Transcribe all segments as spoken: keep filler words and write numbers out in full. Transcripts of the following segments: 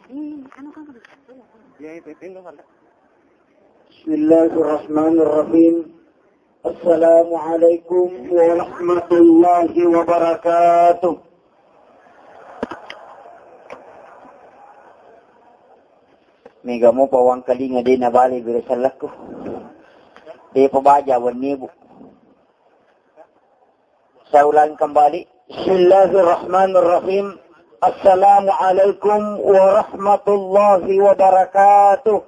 Bismillahirrahmanirrahim. Assalamualaikum warahmatullahi wabarakatuh. Mega mopa wangkalinga de nabale bere sellakku. De pabaja wenni, Bu. Saya ulangi kembali. Bismillahirrahmanirrahim. Assalamualaikum warahmatullahi wabarakatuh.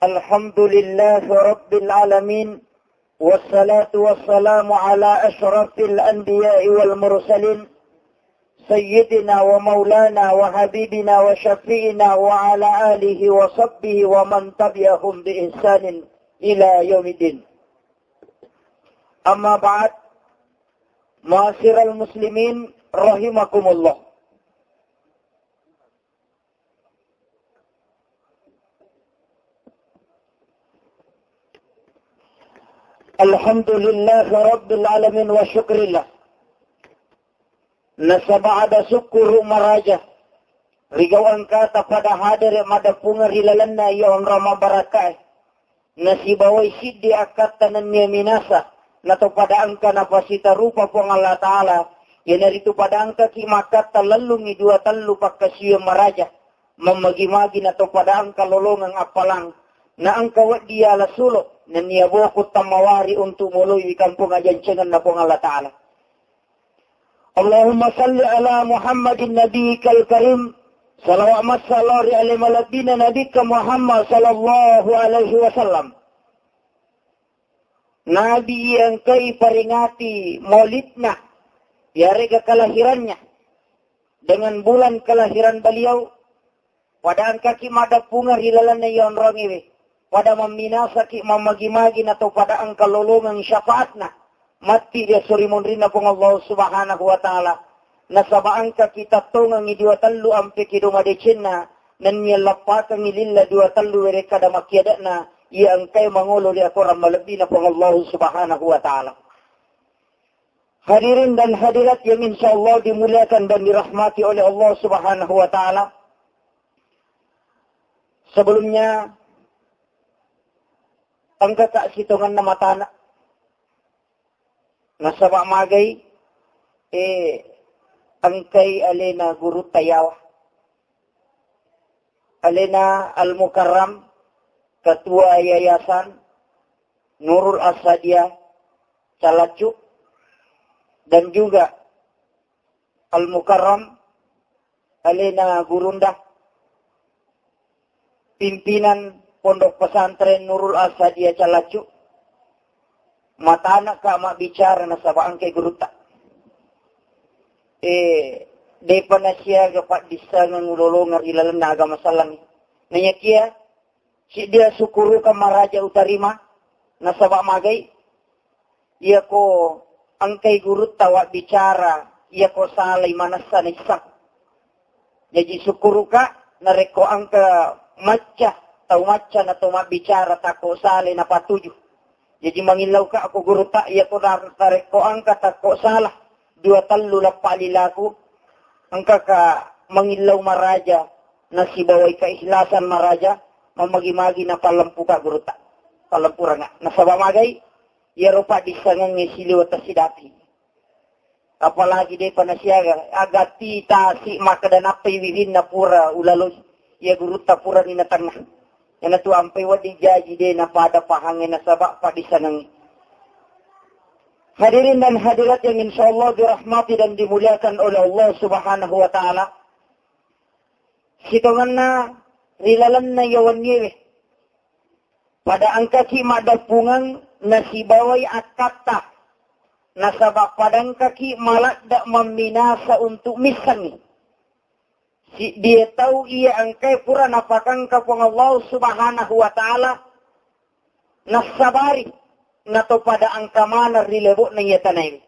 Alhamdulillahi rabbil alamin. Wassalatu wassalamu ala asyrafil anbiya'i wal mursalin, sayyidina wa maulana wa habibina wa syafi'ina wa ala alihi wa sahbihi wa man tabi'ahum bi ihsanin ila yaumiddin. Amma ba'd, ma'asyiral muslimin rahimakumullah. Alhamdulillah rabbil alamin wa syukrillah. Nasaba ada sukkuru maraja ri gau engkata pada hadere madeppunga ri lalenna iya onrong mabarakae. Nasibawai siddi akkatta nennia minasa, nato pada engka napasitarupa Puang Allah Ta'ala, iyanaritu pada engkaki makkatta lellungi dua tellu pakkasiwiang maraja, mammagi-magi nato pada engka lolongeng appalang, na engka weddi yala sulo, nennia boko tammawari untuk moloi wi kampung ajancengenna Puang Allah Ta'ala. Allahumma salli ala Muhammadin nabiyikal karim. Salawat massalo ri ale malebbina Nabikka Muhammad sallallahu alaihi wasallam. Nabi iya engkai paringati maulidna, yarega kelahirannya, dengan bulan kelahiran beliau, pada engkaki madeppunga ri lalenna iya onrongewe. Pada mamminasaki, mammagi-magi nato pada engka lolongeng syafaatna. Matti ri esso ri munrinna Puang Allah Subhanahu wa Ta'ala. Nasaba engkaki tattongengi dua tellu ampe kedo madecenna, nennia lappakengi lilla dua tellu werekkada makkiadekna, iya engkae mangolo ri akorang malebbina Puang Allah Subhanahu wa Ta'ala. Hadirin dan hadirat yang insya Allah dimuliakan dan dirahmati oleh Allah Subhanahu wa Ta'ala. Sebelumnya, engka ka sitongenna matana. Nasaba magai, eh, engkai alena gurutta yawa. Alena Al-Mukarram, Ketua Yayasan Nurul Asadia Calaccu, dan juga Al-Mukarram, alena Gurunda, pimpinan Pondok Pesantren Nurul Asadia Calaccu, matana ka mabbicara nasaba engkai gurutta. Eh, depa nasiaga paddissengeng ulolongeng ri lalenna agama Islam. Nanyakia, siddia sukkuruka maraja utarima, nasaba magai, iyako engkai gurutta wabbicara, iyako salai manessa naisseng. Jaji sukkuruka narekko engka macca, tau macca na to mabbicara takko salai napatuju. Jaji mangillauka ko gurutta, iyako na-, narekko engka takko salah, dua tellu lappa lilaku, engkaka mangillau maraja, nasibawai keikhlasan maraja, mammagi-magi napallempuka gurutta. Pallempuranga. Nasaba magai, iyaro paddissengengnge siliweng tasidapi. Apalagi depa nasiaga, agatti tasi makkeda nappai wirinna pura ulaloi. Iya gurutta purani natengnga. Iyanatu ampai wedding jaji de napada pahangnge nasaba paddissengengnge. Hadirin dan hadirat yang insya Allah dirahmati dan dimuliakan oleh Allah Subhanahu wa Ta'ala. Sitongenna ri lalenna iya wenniewe, pada engkaki maddeppungeng nasibawai akkatta, nasaba pada engkaki maladde mamminasa untuk missengngi. Siddie tau iya engkae pura napakengka Puang Allah Subhanahu wa Ta'ala, nassabari, nato pada engka maneng ri lebo'na iya tanaewe.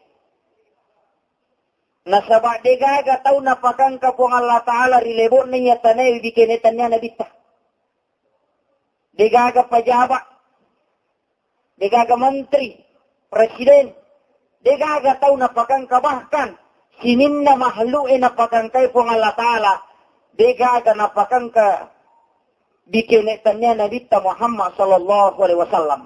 Nasaba degaga tau napakengka Puang Allah Ta'ala ri lebo'na iya tanaewe bikene tania nabitta. Degaga pajaba, degaga menteri, presiden, Degaga tau napakangka, bahkan sininna mahluk e napakangkai Puang Allah Ta'ala, degaga napakangka bikene tania Nabitta Muhammad sallallahu alaihi wasallam.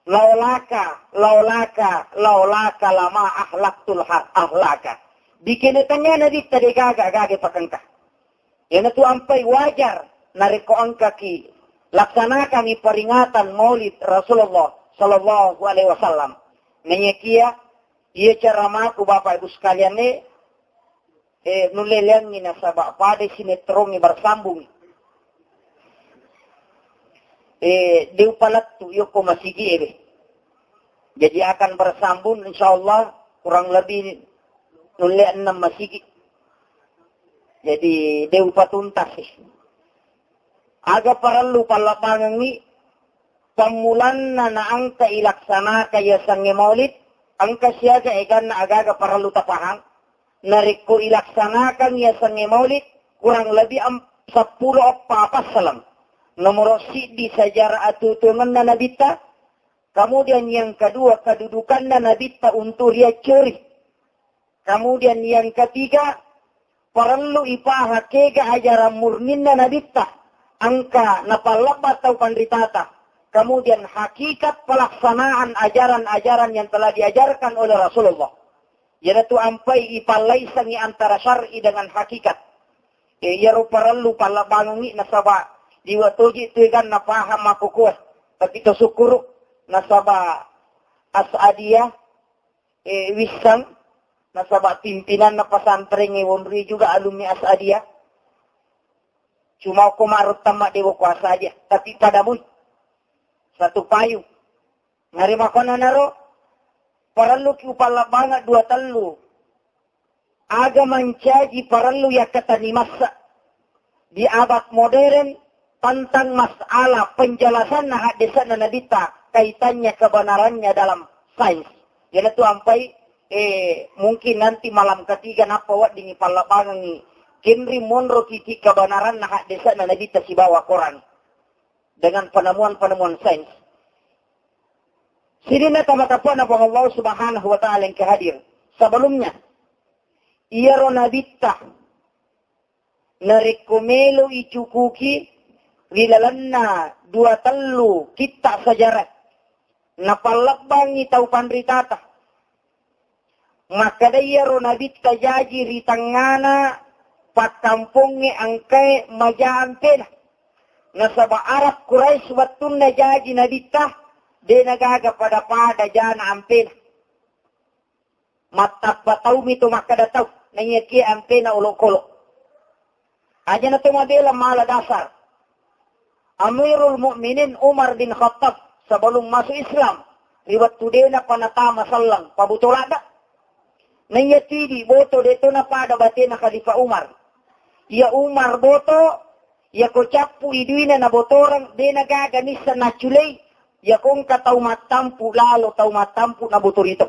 Laulaka, laulaka, laulaka lama ahlaktul ha-, ahlaka. Bikene tania Nabitta degaga gage pakangka. Iyanatu ampai wajar narekko engkaki laksanakangi peringatan Maulid Rasulullah sallallahu alaihi wasallam. Nenyekia, iya caramaku Bapak Ibu sekalian e, eh, nulle leangngi nasaba pada sinetrongngi bersambung. Eh, deu palettu yokko masigi ebe. Jadi akan bersambung insyaallah kurang lebih nulle enam masigi. Jadi deu patuntas sih. Aga parellu pallabbangengngi pammulanna naengka ilaksanaka yasengnge Maulid, engka siaga eganna agaga parellu tapahang. Narekko ilaksanakang yasengnge Maulid, kurang lebih em-, seppulo eppa passaleng. Nomoro siddi sejarah atutuangenna Nabitta, kemudian yang kedua kedudukanna Nabitta untuk riaccori. Kemudian yang ketiga, parellu ipaha kega ajaran murninna Nabitta, engka napallebba tau panritata. Kemudian hakikat pelaksanaan ajaran-ajaran yang telah diajarkan oleh Rasulullah. Iyanatu ampai ipallaisengi antara syar'i dengan hakikat. E, iyaro parellu pallabbangengngi nasaba liwa toji tu eganna paham makkukue. Tapi to sukkuru nasaba As'adiyah, eh, wisseng, nasaba pimpinanna pesantren e wonrui juga alumni As'adiyah. Cuma ko ma'ruf tamma dewa ko As'adiyah, tapi pada mui satu payung. Nari makonanaro parelluki upallabbange dua tellu. Aga mancaji parellu yakkatani massa di abad modern tentang masalah penjelasanna haddese'na Nabitta kaitannya kebenarannya dalam sains. Iyanatu ampai, eh, mungkin nanti malam ketiga nappa weddingngi pallabbangengngi kenri monro kiki kebenaranna haddese'na Nabitta sibawa Quran dengan penemuan-penemuan sains. Sininna tama-tapana Puang Allah Subhanahu wa Ta'ala yang kehadir. Sebelumnya, iyaro Nabitta narekko melo icukuki ri lalenna dua tellu kitta sejarah, napallebbangngi tau panritata. Makkeda iyaro Nabitta jaji ri tengngana pakkampongnge engkae maja ampena. Nasaba Arab Quraisy wettunna jaji Nabitta, de nagaga pada-pada jana ampena. Mattappa taumi to makkeda tau, naiyakiya ampena olokolo. Aja na to mabela mala dasar. Amirul Mukminin Umar bin Khattab sebelum masuk Islam, ri wettu dena panatama sallang, pabuto ladda. Naiya tidi boto de to napada batena Khalifah Umar. Iya Umar boto, iya ko cappu iduina nabotoreng, de nagaga nissa naculei, iya ko engka tau mattampu lalo, tau mattampu nabotori to.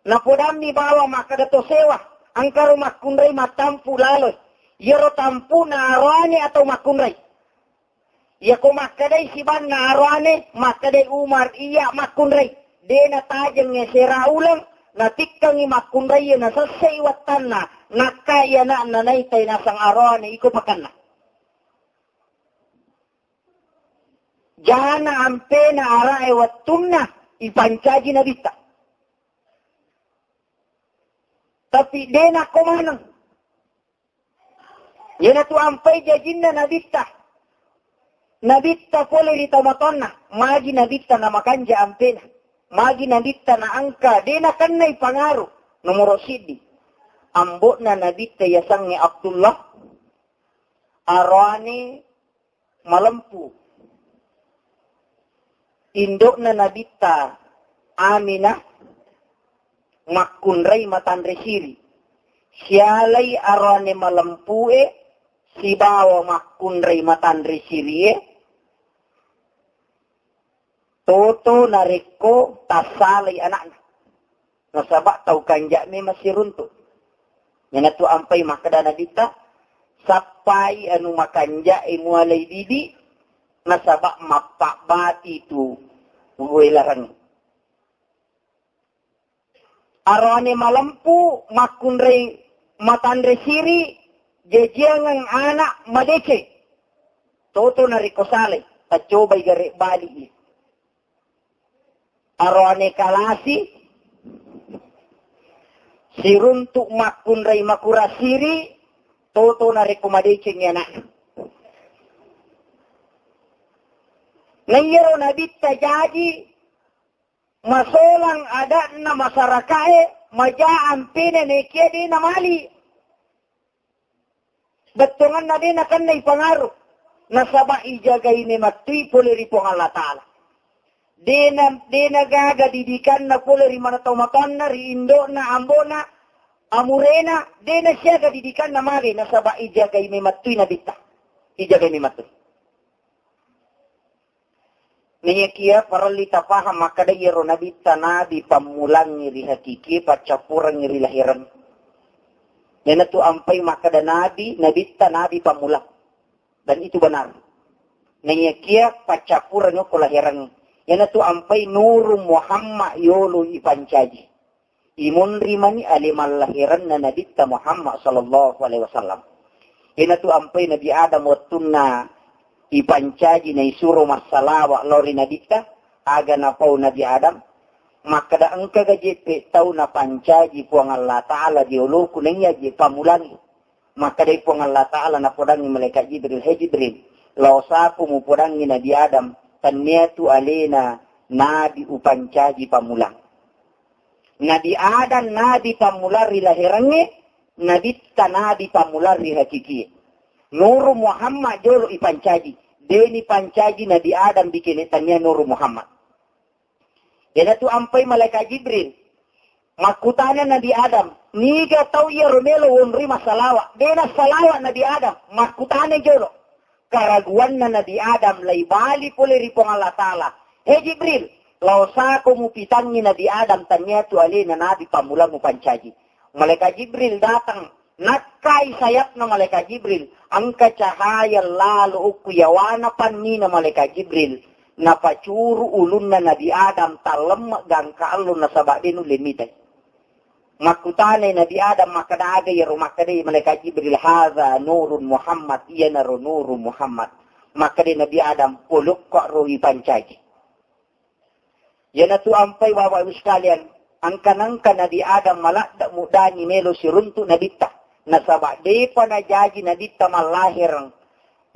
Napodammi bawang makkeda to sewa, engkaro makkunrai mattampu laloi. Iyaro tampuna aroane atau makkunrai? Iyako makkedai sibanna aroane, makkedai Umar, iya makkunrai. De natajeng sera uleng, natikkengi makkunrai, nasessei wettanna, nakkai anakna naitai nasang aroane iko pakanna. Jana ampena arae wettunna ipancaji Nabitta. Tapi de nakko maneng. Iyanatu ampai jajinna Nabitta. Nabitta pole ri tomatoanna, magi Nabitta namakanja ampena. Magi Nabitta naengka, de nakennai pangaru. Nomoro siddi. Ambo'na Nabitta yasengnge Abdullah. Aroane malempu. Indo'na Nabitta Aminah makkunrai matanre siri. Sialai aroane malempue sibawa makkunrai matanre sirie, toto narekko tassalai anakna. Nasaba tau kanja memang siruntu. Iyanatu ampai makkeda Nabitta, sappai anu makanjae mualai didi, nasaba mappabbati tu uwe lareng. Aroane malempu, makkunrai matanre siri, jajiangeng ana madeceng. Toto narekko salai, taccobai gare bali. Aroane kalasi, siruntu makkunrai makura siri, toto narekko madeceng anakna. Naiyaro nabitta jaji, masolang adatna masarakae, maja ampene nekia de namali. Bettuanganna de nakennai pangaru, nasaba ijagai memattui pole ri Puang Allah Ta'ala. De na, de nagaga didikanna pole ri mana tau matoanna, ri indo'na, ambo'na, amurena, de nasiaga didikanna mage, nasaba ijagai memattui nabitta. Ijagai memattui. Naiyakia parelli tapahang makkeda iyaro nabitta nabi pammulangngi ri hakikie, paccappurengngi ri lahireng. Iyanatu ampai makkeda nabi, nabitta nabi pammulang. Dan itu benar. Naiyakia paccappurengngi okko lahireng. Iyanatu ampai Nuru Muhammad yolo ipancaji. Imunri mani ale mallahiranna Nabitta Muhammad sallallahu alaihi wasallam. Iyanatu ampai Nabi Adam wettunna ipancaji naisuro massalawa lao ri Nabitta, aga napau Nabi Adam? Makkeda, engkaga jeppe tau napancaji Puang Allah Ta'ala di oloku naiya je pamulangi? Makkedai Puang Allah Ta'ala napodangngi malaikat Jibril, "He Jibril, lao sako mupodangngi Nabi Adam, tanniatu alena nabi upancaji pammulang." Nabi Adam nabi pammulang ri lahirangnge, Nabitta nabi pammulang ri hakikie. Nuru Muhammad jolo ipancaji. Deni pancaji Nabi Adam bikene tannia Nuru Muhammad. Iyanatu ampai malaikat Jibril. Makkutana Nabi Adam, "Niga tau iyaro melo wonroi massalawa?" Dena salawa Nabi Adam. Makkutana jolo. Karaguanna Nabi Adam laibali pole ri Puang Allah Ta'ala. "He Jibril, lao sako mupitangngi Nabi Adam, tanniatu alena nabi pammulang mupancaji." Malaikat Jibril datang, nakkai sayapna malaikat Jibril, engka cahaya lalo okko yawana pannina malaikat Jibril, napacuru ulunna Nabi Adam, tallemma gangka allo nasaba de nulle mitai. Makkutanai Nabi Adam, makkeda, "Aga iyaro?" Makkedai malaikat Jibril, "Hadza nurun Muhammad, iyanaro nuru Muhammad." Makkedai Nabi Adam, "Polokko ro ipancaji." Iyanatu ampai Bapak Ibu sekalian, angka-nangka Nabi Adam maladde mudangi melo siruntu Nabitta. Nasaba depa najaji Nabitta mallahireng,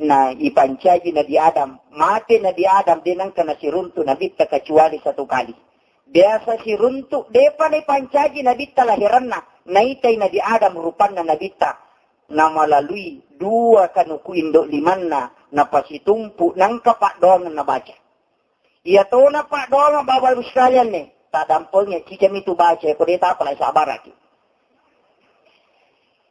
na ipancaji Nabi Adam. Mate Nabi Adam, de nangka nasiruntu Nabitta kecuali satu kali. Biasa siruntu, depa naipancaji Nabitta lahiranna, naitai Nabi Adam rupanna Nabitta. Namalalui dua kanuku indo limanna, napasitumpu, nangka paddoangeng nabaca. Iyatona paddoangeng Bapak Ibu sekalian ne, tadampengi, cicami tu baca, ko de tapalai sabaraki.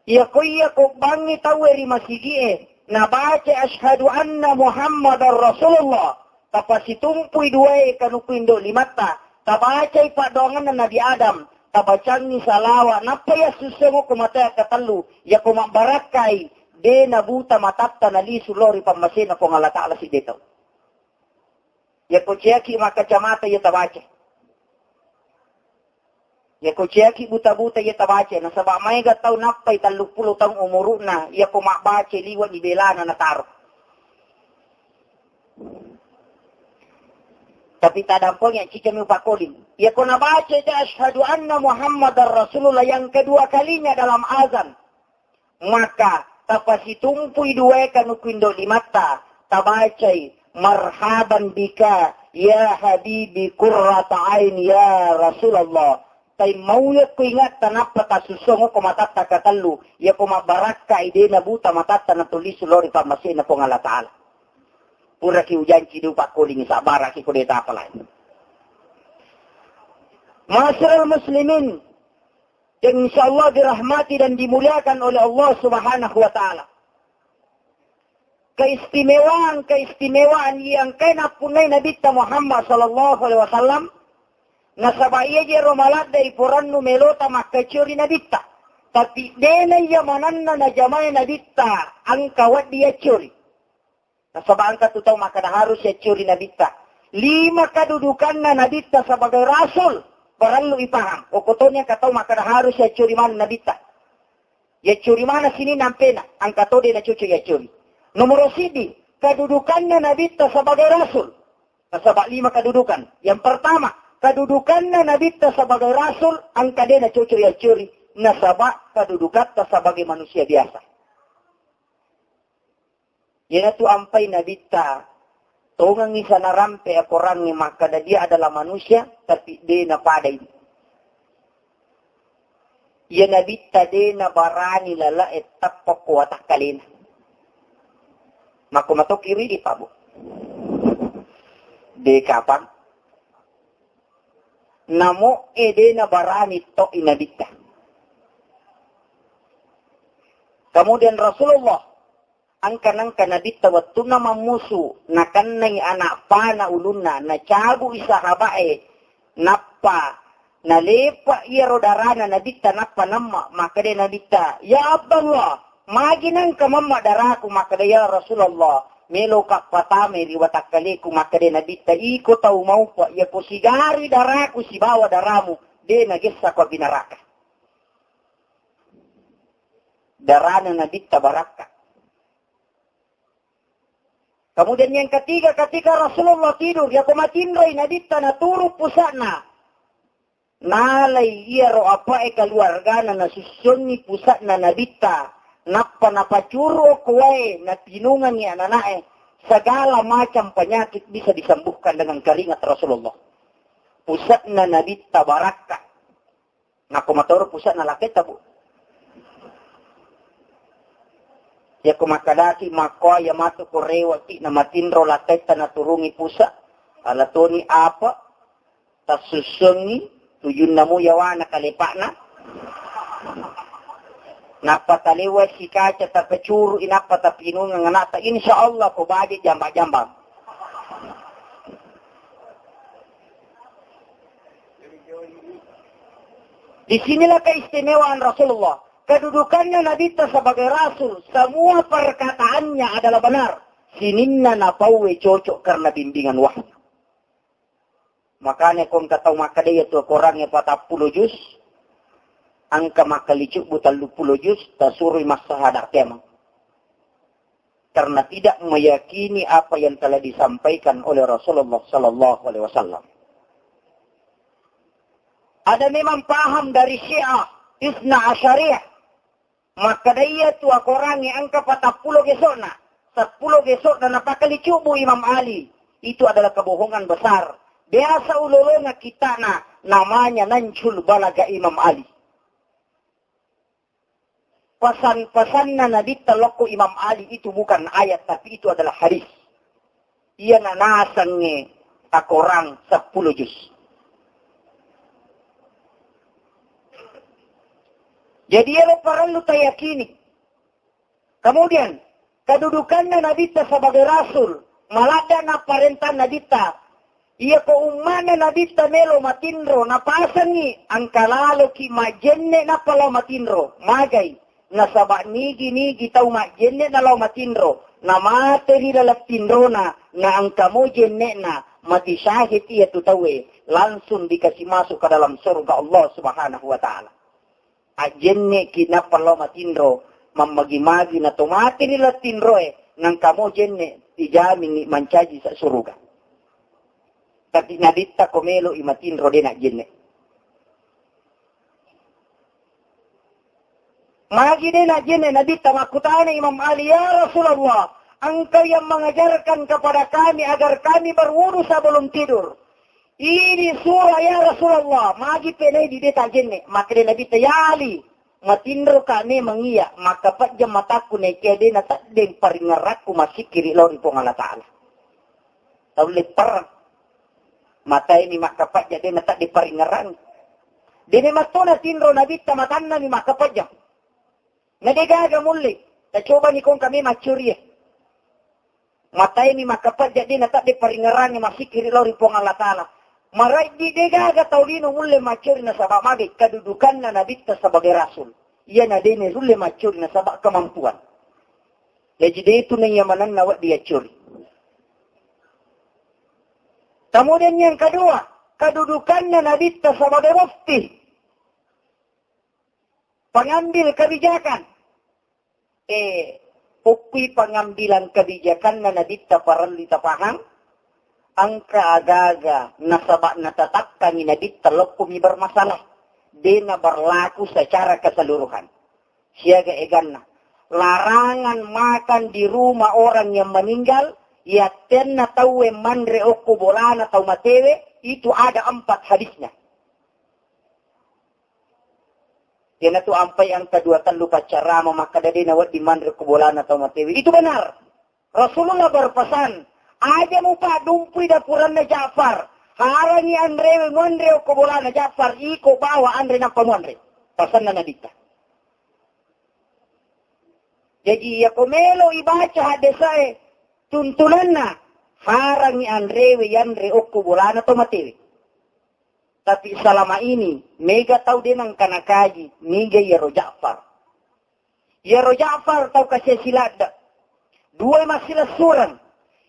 Iyako, iyako bangngi tauwe ri masigi'e, nabaca, "Asyhadu anna Muhammadar Rasulullah." Tapasitumpui duae kanuku indo limatta, tabacai paddoangenna Nabi Adam, tabacangi salawa, nappa yassussengoko matae katellu, yako mabbarakkai, de nabuta matatta nalisu lao ri pammasena Puang Allah Ta'ala sidde tau. Yako ciaki makkacamata iya tabaca. Yako ciaki buta-buta iya tabaca. Nasaba maega tau nappai telluppulo taung umuru'na, yako mabbaca liwa ni belana nataro. Tapi tadampengi, cicami upakkoling. Yako nabaca ja, "Asyhadu anna Muhammadar Rasulullah," yang kedua kalinya dalam azan. Maka tapasitumpui duae kanuku indo limatta, tabacai, "Marhaban bika ya habibi qurrata ain ya Rasulullah." Tai mauya ko ingatta nappa tasussongoko matatta katellu, yako mabbarakkai de nabuta matatta natulisu lao ri pammasena Puang Allah Ta'ala. Puraki ujanci de upakkolingi, sabbaraki ko de tapalai. Ma'asyiral muslimin, yang insyaallah dirahmati dan dimuliakan oleh Allah Subhanahu wa Ta'ala. Keistimewaan-keistimewaan yang kena punai Nabitta Muhammad sallallahu alaihi wasallam, nasaba iya jero maladde iporannu melota makkaciori Nabitta. Tapi dena iya mananna najamai Nabitta angka waddi yaccori. Nasaba engka tu tau makkeda harus yaccuri Nabitta. Lima kadudukanna Nabitta sebagai rasul. Parellu ipahang, okkotoni engka tau makkeda harus yaccuri maneng nabitta. Yaccuri maneng sininna ampena, engka to de' nacoco yaccuri. Nomoro siddi, kedudukanna nabitta sebagai rasul. Nasaba lima kedudukan. Yang pertama, kedudukanna nabitta sebagai rasul, engka de' nacoco yaccuri. Nasaba kedudukatta sebagai manusia biasa. Iyanatu ampai nabitta, tongengngi sanarampe akorangnge makkeda dia adalah manusia, tapi de' napadai. Iya nabitta de' nabarani lalae tappa ko watakkalena. Makko matoki ridi, Pak, Bu. De' kapang. Namo e de' nabarani to i nabitta. Kemudian Rasulullah, engka nengka nabitta wettunna mammusu, nakennai anak pana ulunna, nacabu'i sahabae, nappa nalepa iyaro darana nabitta, nappa nemma, makkeda nabitta, "Ya Abdullah, magi nengka memma daraku?" Makkeda, "Ya Rasulullah, meloka patamai ri watakkaleku." Makkeda nabitta, "Iko tau maupa, iyako sigari daraku sibawa daramu, de' nagessako api naraka." Darana nabitta barakka. Kemudian yang ketiga, ketika Rasulullah tidur, yako matinroi nabitta, naturu pusa'na. Nalai iyaro apae keluargana, nasussongi pusa'na nabitta, nappa napacuru okko wae, napinungangi anana'e. Segala macam penyakit bisa disembuhkan dengan keringat Rasulullah. Pusa'na nabitta barakka. Nakko matoro pusa'na laketta, Bu. Yako makkadaki makkoa iya matu ko rewe'ki namatinro laketta naturungi pusa', alatoni apa tassussuangngi tujunna mu yawana kalepa'na. Nappa talewa sikaca tapacuru inappa tapinungeng ana'ta, insya Allah ko baje jamba-jamba. Di sinilah keistimewaan Rasulullah. Kedudukannya Nabitta sebagai Rasul, semua perkataannya adalah benar. Sininna napauwe cocok karena bimbingan wahyu. Makanya ko engka tau makkeda iyatu Korangnge patappulo juz, engka makkalicubbu telluppulo juz, tasuroi massahada kemang. Karena tidak meyakini apa yang telah disampaikan oleh Rasulullah sallallahu alaihi wasallam. Ada memang paham dari Syiah Isna Asyariyah, makkeda iyatu Akorangnge engka patappulo geso'na, seppulo geso'na napakalicubu Imam Ali. Itu adalah kebohongan besar. Biasa ulolona kitana namanya Nancul Balaga Imam Ali. Pesan-pesanna Nabitta lokko Imam Ali itu bukan ayat, tapi itu adalah hadis. Iyana nasengnge Akorang seppulo juz. Jadi, iyaro parellu tayakini. Kemudian, kedudukanna Nabitta sebagai rasul, maladda na parenta Nabitta. Iyako ummana Nabitta melo matinro, napasengngi, engka laloki majjenne nappa lao matinro. Magai? Nasaba nigi-nigi tau majjenne nalao matinro, namate ri laleng tinrona, na engka mo jenne'na, mati syahid iyatu tauwe, langsung dikasih masuk ke dalam surga Allah Subhanahu wa Ta'ala. Ajjenneki nappa lao matinro, mammagi-magi na to mate ri laleng tinroe, nangka mo jenne, ijamingi mancaji sa suruga. Tapi Nabitta ko melo i matinro de najjenne. Magi de najjenne Nabitta, makkutana Imam Ali, "Ya Rasulullah, engkau yang mengajarkan kepada kami agar kami berwudu sebelum tidur. Ini surah ya Rasulullah, magi penai di de tajjenne." Makkeda Nabitta, "Ya Ali, matinroka memang iya, makkapajjang matakku, nekia de nataddeng paringerrakku massikkiri lao ri Puang Allah Ta'ala." Tau leppereng. Mataini makkapajja de natadde paringerrang. De memang to natinro Nabitta matannami makkapajja. Na de gaga mulle. Tacobani kong kami maccurie. Mataini makkapajja de natadde paringerrangi massikkiri lao ri Puang Allah Ta'ala. Maraiddi de gaga tau lino mulle maccuri nasaba mage kedudukanna Nabitta sebagai rasul. Iyana de nerulle maccuri nasaba kemampuan. Jaji de tu naiya manenna wedding yaccuri. Kemudian yang kedua, kedudukanna Nabitta sebagai mufti, pengambil kebijakan. Eh, pokkui pengambilan kebijakanna Nabitta parellu tapahang, engka aga-aga nasaba natetakkangi Nabitta lokkomi bermasalah, dena berlaku secara keseluruhan. Siaga eganna, larangan makan di rumah orang yang meninggal, yattenna tauwe manre okko bolana tau matewe, itu ada empat hadisnya. Iyanatu ampai engka dua tellu paccarama makkeda de nawedding manre ko bolana tau matewe. Itu benar. Rasulullah berpesan, aja mupaddumpui dapuranna Ja'far. Harangi anrewe muanre ko bolana Ja'far, iko bawa anre nappa muanre. Pasanna Nabitta. Jadi, iyako melo ibaca haddesae tuntunanna, harangi anrewe yanre okko bolana to matewe. Tapi selama ini, mega tau de nengka nakaji, niga iyaro Ja'far. Iyaro Ja'far tau kasiasi ladde. Duai massilessureng.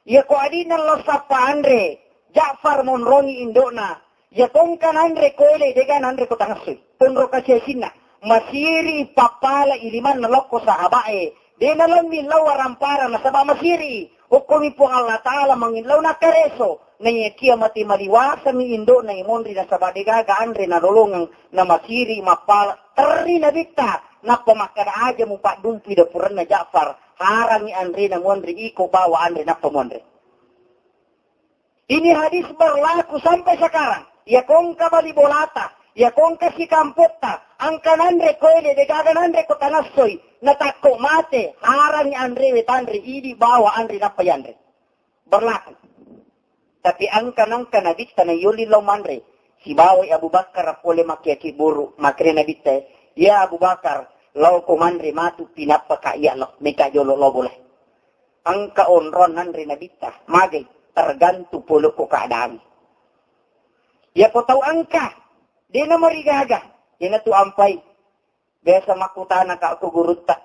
Iyako adinna lao sappa anre, Ja'far monrongi indo'na. Iyako engka nanre koele, dega nanre ko tangassoi. Ponro kasiasinna. Masiri pappala ilimanna lokko sahaba'e. De nalemmi lao warampara nasaba masiri. Hukumi Puang Allah Ta'ala mangillau nakareso. Naiyakia mate maliwasami indo'na imonri nasaba degaga anre nalolongeng, namasiri mappala terri Nabitta. Nappa makkeda, aja mupaddumpui dapuranna Ja'far. Harangi anrena muanre iko bawa anre nappa muanre. Ini hadis berlaku sampai sekarang. Iyako engka bali bolata, iyako engka sikampotta, engka nanre koele, degaga nanre ko tanassoi, natakko mate, harangi anrewe tanre idi bawa anre nappa yanre. Berlaku. Tapi engka nengka Nabitta nayoli lao manre, sibawai Abu Bakar pole makkiyaki buru, makkeda Nabitta, ya Abu Bakar, lao ko manre matu pinappa ka iya lao, meka jolo lao bola. Engka onrong nanre Nabitta, magai, tergantung polokko keadaan. Iyako tau engka, de namarigaga, iyanatu ampai. Biasa makkutana ka ko gurutta.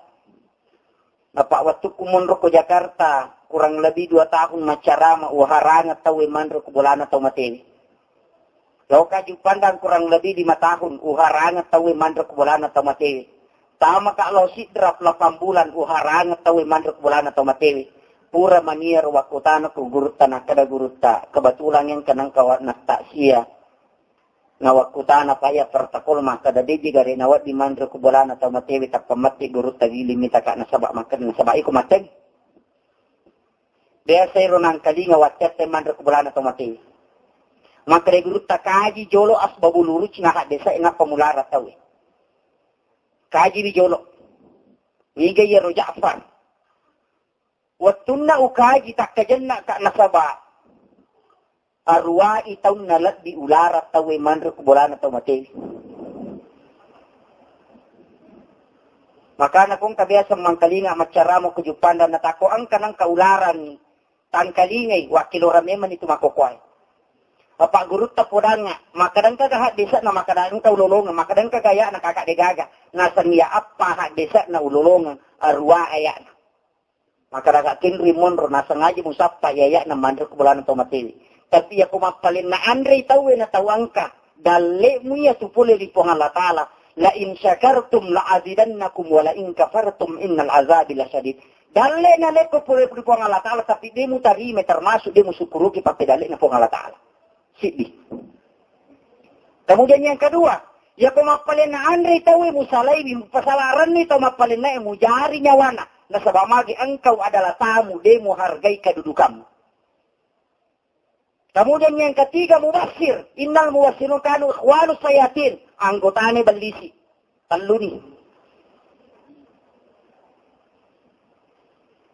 Napa wettukku monro ko Jakarta, kurang lebih dua tahun maccarama, uharangeng tauwe manre ko bolana tau matewe. Loka Juppandang kurang lebih lima tahun, uharangeng tauwe manre ko bolana tau matewe. Tamaka lao Sidrap lapan bulan, uharangeng tauwe manre ko bolana tau matewe. Pura mani iyaro wakkutana ko gurutta, nakkeda gurutta, kebetulan engka nengka wa-, nataksia. Nawakkutana paya protokol makkeda, deji gare nawedding manre ko bolana tau matewe, tappa matti gurutta giling mitaka nasaba makkeda, nasaba iko matteng. Biasa ero nangkalinga wattette manre ko bolana tau matewe. Makkeda gurutta, kaji jolo asbabul wurud na haddesa nappa mulara tauwe. Kaji wi jolo. Niga iyaro Ja'far. Wettunna ukaji takkajenna ka nasaba aruwai taunna lebbi ularang tauwe manre ko bolana tau matewe. Makana kongka biasa mangkalinga maccarama ko Juppandang natakko engka nengka ularang tangkalingai, wakkilorang memang itu makkokkoe. Bapak gurutta podangnga, makkeda engka ga haddesa'na, makkeda engka ulolongeng, makkeda engka ga aya'na, kaka degaga. Naseng iya appa haddesa'na ulolongeng, aruwa aya'na. Makkeda ka kenri monro, nasengaja musappa iya aya'na manre ko bolana tau matewe. Tapi iyako mappalenna anrei tauwe na tau engka, dalle'mu iya tu pole ri Puang Allah Ta'ala, la in syakartum la azidannakum wa la in kafartum innal azabi lasyadid. Dalle nalekko pole ri Puang Allah Ta'ala, tapi de mutarima, termasuk de musukkuruki pappedalle'na Puang Allah Ta'ala. Siddi. Kemudian yang kedua, iyako mappalenna anrei tauwe musalaiwi, mupasalarenni tau mappalennae mujari nyawana. Nasaba magi engkau adalah tamu, de muhargai kedudukanmu. Kemudian yang ketiga, mubassir. Innal mubassirun kanu ikhwanu syayatin. Anggotane bellisi. Telluni.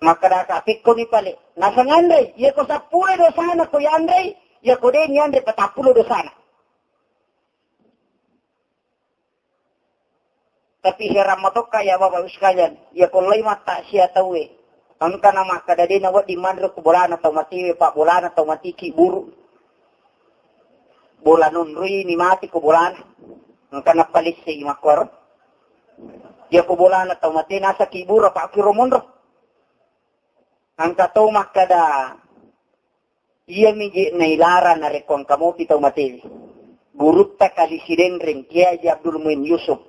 Makkeda ka, pekkoni pale. Naseng anrei, iyako seppulo dosana ko yanrei, iyako de nianre patappulo dosana. Tapi heran matokka ya Bapak Ibu sekalian, iyako lai matta sia tauwe. Engka na makkeda de nawedding manre ko bolana tau matewe, pa bolana tau matiki buru. Bola nonroi ni mati ko bolana. Engka napalessei makkoro. Iyako bolana tau mate nasaki buru pa kiro monro. Engka to makkeda, iyami je nailarang narekko engka mopi tau matewe. Gurutta Kali Sidenreng, Kiai Haji Abdul Muin Yusuf,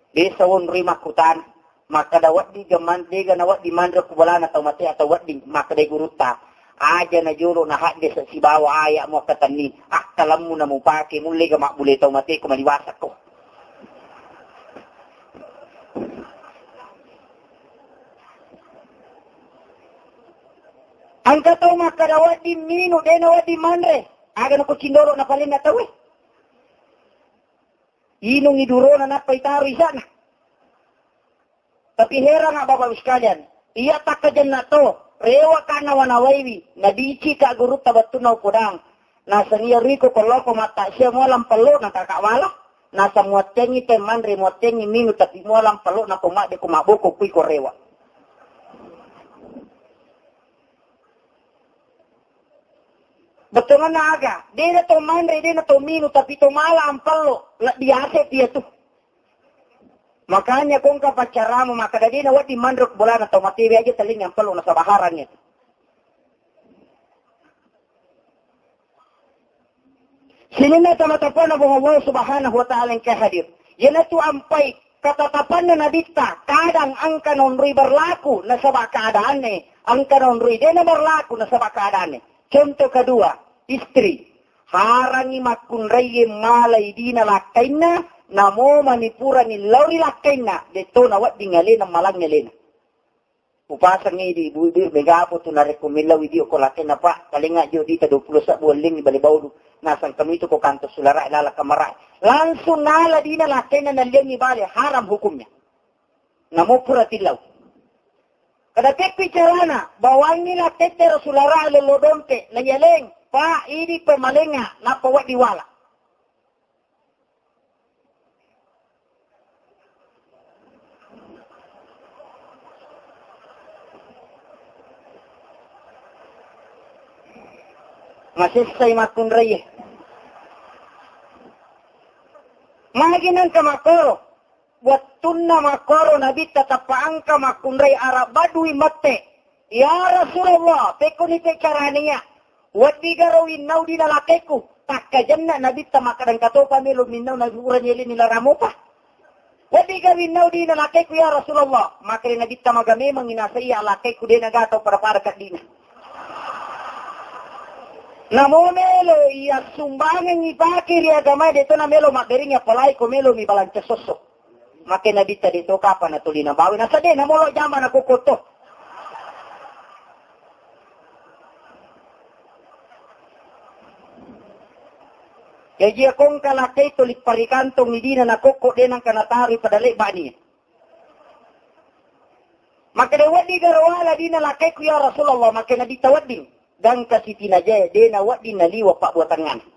desa wonroi makkutana, makkeda wedding gaman-, dega nawedding manre ku bolana tau mate atau wedding, makkeda gurutta, aja na jolo na haddesa sibawa aya muakkatenni, akkalemmu na mupake, mulle ga mabbule tau mate ko maliwasakko. Engka tau makkeda wedding minu, de na wedding manre, aga na ko cindolo na palenna tauwe. Inungi durona nappa itaro isana. Tapi heranga Bapak Ibu sekalian, iya takkajenna to, rewa ka nawa-nawaiwi, nabici ka gurutta battunna upodang. Naseng iya riko ko loko matta sia mualang pello na kaka wala. Naseng muattengi te manre, muattengi minu, tapi mualang pello na ko madde ko maboko kui ko rewa. Bettuanna aga? Dena to manre, dena to minu, tapi to mala ampello, lebbi ase pia tu. Makanya kongka paccaramu makkeda dena wedding manre bolana tau matewe aja telinga ampello nasaba harangnge. Sininna tama-tapana Puang Allah Subhanahu wa Ta'ala engka hadir. Iyanatu ampai katatapanna Nabitta, kadang engka naonroi berlaku nasaba keadaanne, engka naonroi dena berlaku nasaba keadaanne. Contoh kedua, istri. Harangi makkunraie malai dina lakkainna, namo manipurani lao ri lakkainna, detto nawedding alena malang alena. Upasengngi di ibu-ibu, megapo tu narekko millau idio ko lakkainna, Pak, palinga jo dita dua puluh sebbu ellingi bale baulu, nasang kami tu ko kantor sulara lala kamara. Langsung nala dina lakkainna nalliangi bale, haram hukumnya. Namo pura tillau. Kada peppi carana, bawangi lakkaitte ro sulara lello dompe, na yaleng, Pak, idi pemalenga, nappa weddi wala. Masessai makkunraie. Magi nengka makkoro? Wettunna makkoro Nabitta tappa engka makkunrai Arab Badui mette. Ya Rasulullah, pekkoni pekkarania? Weddigaro winnau dina lakkaikku. Takkajenna Nabitta makkeda engka topa melo minnau na purani eleni laramopa. Weddiga winnau dina lakkaikku ya Rasulullah. Makkeda Nabitta maga memang inasai ya lakkaikku de naga tau pada-pada kaddina. Namo melo iya sumbangengngi pake ri agama de to na melo mabberingi apalai ko melo mi balanca sosso. Make Nabitta de to kapang na tuli nabawa, nasa de namolo jama na kokko to. Jaji iya kongka lakkai tuli parikantongi dina na kokko de nangka natari pada lebbani. Makkeda wedding garo wala dina lakkaiku ya Rasulullah, makkeda Nabitta wedding, gangka sitinajae de na wedding naliwa pabbuatangnganna.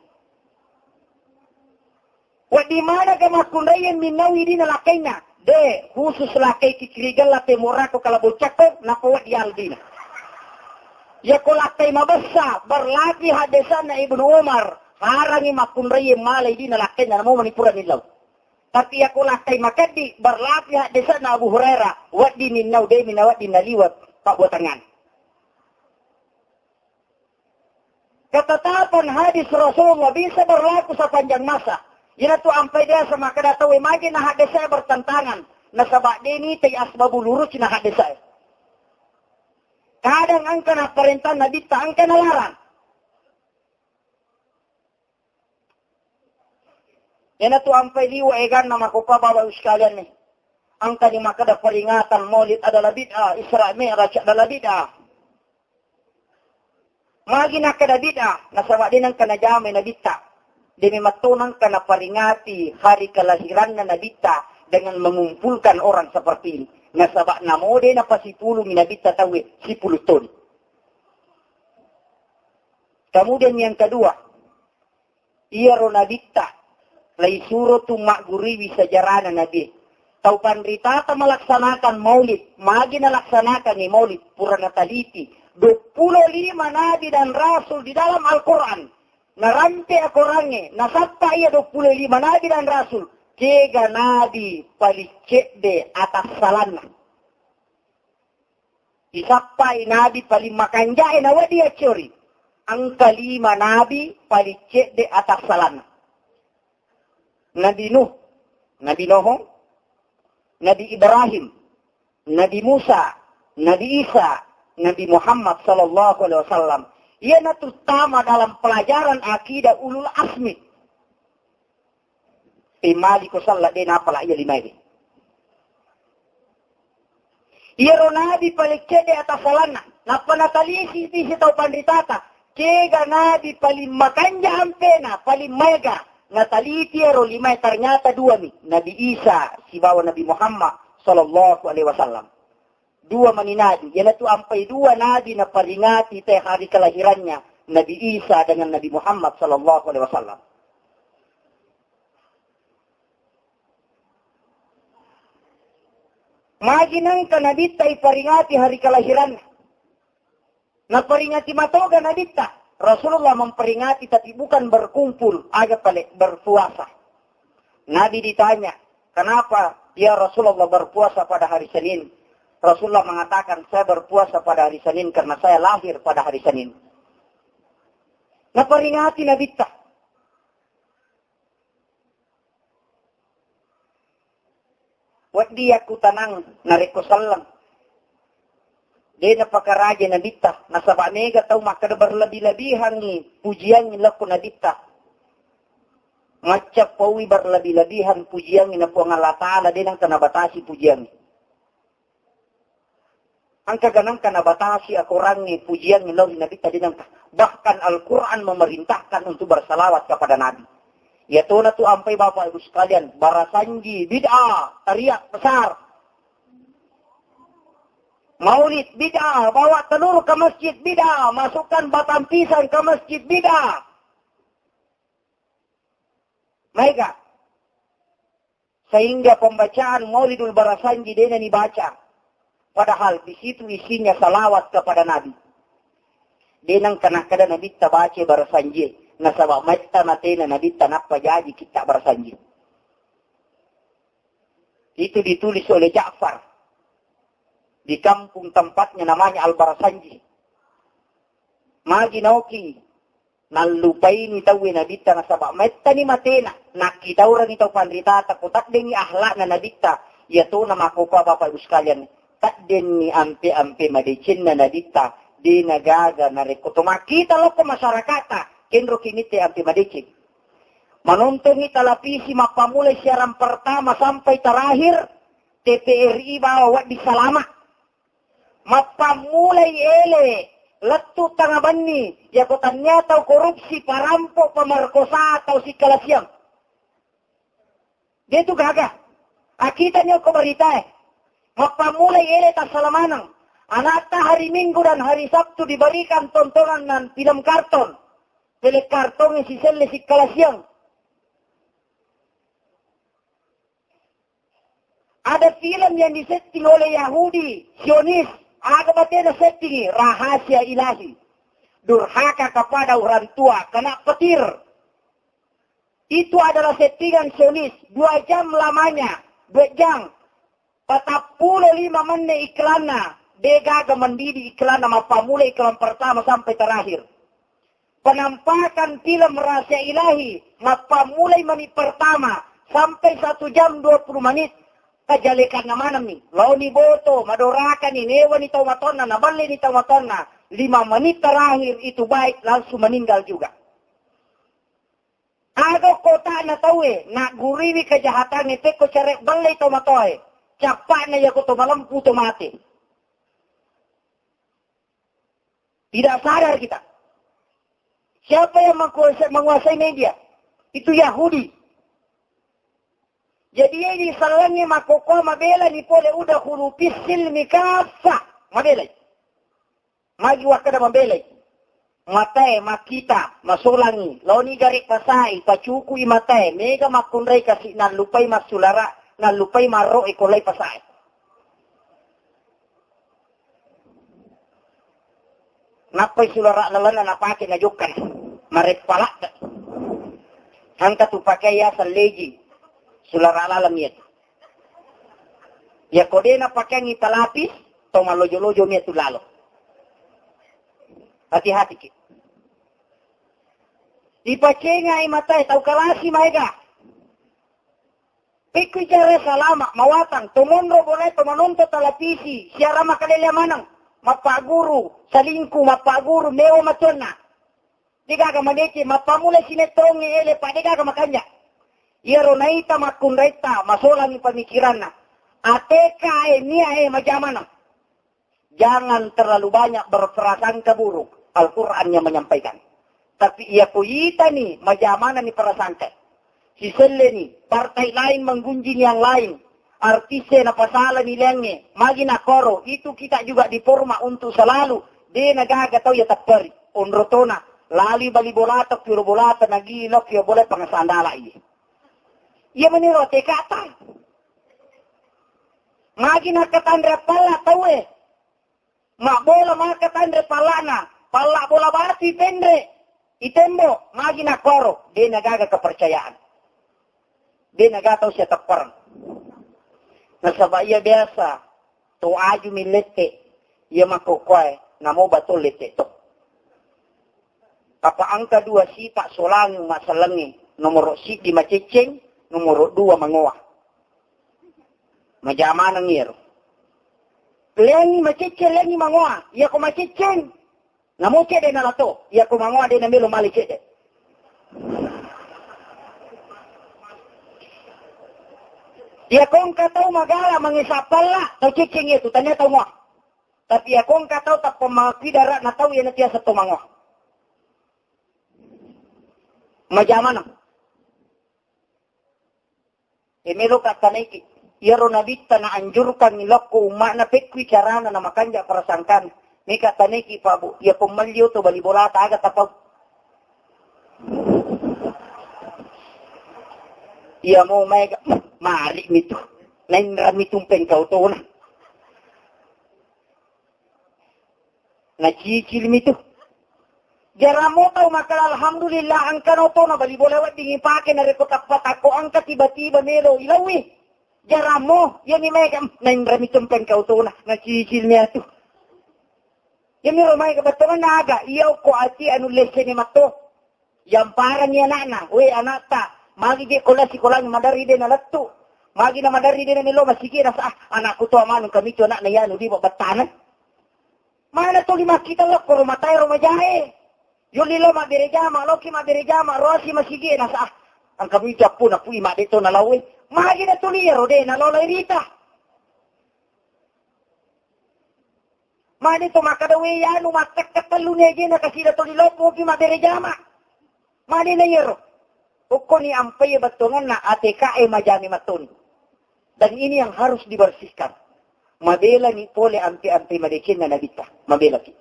Wedding manengka makkunraie minnaui dina lakkainna? De, khusus lakkai kikirigella temorako kala boccakko, nappa wedding yala dina. Yako lakkai mabessa, berlapi haddesanna Ibnu Umar, harangi makkunraie malai dina lakkainna, namo mani pura millau. Tapi yako lakkai makeddi, berlapi haddesanna Abu Hurairah, wedding minnau de mina wedding naliwa pabbuatangnganna. Ketetapan hadis Rasulullah bisa berlaku sepanjang masa. Iyanatu ampai biasa makkeda tauwe magi na hadis saya bertentangan. Nasaba de nitai asbabul wurud na hadis saya. Kadang engka na parentah Nabitta, engka na larang. Iyanatu ampai liwa eganna makopa Bapak Ibu sekalian ni. Engkani makkeda peringatan Maulid adalah bid'ah, Isra Mi'raj adalah bid'ah. Magi nakkeda bid'ah, nasaba de nengka najamai Nabitta. Demi matto nengka naperingati hari kelahiranna Nabitta dengan mengumpulkan orang seperti ini. Nasaba namo de napasipulungi Nabitta tauwe sipulung toni. Kemudian yang kedua, iyaro Nabitta, laisuro tu magguriwi sejarahna Nabi. Tau panritata melaksanakan maulid, magi nalaksanakangngi maulid, pura nataliti. Duappulo lima nabi dan rasul di dalam Al-Quran. Narampe akorangnge, nasappa iya duappulo lima nabi dan rasul. Kega nabi paling cedde atassalanna. Isappai nabi paling makanjae nawedding accori. Engka lima nabi paling cedde atassalanna. Nabi Nuh, Nabi Nuh, Nabi Ibrahim, Nabi Musa, Nabi Isa, Nabi Muhammad sallallahu alaihi wasallam. Iyanatu tama dalam pelajaran akidah ulul azmi. Pemali ko salla de napala iya limae. Iyaro nabi paling cedde atassalanna, nappa natalisi tisi tau panritata, kega nabi paling makanja ampena, paling maega, nataliti ero limae, ternyata duami, Nabi Isa sibawa Nabi Muhammad sallallahu alaihi wasallam. Dua mani nabi, iyanatu ampai dua nabi naparingati te hari kelahirannya, Nabi Isa dengan Nabi Muhammad sallallahu alaihi wasallam. Magi nengka nabitta iparingati hari kelahiranna. Naparingati matoga nabitta. Rasulullah memperingati tapi bukan berkumpul, aga pale berpuasa. Nabi ditanya, "Kenapa ya Rasulullah berpuasa pada hari Senin?" Rasulullah mengatakan, "Saya berpuasa pada hari Senin karena saya lahir pada hari Senin." Naparingati nabitta. Wedding yakkutanang narekko selleng. De napakaraja nabitta, nasaba mega tau makkeda berlebih-lebihangngi pujiangngi lakko nabitta. Macca paui berlebih-lebihan pujiangngi na Puang Allah Ta'ala, de nengka nabatasi pujiangngi. Engka ganangka nabatasi akorangnge pujiangnge lao ri nabitta, de nengka. Bahkan Al-Quran memerintahkan untuk bersalawat kepada Nabi. Iyatona tu ampai Bapak Ibu sekalian, barasanji bid'ah, tariak besar. Maulid bid'ah, bawa telur ke masjid bid'ah, masukkan batang pisang ke masjid bid'ah. Maega. Sehingga pembacaan Maulidul Barasanji dena nibaca. Padahal di situ isinya salawat kepada Nabi. Denang kena kada Nabitta baca Barasanji. Nasaba metta matena Nabitta nappa jaji kitta Barasanji. Itu ditulis oleh Ja'far di kampung tempatnya namanya Al-Barasanji. Magi naoki nallupaini tauwe nabitta nasaba mettani matena, nakkitaurani tau panritata ko taddengngi akhlakna nabitta, iyatona makkokoa Bapak Ibu sekalian, taddenni ampe-ampe madecenna nabitta, de nagaga narekko to makkita lokko masyarakatta, kenroki mitte ampe madeceng. Manontongi televisi mappammulai siaran pertama sampai terakhir, T V R I bawa wedding salama. Mappammulai ele, lettu tanga benni, yako tania tau korupsi, parampo, pemerkosa, tau sikkala siang. De tu gaga. Akkitani okko beritae. Mappammulai ele tassalamaneng. Anatta hari Minggu dan hari Sabtu diberikan tontonan dan film karton. Film karton siselle sikkala siang. Ada film yang disetting oleh Yahudi, Zionis. Aga batena settingi? Rahasia ilahi. Durhaka kepada orang tua, kena petir. Itu adalah settingan Zionis. Dua jam lamanya, dua jam. Patappulo lima menne iklanna. De gaga mendidi iklanna, mappammula iklan pertama sampai terakhir. Penampakan film Rahasia Ilahi, mappammulai menit pertama sampai satu jam dua puluh menit, kejelekanna manenni. Laoni boto, madorakani, newani tau matonna, nabelleni tau matonna. Lima menit terakhir itu baik langsung meninggal juga. Aga kotana tauwe, nagguriwi kejahatannya, pekko care bellei tau matoae. Cappa'na yako to malempu to mate. Tidak sadar kita. Siapa yang mengkuasai, menguasai media? Itu Yahudi. Jadi, ini salangnya makkokkoe mabela ni pole uda hulu pisil ni kafah. Mabela. Magi wakkeda mabela. Matae makkita, masolangi. Laoni gare pasai, pacukui matae. Mega makkunrai kasi nallupai massulara, nallupai marro e kolai pasae. Nappai sulara lalenna napake najokkan. Mareppa ladde. Engka tu pakei yaseng leji. Sulara laleng iya tu. Iya ko de napakeangi talapis, to mallojo-lojo mi tu lalo. Hati-hati ki. Ipacengai matae tau kalasi maega. Pekko icara salama, mawatang, to monro bolae, to manonton televisi, siaran makalele maneng, mappaguru, salingku, mappaguru, mewa matuanna. Degaga madeceng, mappammula sinetrongnge ele, pa degaga makanja. Iyaro naita makkunraitta, masolangi pamikiranna. Ateka e, nia e, majamana. Jangan terlalu banyak berprasangka buruk. Al-Quran yang menyampaikan. Tapi iya ko itani, majamana ni prasangka. Siselleni, partai lain menggunjing yang lain. Artis e napasala nilaingnge, magi nakoro, itu kita juga diforma untuk selalu. De nagaga tau ya tapperi. Onrotona, lali bali bolata, piro bolata, nagi lo piro bola pangasandala iye. Iya meniro tekata. Magi nakatanre palla tau e. Mabbola maka tanre pallana, palla bola batu ipenre, itembo, magi nakoro, de nagaga kepercayaan. De nagaga tau siateppereng. Nasaba iya biasa, to aju millette, iya makkokkoe, namo bato lette to. Apa angka dua sipa solangi masallengnge, nomoro siddi macecceng, nomoro dua mangoa. Majamaneng iyaro. Lengi macecceng, lengi mangoa. Iyako macecceng, namo cedde nalato. Iyako mangoa de namelo male cedde. Iyako engka tau magala mangesa palla, tau cecceng iyatu, tania tau ngoa. Tapi iyako engka tau tappa mapidara na tau iyana tiasa to mangoa. Majamaneng. E, melo kattanaiki. Iyaro nabitta naanjurkangngi lokko umma'na pekkui carana namakanja prasangkana. Meka tanaiki, Pak, Bu. Iya ko mallio to bali bolata aga tapau. Iya mo maega mari mitu. Nainra mitu pengkau tona. Nacicil mitu. Jaramo tau makkeda, "Alhamdulillah, engkano tona bali bola wedding ipake narekko tappa takko engka tiba-tiba melo ilaui." Jaramo, iyani maega, "Nainra mitu pengkau tona." Nacicil miatu. Iyamiro maega bettuanna aga, iya okko ati anu lesseni matto. Yamparangngi ana'na, "We ana'ta, magi je ko la sikolangnge maderri de nalettu? Magi na maderri de namelo masigi nasa, ah, anakku to amanu kamitu ana'na yanu di battana." Mana tuli makkita lokko ro matae ro majae. Yolli lo mabbere jama, loki mabbere jama, roasi masigi nasa, ah, engka mi jappu na pui madde to nalawe. Magi na tuli ro de nalolai rita. Mane to makkeda, "We, anu, mattekka tellu ni ajena kasida toli loppo ki mabbere jama." Mane na iyaro. Okkoni ampai bettuanganna A T K e majami mattoni. Dan ini yang harus dibersihkan. Mabelani pole ampe-ampe madecenna nabitta. Mabelaki.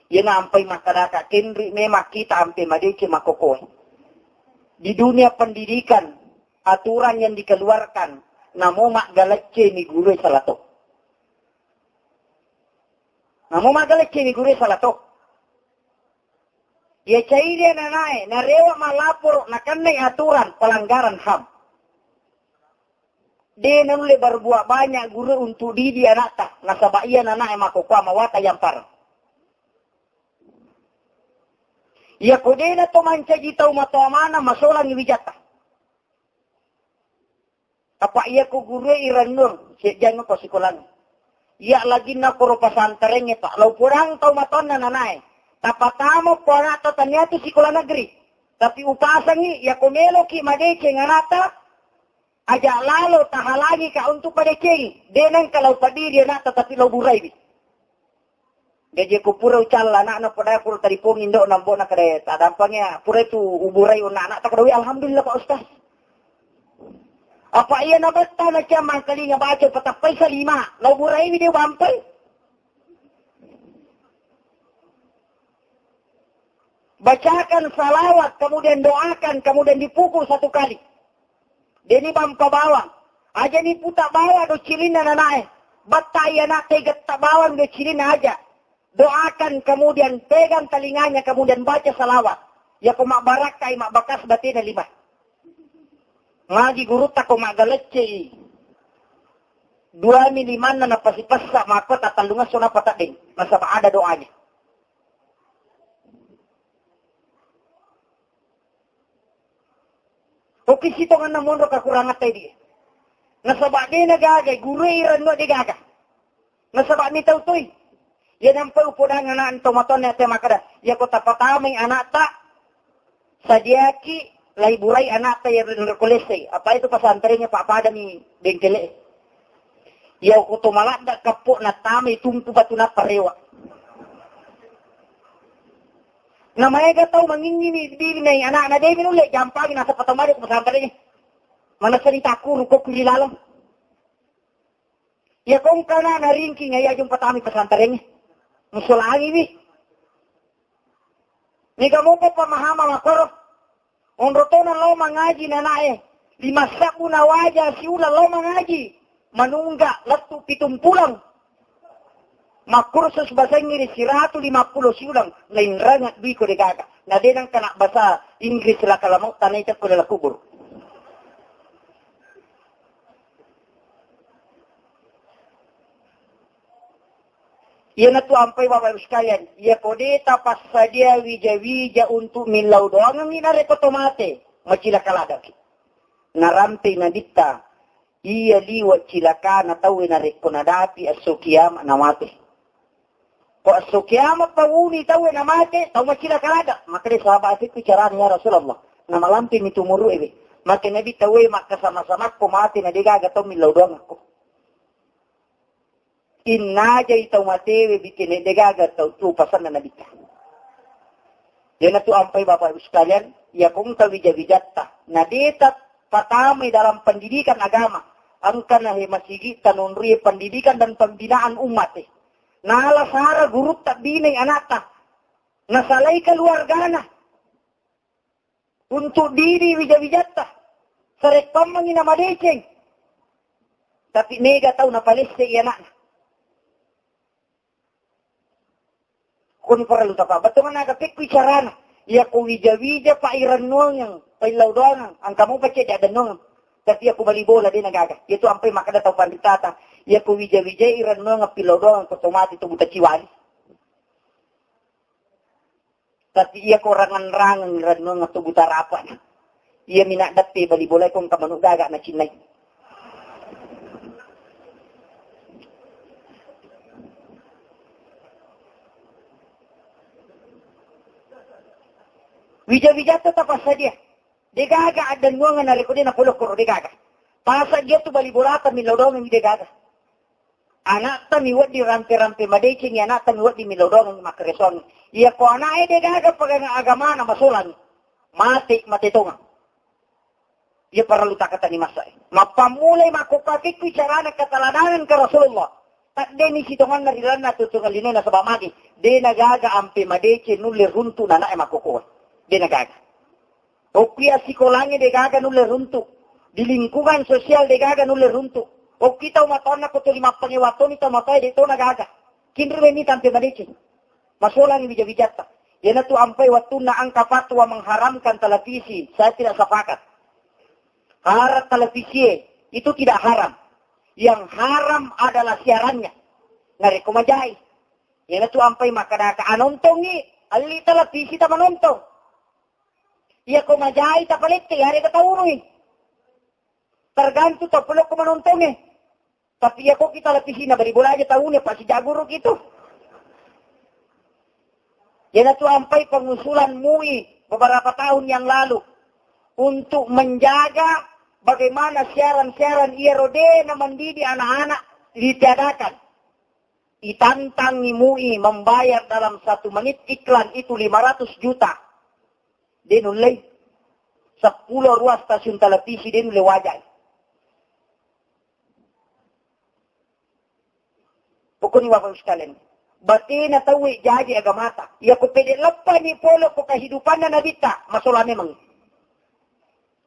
Iyana ampai makkedaka kenri memang kita ampe madeceng makkokoe. Di dunia pendidikan, aturan yang dikeluarkan, namo maggalecce ni guru salato. Namo magalecceni guru salato. Iya caidi ananae, narewa malaporo, nakennai aturan pelanggaran ham. De nanulle berbuat banyak guru untuk didi anakta, nasaba iya nanae makkokkoe mawata yampar. Iya ko de na to mancaji tau matoa maneng masolangi wijatta. Apa iya ko gurue irennuang, sejjang ko sikolang. Iya laginna koro pasantarengnge, Pak. Lau podang tau matonna nanae. Tapatama ko anakta tania tu sikola negeri. Tapi upasangi, iya ko meloki madeceng anakta, aja lalo tahalangi ka untuk padecengi. Denang kalau padiri anakta tapi lau buraiwi. Gaji ko pura ucalla anakna, pada pura taripongi ndo nambo na kade tadampangi, pura itu uburai onna anak tak kadawi, alhamdulillah Pak Ustaz. Apa iya na betta na cia mangkalinga baca patappai salima, na uburai video bampai. Bacakan salawat, kemudian doakan, kemudian dipukul satu kali. Deni bampa bawang. Aja ni puta bawang do cilinna nanae. Batta iya na tegetta bawang do cilinna aja. Doakan, kemudian pegang telinganya, kemudian baca salawat. Iya ko mabbarakkai, mabbakas batena lima. Magi gurutta ko maggalecce i. Dua mi limanna napasipessa, maka tatallungesso napa taddeng. Nasaba ada doanya. Oki sitonganna monro kakurangatta idi. Nasaba' de' nagaga, guru e irannu de' gaga. Nasaba' mitau toi. Iya nampa upodang ana' to matonna te makkeda, iya ko tapatamai ana'ta, sadiaki lai burai ana'ta iya ri kolesei. Apa itu pesantrennya Pak padami bengkele. Iya ko to maladda' kappo natamai tumpu batu nappa rewa. Namaega tau mangingngi ni diri nai ana'na de' minulle jampangi nasaba' tamade ko pesantrennya. Mana cerita kuru ko kuri laleng. Iya ko engkana naringking iya jumpa tami pesantrennya. Musolangiwi. Mega mopa pemahaman makkoro. Onrotona lao mangaji nanae. Lima sabbu nawaja siulang lao mangaji. Manungga lettu pitung pulang. Makkursus bahasa Inggris siratu lima puluh siulang. Nainranga dui ko degaga. Na denang kana bahasa Inggris la kalamau tanai tekko dalam kubur. Iyanatu ampai Bapak Ibu sekalian, iya ko de' tapassadia wija-wija untuk millau doangengngi narekko to mate, macilaka ladaki. Narampe Nabitta, iya liwa' cilakana tauwe narekko nadapi esso kiama' namate. Ko esso kiama' pawuni tauwe namate, tau macilaka lada. Makkeda sahabat itu caranya ya Rasulullah. Namalampimi tumuru'e we. Makkeda Nabi tauwe makkasama-samakko mate na degaga tau millau doangakko. Innajai tau matewe bikene degaga tau tu pasanna Nabi. Iyanatu ampai Bapak Ibu sekalian, iya ko engka wija-wijatta. Na deta patamai dalam pendidikan agama. Engka nahe masigi tanonrui pendidikan dan pembinaan umat e. Nala sara gurutta binai anakta. Nasalai keluargana. Untuk diri wija-wijatta. Sareppammengi namadeceng. Tapi mega tau napalesse i anakna. Koni parellu tapa. Bettuanna aga pekkui carana. Iya ko wija-wija pa irennuangeng, paillau doangeng, engka mopa cedde adennuangeng. Tapi iya ko bali bola de nagaga. Iya tu ampai makkeda tau panritata. Iya ko wija-wija irennuangeng pillau doangeng ko tomati to buta ciwali. Tapi iya ko rangang-rangang irennuangeng to buta rapa. Iya mina deppe bali bola ko engka manu gaga nacinnai. Wija-wijatta tapassadia. Degaga addennuangeng narekko de napolo koro degaga. Pasa dia tu bali bolata millau doangeng degaga. Anakta mi wedding rampe-rampe madecengi, anakta mi wedding millau doangeng makkaresoangngi. Iya ko anake degaga pagangnga agamana masolani. Mate, mate tongang. Iya parellu takkatani masa e. Mappammulai makkokkoe pekkui carana kataladangan ke Rasulullah. Taddeni sitonganna ri lalenna tutungan linoe nasaba magi. De nagaga ampe madeceng nulle runtu nanae makkokkoe. De nagaga. Okki assikolangnge de gaga nulle runtu. Di lingkungan sosial de gaga nulle runtu. Okki tau matoanna ko tuli mappangewa toni tau matoa de to nagaga. Kinri wenni tampe madeceng. Masolangi wija-wijatta. Iyanatu ampai wattunna engka fatwa mengharamkan televisi, saya tidak sepakat. Haram televisie, itu tidak haram. Yang haram adalah siarannya. Narekko majai. Iyanatu ampai makkadaka anontongi, alli televisi ta manontong. Iya ko majai tapalette, yarega taunui. Tergantung tau pelokko manontonge. Tapi iya ko kita lepisina bali bola aja taunui, apa sijaguru gitu. Iyanatu ampai pengusulan MUI beberapa tahun yang lalu untuk menjaga bagaimana siaran-siaran iya rode na mendidik anak-anak ditiadakan. Itantangi MUI membayar dalam satu menit iklan itu lima ratus juta. De nullei. Seppulo ruas stasiun televisi de nulle wajai. Pokokni Bapak Ibu sekalian, batena tauwe jaji agamata. Iya ko pede leppani polo ko kehidupanna nabitta, masola memang.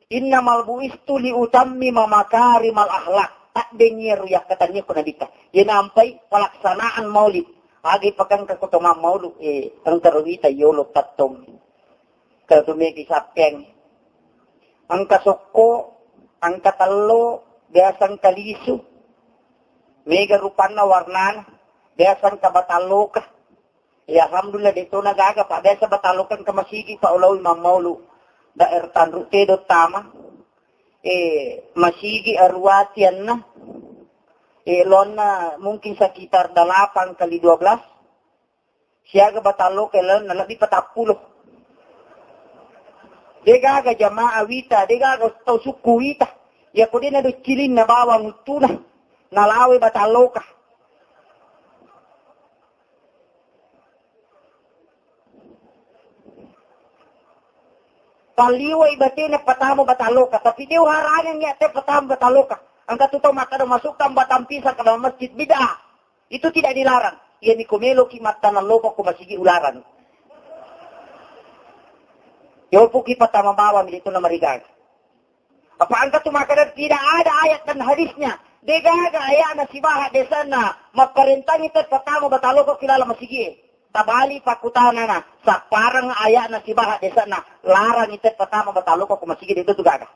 Innamal bu'istu li utammima makarimal akhlak. Taddeng iyaro yakkatannia ko nabitta. Iya nampai pelaksanaan maulid. Agi pakengka ko tomang maulu, eh, engka ro wita yolo tattong. Engka tu meki sappeng. Engka sokko, engka tello, biasa engka lisu. Mega rupanna warnana, biasa engka batalloka. Ya, alhamdulillah, de to nagaga, Pak. Biasa batalokeng ke masigi, Pak, ulao imam maulu. Daerah Tanru Tedo tama. Eh, masigi aruwa tianna. Eh, laonna mungkin sekitar delapan kali dua belas. Siaga batang loka laonna lebbi patappulo. De' gaga jamaah wita, de' gaga tau sukku wita. Iya ko de' nado cilinna bawang uttuna, nalawe batang loka. Palliwai batena patama batang loka, tapi de' uharangengngi ate patama batang loka. Engka tu tau makkeda masukkan batang pisang ke dalam masjid, bid'ah. Itu tidak dilarang. Iya niko meloki mattaneng loka ko masigi ularang. Yopuki patama bawang itu namarigaga. Apa engka tu makkeda tidak ada ayat dan hadisnya. De' gaga ayatna sibawa hadisna mapparentangi te patama batang loka ki laleng masigie. Tabali pakkutanana, sappareng ayatna sibawa hadisna larang te patama batang loka ko masigi, de' tu gaga.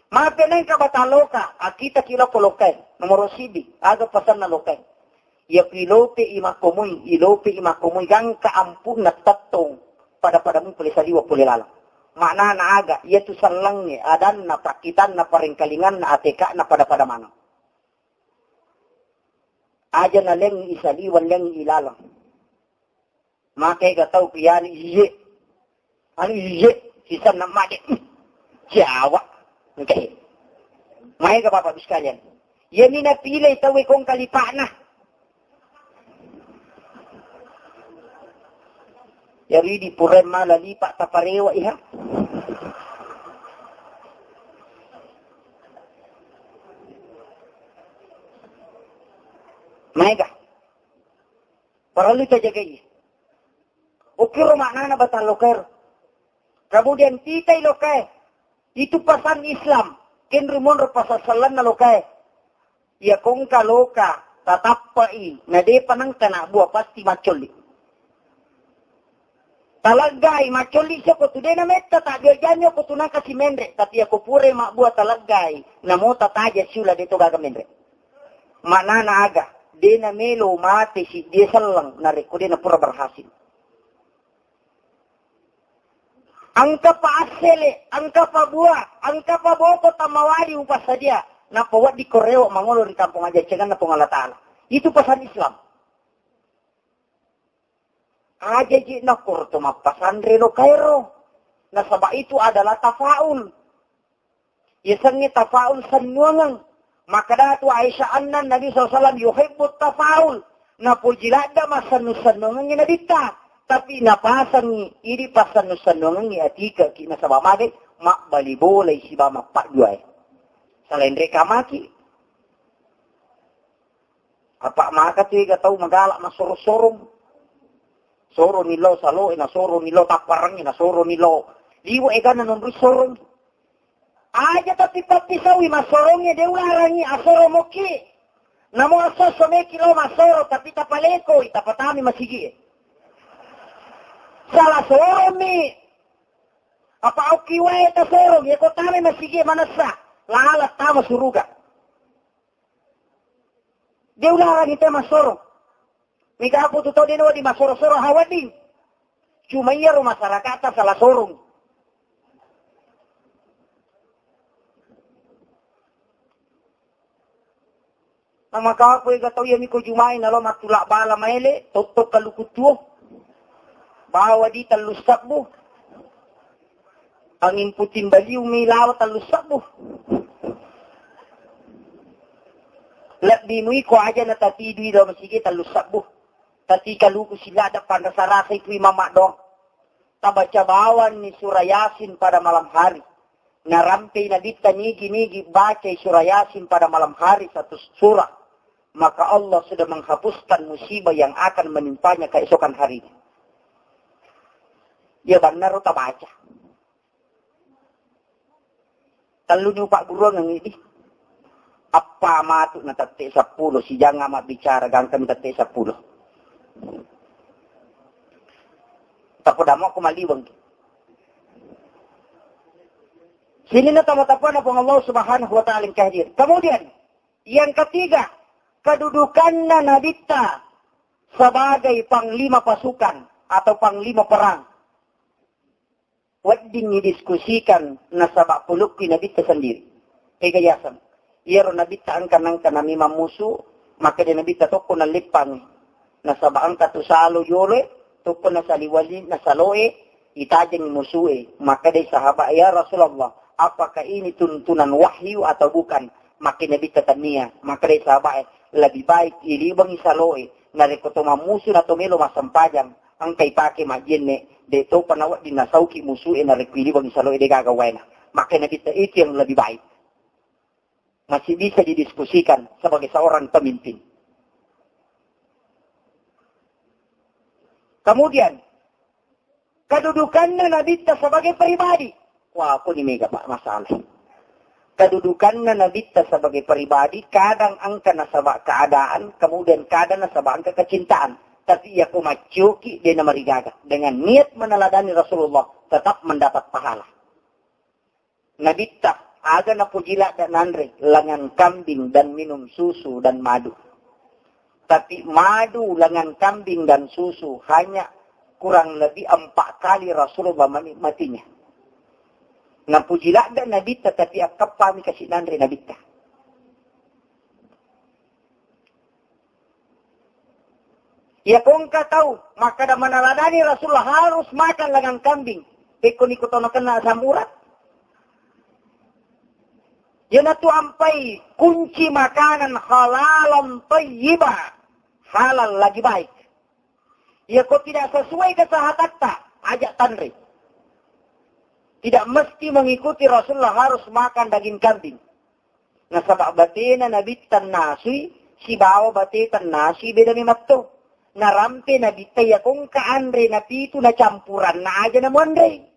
Mape nengka batang loka, akita ki loko lokae. Nomoro sidi, aga pasanna lokae. Iya ku ilope i makkomoi, ilope i makkomoi gangka ampunna tettong pada-pada mu pole saliwa pole laleng. Maknana aga, iya tu sellengnge, adanna, pakkitanna, parengkalinganna, ateka'na pada-pada maneng. Aja nalengngi i saliwa, lengngi i laleng. Maka ega tau ku iyanu iye. Anu iye, sisenna made. Jawa. Engka e. Maega Bapak Ibu sekalian. Iyani napilei tauwe kong kalipa'na. Jadi di pura mala lipa' taparewa iha. Maega. Parellu tajagai. Okkiro maknana batang lokaero. Kemudian titai lokae. Itu pasan Islam. Kenru monro pasassalanna lokae. Iya kongka loka tatappai, na depa nengka na bua pasti maccolli. Taleggai, maccolli soko tu dena metta, tak jajanya ko tu nangka si menre, tapi ako pure mabbua taleggai, namo tataja siula de to gaga menre. Maknana aga? Dena melo mate si dia selleng narekko dena pura berhasil. Engka pa assele, engka pa bua, engka pa boko tamawali upassadia, nappa wedding ko rewe mangolo ri kampong aja cenganna Puang Allah Taala. Itu pesan Islam. Aja ji nakkorto mappasanre lo kaero. Nasaba itu adalah tafaul. Yasengnge tafaul sennuangeng. Makkeda tu Aisyah anna Nabi sallallahu alaihi wasallam yuhibbut tafaul. Napoji ladda massennu-sennuangengngi Nabitta. Tapi napasengngi idi passennu-sennuangengngi atikeki nasaba magai mabbali bolai siba mappadduae. Salenre kamaki. Apa maka tu ega tau magala massorong-sorong. Soroni lao saloe, na soroni lao tapparengnge, na soroni lao liwe egana nonroi sorong. Aja tapi pappisaui massorongnge de ularangi asoro moki. Namo asso-asso meki lao massoro tapi tapalekoi, tapatami masigie. Salah sorongmi. Apa okki wae tasorong, ye ko tame masigie manessa. Lala tama suruga. De ularangi te massoro. Mega aku tu tau de nawedding massoro-soro hawedding. Cuma iyaro masyarakatta salah sorong. Namaka aku ega tau iyami ko jumai nalo mattula bala maele, totto kaluku tuo. Bawa di tellu sebbu. Angin puting beliung mi lao tellu sebbu. Lebbi mui ko aja na tatidui lao masigi tellu sebbu. Tati kaluku sila ada panrasa-rasa itu imam doang. Tabaca bawanni surah Yasin pada malam hari. Narampei Nabitta nigi-nigi bacai surah Yasin pada malam hari satu surah. Maka Allah sudah menghapuskan musibah yang akan menimpanya keesokan harinya. Iya bannaro tabaca. Telluni upagguruang idi. Appa matu na tette seppulo, sijang mabbicara gangkami tette seppulo. Tapodamo ko maliweng. Sininna tama-tamana Puang Allah Subhanahu wa Ta'ala yang hadir. Kemudian, yang ketiga, kedudukanna Nabitta sebagai panglima pasukan atau panglima perang. wedding didiskusikan nasaba pulukki Nabitta sendiri. Ega yaseng. Iyaro Nabitta engka nangka nami mammusu, makkeda Nabitta tokko nalleppangi. Nasaba engka tu salo yoloe, tokko nasaliwali nasaloe, itajengi musue. Makkeda sahabat, "Ya Rasulullah, apakah ini tuntunan wahyu atau bukan?" Makkeda Nabitta, "Tania." Makkeda sahabat, "Lebih baik ilibangi saloe, narekko to mammusu na to melo massempajang, engka ipake majjenne, de topa nawedding nasauki musue narekko ilibangi saloe de gaga waena." Makkeda Nabitta, "Itu yang lebih baik." Masih bisa didiskusikan sebagai seorang pemimpin. Kemudian, kedudukanna Nabitta sebagai pribadi. Wah, aku ni mega, Pak, masalah. Kedudukanna Nabitta sebagai pribadi, kadang engka nasaba keadaan, kemudian kadang nasaba engka kecintaan. Tapi iya ko maccoki, de namarigaga. Dengan niat meneladani Rasulullah, tetap mendapat pahala. Nabitta, aga napuji ladda nanre, lengan kambing dan minum susu dan madu. Tapi madu, lengan kambing dan susu hanya kurang lebih empat kali Rasulullah menikmatinya. Napuji ladda Nabitta, tapi akkappami kasi nanre Nabitta. Iya ko engka tau makkada meneladani Rasulullah harus makan lengan kambing. Pekko niko tau nakenna asam urat. Iyanatu ampai kunci makanan halalan thayyiba. Halal lagi baik. Iya ko tidak sesuai kesehatatta, aja tanre. Tidak mesti mengikuti Rasulullah harus makan daging kambing. Nasaba batena Nabitta nasui, sibawa bateta nasui beda mematto. Narampe Nabitta iya ko engka anre napitu na campuranna aja namuanre.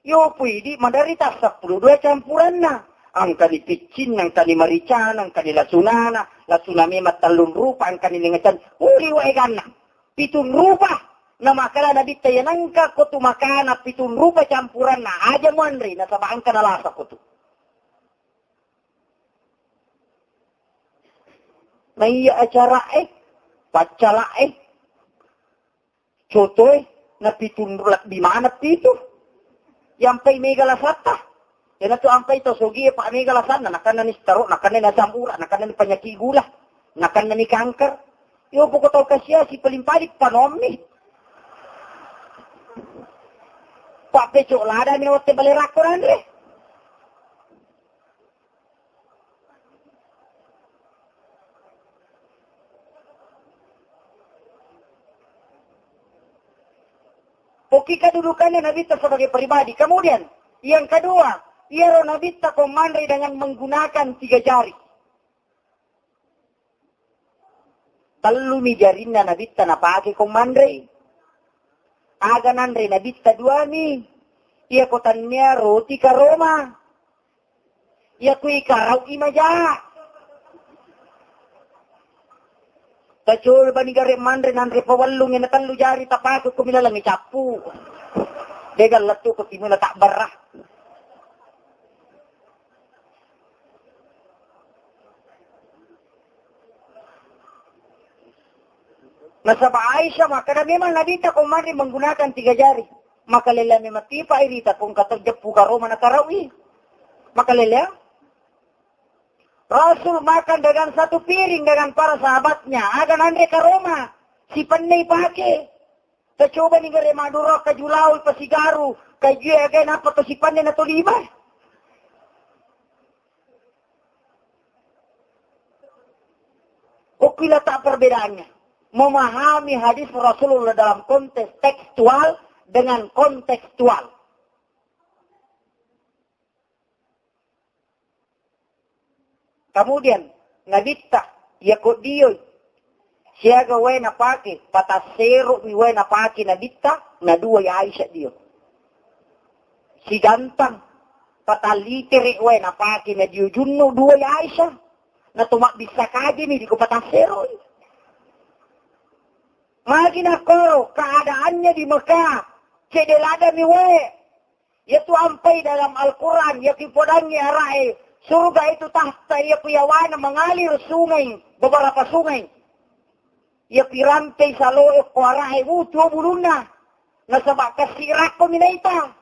Yo puidi maderri tasseppulo dua campuranna. Engkani piccin, engkani maricana, engkani lasunana, lasuna memang tellung rupa, engkani lengecan, uri wae ganna. Pitung rupa. Namakkeda Nabitta iya nengka ko tu makana pitung rupa campuranna aja muanre, nasaba engka nalasa ko tu. Naiya acara e, paccala e, coto e, na pitung lebbi maneng pitu. Yampai mega lasatta. Iyanatu ampai to sogi e, pa mega lasanna, nakanna ni stroke, nakanna ni asam urat, nakanna ni penyakit gula, nakanna ni kanker. Yo poko tau kasiasi paling-paling panommi. Pa pecok lada mi wette bale rakko nanre. Oke, kedudukannya Nabitta sebagai pribadi. Kemudian, yang kedua, iyaro Nabitta ko manre dengan menggunakan tiga jari. Tellumi jarinna Nabitta napake ko manre. Aga nanre Nabitta duami. Iya ko tannia roti karoma. Iya kui karau i maja. Tacoba ni gare manre nanre pawellung na tellu jari tapake ko milalengi cappu. Degal lettu ko timuna tak berrah. Nasaba Aisyah makkada memang Nabitta ko manre menggunakan tiga jari. Makalelea memang tipa irita ko engka to jeppu karoma na karau i. Makalelea. Rasul makan dengan satu piring dengan para sahabatnya. Aga nanre karoma. Sipennei pake. Tacoba ni gare Madura, kaju lawi, pasigaru, kaju aga napa to sipanne na to lima. Oke, letak perbedaannya. Memahami hadis Rasulullah dalam konteks tekstual dengan kontekstual. Kemudian, Nabitta, iya ko dioi, siaga wae napake, patassero mi wae napake Nabitta, na duai Aisyah dio. Sigantang, patallitere wae napake na dio junnu duai Aisyah. Na to mabbissa kaje mi diko patassero. Magi nakkoro keadaannya di Mekah, cedde lada mi wae. Yaitu ampai dalam Al-Quran, yakipodangngi arae, surga itu tahta, yaku yawana mengalir sungai, beberapa sungai. Yapi rampei saloe ko arae, wutu bulunna. Nasaba kasirakko minaita.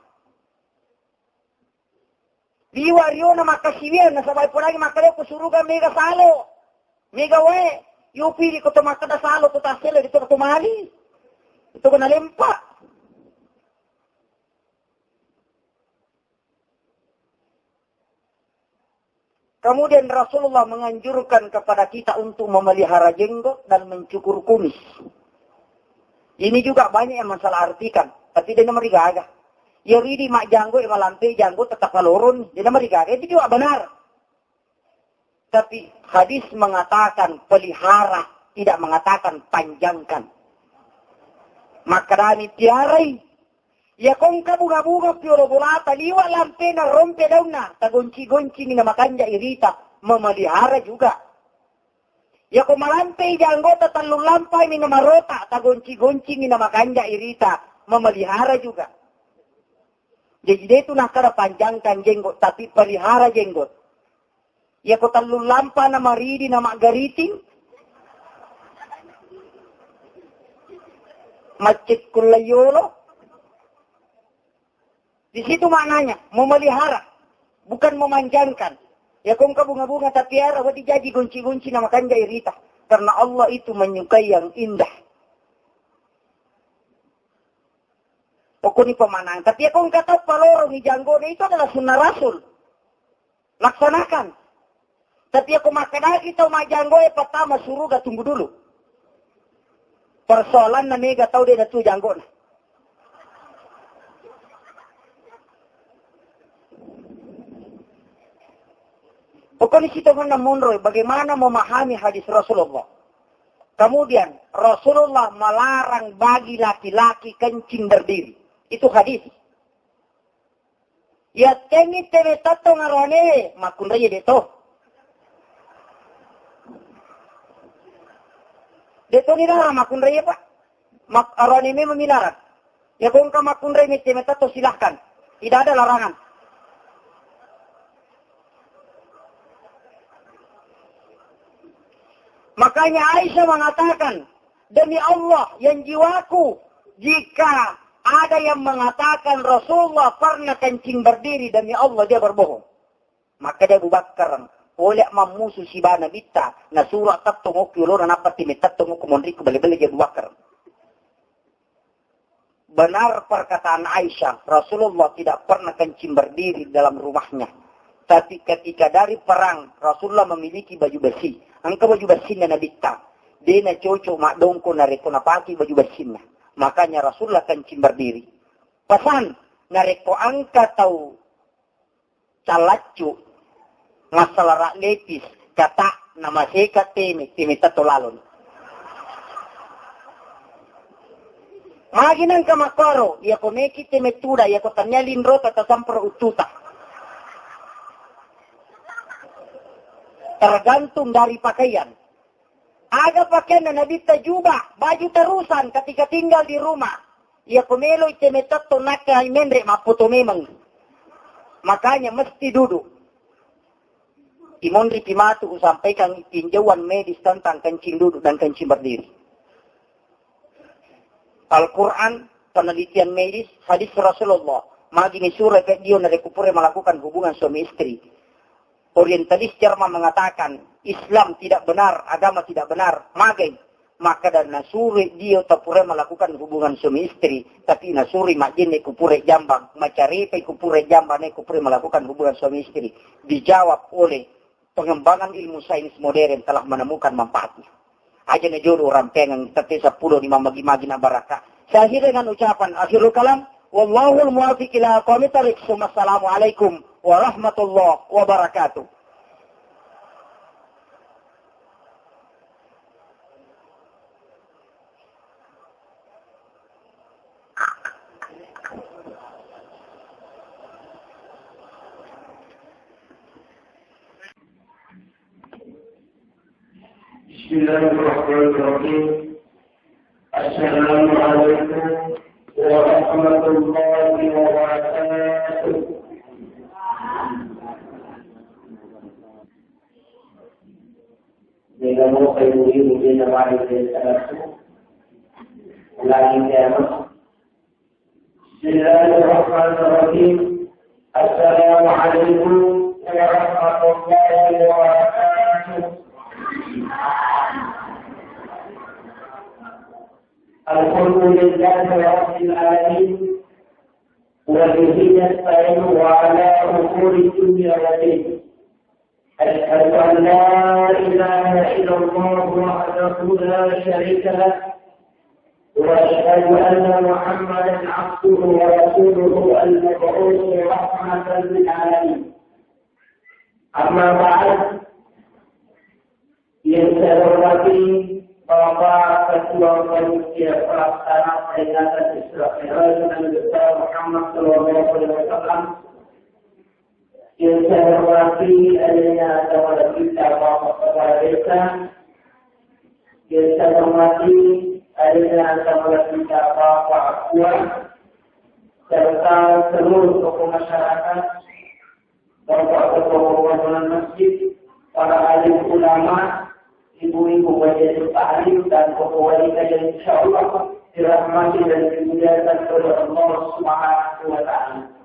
Liwa riona makkasiwiang, nasaba' ipodagi makkeda ko suruga mega salo. Mega wae, yo piri ko to makkeda salo, to tassele, to, to mali. To ko nalempa. Kemudian Rasulullah menganjurkan kepada kita untuk memelihara jenggot dan mencukur kumis. Ini juga banyak yang masalah artikan, tapi dia namarigaga. Ya ridi mak janggo, ya malampe janggo tetap kaloron, dia namarigaga. Itu juga benar. Tapi hadis mengatakan pelihara, tidak mengatakan panjangkan. Makkedani piarai. Iya kongka bunga-bunga piolo bolata liwa lampena rompe daunna, tagonci-goncini na makanja irita, memelihara juga. Iya ko malampe i janggota tellung lampa mi na marota, tagonci-goncini na makanja irita, memelihara juga. Jadi de tu nakkeda panjangkan jenggot, tapi pelihara jenggot. Iya ko tellung lampa na maridi na maggariting, maccet kulla yolo. Di situ maknanya, memelihara, bukan memanjangkan. Iya ko engka bunga-bunga tapiara, wedding jaji gonci-gonci na makanja irita. Karena Allah itu menyukai yang indah. Pokoknya pemanang. Tapi iya ko engka tau palorongi janggona, itu adalah sunnah Rasul. Laksanakan. Tapi iya ko makkedaki tau majanggoe, pertama suruga tunggu dulu. Persoalanna mega tau de natu janggona. Pokoknya sitongenna monroi bagaimana memahami hadis Rasulullah. Kemudian Rasulullah melarang bagi laki-laki kencing berdiri. Itu hadis. Yattengngi teme tattong aroane, makkunrai de to. De to ni rara makkunrai, Pak. Mak-, aroane memang milarang. Ya ko engka makkunrai mette metta to, silahkan. Tidak ada larangan. Makanya Aisyah mengatakan, "Demi Allah yang jiwaku, jika ada yang mengatakan Rasulullah pernah kencing berdiri, demi Allah dia berbohong." Makkeda Abu Bakar, "Pole mammusu siba Nabitta, nasuro tettong okki ulona nappa teme tettong okko monriku bale-bale je Abu Bakar." Benar perkataan Aisyah, Rasulullah tidak pernah kencing berdiri dalam rumahnya. Tapi ketika dari perang, Rasulullah memiliki baju besi. Engka baju besinna Nabitta. De nacocok maddongko narekko napake baju besinna. Makanya Rasulullah kencing berdiri. Pesan, narekko engka tau calaccu, masalah lepis, kata, namaseka teme, teme tato lalon. Magi nangka makkoro, iya ko meki teme tuda, iya ko tania linrota tasampro uttuta. Tergantung dari pakaian. Aga pakeanna Nabitta? Jubah, baju terusan ketika tinggal di rumah. Iya ko meloi teme tetto nakka menre mappoto memang. Makanya mesti duduk. Imonri pi matu usampaikan tinjauan medis tentang kencing duduk dan kencing berdiri. Al-Quran, penelitian medis, hadis Rasulullah. Magi ni sura ke dio narekupure melakukan hubungan suami istri. Orientalis Jerman mengatakan Islam tidak benar, agama tidak benar. Magai? Maka dan nasuri dio tapure melakukan hubungan suami istri, tapi nasuri majenne kupure jambang, macarepe kupure jambang, ne kupure melakukan hubungan suami istri. Dijawab oleh pengembangan ilmu sains modern telah menemukan manfaatnya. Aja na jodo rampengan tette seppulo ni mamagi-magi na baraka. Saya akhiri dengan ucapan akhirul kalam, wallahul muwaffiq ila aqwamit thariq. Assalamualaikum warahmatullahi wabarakatuh. بسم الله الرحمن الرحيم. السلام عليكم ورحمة الله وبركاته. Mega mo kai mugi mugi na mari de salatu. Lagi kiamat. Bismillahirrahmanirrahim. السلام عليكم ورحمة الله وبركاته. الحمد لله رب العالمين، وبه نستعين على أمور الدنيا والدين. أشهد أن لا إله إلا الله وحده لا شريك له، وأشهد أن محمدا عبده ورسوله المبعوث رحمة للعالمين. أما بعد، yang saya hormati Bapak Ketua Panitia Pelaksana Peringatan Isra Mi'raj Nabi besar Muhammad sallallahu alaihi wasallam, yang saya hormati adanya Kepala Desa, Bapak Kepala Desa, yang saya hormati adanya Kepala Desa, Bapak Ketua, serta seluruh tokoh masyarakat, Bapak Ketua Pembangunan Masjid, para alim ulama, ibu-ibu majelis taklim, dan tokoh wanita yang insya Allah dirahmati dan dimuliakan oleh Allah Subhanahu wa Ta'ala.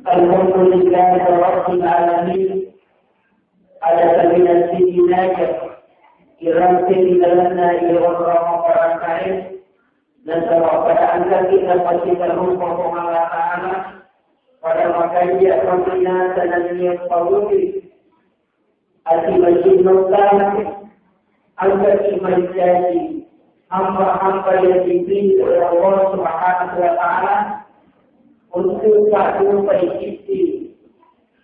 Alhamdulillahirabbil alamin. Ada kaminang sijinaka irante ri lalenna iyaro onrong maparakae, nasaba pada engkaki napasitarrupa Puang Allah Ta'ala, pada makanja mapinasa nennia pawuti ati macinnokka, engkaki mancaji hamba-hamba yang dipilih oleh Allah Subhanahu wa Ta'ala untuk paddupai sisi.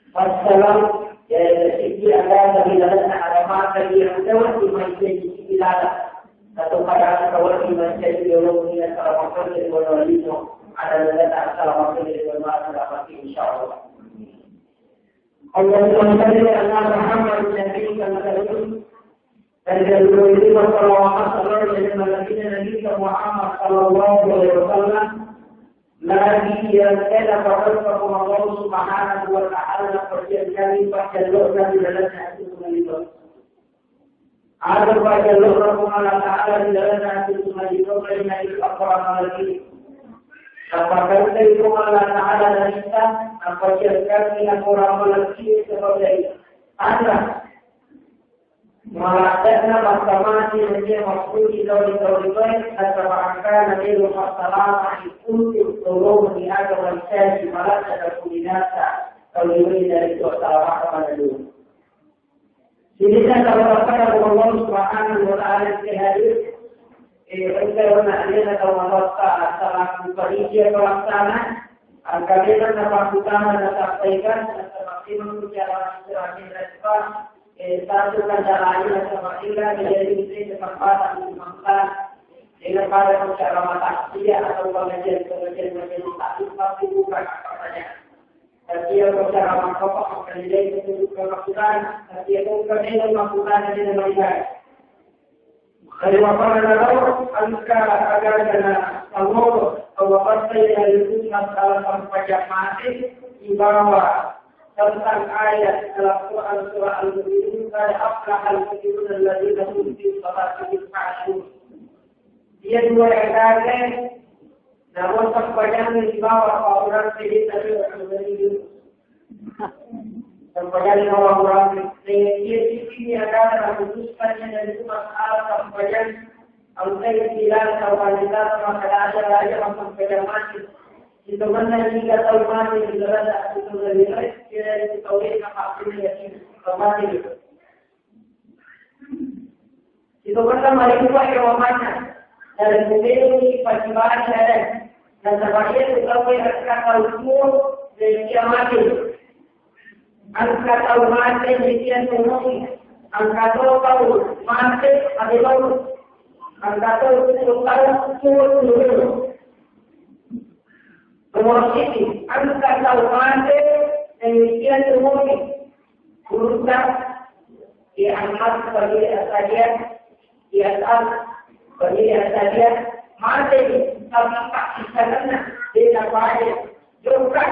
Wassalam, ya, sisi agama di dalam agama yang jauh di manusia di sisi dalam. Satu pada kawat di manusia di dalam dunia selama kerja di dalam itu ada dalam selama kerja di dalam selama, insya Allah. Allahumma salli ala Muhammad nabiyyikal karim. Dan dari dulu itu, wassalawat, wassalam dari Nabi Muhammad sallallahu alaihi wasallam. Nabi yang telah berkata Allah Subhanahu wa Ta'ala, persiapkan pakai doa di dalam hati kita. Ada pakai doa Allah Ta'ala di dalam hati kita, di dalam hati kita. Apakah itu Allah Ta'ala dan kita, apa yang kami orang lagi sebagai anak Maladde'na makkamaci nennia mappuli tau ri tau linoe, nasaba engkana melo massalama'i untu' tolongenni aga mancaji maladde' napulinasa tau linoe dari to salama' manenni. Sininna tau tappana Allah Subhanahu wa Ta'ala ke hadir, eh, engka ro na alena tau matoatta selaku panitia pelaksana, engka memang napakkutana nasampaikan, nasaba memang bicara silaturahmi, eh, satu kendalanya sama illa menjadi kesempatan untuk makan dengan pada penceramah takziah atau pengajian-pengajian majelis taklim pasti bukan apa saja. Tapi yang penceramah bapak akan menjadi kebutuhan masukan, tapi yang bukan dengan masukan dan dengan melihat. Riwafana lau engka agagana Allah, Allah passaina ri Ummat ala sampajang mate, ibawa tentang ayat dalam Quran surah Al-Mu'minun, qad aflahal mu'minun alladzina hum fi salatihim khashi'un. Iya dua ayat, namo sampajang ibawa orang sedih tapi orang sedih. Sampajang orang-orang, eh, iya sini ada memutuskannya dari itu masalah sampajang. Engkai bilang sampajang kita sama kada ada raja sampajang mati. Itu mana jika tahu mati di dalam satu dari mereka, kira itu tahu apa pun ya sih, mati. Itu kan maribuwa ero manna. Dan kemudian ini pagi-pagi ada. Dan sebagian itu tahu yang kata ukur, dan dia mati. Engka tau mate demikian umurnya. Engka to tau mate ade baru. Engka to tau umur dulu. Nomor siji, engka tau mate demikian umurnya. Gurutta, ya Ahmad, bagi dia saja. Di atas bagi dia saja, mate, tapi tak bisa kena, dia tak payah. Jokka,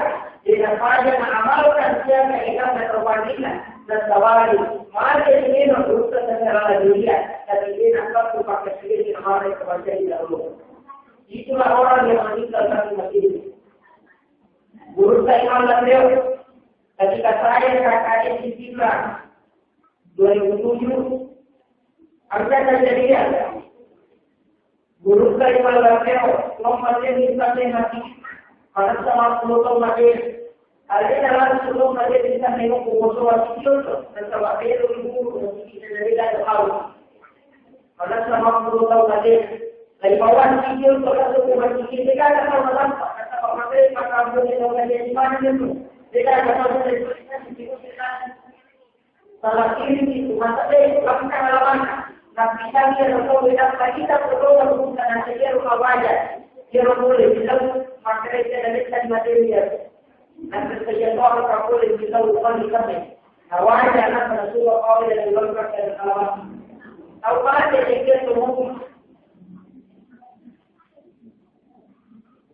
dia tak payah mengamalkan siapa yang akan terpandina, dan tawari, mate ini menurut secara dunia, tapi dia tak tahu pakai sendiri kemarin kepada dia dulu. Itulah orang yang meninggalkan masjid. Gurutta Imam Lamreo, ketika saya K K N di Sidrap dua ribu tujuh, ada kejadian. Gurutta Imam Lamreo, nomor dia bisa mati. Pada sama sepuluh tahun lagi. Ada dalam sepuluh tahun dia bisa nengok kuboso waktu itu, dan sama dia dulu guru, dan kita dari dalam tahu. Pada sama sepuluh tahun lagi. Dari bawah video itu, kalau cuma di sini kan ada sama-sama. Kata Pak Menteri, Pak Menteri, Pak Menteri, di mana itu? Dia kan ada sama-sama di sini, di sini. Salah kiri itu, masa deh, bukan pengalaman. Tapi kami yang tahu, kita, kita perlu melakukan nanti dia rumah wajah. Dia boleh bilang, maka dia ada di materi dia. Nanti saya tahu, tak boleh bilang, bukan di kami. Nah, wajah, anak, pada suruh kau yang keluarkan dari alamat. Tahu mana dia, dia semua.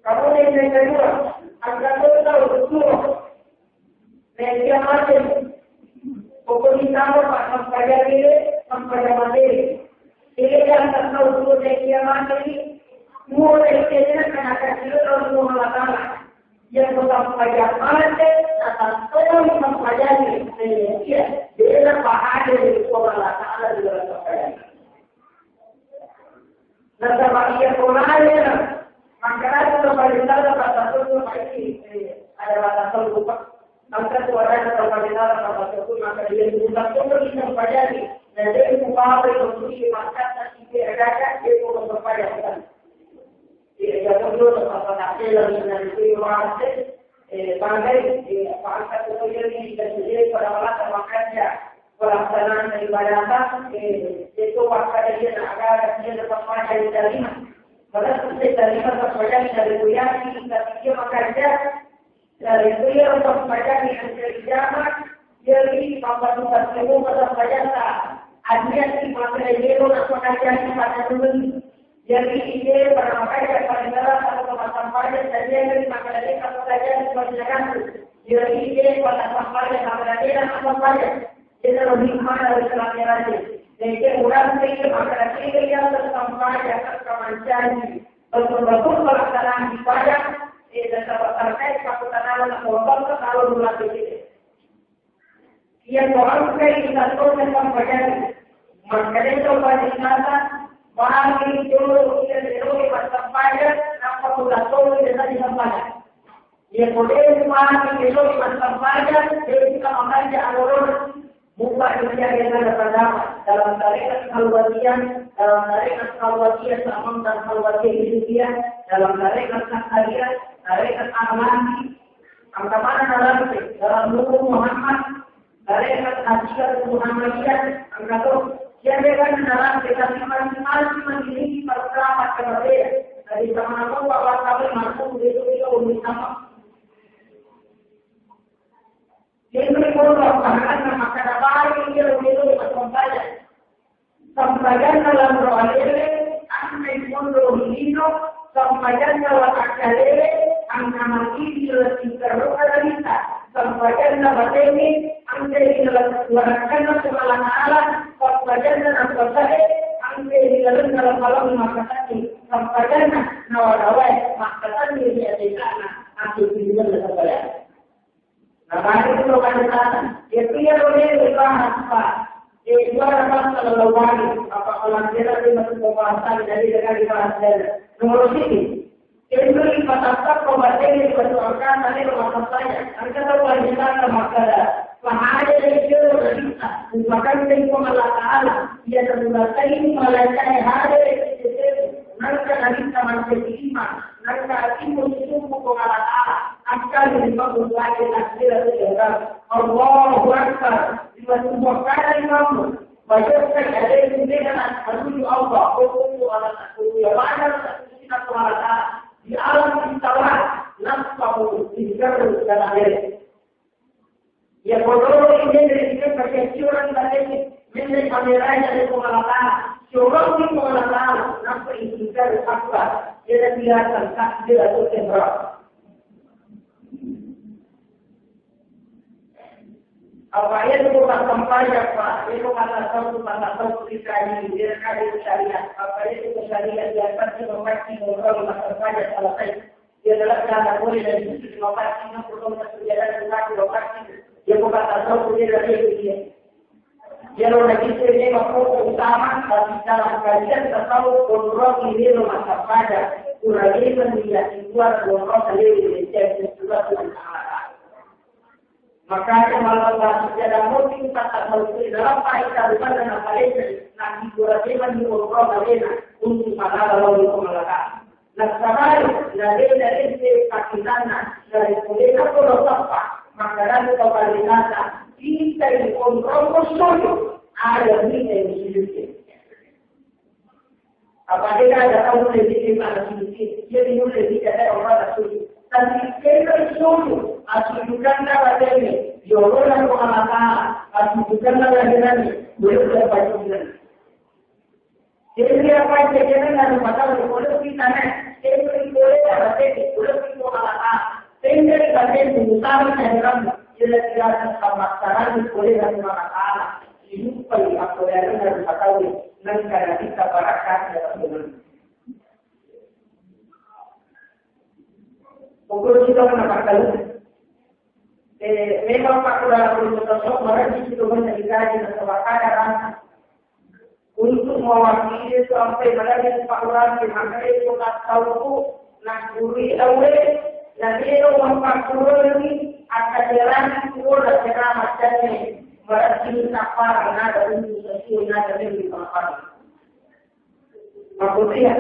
Kamu yang kedua, angkat tahu, betul. Naikia mate, pokokni tama pa mampajari, mampajari mate. Tega tau tu naikia mate, muore tena kana kacil tau tu malatama. Yang mampajari mate, tata tau mampajari, naikia, bela pahale ko malatama di dalam mampajari. Nasaba iya purae, makkedai to parinna, patasokku, eh, ada patasokku, Pak. Maka tu ada to parinna, patasokku, maka dia buka to di sempajang. Nah, dia buka apa itu, di makanan, di agak, dia buka sempajang. Iya, iya, perlu to, apa, tak ada lagi, nanti, eh, pakai, eh, apa, angkat to, dia di, dan dia pada mata makannya. Pelaksanaan ibadah, eh, itu waktu dia nak agak dia tetap makan di dalam. Padahal sempajang, sempajang dari Buya, tapi dia makan dia, dari Buya untuk sempajang yang dari jamaah, dia di tempat-tempat semua sempajang tak. Artinya, di masa dia nak makan dia di masa dulu. Jadi, ide pada makanya pada dalam satu tempat sampah dan dia dari makanan dia satu saja di masyarakat. Jadi, ide pada sampah dan makanan dia satu saja. Kita lebih mana dari selama raja. Jadi, orang saya makanan dia yang tersampah yang terkemancing. Betul-betul pelaksanaan ibadah, eh, dan terkait satu tanah dan korban kalau bulan ini. Iya, ko engkai itatonna sempajang. Makkedai to parinna, bagi jolo iya meloki massempajang, nappa kutattoi tena disempajang. Iya, ko de magi meloki massempajang, de kita makanja alorona. Mupa dunia dengan dapat dalam tarekat Khalwatiyah, dalam tarekat Khalwatiyah, sama dan Khalwatiyah Hizbiyah, dalam tarekat Sakhariyah, tarekat Ahmadi, Angka mana dalam dalam Nur Muhammad, mereka Asia Muhammadiyah, angka tu. Siapa kan dalam kita masing-masing memiliki pertama kepada dari sama-sama bahwa kami mampu begitu kita umi sama. Ini pun pasangan maka dapat dia dulu berkembang. Sempajanna lanro alele, anre monro lino, sempajanna watakkalele, anna mangidi letting terro kalalita, sempajanna batene, anre ri laleng warakkanna Puang Allah Ta'ala, sempajanna nappasale, anre ri laleng dalam malam makkatanni, sempajanna nawa-nawai, makkatanni ri atekana, aku tujuan sempajanna. Nah, baru itu kan sana. Itu ya boleh dibahas, Pak. Itu ada pasal lalu baru. Apa kalau kira dia masuk pembahasan, jadi dengan dibahas dan nomor sini. Itu di pasal apa, baca di batu angka, tadi rumah saya. Angka tahu lagi sana, maka ada. Pahaya dari jero dari kita. Bukan dari Allah Ta'ala. Ia terbuka ini, malaikat ada dari kita. Mereka dari kita masih iman. Nangka atimu sisumpu ko Allah Ta'ala, akkali ri mabbu lagi takbiratul ihram. Allahu Akbar. Lima sebuah kali kamu. Bajokkan adai dengan menuju Allah. Hukum Allah Ta'ala. Hukum Allah Ta'ala. Di alam bawah. Nafsu tinggal dan akhir. Iya, kodoro ini dari kita percaya orang tadi, menjadi kameranya dari pengelolaan, coba di pengelolaan, kenapa itu dari apa? Dia tidak akan takdir atau tembak. Apa itu bukan sampah ya, Pak? Itu kata satu, kata satu kita ini, dia kali syariat. Apa itu syariat yang pasti memakai orang makan saja salah saya. Dia adalah cara boleh dari situ lima pasti, enam puluh tahun satu jalan, lima puluh pasti. Dia bukan tasawuf, dia dari dia. Dia lo lagi sini, lima puluh utama, tapi dalam kajian tasawuf, kontrol ini lo masa pada. Kurang ini menjadi dua, kontrol sendiri, jadi sesuatu yang salah. Makanya malah bahasa tiada mungkin kata mungkin dalam paita bukan dengan paita, nanti dua teman di orang lain untuk masalah lalu pengalaman. Nasabari, nadé-nadé pakitana, dari kulit aku lo sapa, makanan kau paling nata, kita di kontrol kosong, ada minta yang sujud. Apa dia ada tahu dia di mana sujud, dia di mana dia ada orang sujud. Tapi kita sujud, asujukan darah ini, yoronan ko Allah Ta'ala, asujukan darah ini, boleh dapat juga. Jadi apa yang kita nak dapat tahu, boleh kita nak, kita boleh dapat ini, boleh kita Allah Ta'ala. Sehingga kita utama dari Rabb, kira-kira sama sekarang boleh dari Allah Ta'ala. Silupai apoleanna rupataue, nengka nabitta barakatna tellunna. Pokokna kita menapakkan. Eh, memang Pak Lurah, untuk sosok, mereka itu menjadi kaji dan sebagainya. Untuk mewakili sampai menjadi Pak Lurah, di mana itu tak tahu, nak guru tahu, dan dia orang Pak Lurah ini akan jalan keluar dari ceramah dan mereka ini tak paham, nada untuk sesuai, nada lebih paham. Maksudnya,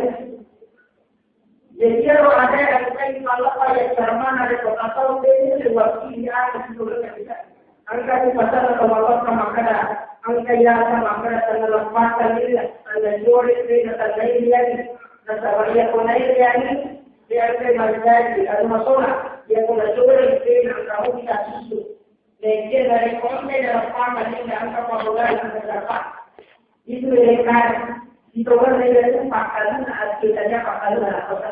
jadi kalau ada yang saya kalau saya ceramah ada kota tahu dia itu waktu dia ada di kota kita. Angka di pasar atau malam sama kada, angka ya sama kada tanda lepatan ini, tanda jore ini, tanda ini lagi, tanda bahaya kona ini lagi, dia angka yang lagi, ada masalah, dia kona jore ini, angka kita susu. Leggera dari konten dalam paman ini angka pemodal yang terdapat. Itu mereka itu mereka itu pakaluna, artinya pakaluna apa?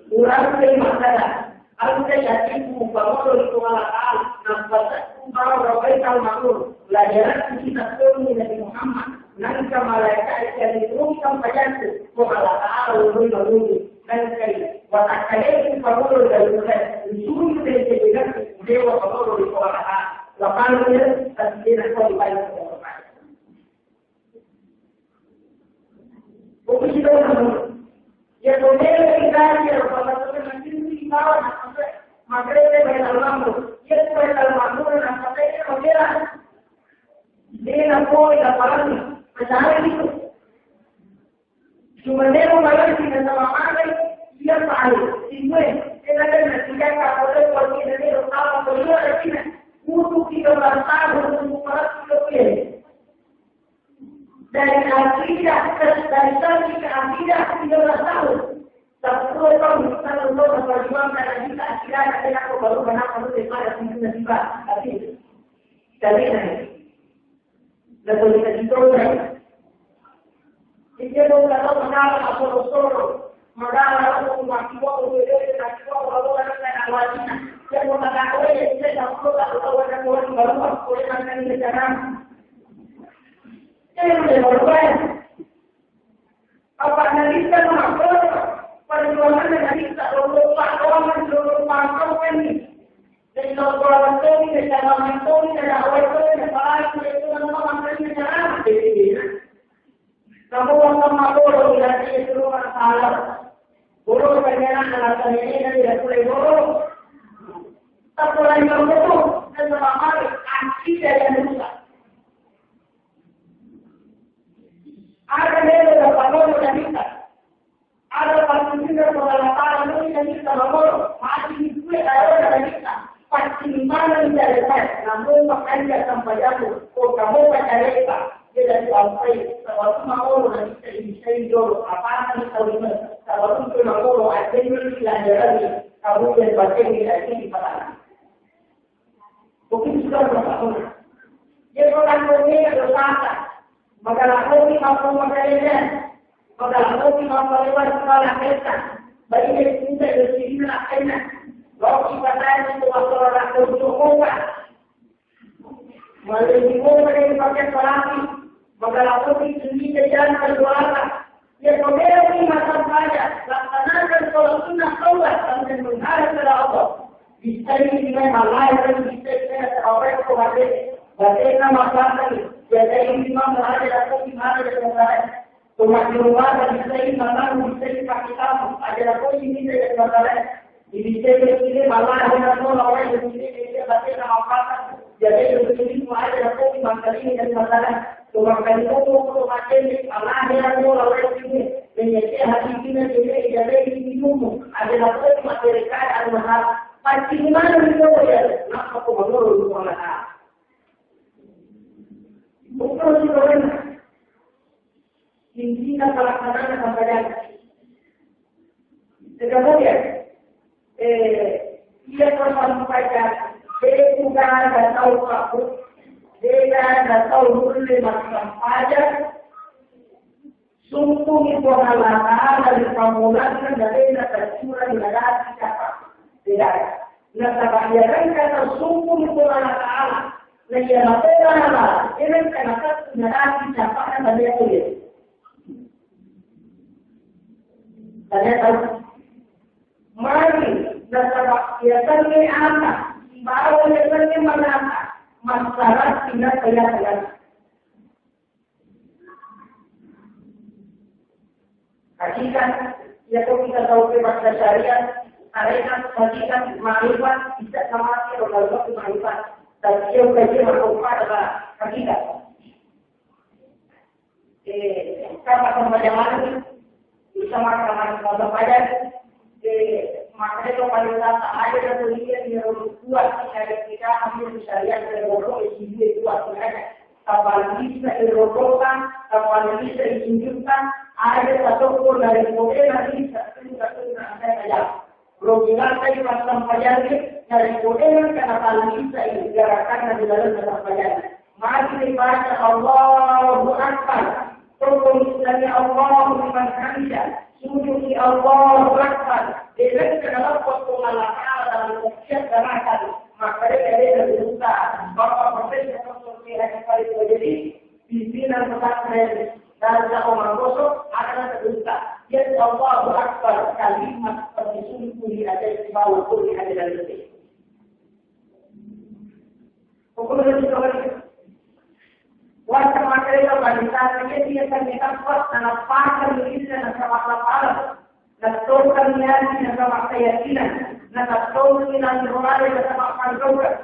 Urang ke masalah. Aku ke yakin ku bangun itu malah tahu. Nampak aku bawa rabai tahu makhluk. Pelajaran kita turun dari Muhammad. Nangka malaikat yang diturunkan pajanku. Ko Allah Ta'ala ulun maluni. Nangkai. Watakkaleki pamolo dari mulai. Disuruh dari kebenaran. Dewa pamolo di Allah Ta'ala. Lapangan dia, tapi dia nak kau dibayar. Buku kita. Ya, saudara kita, ya, Bapak Saudara, nanti kita, maka, maka dia bayar malu. Dia bayar malu, maka dia, saudara. Dena poi laparanna, percaya itu. Cuma dia mau bayar tidak sama makan, dia tahu. Sehingga, dia kata, "Nanti kan tak boleh buat kita ni, kalau perlu ada kita, butuh tiga belas tahun untuk merasa kita pilih." Dari akidah, dari tadi ke akidah, tiga belas tahun. Sepuluh tahun, kita perlu memperjuangkan akidah, akidah, kita baru kenapa lu daripada sini tiba, tapi, tapi, Nato rikajitona. Iyaro engka tau magala assoro-soro, magala lao makkibau, makkibau, makkibau, makkibau, makkibau, makkibau. Iyaro magala, iya, iya, iya, iya, iya, iya, iya, iya, iya, iya, iya. Iya, iya, iya, iya. Apa' nabitta makkoro, perjuanganna nabitta, lollo pahongan, lollo pahongan ni. Jadi lollo pahongan ni, jadi lollo pahongan ni, jadi lollo pahongan ni, jadi lollo pahongan ni. Kamu waktu makkoro, jadi itu rumah salah. Guru kanyana anak ini dari mulai guru. Tak mulai guru, dan sama kali, anti dari manusia. Ada melo da pamolo da mita. Ada pamolo da mita, mati di due ero da mita. Pasti mana tidak ada. Namun makanya sampai aku, kok kamu pacareta, dia dari sampai, sebab molo da mita ini saya jolo, apa yang tahu ini, sebab itu molo, ada yang tidak ada lagi, kamu yang pakai di hati di mana. Bukti sudah berapa? Dia orang ini ada sana. Maka lagi mampu makannya. Maka lagi mampu lewat kepala kita. Bagi dia cinta dan cinta kena. Kalau kita tanya itu masalah untuk buka. Malah dibuka dari pakai pelatih. Maka lagi cinta jangan berdoa. Iya, ko meloki massempajang, laksanakan sholat sunnah, taubat, sampai menghadap kepada Allah. Bisa ini dengan malaikat, bisa ini dengan taubat, ko mate, mate nama pasang, jadi ini memang ada, aku di mana ada. Cuma di rumah, bisa ini memang, bisa ini pakai kamu, ada aku ini dari masalah. Jadi, saya kira malah ada orang lain yang ini, dia pasti nama pasang. Jadi, itu ini semua ada aku di masalah ini dari masalah. Cuma kali itu, aku pakai ini, malah ada orang lain ini. Menyakiti hati kita, jadi, jadi ini ilmu. Ada aku di masalah, ada masalah. Pasti di mana itu, ya? Kenapa aku menurut Allah? Bukan itu, kan? Intinya pelaksanaan sampajang. Kemudian, eh, iya, sampajang, eh, bukan ada tahu kamu, dia ada tahu dulu massempajang, sungguh itu Allah Ta'ala di pamulanna dan dia tercurah di negara siapa. Tidak. Nasaba iyarengka tassumpung Puang Allah Ta'ala, na iya matola nala, iyarengka natattu naraki capana tania kulit. Tania tahu. Mari, nasaba iyasengnge ata, sibawa iyasengnge manata, massarati na tania tania. Hakikat, iya ko kita tahu ke bahasa syariat, arena hakikat ma'rifat, tidak sama ke bahasa ma'rifat. Tapi yang kaji ma'rifat adalah hakikat. Eh, kata pembelajaran, bisa makan, makan pelajaran, eh, makanya itu paling rata ada dan kuliah di rumah tua, ada kita ambil syariat dari bodoh, eh, sendiri tua, ada. Kapan bisa dirobohkan, kapan bisa ditunjukkan, ada satupun dari kodena bisa tunjukkan ada saja. Rogi lantai pas sampajang, dari kodena karena paling bisa ini gerakan di dalam sampajang. Mari dibaca Allahu Akbar. Rukun Islamnya Allahu liman hamidah. Sujud di Allahu Akbar. Dengan kenapa Allah Ta'ala dalam setiap gerakan. Maka dia ada berusaha. Bapak Profesor Doktor Kiai Haji Farid Bajuri, pimpinan pesantren dan Jawa Mangkosok akan terbuka. Ya Allahu Akbar, kalimat tersusun di atas bawah pun ada dalam. Hukum dan sebagainya. Wasa makarela balitana iya dia kami dapat nanapakan dirinya nasaba lapala. Nattokan niati nasaba keyakinan. Natattokan niati rohani nasaba pangkaukan.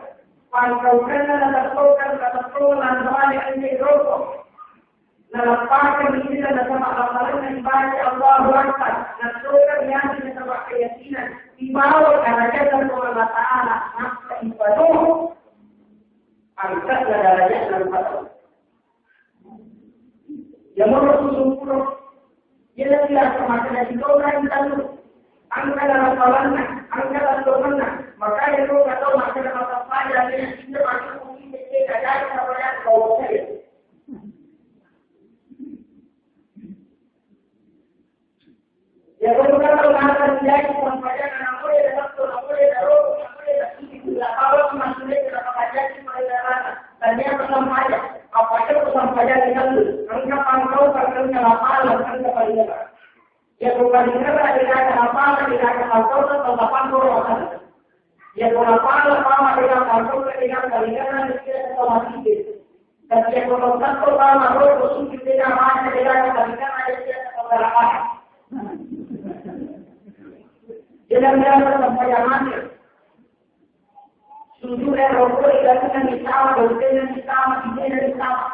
Pangkaukan natattokan natattokan rohani anjay rokok. Nalappakeng ita nasaba amalanna ibaca Allahu Akbar, nassokeng yati nasaba keyakinan, sibawa darajatna Puang Allah Ta'ala, maka ipanuh angkatna darajatna rupa tau. Yamoro susumpuro, yena tidak semakin ditolak tantu, angka nalapalanna, angka tantomanna, maka itu kata maka dapat pada dia tidak masuk mungkin dia tidak ada apa yang kau. Ya, kalau kita tahu, maka menjadi sampaian anak muda dan waktu anak muda dan roh, anak muda dan sisi, tidak tahu, anak muda dan apa jadi pada anak. Dan dia pesan pajak, apa aja pesan pajak dengan lu. Karena pantau, karena lapar, karena paling depan. Ya, bukan dengar, tidak ada apa, tidak ada pantau, tetap pantau, apa. Ya, bukan apa, apa, tidak pantau, tidak paling depan, tidak ada sama sedikit. Tapi yang menurut satu lama roh suci tidak mati tidak kembalikan ayat dia kepada apa? Jangan jangan sampai yang mati. Sujud yang roh itu tidak bisa sama, dosa yang bisa sama, tidak bisa sama.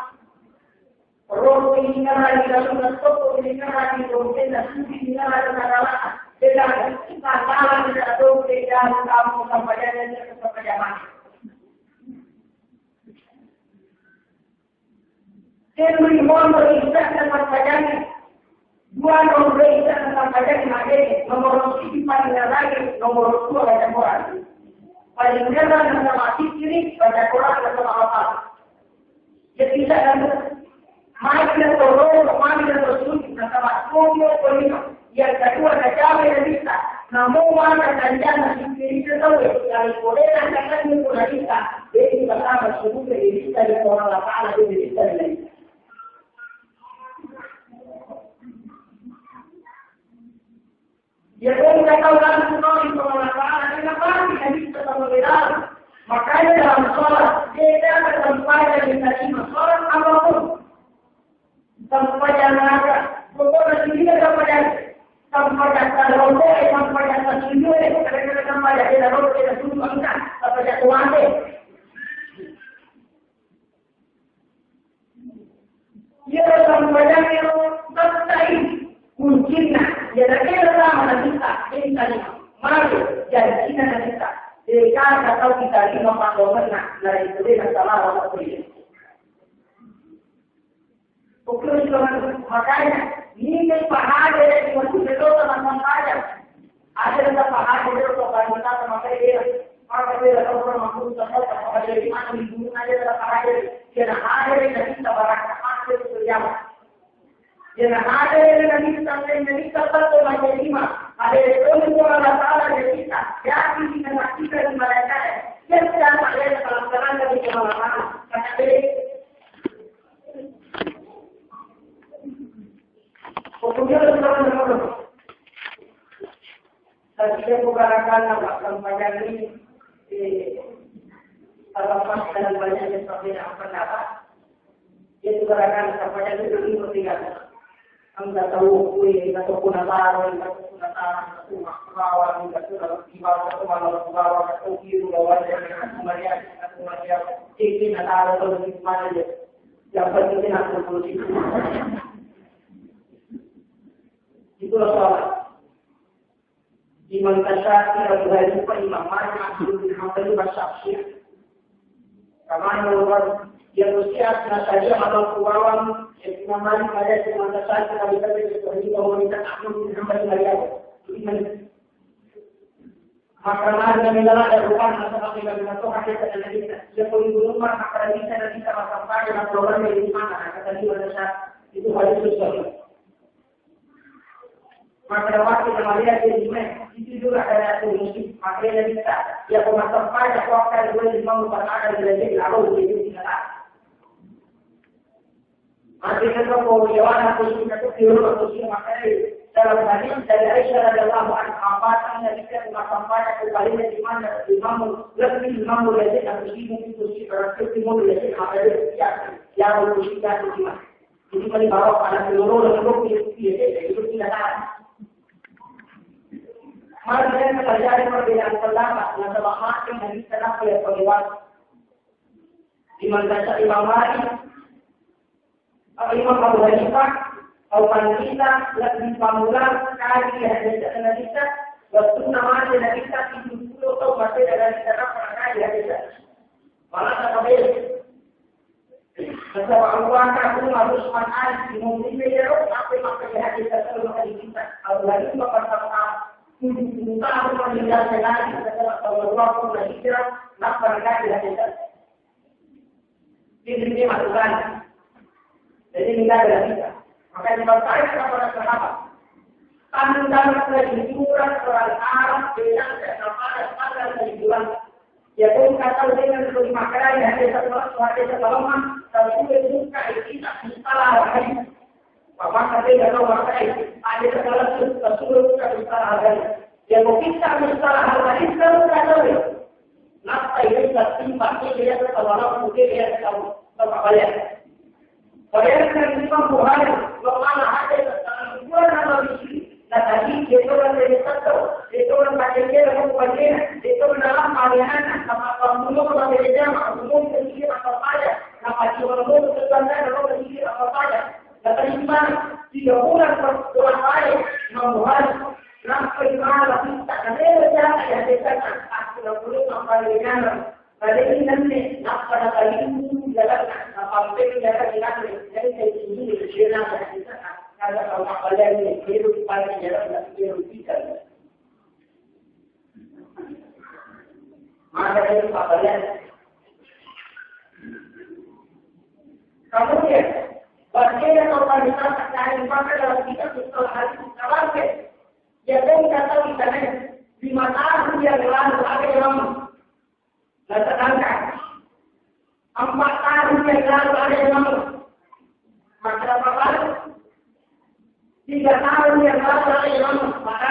Roh ini ngerai dalam satu ini ngerai dosa yang suci ngerai segala. Tidak kita salah tidak dosa yang kamu sampai yang mati. Tenri mondo rise'na sampajangngé. Dua nomor rise'na sampajangngé madécéng, nomor siji paling naraé, nomor dua baca Quran. Paling naraé nasaba sikkiri, baca Quran nasaba hafal. Jadi, kita kan, mari kita tolong, mari kita bersyukur, nasaba sujud kelima. Yang kedua, najaga diritta. Namo maka tanjana sikkirita tauwé, dari kodéna katanni pura diritta, jadi pertama suruh diritta di Allah Ta'ala, diritta di. Ya, engka tau langsung ri Puang Allah Ta'ala, dia pasti kan bisa sama beda. Makanya dalam sholat, beda ada sempajang yang tadi sholat apapun. Sempajang naga, pokoknya tidak sempajang. Sempajang taroto, eh, sempajang tasujud, eh, kadang-kadang sempajang tidak taroto, tidak sujud, enggak, sempajang kuat, eh. Iyaro sempajang ero tettai kuncinna, iyana ero tama nabitta, minta lima. Mari, janjina nabitta. Deka tau kita lima pandomenna, dari kudena salah waktu ini. Oke, makanya, ini pahada yang dimaksud itu sama sempajang. Ada yang pahada itu, kalau kita sama saya, maka dia orang mampu sama sama ada di mana, di gunung aja ada pahada. Dia ada yang kita barang apa itu terjadi. Dia ada yang kita, yang kita satu macam lima. Ada yang itu Allah Ta'ala yang kita. Yakin kita, kita di mereka. Dia tidak ada yang salah-salah dari Allah Ta'ala. Kata dia, Pokoknya, tapi dia bukan akan apa, kampanye ini, eh, terlepas dari banyaknya perbedaan pendapat, dia juga akan kampanye itu dulu tinggal. Kamu nggak tahu kue, nggak tahu kuna taruh, nggak tahu kuna taruh, nggak tahu mak bawang, nggak tahu lalu di bawah, nggak tahu malam di bawah, nggak tahu biru bawah, nggak tahu Maria, nggak tahu Maria, ini nggak tahu kalau di mana dia. Yang penting aku puji. Itulah sholat. Imam Syafi'i, Abu Hanifah, Imam Malik, Ahmad bin Hanbal, Imam Syafi'i. Kamana orang yang usia na saja malam kuwawan, Imam Malik, Imam Syafi'i, Abu Hanifah, Imam Malik, Ahmad bin Hanbal, Imam Malik. Makkarana nila ada rupa nasaba nila nila to hakikat dan kita. Ia pun guru mah makkarana bisa dan kita masampaikan aturan dari mana kata dia itu hadis sahih. Maka waktu kita melihat di sini itu juga ada satu musik makanya kita ia pun masampaikan waktu dua lima empat ada di lalu di kita. Artinya, kalau Yohanes khususnya itu, Yohanes khususnya, makanya dalam hadis dari Aisyah radhiyallahu anha, apa yang kita sampaikan kembali di mana imamu, lebih imamu dari satu sini, itu sih, berarti imamu dari sini, makanya dia, yang khususnya itu gimana? Jadi, mari bawa pada seluruh, seluruh itu, itu, itu tidak tahu. Mari kita pelajari perbedaan pendapat, nasaba mati, dan kita dapat yang pendapat. Di mana Imam Malik, Imam Abu Hanifah, Abu Hanifah lebih pamula sekali di hadisnya Nabi kita, waktu namanya Nabi kita tujuh puluh tahun masih ada di sana pernah di hadisnya. Malah tak kabel. Sebab Abu Bakar, Umar, Utsman, Ali, Imam Lima, ya, apa yang maka di hadisnya selalu maka di kita. Abu Hanifah pertama tujuh puluh tahun meninggalkan Nabi setelah tahun dua puluh hijrah, nak pernah di hadisnya. Ini, ini masukan. Jadi, ini ada kita. Makanya, bertanya kepada sahabat. Tanda kehiburan orang Arab dengan kepada tanda kehiburan. Ya, pun kata dengan lebih makanya, ada satu orang, ada satu orang, tapi dia buka kita, salah lagi. Bapak kata dia tahu makanya, ada segala sesuatu, buka kita lagi. Ya, mau kita, salah lagi, kalau kita tahu. Nappa ini tertimpa, ini dia ketawa, ini dia ketawa, ketawa bayar. Bayangkan Imam Bukhari, Imam Ahmad, ada ketawa, dua nama bisi. Nah, tadi dia orang dari satu, dia orang baca dia, orang baca dia, dia orang dalam parianan, nama kamu mau baca dia, nama kamu mau sedikit apa saja, nama cuma mau sedikit apa saja. Nah, tadi gimana? Tiga bulan per-, bulan lain, Imam Bukhari, Nappa imala kita, karena jaga ya, kita kan, aku nggak boleh sampai dengan, pada ini nanti, nappa na kalimu, jalan, nappa jalan, jalan, jadi saya sendiri, dia nanya kita, karena kalau apa yang ini, hidup paling jalan, dan hidup kita. Maka itu apa ya? Kemudian, bagian organisasi yang maka dalam kita setelah hari kita. Jadi, kata kita nih, lima tahun yang lalu ada yang ngomong. Nah, sedangkan empat tahun yang lalu ada yang ngomong. Maka apa? Tiga tahun yang lalu ada yang ngomong. Maka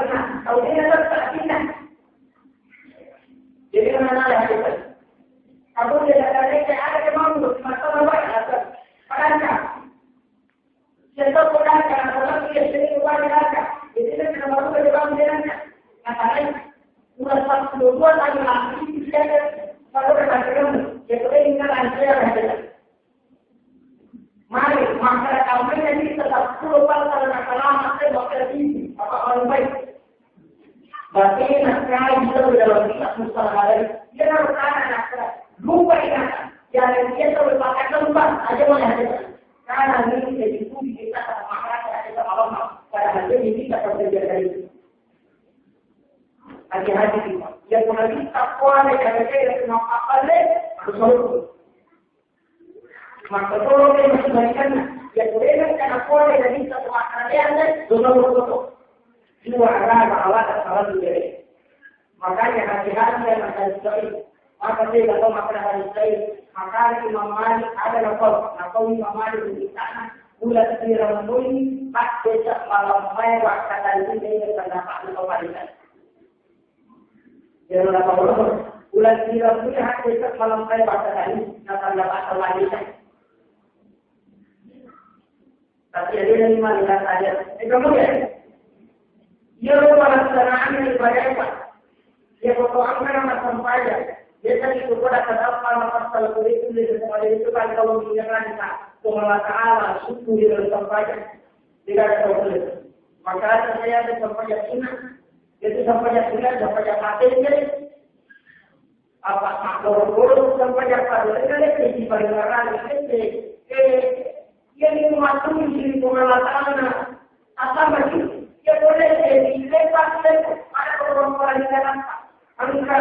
pernah. Kau ini tetap pindah. Jadi mana ada kita? Aku tidak ada ada yang mampu, maka apa? Padahal Siapa orang yang orang dia sendiri orang yang ada. Jadi dia kena baru dia orang dia nanya. Nah, karena udah satu dua tahun lagi dia ada baru ada kena dia boleh tinggal aja ada. Mari, maka kami ini tetap sepuluh pasal nak selamat saya bakal tinggi apa orang baik. Batena kai tau dalam kitab Mustalaha Hadis. Dia harus tanya nak lupa ingatan. Yang dia tahu pakai tempat aja mana ada. Karena ini jadi studi kita sama masyarakat kita malam. Padahal ini kita kerja dari itu. Hati-hati kita. Yang pernah kita kuat yang ada yang cuma apa deh harus tahu. Makkotoro ke masibalikanna, iya kureneng kana pole na bisa to makkaradeanna, dosa loro to. Dua agama awata salah dua. Makanya hati-hati ya makan Israel. Maka saya gak tahu makan hari Israel. Makanya Imam Malik ada lapor, lapor Imam Malik di sana. Bulan Ramadhan ini, tak bisa malam saya waktu tadi saya pendapat di pemalikan. Iyaro napabolong, uleng sireng pun hak besok malam saya baca tadi, natandatangan lagi. Tapi ada yang lima lima saja. Eh, kamu ya? Iyaro pelaksanaan ibadah apa? Ya, pokok angka nama sampaya. Biasa itu pada kata apa, nama asal itu, itu kan kalau mengingatkan kita, Allah Ta'ala, syukur di dalam sampaya. Tidak ada problem. Maka saya ada sampaya sunnah. Itu sampaya sunnah, sampaya paten deh. Apa makhluk buruk sampaya paten deh, jadi paling larang itu. Eh, yang itu masuk di sini pengalatana. Apa masih? Ya boleh jadi lepas, lepas. Ada orang-orang yang apa? Engka,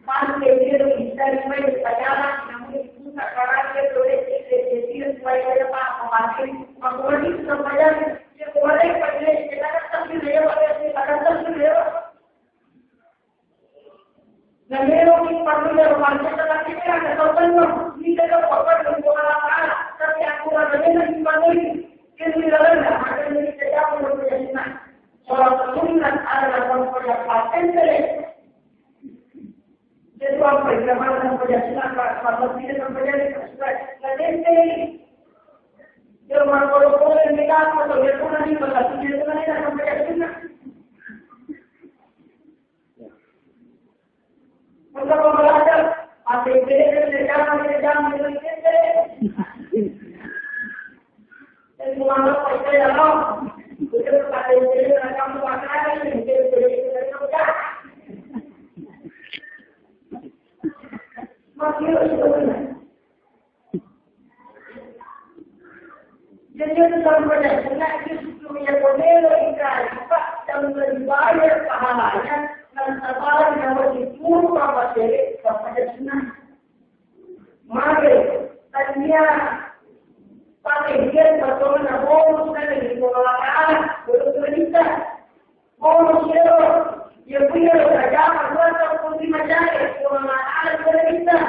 pante iyaro ittari mai pajama, namun buka karate dole tette tette supaya iyaro paham memakai. Makkuwani sampajang, iya kuwalai pajama, kita kan sambil lewat, kita kan sambil lewat. Nah, memang ini perlu dalam konsep, tetapi ini ada sopan, no. Ini tidak apa-apa, dengan Allah Ta'ala. Tapi aku rasa memang dipanggil. Ini dalamnya, ada yang kita jawab, menurut kita. Sholat sunat adalah contoh yang paten, deh. Jadi, apa yang mana sampajang sunnah, apa, apa tidak sampajang sunnah, nggak ada. Dia orang kalau boleh nikah, atau dia pun nanti bakal dia pun nanti sampajang sunnah. Maka pembelajar, apa yang beda, beda, jangan, beda, jangan, beda, beda. Jadi itu sampajang sunnah itu justru yang pemelo ikan, Pak, yang dibayar pahalanya, dan sabaran yang bersyukur, Bapak, dari sampajang sunnah. Mare, tania, pakai dia, pakai dia, bonus kan di Allah Ta'ala, belum berita. Bonus iyaro, iya ku iyaro, kerajaan, dua tahun lima jari, Allah Ta'ala, belum berita.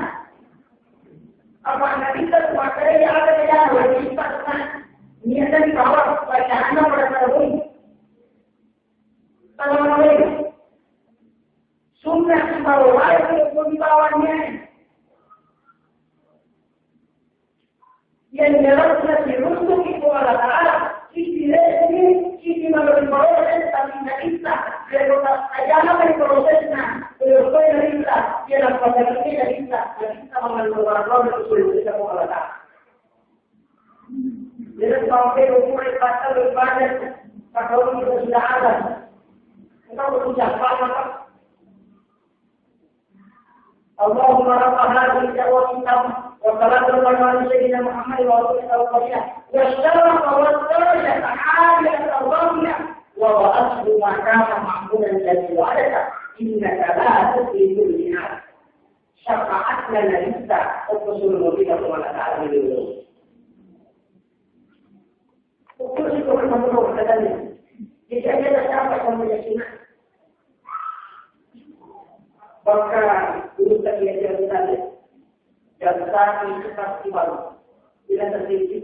Apa anak kita, pakai dia, ada di dalam, berita, kan? Niatan di bawah, bacaan pada tahun. Kalau sunnah baru wajib pun bawahnya. Yang jelasnya diruntuk itu Allah Ta'ala, sisi rezeki, sisi melalui proses, tapi tidak bisa. Dia tetap saja apa yang prosesnya, dia tetap tidak bisa. Dia dapat rezeki tidak bisa, tidak bisa mengeluarkan Allah Ta'ala. Jadi, sampai umur empat tahun banyak, tak tahu kita sudah ada. Kita berusaha apa? اللهم رب هذه الدعوة التامة والصلاة القائمة على سيدنا محمد وعلى آله وصحبه وسلم. والشرف والدرجة العالية الرفيعة وابعثه مقاما محمودا الذي وعدته إنك لا تخلف الميعاد. Syafaatna Nabitta, okko sulu mobila ko Allah Ta'ala melulu. Okko sulu mobila ko Allah Ta'ala. Jadi, ada siapa yang punya sunnah? Maka, guru tadi yang dia bertanya,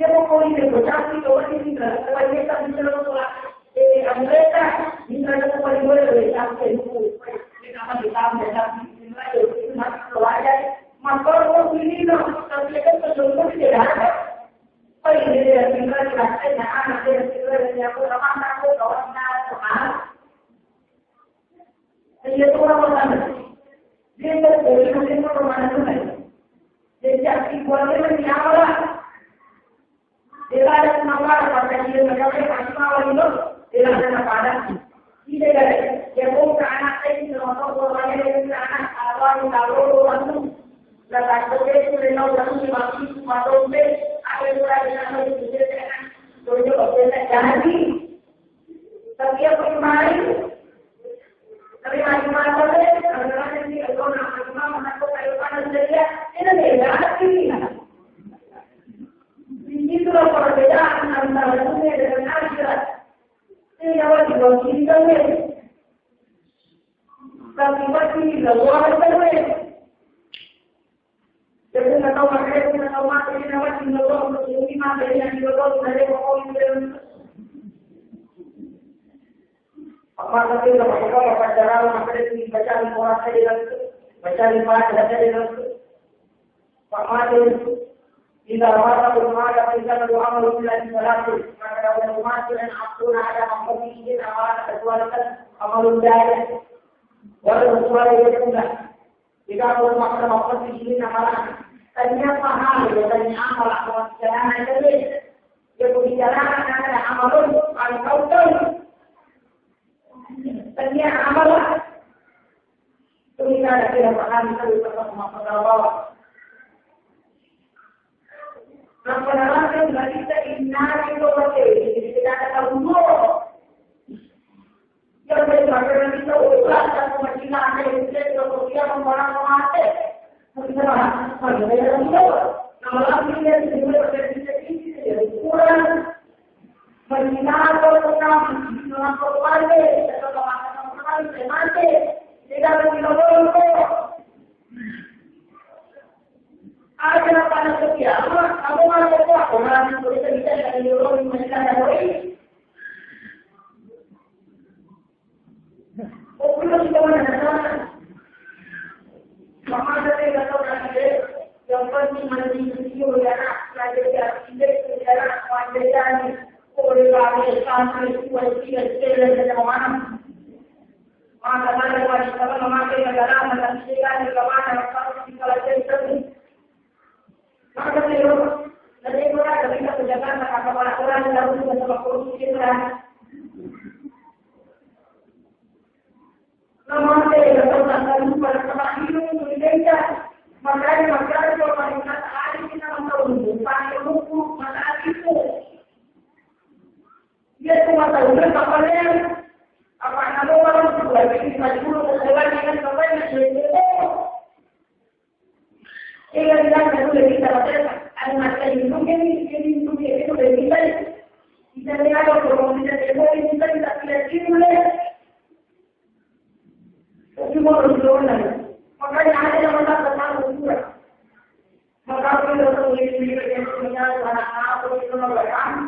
Iya, pokoknya itu, tapi kalau di sini, kalau kita bisa, eh, Amerika, bisa, kalau boleh, boleh, tapi itu, ini apa, kita ambil, tapi, ini aja, itu masih keluarga, motor, ini, no, tapi itu, itu, itu, tidak ada. Oh, ini dia, tinggal, tidak ada, anak, dia, tinggal, dia, aku, sama, aku, kawan, sama. Iya, itu orang mana? Dia tak boleh, dia tak mana tu, kan? Jadi, aku buat dia, dia apa lah? Dia ada kenapa, pakai dia, macam dia, pasti mau itu. Dia ada kenapa ada? Tidak ada. Dia pun ke anak saya, itu motor, orang lain, dia ke anak, apa, yang tahu, orang tu. Lah, takut dia, itu, dia tahu, orang tu, dia mati, cuma dompet. Apa yang kurang, dia nak, dia nak, dia nak, dia nak, jadi. Tapi aku kemarin, tapi mati mata deh, karena nanti kalau nak mati mama, aku kayak panas dia, ini beda hati. Di situlah perbedaan antara dunia dengan akhirat. Ini awal juga kita nih. Tapi pasti kita luar biasa nih. Jadi, nggak tahu makanya, nggak tahu mati, ini nama cinta Allah, untuk ini mati, ini yang cinta Allah, dari pokoknya itu. Apa kata kita, apa cara, apa cara ini, baca Al-Quran saja dan baca Al-Fatihah saja dan Pak Mati, kita mata bermata, kita doa, amal, bilang, salatu, maka dalam rumah, dan aku, ada apa, ini, apa, ada, amal, jaya, walau, suara, dia, pun, Jika aku makan apa sih ini nama. Tanya paham, ya, tanya apa lah, kalau bicara aja deh. Ya, aku bicara aja, amalun, paling kau tahu. Tanya amal lah. Itu kita ada tidak paham, kita lupa sama apa. Apa namanya, nggak bisa, inna, itu, oke. Jadi, kita ada tahu dulu. Yang bermakna kita ulah dan menghina, yang tidak seperti yang orang mati. Kita, kita, kita, kita, kita, kita, kita, kita, kurang. Menghina orang, melakukan mati, atau mati, mati. Tidak ada kita boleh. Ada apa nak setia? Apa, apa mana kau buat? Orang yang boleh cerita dari orang yang menghina orang. Okuro kita mana sana? Mama saya nggak tahu kan dia. Yang penting mandi video ya nak, belajar ya, tidak sejarah, belajar ya. Oleh kami sampai tua tidak Maka tadi pada kita memakai kendaraan dan sisihkan di mana yang harus kita lakukan. Maka itu, jadi itu kan kita kerjakan, maka kepala orang yang harus kita sama kursi kita. Namun saya tidak pernah lupa sama hidup itu di desa. Makanya, makanya kalau pada kita hari kita mau tahu, pakai buku, maka itu. Iya, cuma tahu kan kapalnya. Apa nama orang itu lagi di Madura, sekolah dengan kapalnya, iya, iya. Iya, iya, iya, iya, iya, iya. Ada masa lindung ini, ini lindung ini, udah bisa. Kita lihat, kalau kita tembok, kita tidak, tidak timbul, ya. Tapi mau berjuang lagi. Makanya ada yang merasa tahu juga. Maka aku udah tahu ini, ini, ini, ini, anak aku itu, anak aku.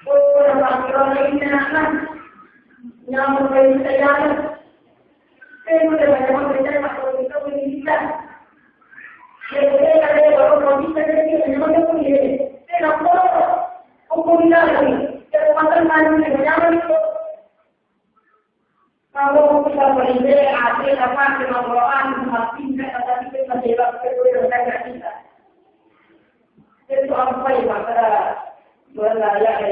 Oh, orang orang ini, anak. Nyamuk dari saya. Saya udah banyak cerita, kalau kita pendidikan. Ya, saya ada yang baru mau bisa, jadi dia memang dia punya. Saya nggak mau. Hukum lagi. Saya pasang tangan, saya nyaman itu. Kalau kita berhenti, hati apa, kita berdoa, hati kita, tapi kita tidak, kita tidak, kita tidak. Itu apa yang maka berlayar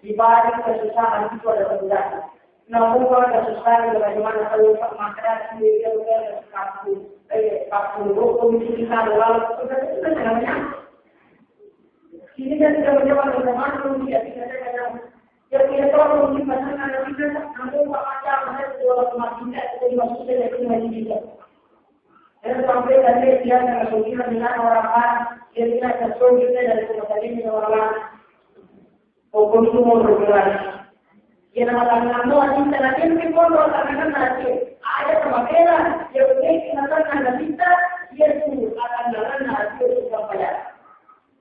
di balik kesusahan itu ada kemudahan. Namun kalau kesusahan bagaimana kalau maka dia kampung, eh, kampung hukum itu kita lalu kita itu namanya. Ini kan tidak menjawab teman-teman, dia tidak ada yang, yang tidak tahu mungkin mana kita, namun apa aja, mana dua orang kita, kita masuk saja ke kita. Dan sampai tadi dia akan berpikir dengan orang lain, dia tidak tersulit dari kepada orang lain. Hukum itu mau bergerak. Iya, nama tangan mu, nanti kita nanti mungkin kontrol tangan nanti. Ada sama kira, ya, oke, kita tangan nanti kita, ya, itu akan jalan nanti untuk sampai.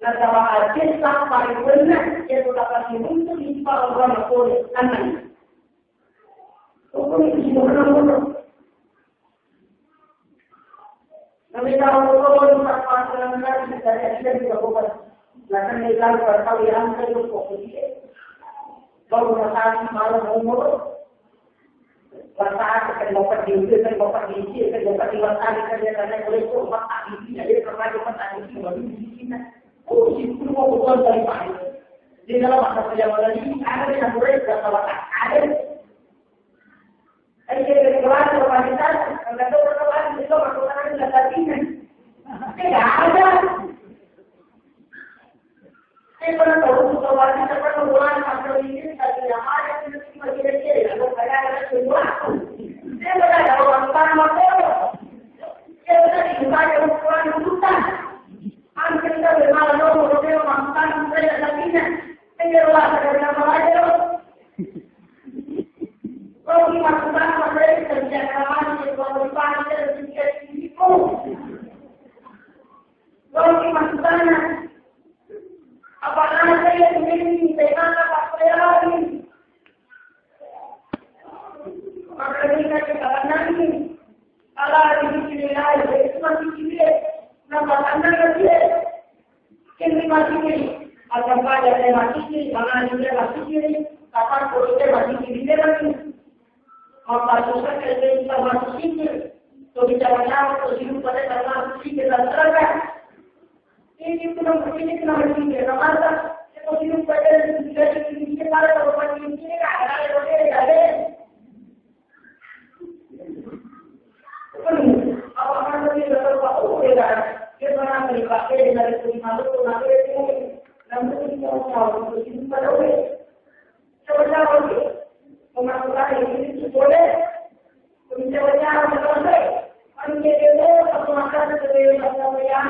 Nasaba aja sappa riwenna, iya, tetap masih untuk di bawah orang boleh tangan. Hukum itu semua orang boleh. Namanya orang boleh sappa dengan kita, kita juga boleh. Nah, kan ini kan orang tahu yang saya juga boleh. Baru masalah malam umur. Wasata kan bapak di itu, kan bapak di itu, kan bapak di wasata, kan dia tanya boleh tuh, bapak di sini, ada pernah bapak di sini, baru di sini. Oh, si itu mau keluar dari Pak. Di dalam masa perjalanan ini, ada yang boleh, berapa watak, ada. Kan dia dari keluar, kalau wanita, kalau tahu, kalau ada, itu, kalau ada, nggak tadinya. Tidak ada. Saya pernah tahu, kalau wanita, kan, kalau bulan, sampai ini, tadi yang ada, itu cuma kira-kira, ya, kalau saya ada, semua. Saya pernah tahu, orang utara, Mas, saya pernah dibuka, orang utara, utara. Hampir kita bermalam, orang utara, orang utara, saya tidak tadinya. Saya kira, wah, saya pernah tahu aja, loh. Kalau di masa utara, saya kerja, kalau masih, kalau di pagi, saya kerja di situ. Lagi maksudnya, apa nana saya sendiri, saya nana Pak Ferrari. Maka ini kan kesalahan ini. Ala di sini lain, itu masih kiri. Nama tanah dia. Ini masih kiri. Akan pada saya masih kiri, mana dia masih kiri. Kapan kalau saya masih kiri, dia masih. Maka susah saya masih kiri. Tuh bicara nyawa, tuh hidup pada karena masih kiri dan terangkan. Ini pun, ini pun harus dipikirkan. Masa kita hidup pada dari ini, kita kalau pada ini, kita ada, ada, ada. Apa kan tadi udah tahu, oh, ya kan? Dia pernah dipakai dari segi makhluk, nabi itu, namun kita tahu, untuk hidup pada orang. Coba-coba sih, pemasukan ini itu boleh. Coba-coba, coba-coba. Kan dia demo, satu makan, satu yang, satu yang,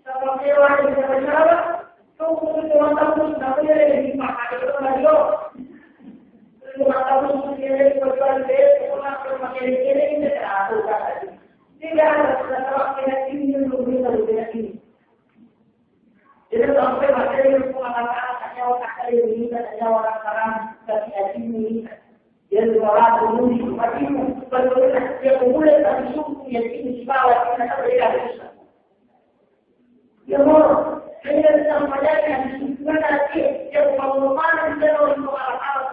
sama sewa, coba-coba. Tuh, tuh, tuh, tuh, tuh, nggak boleh dipakai itu lagi, loh. Cuma tahu sendiri, coba-coba, dia cuma pakai ini, ini, ini, tidak ada, kan? Tidak ada, tidak ada, tidak ini, belum bisa, tidak ini. Jadi, sampai materi pengalaman hanya otak saya ini, hanya orang sekarang, tapi hati ini. Dia suara turun di tempat ini, betul-betul dia mulai dari suku yang ini di bawah, ini ada beda. Dia mau, dia tidak sampaikan di mana dia, dia mau mana dia mau pengalaman,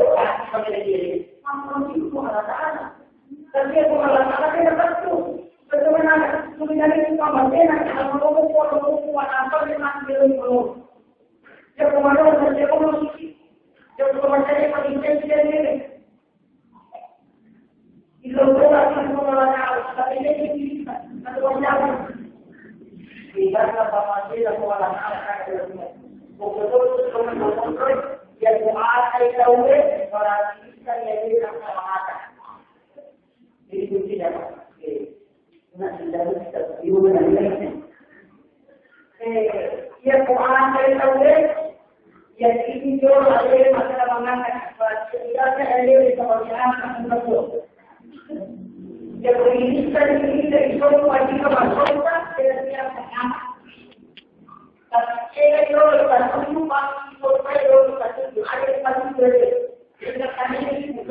Tapi aku malah tak ada. Bagaimana kalau aku mau ngomong, kalau aku mau apa, dia masih belum ngomong. Dia kemana, dia ngomong. Dia kemana, dia paling penting. Eh, iya, ko ata tauwe, iya, ini jolo ale masalah manganna, iya, iya, iya, iya, iya. Iya, ko ini kan ini dari jolo, pagi ke masuk, kan, iya, iya, iya. Tapi, iya, jolo, kan, dulu, pagi, jolo, kan, jolo, kan, jolo, ada yang paling jolo.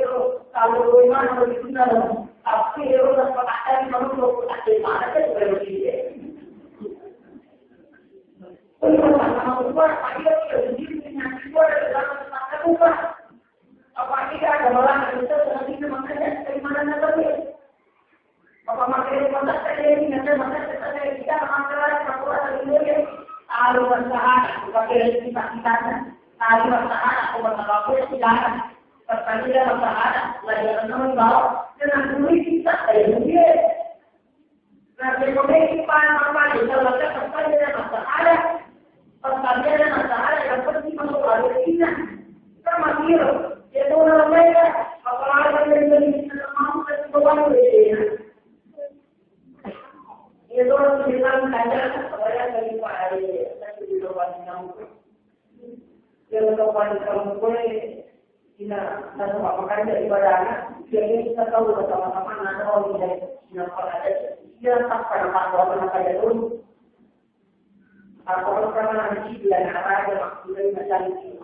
ero, kalau rumah, kalau di sana, tapi ero, dapat akan, kalau, kalau, ada mana, kan, kalau di sini. Kalau sama rumah, ayo, kita sendiri, dengan keluar, dalam, dalam, rumah. Apa kita ada malah, kita, kita, kita, makanya, dari mana, nanti? Apa makanya masa saya ini ada masa saya tidak masalah apa kuat dari dia. Kalau masalah pakai kita kita kalau masalah aku masalah aku tidak. Pertanyaan masalah lagi teman bawa dengan dulu kita dari dia. Nah, saya komentar apa itu kalau kita pertanyaan masalah. Pertanyaanna masalah yang penting masuk lagi Cina. Kan masih ya tuh namanya apalagi yang dari Cina mau ke Tuhan ya. Ya tuh bilang tanya saya dari Pak Ari tapi di Tuhan yang yang Tuhan yang gue Cina dan apa makanya ibadahnya jadi kita tahu bersama-sama nggak tahu dari Cina apa ada dia tak pada apa apa ada tuh Aku akan nanti dia naraja maksudnya macam itu.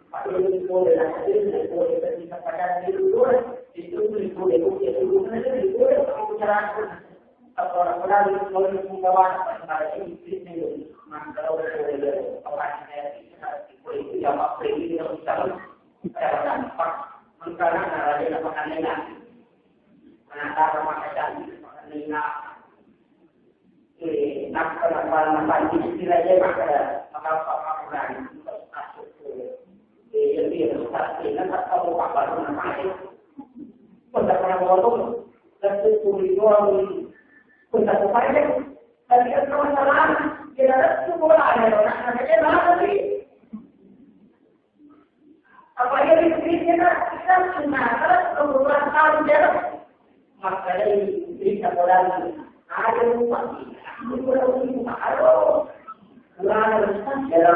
Pak ini boleh lah, ini boleh ketika pada di luar, itu boleh, boleh, boleh, boleh, boleh, aku cerahkan. Atau orang-orang yang boleh membawa pada ini, ini, maka boleh, boleh, apa yang saya itu yang apa ini yang utama. Saya nampak mengkarang ada yang makan enak. Nah, cara makan cantik, makan enak. Eh, nak-, nak-, nak-, nak-, istilah dia maka, maka, maka, maka, eh, jadi, eh, tak, eh, nak, tak tahu apa, apa, apa, eh. Pun tak pernah ngomong, dan tu, tu, tu, pun tak tahu apa, eh. Tapi kan masalah, dia ada tu bola, ada orang, ada dia lah, tapi Apa iya listriknya, Kak? Kita cuma, kalau puluhan tahun, ya. Maka dari cerita bola, ada rumah, ada rumah, ada. Kurang lebih, ya.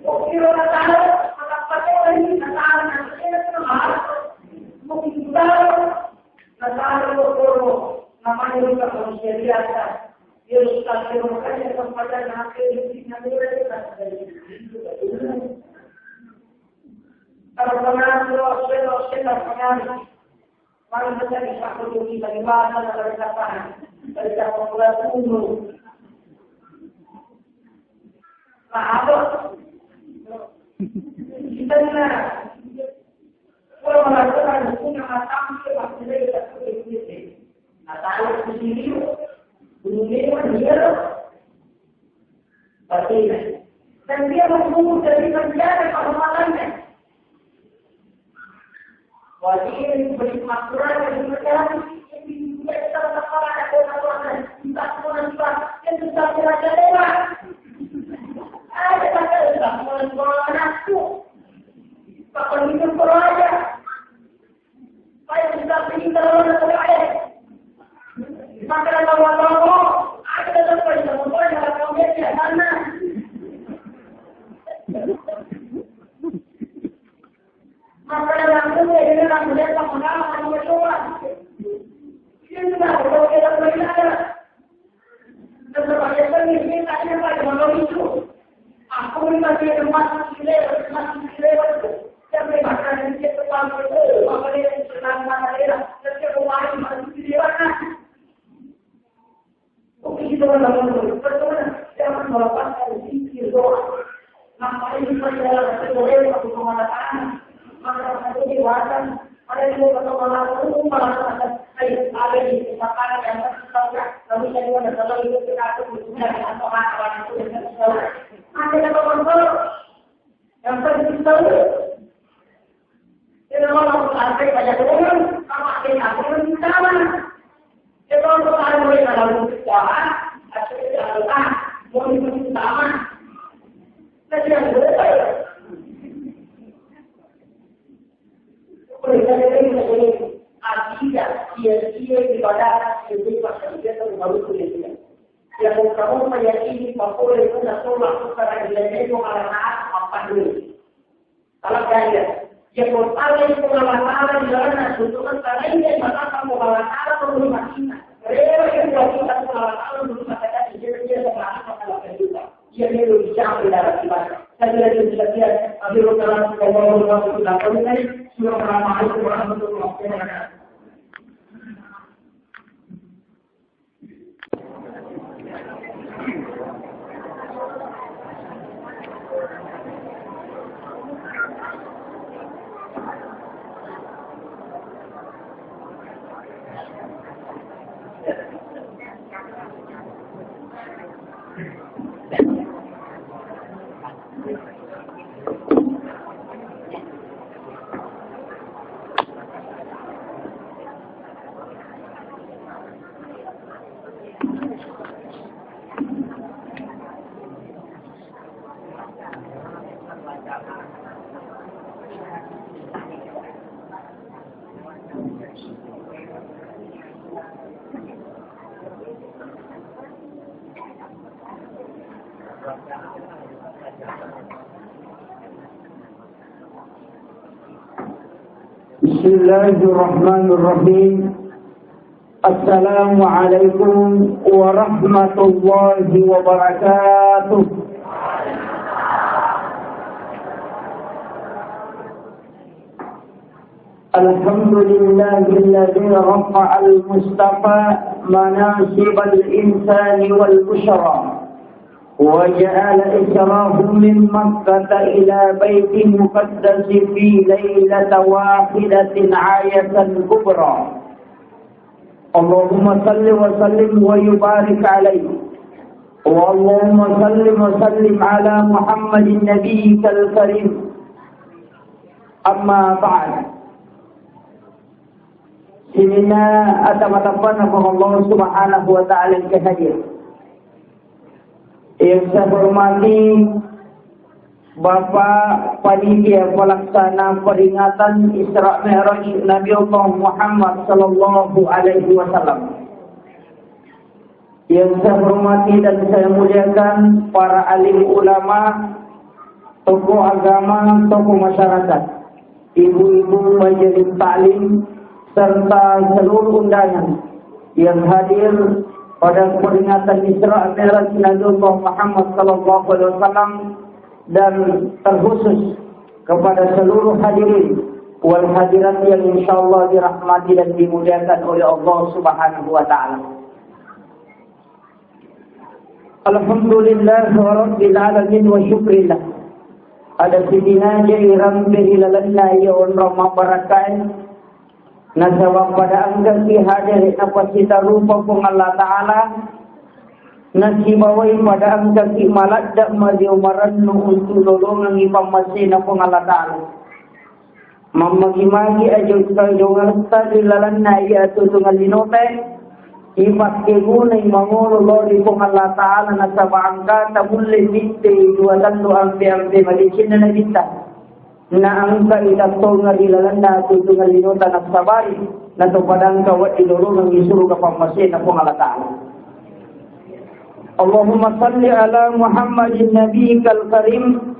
Oke, lo nggak tahu, apa-apa tuh, ini nggak tahu, nanti kita tuh malah mau pintar. Nataro loro, namanya juga manusia biasa. Dia suka terima kasih kepada nabi, nabi, nabi, nabi. Kalau pengaruh, saya, saya pengaruh. Paling besar di satu dunia, dari mana, dari kapan, dari kapan mulai dulu. Apa? Kita na, kalau melakukan hubungan sama sampai waktu dia tak boleh. Nah, tahu di sini, dunia dia. Batinna. Dan dia mampu jadi menjaga kehormatannya. Wajib beri maklumat dan berjalan. Tidak kita berkata ada kata Tuhan. Tidak semua juga. Yang bisa kita jaga. Ada kata tidak semua juga. Anakku. Pak pemimpin aja. Ayo, kita pergi ke dalam negeri. Maka kalau mau, ada tetap pergi ke sana. Maka dalam negeri, ini orang muda, sama-sama, sama-sama. Ini sudah, kalau kita pergi ada. Tetap aja kan, ini tadi apa, yang mau lucu. Aku ini masih ada masuk di lewat, masuk di lewat. Sampai makanan dia terpantau, oh, apa dia yang senang, mana dia. Tapi aku main, masuk di lewat, nah. Oke, kita orang dalam, pertama, jangan melepaskan zikir doa. Ngapain kita dalam satu lewat, aku kemana tanah. Maka itu dewasa, ada juga kata orang rumah, ada di kesempatan yang terbuka, lalu saya juga selalu itu kita tuh punya atau apa itu yang terbuka. Ada kata orang yang terbuka. Kita mau lakukan apa yang banyak orang, apa yang aku minta mana? Kita mau lakukan mulai dalam doa, atau kita doa, mau minta mana? Tapi yang betul. Akidah, sia-sia ibadah, sia-sia pekerjaan baru sia-sia. Yang kamu meyakini bahwa itu Rasulullah bukan yang lainnya itu malah apa dulu? Salah kaya. Yang pertama itu Allah Ta'ala di dalam tuntutan karena ini yang pertama Allah Ta'ala perlu mati. Rela yang buat kita Allah Ta'ala perlu mati. Jadi dia sama apa kalau kita. Iya, dia belum siap di dalam ibadah. Saya tidak bisa lihat, tapi lo telah ngomong waktu tidak tahu tadi, Assalamualaikum warahmatullahi wabarakatuh. Bismillahirrahmanirrahim. Assalamualaikum warahmatullahi wabarakatuh. Alhamdulillahilladzi rafa'al mustafa manasibal insani wal busyra. وجعل إسراه من مكة إلى بيت المقدس في ليلة واحدة آية كبرى. اللهم صل وسلم وبارك عليه. اللهم صل وسلم على محمد نبيك الكريم. أما بعد. Sininna ata matappanna Puang Allah Subhanahu wa Ta'ala yang hadir. Yang saya hormati Bapak Panitia Pelaksana Peringatan Isra Mi'raj Nabi Allah Muhammad sallallahu alaihi wasallam. Yang saya hormati dan saya muliakan para alim ulama, tokoh agama, tokoh masyarakat, ibu-ibu majelis taklim, serta seluruh undangan yang hadir pada peringatan Isra Mi'raj Nabi Muhammad sallallahu alaihi wasallam, dan terkhusus kepada seluruh hadirin wal hadirat yang insyaallah dirahmati dan dimuliakan oleh Allah Subhanahu wa Ta'ala. Alhamdulillah rabbil alamin wa syukrillah. Ada sidingaja irampe ri lalenna iya onrong mabbarakkae. Nasaba pada engkaki hadere napasitarupa Puang Allah Ta'ala, nasibawai pada engkaki maladda mario marennu untuk lolongengi pammasena Puang Allah Ta'ala. Mammagi-magi ajo-, ajongaretta ri lalenna iya atuo-tuongeng linotae, ipakkegunai mangolo lao ri Puang Allah Ta'ala, nasaba engkata mulle mitte dua tellu ampe-ampe madecenna nabitta. Na engka itattongeng ri lalenna atuo-tuongeng linota nassabari, nato pada engka wedding lolongengi suruga pammasena Puang Allah Ta'ala. Allahumma salli ala Muhammadin nabiyikal karim.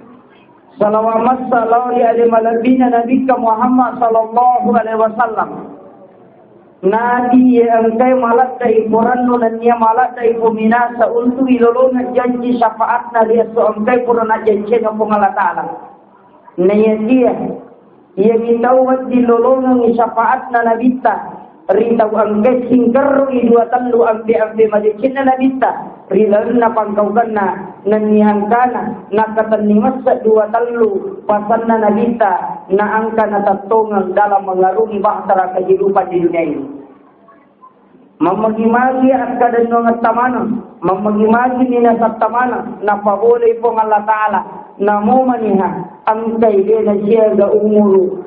Salawat massa lao ri ale malebbina Nabikka Muhammad sallallahu alaihi wasallam. Nabi iya engkae maladda iporennu nennia maladda ipominasa untuk ilolongeng janji syafaatna ri esso engkae pura najjanjiengeng Puang Allah Ta'ala. Naiyakia Iyami tau wedding lolongengngi syafaatna Nabitta ri tau engkae singkerrui dua tellu ampe-ampe madecenna Nabitta ri lalenna pangkaukenna, nennia engkana nakkatenni messe dua tellu pasanna Nabitta na engka natattongeng dalam mengarungi bahtera kehidupan di dunia ini. Mammagi-magi akkadannuangetta maneng, mammagi-magi minasatta maneng, napabolei Puang Allah Ta'ala, namo maniha engkai de nasiaga umuru,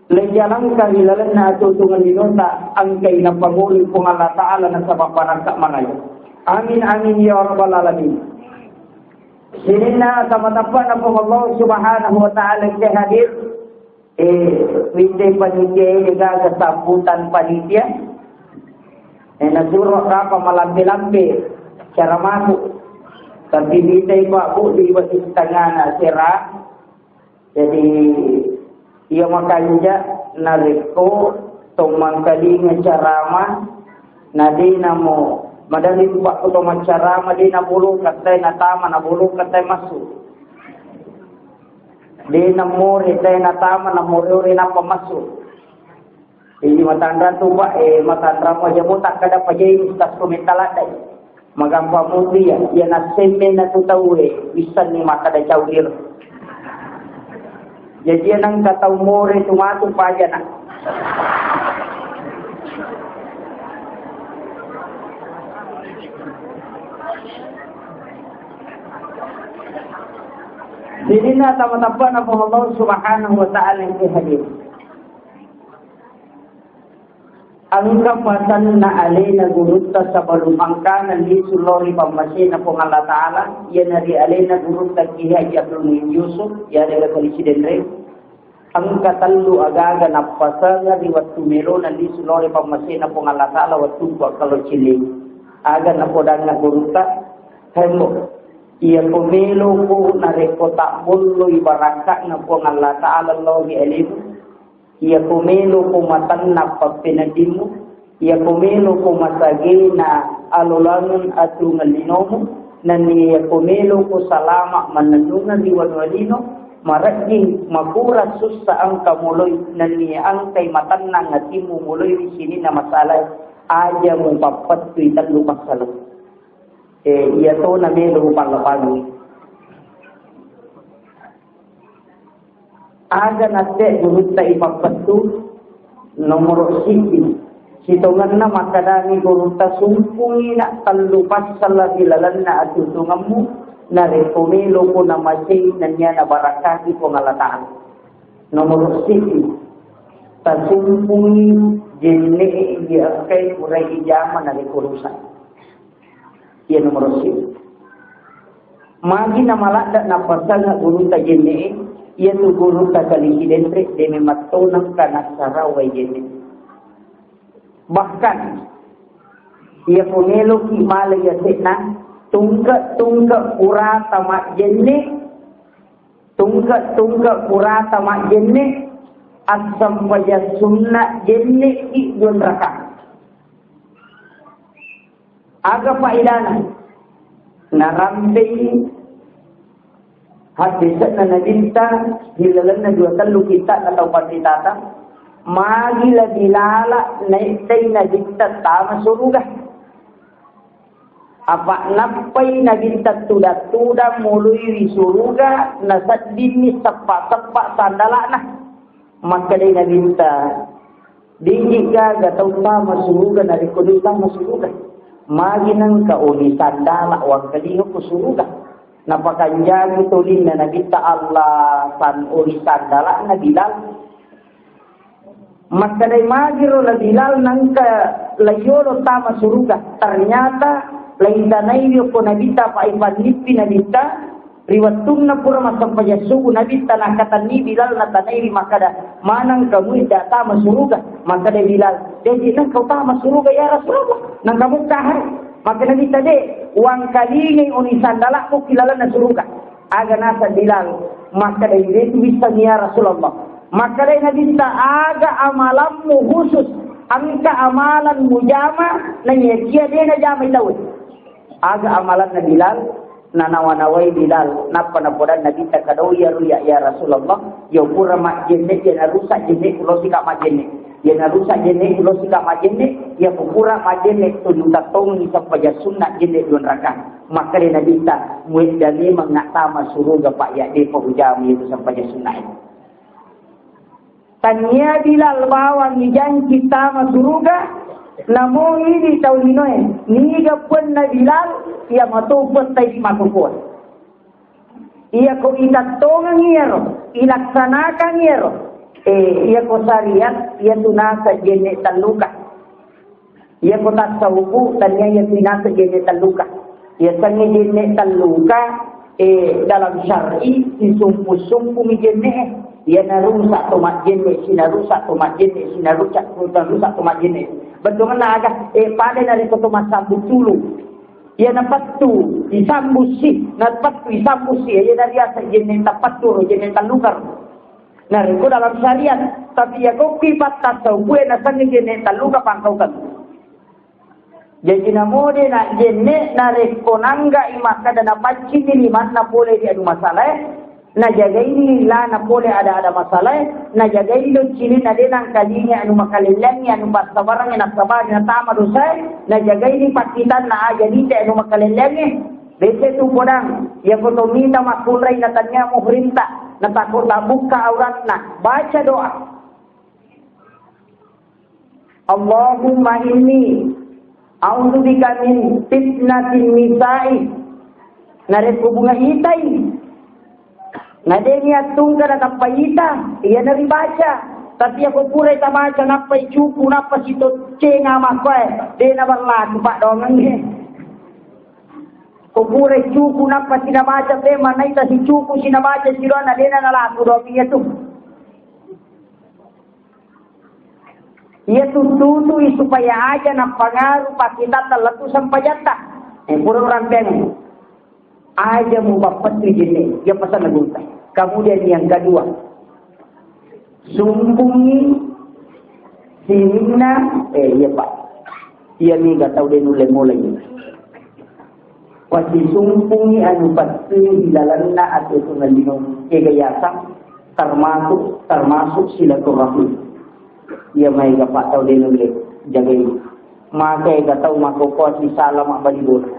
lejalangka ri lalenna atuo-tuongeng linota, engkai napabolei Puang Allah Ta'ala nasaba barakka maraja. Amin, amin, ya rabbal alamin. Sininna tama-, tappana Puang Allah Subhanahu wa Ta'ala ke hadir, Eh, wite panitia e, degaga sambutan panitia. Eh, nasuro kapa malampe-lampe caramaku. Tapi wite, Pak, Bu, di wati tangana sera. Jadi, iya makanja narekko to mangkalinga carama, na de namo madari, Pak, to maccarama, de nabolo katai natama, nabolo katai massu. De namore, de natama, namore-ore nappa massu. Jadi matanra tu, Pak, eh, matanra mo aja mo takkada pajai ustaz ko metta laddai. Magampa mutu ya, ya nassemme na tu tau, eh, wissanni makkada caulir. Jadi nang ka tau more tu matu pajana. Jadi na tama-tama na Allah Subhanahu wa Ta'ala yang hadir. Engka pasanna alena gurutta sebelum engkana lisu lao ri pammasena Puang Allah Ta'ala, iyana ri alena gurutta Kiai Haji Abdul Muin Yusuf, iyarega Kali Cidenre. Engka tellu agaga nappasengeng ri wettu melona lisu lao ri pammasena Puang Allah Ta'ala wettu ku akkalocilli. Aga napodangnga gurutta, hembo, iyako meloko narekko tabbolloi barakka'na Puang Allah Ta'ala lao ri alemu, Iyako meloko matanna pappenedimmu, iyako meloko masagena alolangeng atuongeng linomu, nennia iyako meloko salama mannennungeng ri wanua lino, marejjing makura sussa engka moloi, nennia engkai matennang atimmu moloi ri sininna masalae, aja mupappettui tellu passaleng. Eh, iyatona melo mupallapangi. Aga natte gurutta ipappettu? Nomoro siji, sitongenna makkedani gurutta, sumpungi na tellu passala ri lalenna atuongengemmu, narekko meloko namasei nennia nabarakkaki Puang Allah Ta'ala. Nomoro siji, tasumpungi jenne iya engkai purai ijama narekko rusak. Iya nomoro siji. Magi namaladde nappasanga gurutta jenne'e, iyatu gurutta Kali Cidenre, de memang to nengka nassara wai jenne. Bahkan, iyako meloki mala yase'na, tungke-tungke purata majjenne, tungke-tungke purata majjenne, assempajang sunna jenne'ki dua rakaat. Aga faedana? Narampei haddese'na Nabitta ri lalenna dua tellu kitta'na tau panritata, magi la dilala naettai Nabitta tama suruga. Apa nappai Nabitta tudang-tudang mului ri suruga, naseddinni seppa-seppa sandala'na. Makkedai Nabitta, "Dinggi gaga tau tama suruga narekko dui tama suruga? Magi nengka oni sandala wangkalinga ko suruga?" Napakanjaki tolinna Nabitta Allah san-, oni sandala'na Bilal. Makkedai, "Magiro la Bilal nangka laiyolo tama suruga?" Ternyata laitanaiwi okko Nabitta, apa ipannippi Nabitta ri wettunna pura massempajang subuh Nabitta nakkatenni Bilal, natanaiwi makkeda, "Maneng kamu idda tama suruga?" Makkedai Bilal, "De'ji nengka utama suruga ya Rasulullah, nengka mukka hai." Makkeda Nabitta, "De, wangkalingai oni sandala'mu ki lalenna suruga." Aga naseng Bilal, makkedai, "De'tu wissengngi ya Rasulullah." Makkedai Nabitta, "Aga amalammu khusus, engka amalan mujama, naiyakia de najamai tauwe?" Aga amalanna Bilal? Nanawa-nawai Bilal, nappa napodanna Nabitta, "Kadau iyaro ya, ya Rasulullah, ya pura majjenne, ya narusak jenne, kulo sika majjenne." Iya narusak jenne, ulo sika majjenne, iya ko pura majjenne, tuju tattongengi sempajang sunna jenne dua rakaat. Makkedai Nabitta, "Muedda memang nattama suruga, Pak, ya depa ujama itu sempajang sunna." Tania Bilal bawang ijanci tama suruga, namo idi tau linoe, niga puanna Bilal, iya mato puatta idi makokoa. Iyako itattongengi iyaro, ilaksanakangi iyaro, eh, iyako syariat, iyatu naseng jenne telluka. Iyako tasawufu, tania iyatu naseng jenne telluka. Iyasengnge jenne telluka, eh, dalam syar'i, sisumpu-sumpumi jenne. Iya narusak to majjenne, sinarusak to majjenne, sinarusak, sinarusak to majjenne. Bettuanna aga, eh, pada narekko to massambung tulu. Iya napettu, isambussi, napettu, isambussi, iya nariaseng jenne tapetturo, jenne tellukaro. Narekko dalam syariat, tapi iya kokki pattasau kue nasengnge jenne telluka pangkaukeng. Jaji namode na jenne narekko nanggai makkeda napaccinni limanna pole ri anu masalae, najagaini lilana pole ada-ada masalae, najagaini doccinenna de nangkalinga anu makalelleangngi anu passabarangnge nassabari natama dosae, najagaini pakkitanna aja nite anu makalelleangnge. Bese tu podang, iyako to mita makkunrai natania muhrimta, natako tabukka auratna, baca doa. Allahumma inni a'udzubika min fitnatin nisa'i. Narekko bunga itai, na de niattungka natappa ita, iyana ribaca. Tapi ako purai tabaca, nappai cupu, nappa sitoccenga makkoe, de naberlaku paddoangengnge. Ko purai cupu, nappa sinabaca, pe manaita sicupu, sinabaca sidoana, de nalaku doang iyatu. Iya tututui supaya aja napangaru pakkitatta lettu sempajatta. Eh, pura urampeang. Aja mupappettu jenne, iya pesanna gurutta. Kemudian yang kedua, sumpungi sininna, eh, iya, Pak. Iya, niga tau de nulle mulai. Wasisumpungi anu pattui ilalenna atutungan lino, ega yasang termasuk, termasuk silaturahmi. Iya maega pattau de nulle jagai. Maka ega tau makkokkoe sisala mabbali bola.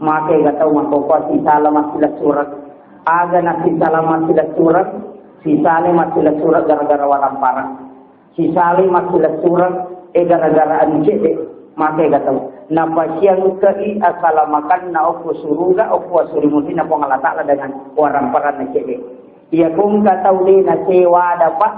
Maka ega tau makkokkoe sisala massilasureng. Aga nassisala massilasureng, sisala massilasureng gara-gara waramparang. Sisalai massilasureng, eh, gara-gara anu cedde, mate gatau. Napasiangke'i asalamakanna okko suruga, okko asuri mutinna Puang Allah Ta'ala dengan waramparanna cedde. Iya kongka tau de nasewa ada, Pak,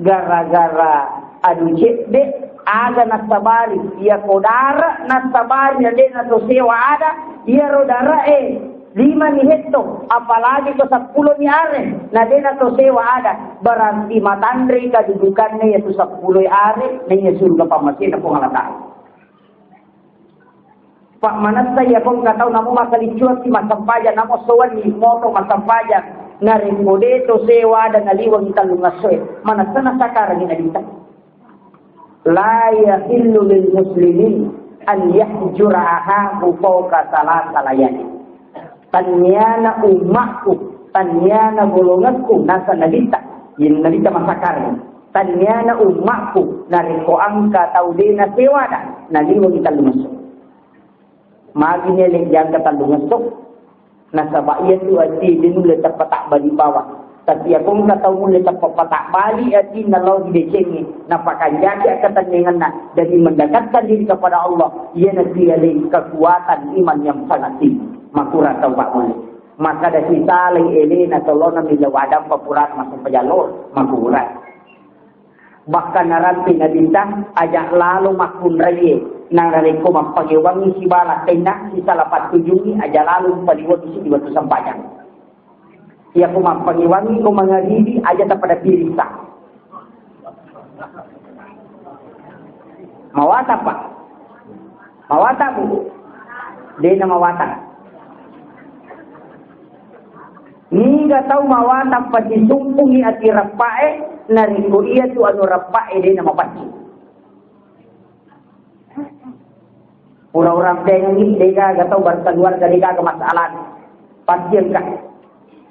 gara-gara anu cedde, aga nassabari, iya ko dara nassabari na de nato sewa ada, iyaro dara e, lima ni hetto, apalagi ko seppulo ni are, na de nato sewa ada, berarti matanre kadudukanna yatu seppulo are, na iya suruga pammasena Puang Allah Ta'ala. Pak manessa iya kongka tau namo masaliccuang si massempajang, namo sowanni moto massempajang, narekko de to sewa ada naliweng tellung essoe, manessa nasakarangi nadita. La yahillu lil muslimin an yahjura ahahu fawqa salasa layali. Tanniana ummakku, tanniana golongekku, nasa Nabitta, yen Nabitta masakkareng. Tanniana ummakku, narekko engka tau de nasewada, naliwengi tellung esso. Magi nele jangka tellungesso, nasaba iyatu ati de nulle tappa tabbali bawang. Tapi iyako engka tau nulle tappa tabbali atinna lao ri decengnge, napakanjaki akkatenningenna, jadi mendekatkan diri kepada Allah, iyanatu yaleng kekuatan iman yang sangat tinggi. Makurang tau, Pak, mulle. Makkeda sisalai elena tolona millau adampa purana massempajang lohor, makurang. Bahkan narampe Nabitta, aja lalo makkunraie, narekko mappagewangngi sibala tenna sisala pattujungngi, aja lalo mpaliwengi siddi wettu sempajang. Iyako mappagewangngi ko mangaribi, aja tapada pirissa. Mawatang, Pak? Mawatang, Bu? De'na mawatang. Niga tau mawatang pasisumpungngi ati reppa'e, narekko iyatu anu reppa'e de'na mapaccing. Pura urampengengngi, de'gaga tau berkeluarga, de'gaga masalah. Pasti engka.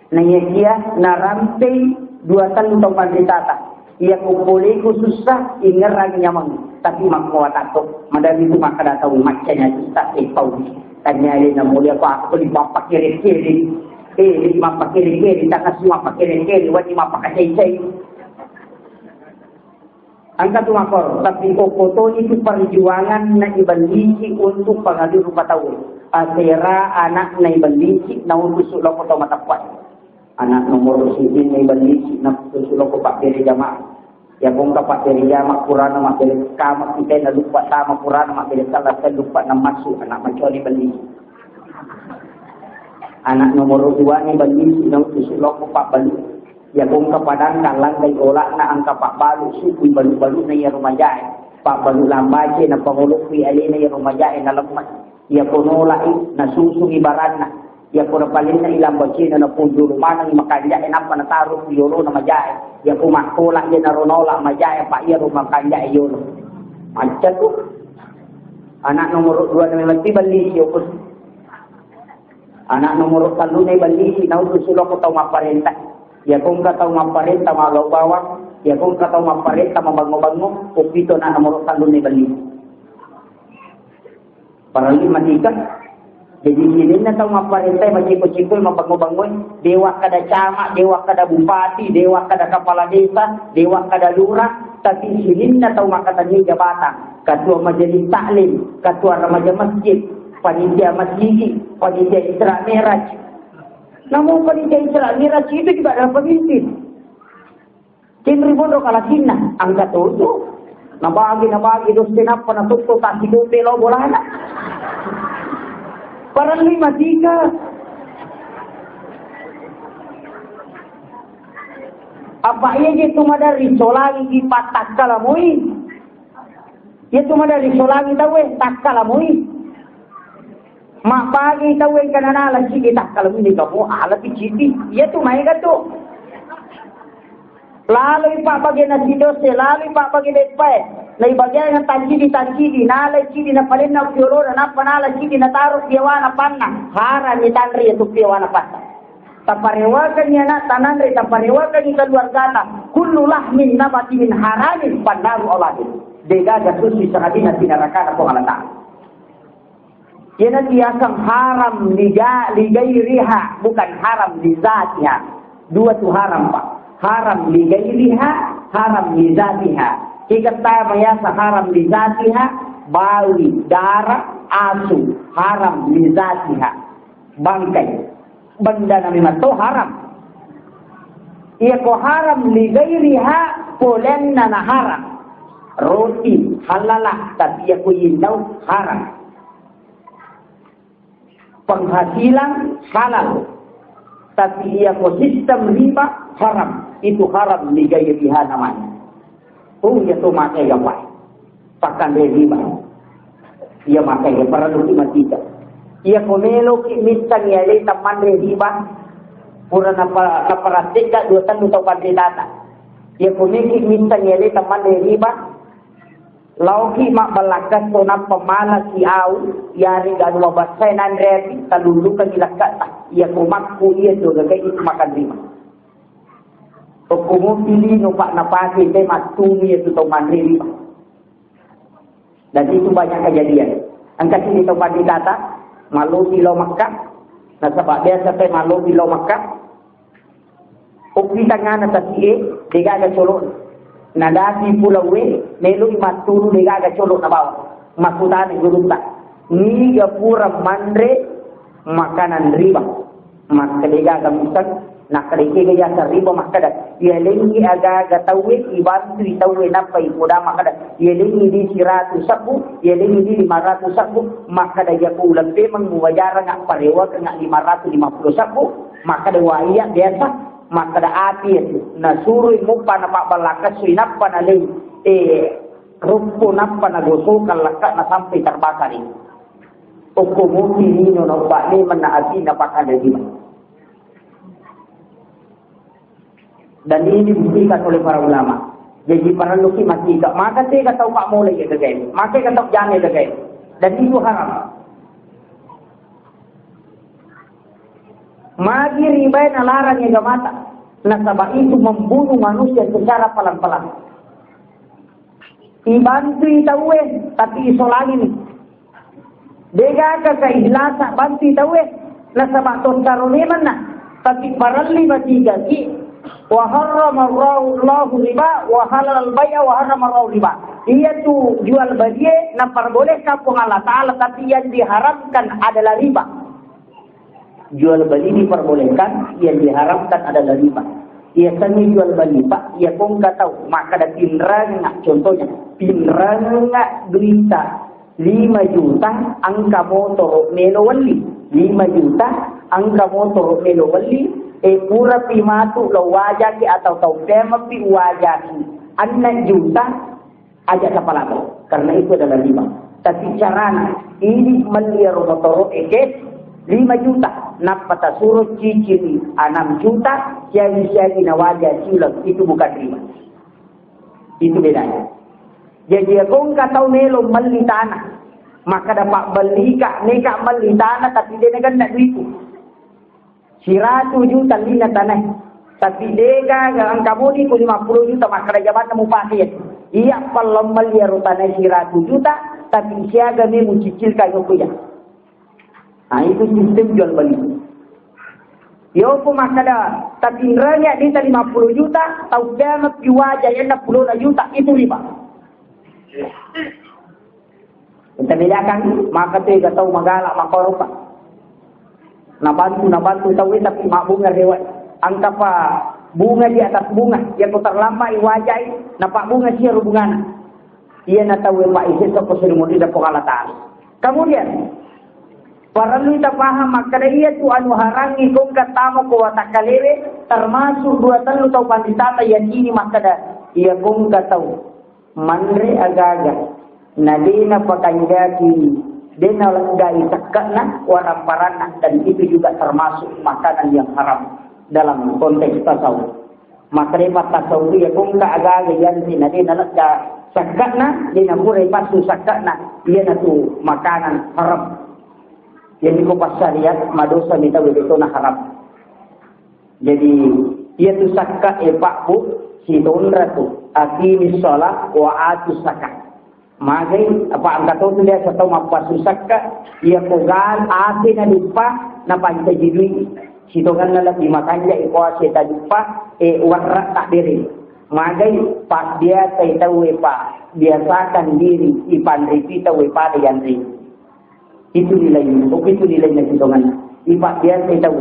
Naiyakia narampei dua tellu tau panritata. Iyako poleku sussa, ingerang nyameng. Tapi makkuatatto, madami tu makkeda tau maccanya sussa, eh, pau. Tanya alena mulia, apa aku di bapak kiri-kiri. Eh, di bapak kiri-kiri, tanah semua pakai kiri, wajib apa kacai-cai. Engka tu makkoro, tapi okko toni tu perjuangan na ibelliki untuk pangadu rupa tau. Asera anak na ibelliki na utusu loko tau mateppa. Anak nomor siddi na ibelliki na utusu loko pabbere jamaah. Ya bongka pabbere jamaah, purana mabbere kama kita na lupa tama, purana mabbere salah, lupa na masuk anak macoli belliki. Anak nomor dua ni belliki na utusu loko pabbalu. Iyako engka padang, kallantai ola'na, engka pabbalu, sukui balu-baluna iyaro majae. Pabbalu lambace, napangolokkui alena iyaro majae, nalemma. Iyako nola'i, nasusungi baranna. Iyako napalenna'i lambacena, napunjulu manengi makanja'e, nappa nataru ku yolona majae. Iyako makkola, iyanaro nola majae, apa iyaro makanja'e yolo. Macca tu. Anak nomor dua na memang ti belliki, okko. Anak nomor telluna ibelliki, nautu suloko tau mapparenta. Iyako engka tau mapparenta magau bawang, iyako engka tau mapparenta mabango-bango, upito anak nomor telluna ibelliki. Parelli matika. Jadi sininna tau mapparenta maciko-ciko mabango-bango, dewa kada camat, dewa kada bupati, dewa kada kepala desa, dewa kada lurah, tapi sininna tau makkatenni jabatan. Ketua majelis taklim, ketua remaja masjid, panitia masigi, panitia Isra Mi'raj. Namu panitia Isra Mi'raj itu juga adalah pemimpin. Kenri bodo kalasinna, angka tutu. Nabagi, nabagi dosse nappa natuttu tasidupe lo bolana. Parelli matika. Apa iya je tu madari solangi di patakka lamui? Iyatu madari solangi tauwe, takkala mui. Mabbagi tauwe engka nanala cidi, takkala mui kamu ala pi cidi. Iyatu maega tu. Laloi pabbage nasi dosse, laloi pabbage beppae. Naibagiang taccidi, taccidi, nalai cidi napalenna upiolona, nappa nala cidi nataru piawana panna. Harami tanri iyatu piawana panna. Taparewakangngi ana'ta nanre, taparewakangngi keluargata. Kullu lahmin nabati min haramin fannaru auladu. Degaga susi sangadinna sinarakana Puang Allah Ta'ala. Iyana diaseng haram liga-, ligairiha, bukan haram lizatiha. Dua tu haram, Pak. Haram ligairiha, haram lizatiha. Kiketta mayasa haram lizatiha, bawi, dara, asu, haram lizatiha. Bangkai. Bendana memang to haram. Iyako haram ligairiha, polenna na haram. Roti halala, tapi iyako yindau haram. Penghasilan halal, tapi iyako sistem riba haram. Itu haram ligairiha namanya. Oh, iya to makai gapai. Pakkanre riba. Iya makai, parellu ki matika. Iyako meloki missang yaleta manre riba, pura napa-, naparattekka dua tellu tau panritata. Iyako meki missang yaleta manre riba, laoki mabballakkasso nappa malasi au, yarega anu mabassai nanre ati, talullukangi lakkata. Iyako makku iya tu gagai itu makan riba. Okko mopi lino, Pak, napake te mattumi iyatu tau manre riba. Dan itu banyak kejadian. Engka sini tau panritata, Malopi lao Makkah, nasaba biasa te malopi lao Makkah. Okki tangngana tasi'e, degaga colo'na. Nadapi pulauwe, meloi matturu degaga colo'na bawang. Makkutana gurutta, niga pura manre makanan riba? Makkeda degaga miseng, nakkeda kega yaseng riba, makkeda, yalengngi agaga tauwe, ibantui tauwe, nappa ipoda, makkeda, yalengngi di siratu sebbu, yalengngi di lima ratu sebbu, makkeda, yako uleng pemeng muwajaranga, parewakenga lima ratu lima puluh sebbu, makkeda, wa iya biasa, makkeda, api itu, nasurui muppa napabballakessui, nappa naleng, eh, ruppu, nappa nagosokang lekkana sampai terbakar itu. Okko mupi lino naubba memeng na api napakada lima. Dan ini dibuktikan oleh para ulama. Jadi parelluki mati, maka tega tau mammulai gagae, maka tega tau jame gagae. Dan itu haram. Magi riba nalarang agamata. Nasaba itu membunuh manusia secara pelan-pelan. Ibantui tauwe, tapi isolangini. Degaga keikhlasan bantui tauwe, nasaba tottaro memenna. Tapi parelli matigaki, wa harrama Allahu riba, wa halal bai'a, wa harrama Allahu riba. Iyatu jual beli e naperbolehkan Puang Allah Ta'ala, tapi yang diharamkan adalah riba. Jual beli diperbolehkan, yang diharamkan adalah riba. Iya seni jual beli, Pak, iya kongka tau, makkeda pinranga, contohnya, pinranga duita lima juta, engka motoro melo welli, lima juta, engka motoro melo welli, e pura pi matu lo wajaki atau tau pemapi wajaki, enam juta, aja tapalabo, karena itu adalah riba. Tapi carana, ini melli ero motoro eke lima juta, nappa tasuro cicili enam juta, siagi-siagi nawaja siuleng, itu bukan riba. Itu bedanya. Jadi, ya kongka tau melo melli tanah, maka dapat beli ka, meka melli tanah, tapi dia nagenna duitu. Siratu juta lina tanai. Tapi degaga engka moni ku lima puluh juta, makkeda jamanna mupake. Iya, pallommal iyaro tanai siratu juta, tapi siaga me mucicilkan yoku ya. Nah, itu sistem jual beli. Yoku makkeda, tapi nrenya dita lima puluh juta, tau kiamat piwaja enam puluh juta, itu riba. Kita bedakan, maka tega tau magala makoropa. Nabantu, nabantu tau, eh, tapi mabbunga rewa. Angkapa bunga di atas bunga, ya ko terlambat wajai, napa bunga sia hubungan. Iya na tau, eh, Pak, isi soko suri mudi da Puang Allah Ta'ala. Kemudian, parellu kita paham, makkeda iya tu anu harangi kongka tamo ko watakkalewe, termasuk dua tellu tau panditata yakini makkeda, iya kongka tau manre agaga, na de napakanjaki, de naleggai sekke'na, waramparanna, dan itu juga termasuk makanan yang haram dalam konteks tasawuf. Makrepa tasawuf ya kongka agaga yanre na de nalegga sekke'na, de napurai passu sekke'na, iyanatu makanan haram. Jadi ko passariat madosa mita wedetona haram. Jadi, iya tu sakka e, Pak, Bu, sitonra tu. Aqimis shalah wa atuz zakah. Magai, apa angka to tu dia satau mappasu sakka, iya ko gal, ase na duppa, na pancaji dui. Sitonganna lebbi makanja iko ase ta duppa, e warra tak bere. Magai, Pak, biasa tau e, Pak, biasakan diri, ipanripi tau e pada yanri. Itu nilainya, oh, itu nilainya sitonganna. Ipa biasa tau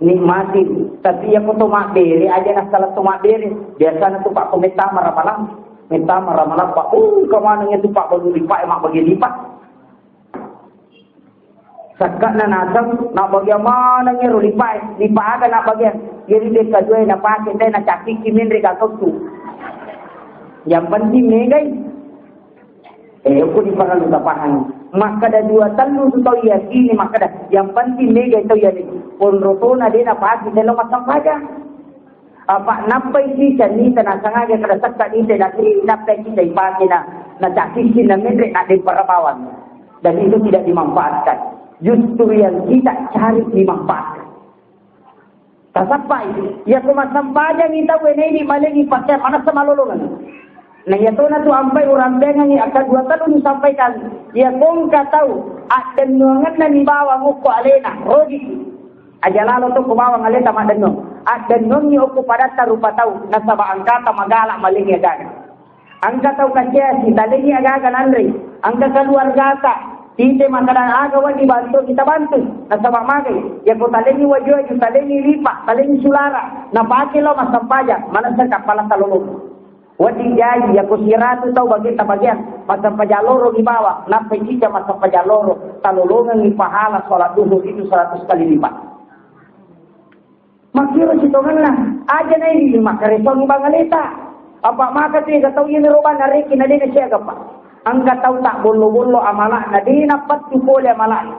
nikmati, tapi iya ko to mabbere aja, nasala to mabbere. Biasana tu, Pak, ko mettama ramalang, mettama ramalang, Pak, uh, kemaneng itu, Pak, baru lipa, mak bagi lipa. Sakkana naseng, nak bagian mana ngero lipa, lipa aga nak bagian. Jadi dia kedua na pakai, saya na cakiki menre ka tu. Yang penting megai. Eh, okko diparellu tapahami. Makkeda dua tellu tu tau yakini, makkeda, yang penting mega tau yakini. Onrotona de napake telo massempajang. Apa nappai sisa nita nasangaja kada sekka nita na, eh, nappai sisa ipake na, na cakiki na menre na dempara bawang. Dan itu tidak dimanfaatkan. Justru yang kita cari dimanfaatkan. Tasappai, iya ko massempajangi tau e, naidi malengi pakeang, manessa malolongeng. Nah, iya tona tu ampai urambengengi akka dua tellu disampaikan. Iya kongka tau addennuangenna ni bawang okko alena, rogiki. Aja lalo to ko bawang aleta maddennuang. Addennuangi okko padatta rupa tau, nasaba engkata magala malengi agaga. Engka tau kasiasi, talengi agaga nanre. Engka keluargata, tite makkada aga wedding bantu kita bantu. Nasaba magai, yako talengi waju-waju, talengi lipa, talengi sulara, napake lo massempajang, manessa kappala talolong. Wedding jaji, yako siratu tau bagetta bagian, massempajang loro di bawah, nappai cica massempajang loro, talolongengi pahala sholat duhur itu seratus kali lipat. Makkiro sitongenna, aja naidi makkaresong bangaleta. Apa maka tu ega tau yene roba nareki na dena siaga pa. Angka tau tak bollo-bollo amalakna dena pattu pole amalakna.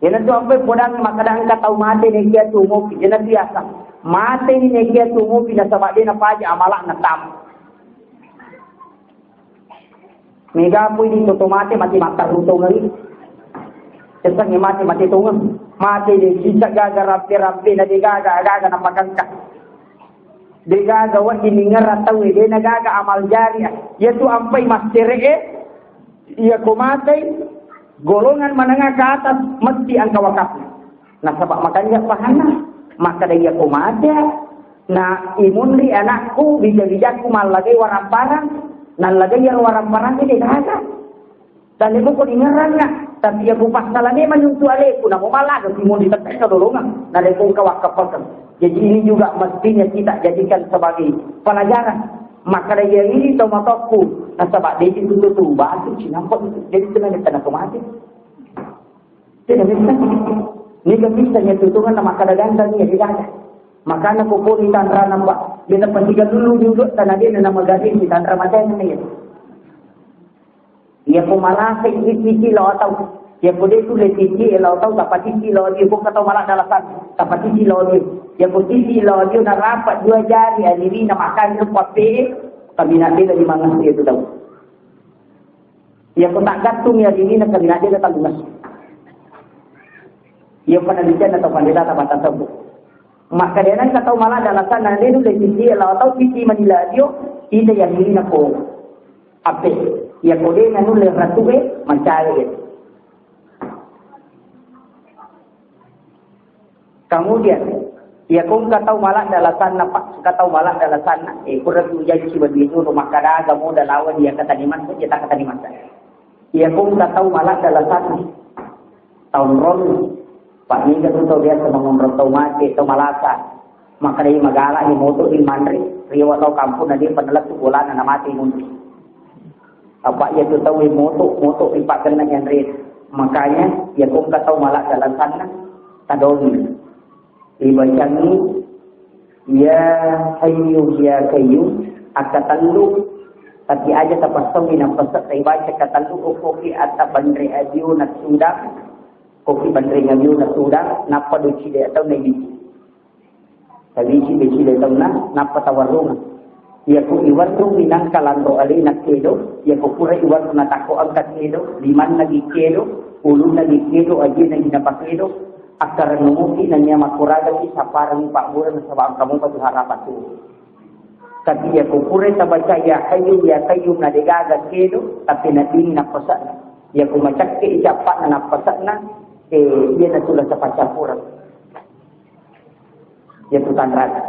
Yena tu ampe podang makkada angka tau mate nekia tu mopi, yena biasa. Mate ni nekia tu mopi nasaba dena paja amalakna tam. Mega pui di toto mate, mate mattarru tongeng. Essengnge mate, mate tongeng. Mate de sisa gaga rampe-rampe na de gaga, gaga na pakangka. De gaga wedding ningerra tau de na gaga amal jariah. Iya tu ampai massere'e, iya ko matei, golongan menengah ke atas mesti angka wakafna. Nasaba makanja pahanna, makkada iya ko mate, na imunri anakku, bija-bijakku mallagai waramparang, nallagai iyaro waramparang de gaga. Talemuko dingerranna, tapi iya ku passalame manuntu aleku, namo malaga timunri tekkena dolongang, nalekongka wakkapakeng. Jadi ini juga mestinya kita jadikan sebagai pelajaran. Makkada iya ini tau matokku, nasaba deji tutu tu batu cinampak itu. Jadi tenang di tanah kemati. Tidak bisa. Ini kan bisa nya tutungan nama kada gandang ya tidak ada. Makanya ko poni tanra nampak. Dia dapat tiga dulu dulu tanah dia nama gading di tanra mata ini. Iya ko malasa ini titi lo tau. Iya ko dia tu le titi lo tau dapat titi lo dia ko kata malah dalasan dapat titi lo dia. Iya ko titi lo dia na rapat dua jari ani ni na makan rupa pe. Kami nak dia dari mana dia tu tau. Iya ko tak gantung ya dini na kami nak dia tau mas. Iya ko na bicara atau pandai tak batas tau. Maka dia nang katau malah dalasan nang dia dulu titi lo tau titi manila dia. Ida yang ini nako. Ape, iya ko de nanulle ratue, macawe. Kemudian, iya ko engka tau maladde alasanna, Pak, engka tau maladde alasanna, eh, pura tu jaji sibawa dua jolo, makkadaga moda lawan iya katanimatta, iya takatanimatta. Iya ko engka tau maladde alasanna, taunrong, Pak, niga tu tau biasa mangonrong tau mate, tau malasa. Makkedai magalak ni moto di manre, riwa tau kampung na dia pernah lettu bolana na mate munri. Apa iya tu tau moto, moto ri pakkenna yanre. Makanya, iya ko engka tau maladde alasanna, tadongi. Ibacangi, ya hayyu, ya qayyum, akka tellu, tapi aja tapassaui nappasa ibaca ka tellu, okkoki atta banre adio na tudang, Kopi banreng abiuna tudang, nappa doci de tau na ibisi. Tabisi-bisi de tauna, nappa tawarrung. Iya ku iwarrung minangka lanro alena kedo, iya ku pura iwarrung natakko engka kedo, limanna gi kedo, ulunna gi kedo, ajena gi napa kedo, akkarennu muki nanya makkuragaki saparang pabbura nasaba engka mupa tu harapan tu. Tapi iya ku pura tabaca ya hayyu ya qayyum na degaga kedo, tapi na dingin nappasa'na. Iya ku macakke i cappa'na nappasa'na, eh, iya na tu lasa paccappureng. Iya tu tanrana.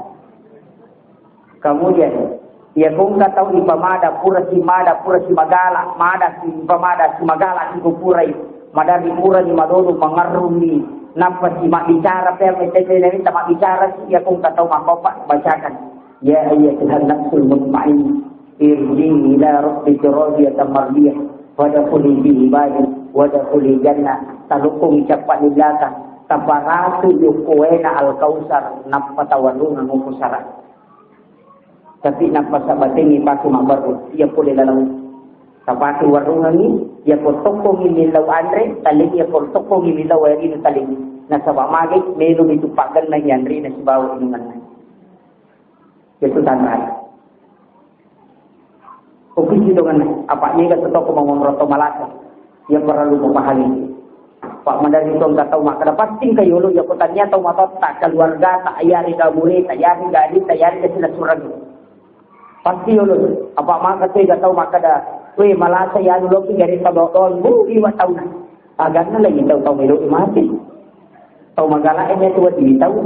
Kemudian, iya ku engka tau ipamada pura si mada, pura si magala, mada si ipamada si magala si ku purai. Madari pura ni madodo mangarrung ni. Nappa si mabbicara pe, mabbicara si, iya ku engka tau mapapa bacakan. Ya ayyatuhan nafsul mutmainnah, irji'i ila rabbiki radiyatan mardiyah, fadkhuli fi ibadi, wadkhuli jannah. Talukkungi cappa lillata, taparatu yukkuwena Al-Kautsar, nappa tawarrungang uku sara. Tapi nappa sabatengi pake mabbarru, iya pole laleng. Tapake warrungangi, iya ko tokkongi millau anre, taling, iya ko tokkongi millau airinu taling. Nasaba mage, melo mitu paggenna yanrina sibawa inunganna. Itu tanrai. Oke, gitu kan. Apa niga tu toko mangonrong to malasa? Yang perlu memahami. Pak madari tong ka tau makkada pasti ka yolo, ya ko tania tau matotta, keluargata, yari gabure ta, yari gadi ta, yari ke sila surang. Pasti yolo, apa maka tega tau makkeda, "Weh, malasa ya anu loki gare tau doang, bu, iwa tauna." Aganna lagi tau, tau melo mati. Tau magala ini tuh di tau.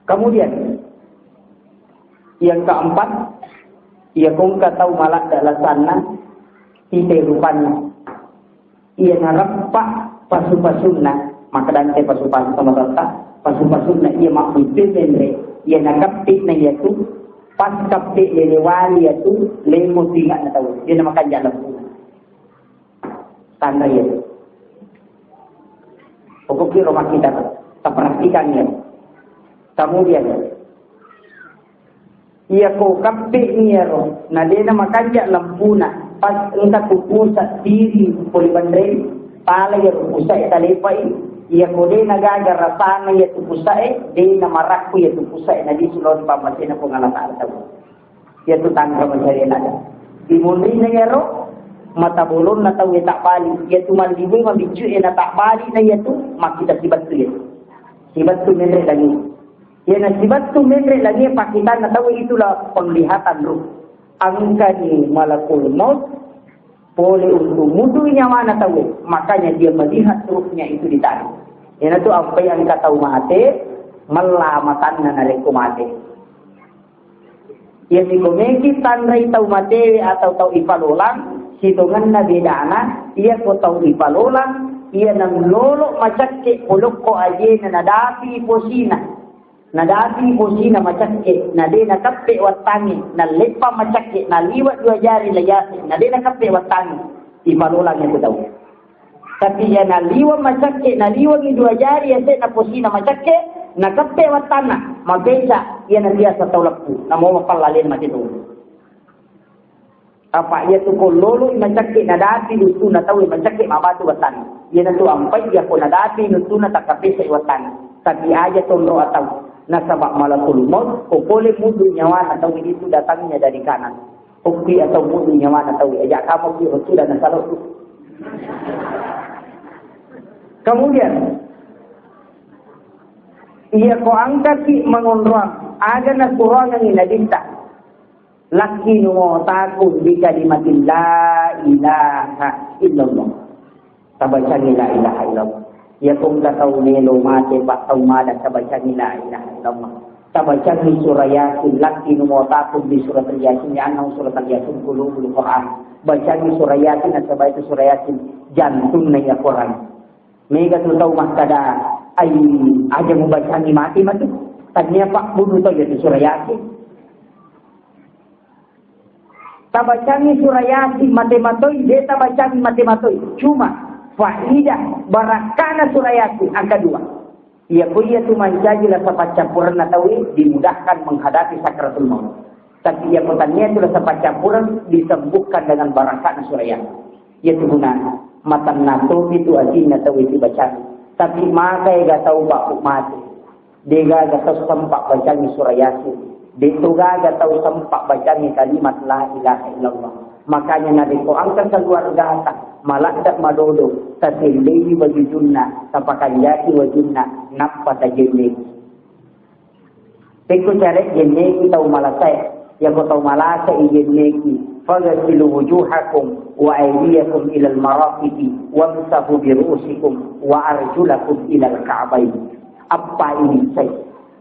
Kemudian, yang keempat, iya kongka tau maladda lasanna, tite rupanna. Iya nareppa pasu-pasunna, makkedante pasu-pasu sama tetta, pasu-pasunna iya mabbujui menre, iya nakeppi'na iyatu, pas keppe lelewali iyatu, lemo tinga'na tau, dia namakanja leppu. Tanda iya. Pokoknya rumah kita, kita perhatikan ya. Kemudian, iya ko kappe ni ero, na dena makanja lampuna, pas engka tu pusa tiri poli banrei, pala iya tu pusa e talepai, iya ko dena gaga rasana iya tu pusa e, dena marakku iya tu pusa e, na di sulon pammasena Puang Allah Ta'ala tau. Iyatu tanra macawe lada. Imunrinna iyaro mata bolonna tauwe tabbali. Iyatu malliwe mabiccu e na tabbali na iyatu makkita sibattu iyatu. Sibattu menre langi. Iyana sibattu menre langi pakkitanna tauwe itulah penglihatan ruh. Angkani malakul maut pole untuk mudui nyawana tauwe. Makanya dia melihat ruhnya itu ditarik. Iyanatu ampai engka tau mate, mella matanna narekko mate. Iyami komeki tanrai tau matewe atau tau ipalolang, sitongenna bedana, iyako tau ipalolang, iya nallolo macakke polokko ajena nadapi posina. Nadapi posina macakke, na de nateppe wattangi, nalleppa macakke, naliwa dua jari layase, na de nateppe wattangi, ipalolang itu tau. Tapi iya naliweng macakke, naliwengi dua jari yase'na posina macakke, nakeppe wattanna, mabeca iyana biasa tau leppu, namo mappallalenna mate tau. Apa iyatu ko loloi macakke, nadapi duttuna tau macakke, mabatu wattanna. Iyanatu ampai iya ko nadapi duttuna takkapesai wattanna. Tapi aja tonro atau nasaba malakul maut, ko pole mudu nyawana tau itu datangnya dari kanan. Ukki atau mudu nyawana tau, aja kamu ki sudah nasalo tu. Kemudian, iya ko angkaki mangonroang, aga nasuroangengi nabinta. Lakki numotaku bi kalimatin la ilaha illallah. Tabacangi la ilaha illallah. Iya ko engka tau melo mate, pa tau mada, tabacangi la ilaha illallah. Tabacangi surah Yasin, lakki numotaku bi surah Yasin, ya annau surah Yasin qulubul Quran. Bacangi surah Yasin, nasaba itu surah Yasin jantunna iya Quran. Mega tu tau makkada, ai, aja mubacangi mate matu. Tania pabbunuh tau iya tu surah Yasin. Tabacangi surah Yasin mate-matoi, de tabacangi mate-matoi. Cuma faidah barakkana surah Yasin angka dua. Iya ko iya tu mancaji rasa paccappurenna tauwe dimudahkan menghadapi sakaratul maut. Tapi iya ko tania tu rasa paccappuren disembuhkan dengan barakkana surah Yasin. Iya tu gunana. Matanna topi tu atinna tauwe dibacangi. Tapi maka ega tau baku mate. Degaga tau sempa bacangi surah Yasin. Deto gaga tau sempa bacangi kalimat la ilaha illallah. Makanya narekko engka keluargata maladda madodo, tasellengi wajujunna, tapakanjaki wajunna, nappa tajenneki. Pekko care jenneki tau malasae, yako tau malasa ijenneki, fagasilu wujuhakum wa aidiyakum ilal marafiqi wamsahu biru'usikum wa arjulakum ilal ka'bain. Appa ibissai?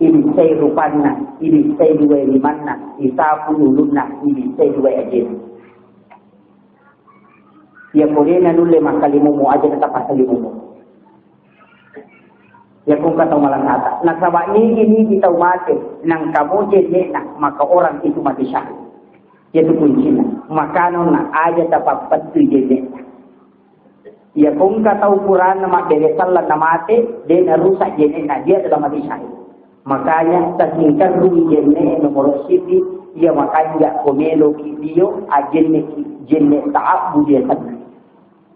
Ibissai rupanna, ibissai duwae limanna, isapu ulunna, ibissai duwae ajena. Iya ko de nanulle makkalimumu, aja tetap makkalimumu. Iya ko engka tau malasata. Nasaba nigi-nigi tau mate, nangka mo jenne'na, maka orang itu mati syahid. Iya tu kuncina. Makanonna aja tapappettui jenne'na. Iya ko engka tau purana mabbere sallang na mate, de narusak jenne'na, dia adalah mati syahid. Makanya tasingkarrui jenne nomoro siti, iya makanja ko meloki dio ajenneki jenne ta'abbu dia tenna.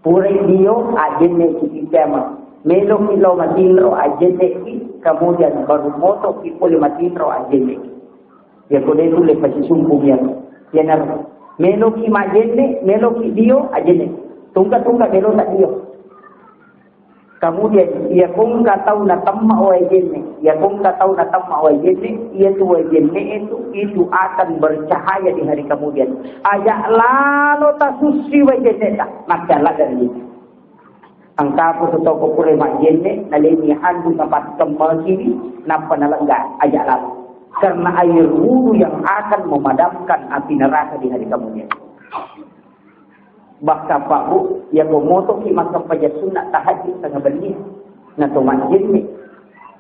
Purai dio ajenneki kiamat. Meloki lo matinro ajenneki, kemudian baru motoki pole matinro ajenneki. Iya ko de tulle pasisumpung iya. Iyanaro meloki majenne, meloki dio ajenne. Tungka-tungka melota dio. Kemudian, iya ko engka tau natemma wae jenne, Iya pun kau tahu natamma wae jenne, iya tu wae jenne itu, itu akan bercahaya di hari kemudian. Aja lalo tasussi wae jenne ta, maka lada ini. Engkapo tu toko pura majjenne, naleni handu napakkemmakiwi, nappa nalengga, aja lalo. Karena air wudhu yang akan memadamkan api neraka di hari kemudian. Bahkan Pak Bu, ya ko motoki massempajang sunna tahajud tengah benni, na to majjenne.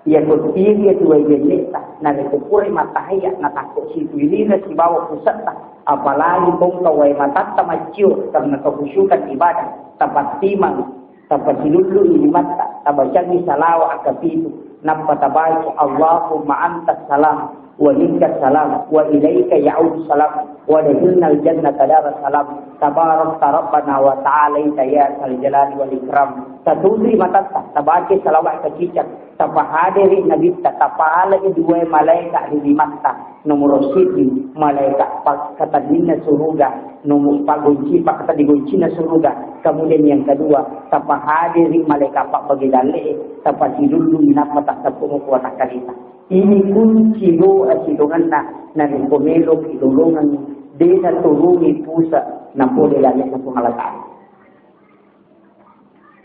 Iya ko tiwi iya tu wae jenneta, narekko pura mattahayya natakko sipuilina sibawa pusetta, apalagi tongka wae matatta maccio karena kehusyukan ibadah, tapattimang, tapasilullu limatta, tabacangi salawa akapitu, nappa tabaca Allahumma antas salam wa minkas salam wa ilaika ya'udus salam wa dakhilnal jannata daras salam tabarakta rabbana wa ta'alaita ya sal jalali wal ikram. Tatutui matatta, tabaca salawa kacicak, tapahadiri nabitta, tapalai dua malaika ri limatta, nomor siddi malaika pakkatanninna suruga, nomor pagonci, pakkatanni goncina suruga, kemudian yang kedua, tapahadiri malaika pabbage dalle'e, tapasilullu inappa tasseppu'mu kuwa takkalita. Ini kunci doa sidonganna, narekko meloki lolongengngi, de naturungi pusa, napole dalle'na Puang Allah Ta'ala.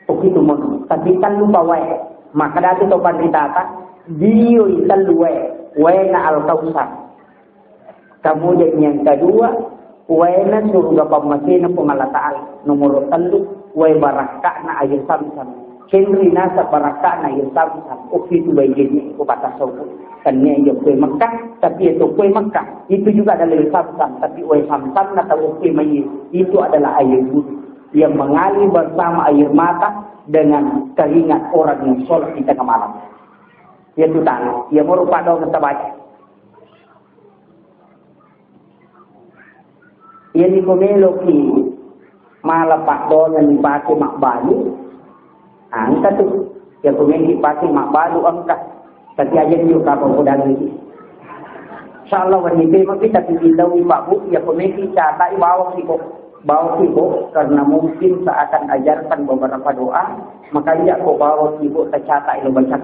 Oke tu mono. Tapi tellu pa wae. Makkeda tu to panritata, dioi tellu wae. Waena Al-Kautsar. Kemudian yang kedua, waena suruga pammasena Puang Allah Ta'ala. Nomor tellu, wae barakka'na air Zamzam. Kenri nasa barakka'na air Zamzam. Oke tu bae jenne ko batas sopo. Tania iya kue Mekah, tapi itu kue Mekah. Itu juga adalah air Zamzam, tapi wae Zamzam na tahu kue mai. Itu adalah air wudhu yang mengalir bersama air mata dengan keringat orang yang sholat di tengah malam. Iya tu tano, iya moro paddoangeng tabaca. Iya niko meloki mala paddoangeng nipake mabbalu, engka tu. Iya ko meloki pake mabbalu engka. Tapi aja ni kapang kodang ini. Insyaallah wenni pe maki tapi billahi Pak Bu, iya ko meloki catai bawa kiko, bawa kiko karena mungkin saya akan ajarkan beberapa doa, makanya ko bawa kiko tacatai lo baca.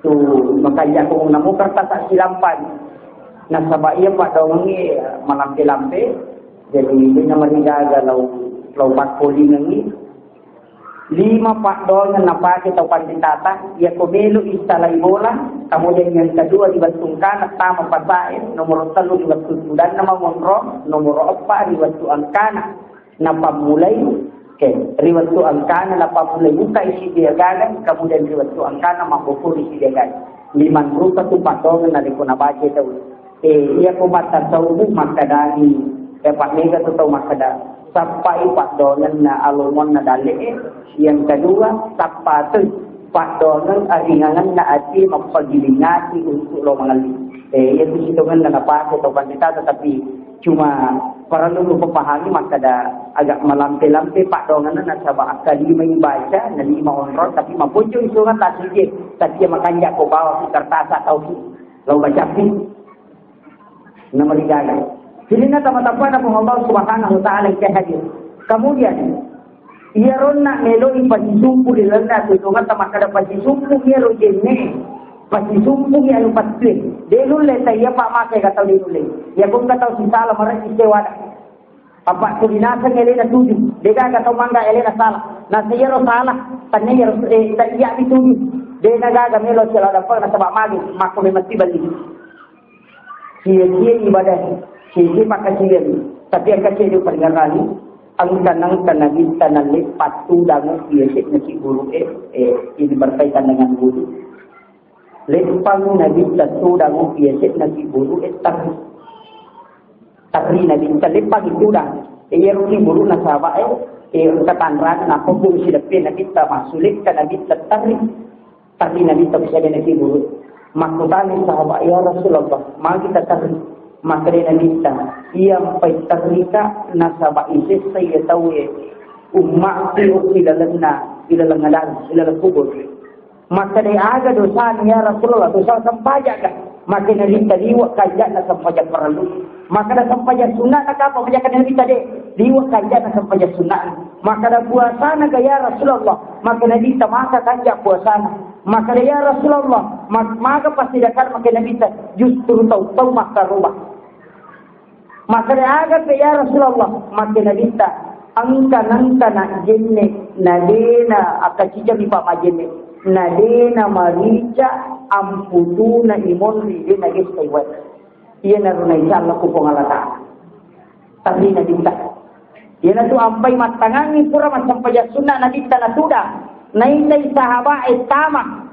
Tu makanya ko namo kertas silampan. Nasaba iya paddoangengnge malampe-lampe, jadi dena marigaga lau, lau pakkolingengngi. Lima paddoangeng napake tau panritata, iya ko melo istalai bola, kemudian yang kedua di wettu engkana tama pasae, nomor tellu di wettu tudanna mamonro, nomor eppa di wettu engkana napammulai, oke, ri wettu engkana napammulai buka isi dia gadang, kemudian ri wettu engkana mabbokori isi dia gadang. Lima rupa tu paddoangeng narekko nabaca tau. Eh, iya ko mattasawuf makkedani, eh, Pak Mega tu tau makkeda, sappai paddoangenna alomonna dalle'e, yang kedua, sappa tu paddoangeng aringangenna ati mappagilingati untuk lo mangelli. Eh, iya tu sitongenna napake tau panritata, tapi cuma perlu lu pahami makkeda agak malampe-lampe paddoangenna nasaba akkalimai baca, nalima onrong, tapi mapojo isongan tasije, tapi makanja ko bawa kertas atau lo bacapi. Namarigaga. Sininna tama-tamana Puang Allah Subhanahu wa Ta'ala engka hadir. Kemudian, iyaronna meloi pasisumpu ri lalenna tutungetta makkeda pasisumpu iyaro jenne. Pasisumpu iya anu pattue. De nulle ta iya pa make ka tau de nulle. Iya pun ka tau sisala mareki sewada. Apa tu dinaseng elena tuju. De gaga tau mangga elena salah. Nasa iyaro salah. Tanne iyaro, eh, ta iya dituju. De nagaga melo sila dapat nasaba magi. Makko memang tiba lagi. Sia-sia ibadah, sia-sia pakkasiwiang. Tapi engka cedde paringerrani, engka nengka nabitta nalleppa tudang yase'na ki buru'e, eh, ini berkaitan dengan wudu. Leppang nabitta tudang yase'na ki buru'e, terri. Terri nabitta leppang tudang. Eh, iyaro ki buru'na sahabat, eh, eh, engka tanrana, nappa pun sideppe nabitta, massulekka nabitta terri. Tapi Nabitta bisa dena kiburu. Makkutani sahabat, "Ya Rasulullah, magi taterri?" Makkeda Nabitta, "Iya mpai terrika nasaba isessa iya tauwe ummakku ilalenna, ilaleng adang, ilaleng kubur." Makkeda, "Aga dosana ya Rasulullah, dosa sempajaka?" Makkeda Nabitta, "Liwa kajana sempaja parellu." Makkeda sempajang sunna'na kapang, makkeda Nabitta de', liwe' kanja'na sempajang sunna'na. Makkeda puasana ga ya Rasulullah, makkeda Nabitta maka kanja' puasana. Makkeda ya Rasulullah, ma-, maga passidakar, makkeda Nabitta justru tau-tau makkaroba. Makkeda aga pe ya Rasulullah, makkeda Nabitta engka nengka na jenne', na de'na akkacicami pa majenne', na de'na marica amputuna imonri, de'na gessa iwae. Iyanaro naicalla ku Puang Allah Ta'ala. Tapi Nabitta. Iyanatu ampai mattangangi pura massempajang sunna Nabitta natudang. Naitai sahaba'e tama.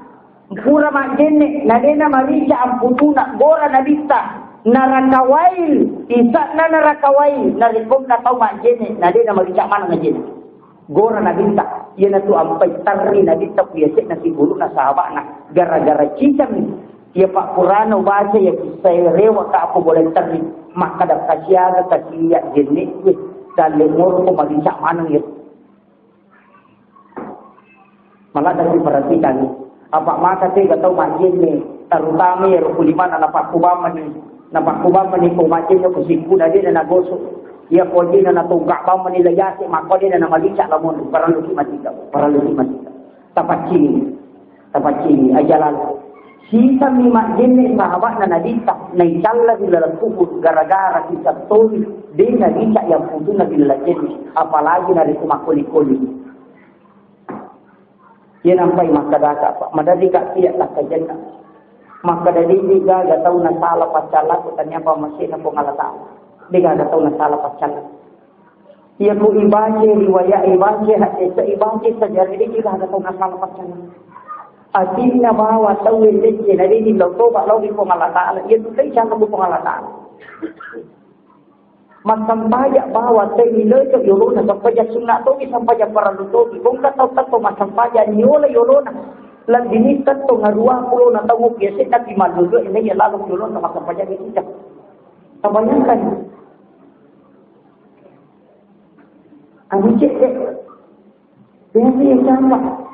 Pura majjenne', na de'na marica amputuna, gora Nabitta. Naraka wail, isa'na naraka wail, narekko na tau majjenne', na de'na marica maneng najenne'. Gora Nabitta, iyanatu ampai terri Nabitta ku yase'na sibulu'na sahaba'na, gara-gara cicami. Iya pappurana ubaca iya kissae, rewa ka aku boleh terri, makkeda kasiaga kasiya jenne'e, dalle moro ko mabicak maneng iya. Malah dari perhatikan, apa maka tega tau majjenne, terutama iya rukulimana napakkubamani, napakkubamani ko majjenne ko sikkuna de'na nagosok, iya ko de'na natongka bamani layase, makko de'na namabicak lamon, parellu ki matika, parellu ki matika. Tapaccini, tapaccini, aja lalu. Sitammi majjenne sahaba'na Nabitta, naicalla ri laleng kubur gara-gara kisah toli, de' narica yang putuna ri laleng jenne, apalagi narekko makkoli-koli. Iya nampai makkadaka, Pak, maderri ka tiya takkajenna. Makkada de' gaga tau nasala paccalla ko tania pammasena Puang Allah Ta'ala. De' gaga tau nasala paccalla. Iya ku ibaca riwayat, ibaca hadis, ibaca sejarah, de' gaga tau nasala paccalla. Atinna bawa tau lecce, na de' lao toba lao ri Puang Allah Ta'ala. Iya tu kai cakap Puang Allah Ta'ala. Massempajang bawa tau ilecce yolona, sempajang sunna togi, sempajang parellu togi. Bongka tau tetto massempajang niola yolona. Lebbi ni tetto ngarua pulona tau biasa tapi malulu ini ya lalu yolona massempajang kita. Tabayangkan. Anu cek, cek. Biasa ya sama.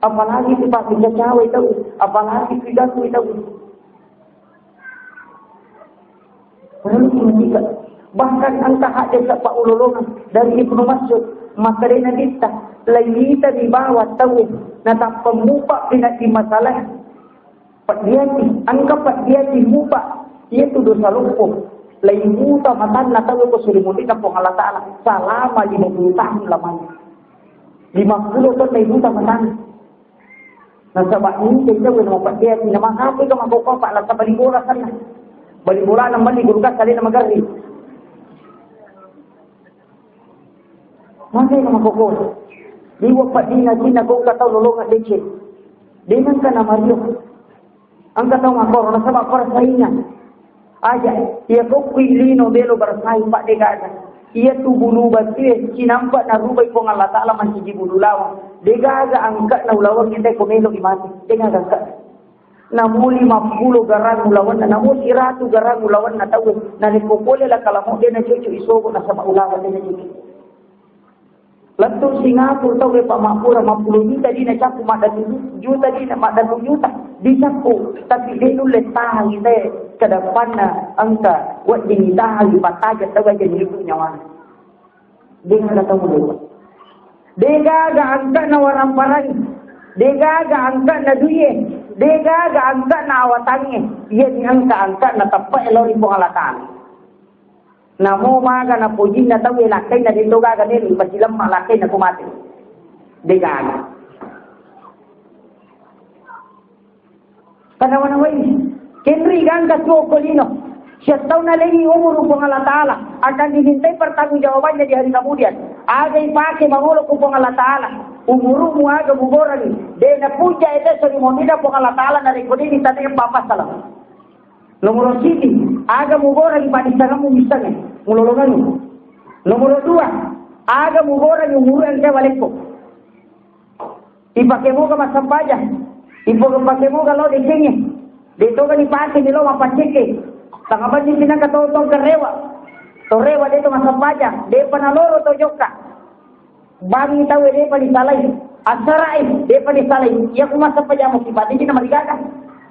Apalagi tu Pak, bisa cawe tau. Apalagi tu ganggu tau. Perlu kita. Bahkan engka hadis Pak ulolongan dari Ibnu Mas'ud. Maka dia Nabi ta, lain kita dibawa tau. Nah, tak pemupa pinati masalah. Peddiati, engka peddiati mupa, iyatu dosa loppo. Laibuta matanna tau ko suri munrinna Puang Allah Ta'ala salama lima puluh tahun lamanya. Lima puluh tahun laibuta matanna. Nasaba' nitai tau na mapeddiati, na makape ka makokopa, lasa bali bola sana. Bali bola na mali guru ka salena magarri. Masa na makokoro. Liwa' paddina-dina ko engka tau lolongang deceng. De' nengka na mario. Engka tau makkoro nasaba' persaingan. Aja, iya ko kui lino belo bersaing, Pak, de' gaga. Iya tu bulu batue cinampa narubai Puang Allah Ta'ala manciji bulu lawang. De' gaga angka'na ulawang ente ko melo imati. De' gaga angka'. Namo lima puluh garang ulawanna, namo siratu garang ulawanna tauwe. Narekko pole la kalamo de' nacucu isobo nasaba' ulawa de' nacucu. Lettu Singapura tauwe pa mappura mappulo juta dina cappu maddatu juta dina, maddatu juta dicappu, tapi de' nulle tahangi te ke depanna engka wedding tahangi pattajeng tauwe aja nitu nyawana. De' gaga tau mulo. De' gaga angka'na waramparangnge. De' gaga angka'na duie. De' gaga angka'na awatangnge. Iya ni angka-angka'na teppe'e lao ri Puang Allah Ta'ala. Namo maga napojinna tauwe lakkainna de' to gaga melo pasilemma lakkainna ko mate. De' gaga. Kanawa-nawai, kenri gangka tuo ko lino. Siattau nalengi umuru Puang Allah Ta'ala, akan dimintai pertanggungjawabannya di hari kemudian. Aga ipake mangolo ku Puang Allah Ta'ala, umurumu aga mugorangi, de' napuja ete sori monina Puang Allah Ta'ala narekko de' ditanya apa masalah. Nomor siji, aga mugorangi padisangamu misalnya, mulolonganmu. Nomor dua, aga mugorangi umuru yang kewalekko. Ipake moga massempajang, ipake moga lao decengnge, de' toga dipake ni lao mappacceke. Tangabanni pinangka to, to rewa, to rewa de' to massempajang, de'pa naloro to jokka. Bangi tauwe de'pa disalai, assara'i de'pa disalai. Iya ku massempajang musibah de' na marigaga.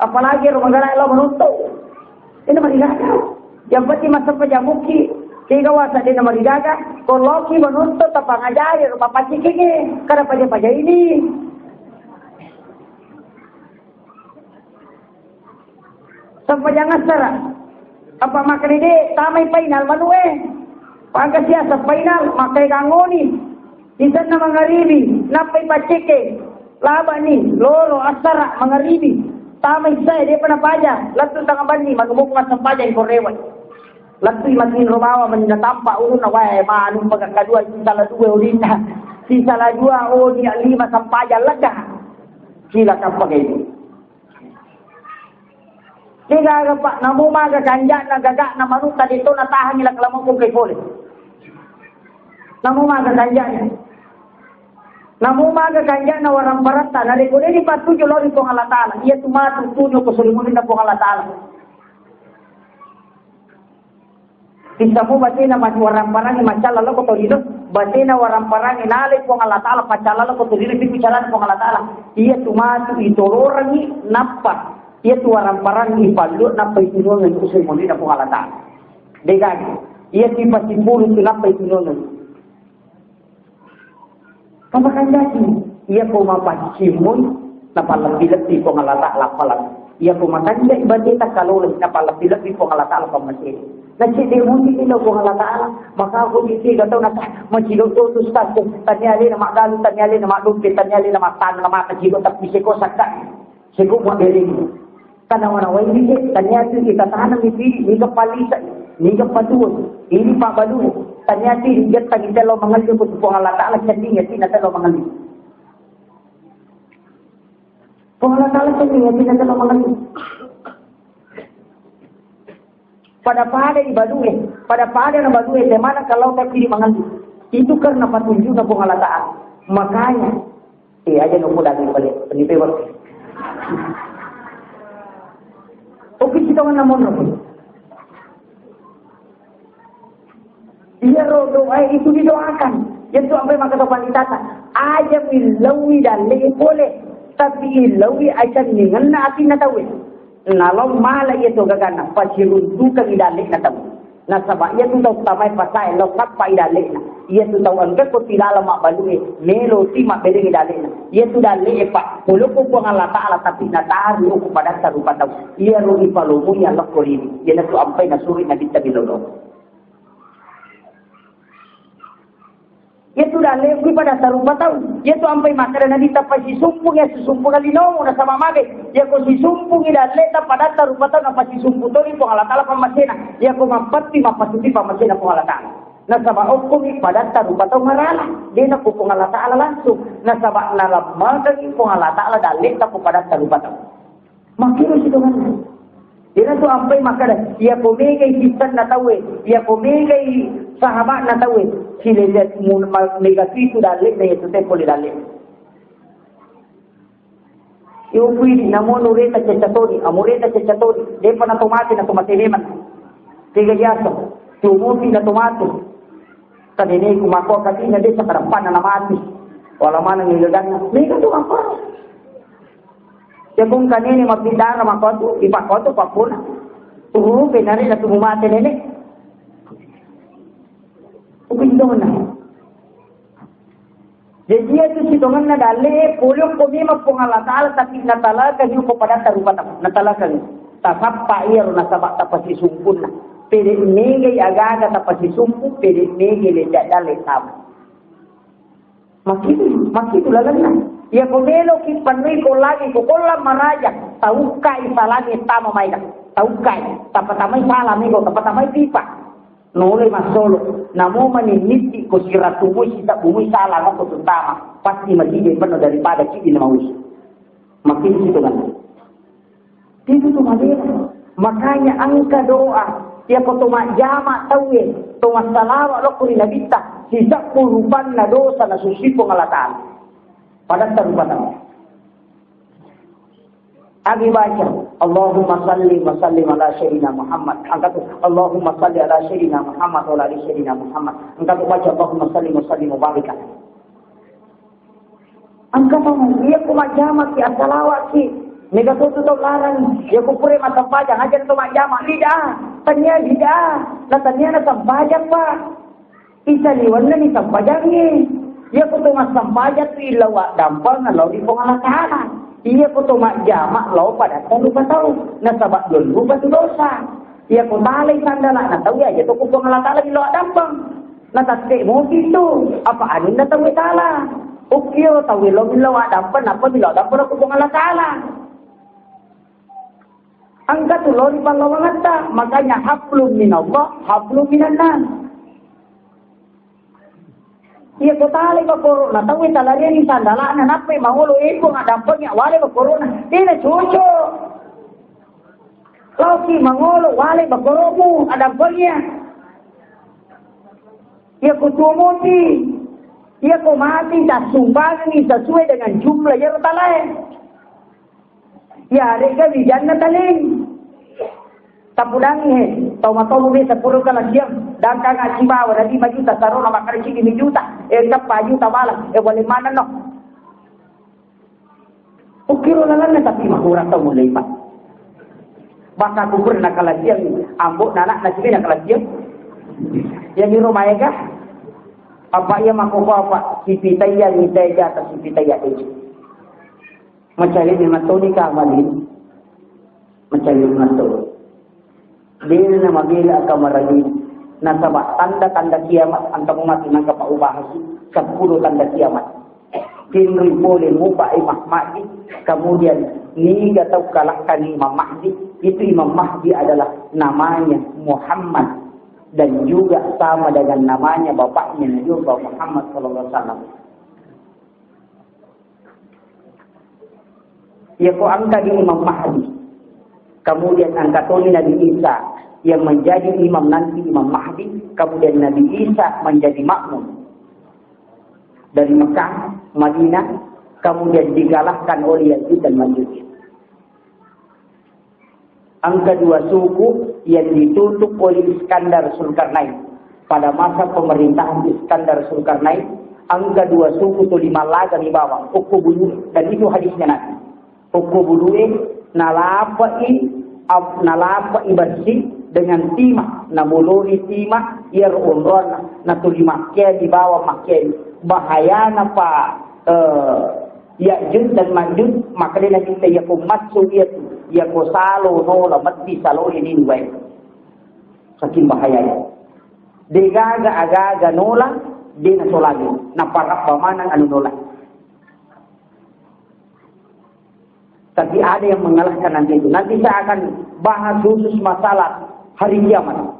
Apalagi ro manggala lao manonto. De' na marigaga. Yang penting massempajang mukki, kega wasa de' namarigaga, ko loki menonton tapangajari ro papaccikeke, kada paja-paja ini. Sempajang assara. Apa makkeda de' tamai final manue. Pangka siasa final, makkai kangoni. Isenna mangaribi, nappai pacceke. Labani, loro, assara, mangaribi. Tamai issae, de'pa napaja. Lettu tanga banni, manumukku massempajang ko rewai. Lettu matinro bawa, mani natampa ulunna, wae, manu pagakka dua, sisala dua ulinna. Sisala dua, oh, dia lima sempajang lega. Sila kappa kaini. Degaga, Pak, namo maga kanja'na gaga'na manutta de' to natahangi la kalamokko kai pole. Namo maga kanja'na. Namo maga kanja'na waramparatta, narekko de' dipattuju lao ri Puang Allah Taala, iya tu matu tuju ko sorimunrinna Puang Allah Taala. Tissamu batena ma-, waramparangi macalla lao ko tolino, batena waramparangi nalai Puang Allah Taala, pacalla lao ko tolino, pitu carana Puang Allah Taala. Iya tu matu itolorangi nappa, iya tu waramparangi ipallu nappa itunuangi usai monrina Puang Allah Taala. Degaga, iya tu ipasipulu tu nappa itunuangi. Pamakanjaki, iya ko mapaccimmoi, napallebbi-lebbi Puang Allah Taala palang. Iya ko makanjaki bateta kalolo, napallebbi-lebbi Puang Allah Taala pammasena. Nacedde muji ilo Puang Allah Taala, maka ko ditiga tau nasa, macido to tu Ustaz, tania alena maggalu, tania alena maddompe, tania alena mattana, mata cido tapi seko sakka. Sego mabberengngi. Tanawa-nawai ri je, taniati itataneng ri pidi, niga palisa, niga patuo, ini pabbalu. Taniati rijettang itello mangelli ko Puang Allah Taala, cenning ati natello mangelli. Puang Allah Taala cenning ati natello mangelli. Pada-pada ibalue, pada-pada na balue, de' maneng kalau tak kiri mangelli. Itu karena petunjuknya Puang Allah Taala. Makanya, eh, aja nunggu daging balik, ini pewak. Oke, kita mana mau nunggu? Iya, ro, doa itu didoakan. Itu sampai maka sopan ditata. Aja ilaui dalle boleh, tapi ilaui aja ningenna atinna tawe. Nalao mala iya to gagana, paciruntukangngi dalle'na tau. Nasaba iya tu tau tamae pasae lao sappai dalle'na. Iya tu tau engka ko tilala mabbalue, melo ti mabberengngi dalle'na. Iya tu dalle'e pa, poloko Puang Allah Taala tapi nataru ko padatta rupa tau. Iya ro ipalomui Allah ko lini. Iya na tu ampai nasuri Nabitta bilolo. Iya tu dalle' kui padatta rupa tau. Iya tu ampai makkeda Nabi, tapasisumpungi assisumpungan linomu, nasaba magai. Iya ko sisumpungi dalle' ta padatta rupa tau, napasisumpu toni Puang Allah Taala pammasena. Iya ko mappatti, mappasuti pammasena Puang Allah Taala. Nasaba okkomi padatta rupa tau marala. Dena ko Puang Allah Taala langsung. Nasaba nalammakengi Puang Allah Taala dalle' ta ko padatta rupa tau. Makkiro sitongenna. Iyana tu ampai makkeda, iya ko megai sissenna tauwe, iya ko megai sahaba'na tauwe, silele mun ma-, mega pitu dalle'na iya tu teppo le dalle'na. Iyo kuidi namo nureta cecca toni, amureta cecca toni, depa na to mate na to mate memang. Tega jasa, tu muti na to mate. Kaneneku mako katina desa kadappanna na mati. Wala maneng igaganna. Mega tu apa? Yakung kanene mabbidara makotu, ipakotu pappuna. Turu penare na tumu mate nene. Uku indona. Jadi itu sitongenna dalle, polio ko memang Puang Allah Taala tapi natalakang ko padatta rupa tau. Natalakang. Tasappa iya ro nasaba tapasisumpunna. Pede megai agaga tapasisumpu, pede megai le dalle tamu. Makitu, makitu lalenna. Iya ko meloki pannui ko lagi ko kollang maraja, taukkai salangi tama maega. Taukkai, tapatamai sala mego, tapatamai pipa. Nole massolo, namo mani nitti ko siratu mui sita bumui sala mako tuntama. Pasti masih penno daripada cidi na mausi. Makitu situ kan. Itu tu madena. Makanya engka doa. Iya ko to majjama tauwe, to massalawa lokko ri Nabitta, sisebbu rupanna dosa na susi Puang Allah Taala. Padatta rupa tau. Agi baca, Allahumma salli wa sallim ala sayyidina Muhammad. Angkatu, Allahumma salli ala sayyidina Muhammad wa ala ali sayyidina Muhammad. Angkatu baca, Allahumma salli wa sallim wa barik alaihi. Engka tau, iya ko majjamaki, assalawaki. Mega to tu tau larang, iya ko pura massempajang, aja to majjama, bid'ah. Tania bid'ah, na tania na sempajang, Pak. Isaliwenna ni sempajangnge. Iya ko to massempajang tu illa wa dampeng na lao ri Puang Allah Taala. Iya ko to majjama lao pada rupa tau. Nasaba dua rupa tu dosa. Iya ko talai sandala na tau ya aja to ko Puang Allah Taala millau dampeng. Na tatte moki tu. Apa aninna tau tala. Ukiyo tau lo millau dampeng, apa millau dampeng ko Puang Allah Taala. Engka tu lao ri pallawangetta, makanya hablum minallah, hablum minannas. Iya ko talai bakoro na tau talariani sandalana nappai mangolo eko ngadampengi wale bakorona. Tena cocok. Laoki mangolo wale bakoromu adampengi. Iya ko tuo moti. Iya ko mati tasumbangi sesuai dengan jumlah iyaro talae. Iyarega wijanna taling. Tapudangi he, tau matomu biasa pura kalasiang, dangkang acibawa, na lima juta, sarona makkeda cidi mi juta, eh, teppa juta bala, eh, boleh mana no? Ukiro lalanna tapi mahura tau mulai, Pak. Baka ku pernah kalasiang, ambo nanak nasi bena kalasiang. Yang di rumah ya kah? Apa iya mako apa? Sipitaya, mitaya, sipitaya itu. Macalini matoni kamali, macalini matoni. Dena na mabela aka maragi. Nasaba tanda-tanda kiamat, engka mumati nangka pa ubahasi, sepuluh tanda kiamat. Tinrui pole mupa Imam Mahdi, kemudian niga tau kalahkan Imam Mahdi, itu Imam Mahdi adalah namanya Muhammad dan juga sama dengan namanya bapaknya Nabi Allah Muhammad sallallahu alaihi wasallam. Iya ko angka di Imam Mahdi, kemudian angka toni Nabi Isa yang menjadi imam nanti, Imam Mahdi, kemudian Nabi Isa menjadi makmum dari Mekah, Madinah, kemudian dikalahkan oleh Ya'juj dan Ma'juj. Angka dua suku yang ditutup oleh Iskandar Zulkarnain. Pada masa pemerintahan Iskandar Zulkarnain, angka dua suku tuli mallaga ri bawang, okko bulu, dan itu hadisnya Nabi. Okko bulue, nalapai, ap-, nalapai bersih dengan timah, namolori timah, iyaro onronna, natuli makkea di bawang makkea. Bahayana pa, eh, Ya'juj dan Ma'juj, makkedai Nabitta, iyako massu iyatu, iyako salo nola, metti saloe ni duae. Saking bahayanya. Degaga agaga nola, de natolagi. Naparabba maneng anu nola. Tapi ada yang mengalahkan nanti itu. Nanti saya akan bahas khusus masalah hari kiamat.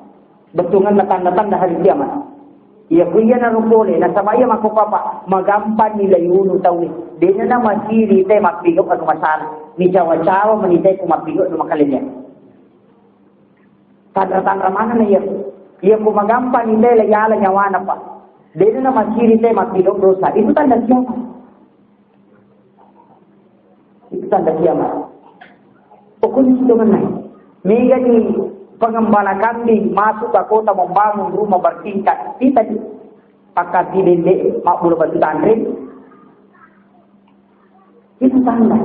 Bettuanna tanda-tanda hari kiamat. Iya, ku iyanaro pole, nasaba iya makkokkoe, Pak, magampang nilai unu tauwe. De'na namasiri te mappigau anu masalah. Nicawa-cawa mani te ku mappigau anu makaleleang. Tanra-tanra manenna iya. Iya, ku magampang nilai la yala nyawana, Pak. De'na namasiri te mappigau dosa. Itu tanda kiamat. Itu tanda kiamat. Pokoknya itu menang. Mega di pengembala kambing masuk ke kota membangun rumah bertingkat. Kita di pakai dende mabbula batu tanre. Itu tanda.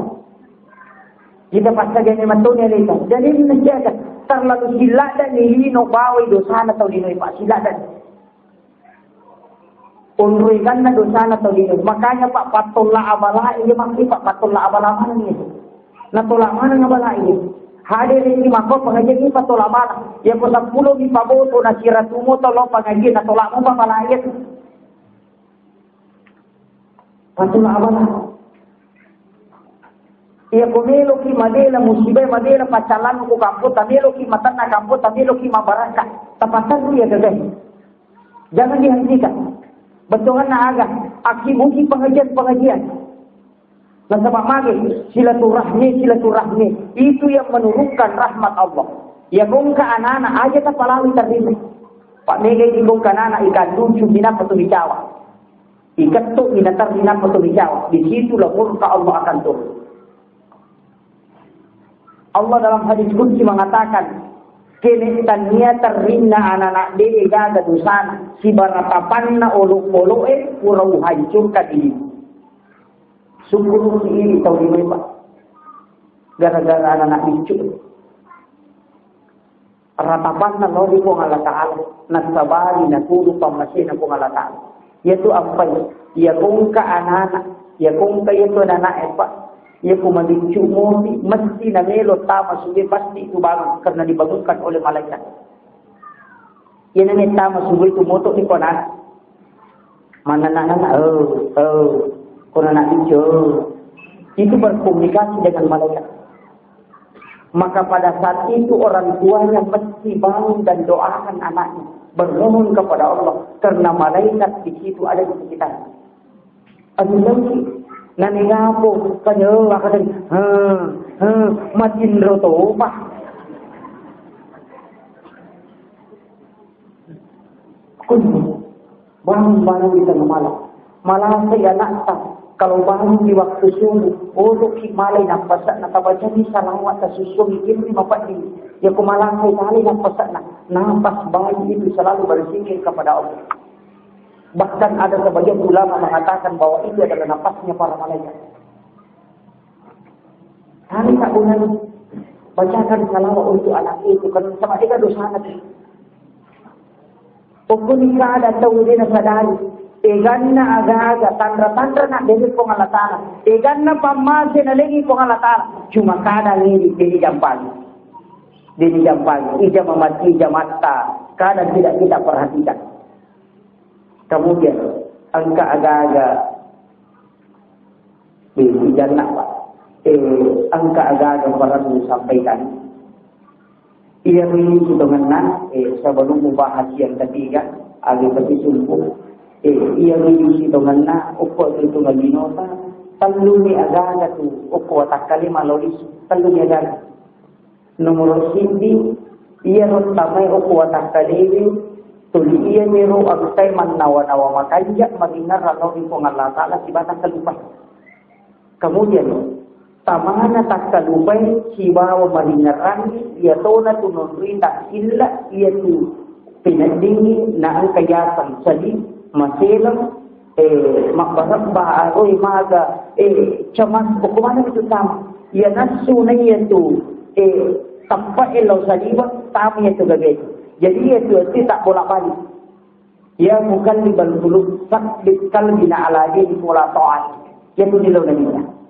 Kita pasagane matoni aleta. Jadi menjaga terlalu silada ni lino bawai dosana tau lino, Pak, silada. Onroikanna dosana tau lino. Makanya, Pak, pattolla abala iya, Pak, pattolla abala maneng iya. Natolak maneng abala iya. Hadere ni mako pengajian ini pattolla abala. Ya ko seppulo mi paboto na siratu moto lo pengajian, natolak mo abala iya. Pattolla abala. Iya ko meloki madela musibah, madela paccalannu ko kampota, meloki matenna kampota, meloki mabarakka. Tapatterru iya gagae. Jangan dihentikan. Bettuanna aga, akkibuki pengajian-pengajian. Nasaba mage, silaturahmi, silaturahmi. Itu yang menurunkan rahmat Allah. Ya ko engka anak-anak aja tapalawi tarima. Pak, mega ini ko engka anak-anak ikan lucu, minapa tu bicawa. Iketto minaterri nappa to bicawa, di situlah murka Allah akan turun. Allah dalam hadis qudsi mengatakan, "Kene tania terrinna anak-anak de gaga dosana, sibaratapanna olok-oloke pura uhancurkan ini." Syukur ini tau di, Pak. Gara-gara anak-anak biccu. ratapanna lao ri Puang Allah Ta'ala, nassabari naturu pammasena Puang Allah Ta'ala. Iyatu ampai, iya kongka anana, iya kongka iyatu anana epa, iya ku mabiccu moti, mesti namelo tama suwe pasti itu bangun karena dibangunkan oleh malaikat. Iya nene tama suwe itu moto ni konana. Mana anak-anak, oh, oh, konana biccu, oh. Itu berkomunikasi dengan malaikat. Maka pada saat itu orang tuanya mesti bangun dan doakan anaknya, bermohon kepada Allah, karena malaikat di situ ada di sekitar. Aduh lagi, nani ngapo, kan, oh, akan, ha, ha, matin roto, Pak. Kunci. Bangun-bangun di tengah malam. Malasai anakta. Kalau bangun di waktu subuh, odoki malai nappasakna, tabacani salawat, tasussungi, ini mapaddi. Ya ku malasai malai nappasakna, napas bayi itu selalu berzikir kepada Allah. Bahkan ada sebagian ulama mengatakan bahwa itu adalah napasnya para malaikat. Kami tak guna bacakan salawat untuk anak itu, kan sama dia dosa anak. Okko ni kada tau de nasadari. Eganna aga-aga, tanra-tanra na dede Puang Allah Ta'ala. Eganna pammase nalengi Puang Allah Ta'ala. Cuma kada ngiri, dede jampangi. Dede jampangi. Ija mamati, ija matta. Kadang tidak kita perhatikan. Kemudian, engka aga-aga. Eh, ijanna, Pak. Eh, engka aga-aga parellu sampaikan. Iya ri sitongenna, eh, sebelum membahas yang ketiga, agi peti sumpu. Eh, iya ri sitongenna, okko tu tunga linota, telluni aga-aga tu, okko watakkale malolisu, telluni aga-aga. Nomoro siddi, iyaro tamae okko watakkalewe, tuli iyaniro engkae mannawa-nawa makanja maringerrang lao ri Puang Allah Ta'ala sibawa takkalupai. Kemudian, tamana takkalupai sibawa maringerrangi, iyatona tu nonroi tassilla, iyatu peneddingngi naengka yaseng sadi, maseleng, eh, mabbarebba, aroi maga, eh, cemas, pokok mana itu tama. Iya nassu na iya tu, eh, teppa'e lao saliwa, tama iya tu gaga itu. Jadi iya tu, itu tak bolak-balik. Ya muqallibal qulub, tsabbit qalbi ala dinik wala ta'atik. Iya tu di lao nabinya.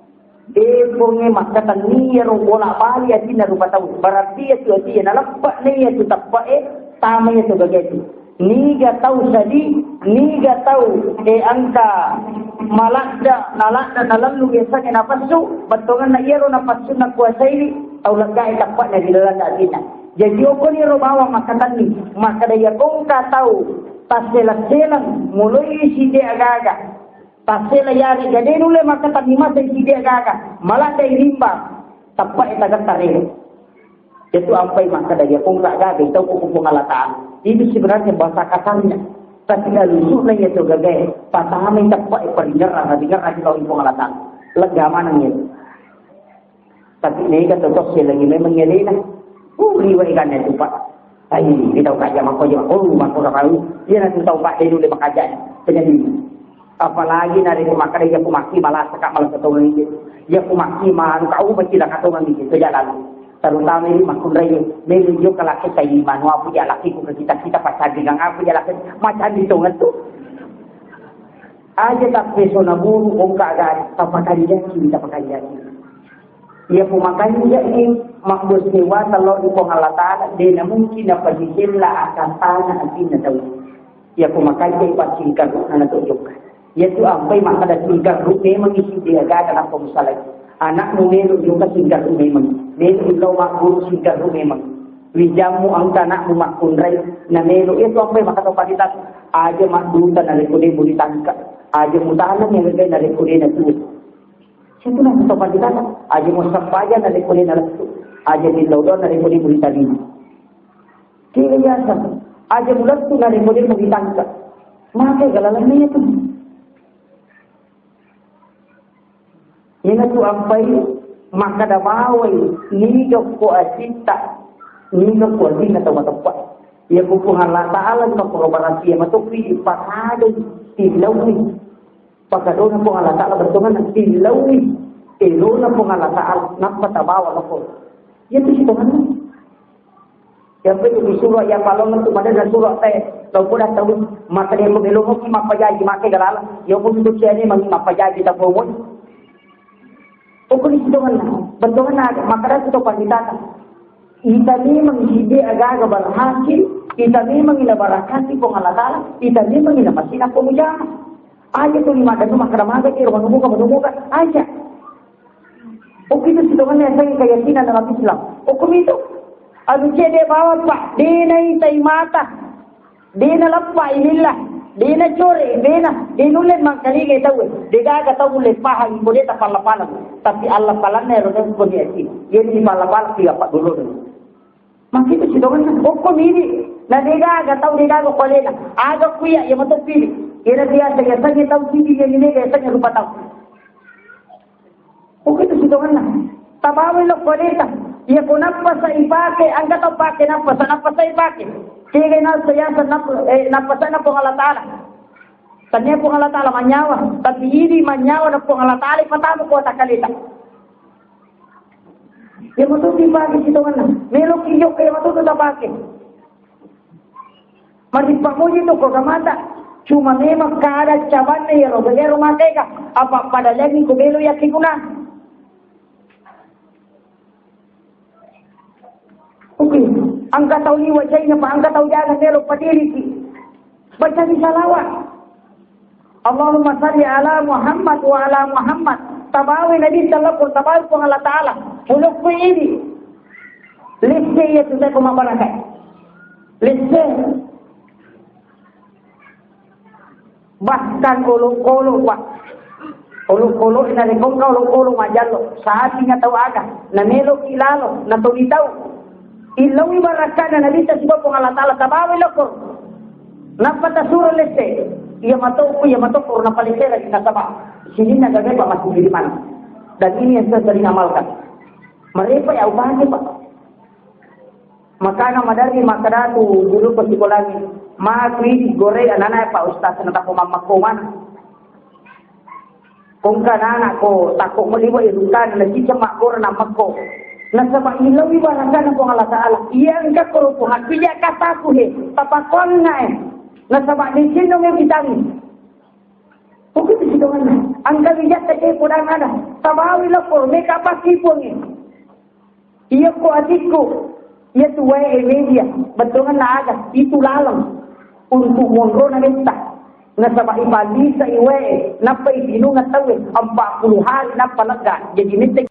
Eh, Puangnge, makkatenni iyaro bolak-balik atinna rupa tau. Berarti iya tu atie naleppa na iya tu teppa'e, tama iya tu gaga tu. Niga tau sadi, niga tau, eh, engka maladda, naladda, nalallu biasanya napassu, bettuanna iyaro napassunna kuasai, tau leggae teppa'na ri lalenna atinna. Jadi okko ni ro bawang makkatenni, makkada iya kongka tau tasseleng-seleng, muloi sidi aga-aga. Tassela iyarega de nulle makkatenni masei sidi aga-aga, maladde irimbang, teppa'e tagatta rero. Itu ampai makkada iya kongka gaga tau ko Puang Allah Ta'ala. Itu sebenarnya bahasa kasarnya. Tapi halusuna iya to gagae, patamai teppa'e paringerrang, ringerrang lao ri Puang Allah Ta'ala. Lega maneng iya. Tapi nega to tosse lagi memang alena. Uh, liwa ikanna tu, Pak. Ai, kita kaja mako aja. Oh, mako kapau. Iya nanti tau, Pak, de nulle makaja. Penyadi. Apalagi narekko makkeda, iya ku makki malasa ka, malasa tongeng iki. Iya ku makki manu ka, oh, macilaka tongeng iki, to jalan. Terutama ini makkunrai, melu jokka laki sai manu, apa ja laki ku kita, kita pacaddingang apa ja laki, macam di tongeng tu. Aja tak pesona buru, ongka aga, tapakanjaki, tapakanjaki. Iya ku makanjaki, mabbosewata lao ri Puang Allah Ta'ala, de na mungkin napasisella akatana atinna tau. Iya ko makanja passingkarru'na nato jokka. Iya tu ampai makkada singkarru memang isi de aga-aga nappa musalai. Anakmu melo jokka singkarru memang. Melo lao magguru singkarru memang. Wijammu engka anakmu makkunrai, na melo. Iya tu ampai makkada panita, aja madduta narekko de muli tangka. Aja mutaneng iya gagae narekko de natuo. Situ na to panita, aja musampaja narekko de nalettu. Aja millau doang narekko de muli tarima. Kega biasa, aja mulettu narekko de muli tangka. Maka galalanna iya tu. Ina tu ampai makkada bawai, niga ko asitta, niga ko asinna tau mateppa. Iya ku Puang Allah Ta'ala makkoro barasia matopi ipakadai tillaui. Pakadona Puang Allah Ta'ala bertongan tillaui. Elona Puang Allah Ta'ala, nappa tabawa loko. Iya tu sitonganna. Yang penting disuruh yang palong untuk pada dan suruh teh. Kau pun dah tahu maka dia mau belok mau mapajaji makai galala. Ya pun itu cene mau mapajaji tak mau. Ukur itu dengan betul na maka dah itu pandita. Ita memang ide aga-aga berhasil, ita memang ina barakati Puang Allah Ta'ala, ita memang ina masina pemujana. Aja tu lima dan rumah kada maga di rumah numuka menemuka aja. Oke itu sitongannya saya keyakinan dalam Islam. Hukum itu. Anu cede bawa pak, dena itai mata. Dena leppa ilillah, dena core, dena, dena ulle mangkalingai tauwe. Degaga tau ulle pahang iko de tapalla-palla. Tapi Allah palanna ero dan ko niati. Yeni palla-palla tiga pak dulu. Makita sitonganna, okko midi. Na degaga tau degaga ko alena. Aga kuya ya mato pili. Yena biasa ya saja tau pili ya ni mega ya saja rupa tau. Oke itu sitonganna. Tabawi lo kodeta. Iya ko nappasa ipake, angka tau pake nappasa, nappasa ipake. Kega nasa yasa napp-, eh, nappasa na Puang Allah Ta'ala. Tania Puang Allah Ta'ala manyawa, tapi ini manyawa na Puang Allah Ta'ala ipatamu kota kaleta. Iya matutu ipake sitonganna. Melo kijok iya matutu tapake. Marippamuji tu ko gamata. Cuma memang kada cabanna ya roga ya rumah tega. Apa pada lagi ko belo ya kiguna. Oke, angka tau liwa jaina pa angka tau jaga melo padiriki. Baca di salawat. Allahumma salli ala Muhammad wa ala Muhammad. Tabawi Nabi sallallahu tabawi Puang Allah Ta'ala. Pulukku ini. Lesse iya tu saya pemabarakai. Lesse. Bahkan olok-olok, Pak. Olok-olok na rekongka olok-olok majallo. Saat ingat tau aga. Na melo ilalo. Na tau ditau. Illaui barakkana Nabitta sibawa Puang Allah Ta'ala tabawi lokor. Nappa tasuro lesse. Iya matokku, iya matokku, nappa lesse lagi nasaba. Sininna gaga pa masih di mana. Dan ini yang saya sering amalkan. Mereka ya ubahnya, Pak. Makana madari makkadatu guru ko sikolani. Matu idi gore anana Pak Ustaz na tako mammakko mana. Kongka nana ko tako meliwa irukana na cicca makkora na makko. Nasaba ilawi barakana Puang Allah Ta'ala. Iya engka ko rupu hakija kataku he. Tapakonna eh. Nasaba dicinno me bitangi. Pokoknya sitonganna. Angka wijatta ke podang ada. Tabawi lapor meka pasti puangi. Iya ko atikku, iya tu wae media, bettuanna aga, itu laleng untuk monrona metta. Nasaba ipalisa i wae, nappa ipinunga tauwe, empat puluh hari nappa lega, jadi metta.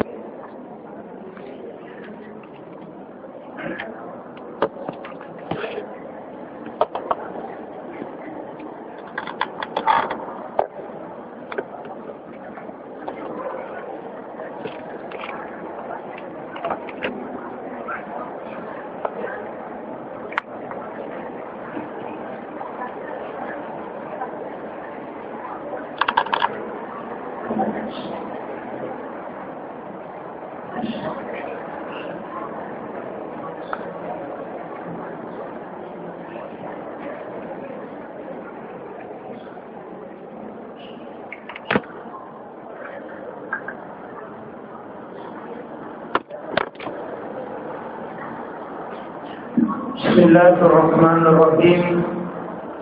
بسم الله الرحمن الرحيم.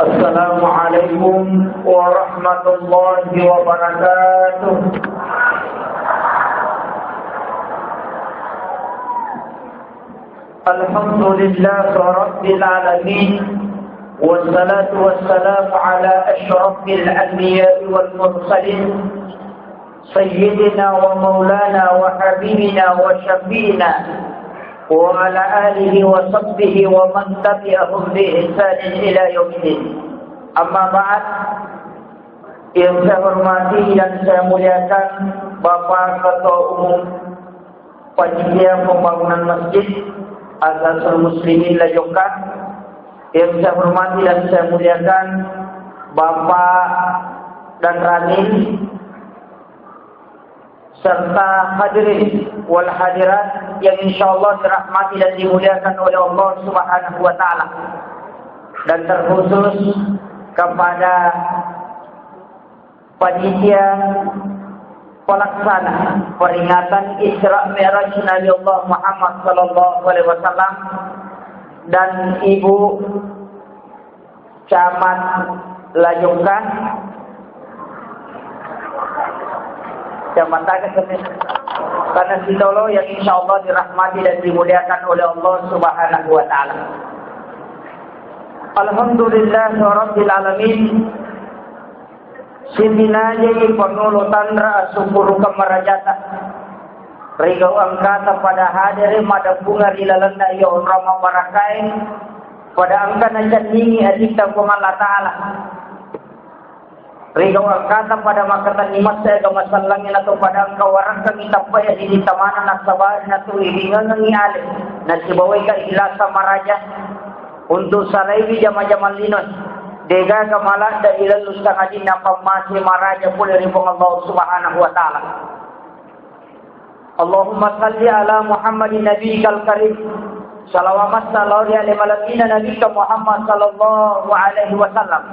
السلام عليكم ورحمة الله وبركاته. الحمد لله رب العالمين، والصلاة والسلام على أشرف الأنبياء والمرسلين، سيدنا ومولانا وحبيبنا وشفيعنا وعلى آله وصحبه ومن تبعهم بإحسان إلى يوم الدين. أما بعد، yang saya hormati dan saya muliakan Bapak Ketua Umum Panitia Pembangunan Masjid Al-Azhar Muslimin Layoka, yang saya hormati dan saya muliakan Bapak dan Ranil, serta hadirin wal hadirat yang insyaallah dirahmati dan dimuliakan oleh Allah Subhanahu wa Ta'ala, dan terkhusus kepada panitia pelaksana peringatan Isra Mi'raj Nabi Allah Muhammad sallallahu alaihi wasallam, dan Ibu Camat Lajokka, Camat Taga, karena sitolo yang insya Allah dirahmati dan dimuliakan oleh Allah Subhanahu wa Ta'ala. Alhamdulillah Rabbil Alamin. Sitinajai pangolo tanra asukuru kamarajata. Rigau engkata pada hadere madabunga ri lalenna iya onrong mabarakae, pada engka nacenningi aditta Puang Allah Ta'ala. Rigau engkata pada makkatenni massa ega masallangi nato pada engka warakkangi tappa ya diditta mana nasabari nato iringengengi ale nasibawai ka ikhlasa maraja untuk salaiwi jama-jama lino. Degaga maladda ilallu sangadinna pammase maraja pole ri Puang Allah Subhanahu wa Ta'ala. Allahumma salli ala Muhammadin nabiyikal karim. Salawat massa lao ri ale malebbina Nabita Muhammad sallallahu alaihi wasallam.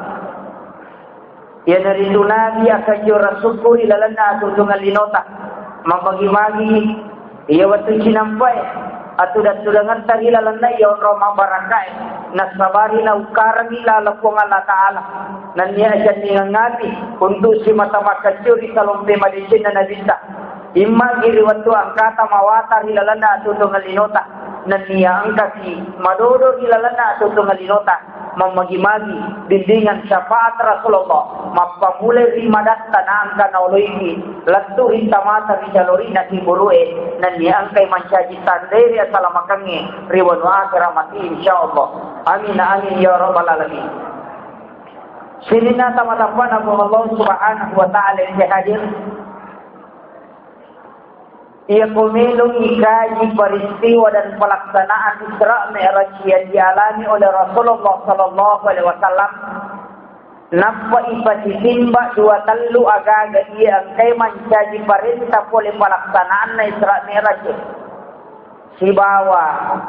Iyanaritu Nabi akajio rasukku ri lalenna atutungan linota. Mabagi-bagi iya wettu cinampai atuda-tudangetta ri lalenna iya onrong mabarakae. Nasabari naukkarangi laleng Puang Allah Ta'ala. Nennia ajanningang ati untuk simata makkaccio ri salompe madecenna Nabitta. Immagi ri wettu engkata mawata ri lalenna atutungan linota, nennia engkaki madodo ri lalenna atutungan linota, mammagi-magi bimbingan syafaat Rasulullah, mappamulai ri madatta naengka naoloiki lettu ri tamata ri calori na siburue, nennia engkai mancaji tandai ri asalamakengnge ri wanua akhirat mati insyaallah. Amin amin ya rabbal alamin. Sininna tama-tama Puang Allah Subhanahu wa Ta'ala yang hadir. Iya ko melong ikaji peristiwa dan pelaksanaan Isra Mi'raj yang dialami oleh Rasulullah sallallahu alaihi wasallam, nappa ipasitimba dua tellu agaga iya engkai mancaji parenta pole pelaksanaanna Isra Mi'raj. Sibawa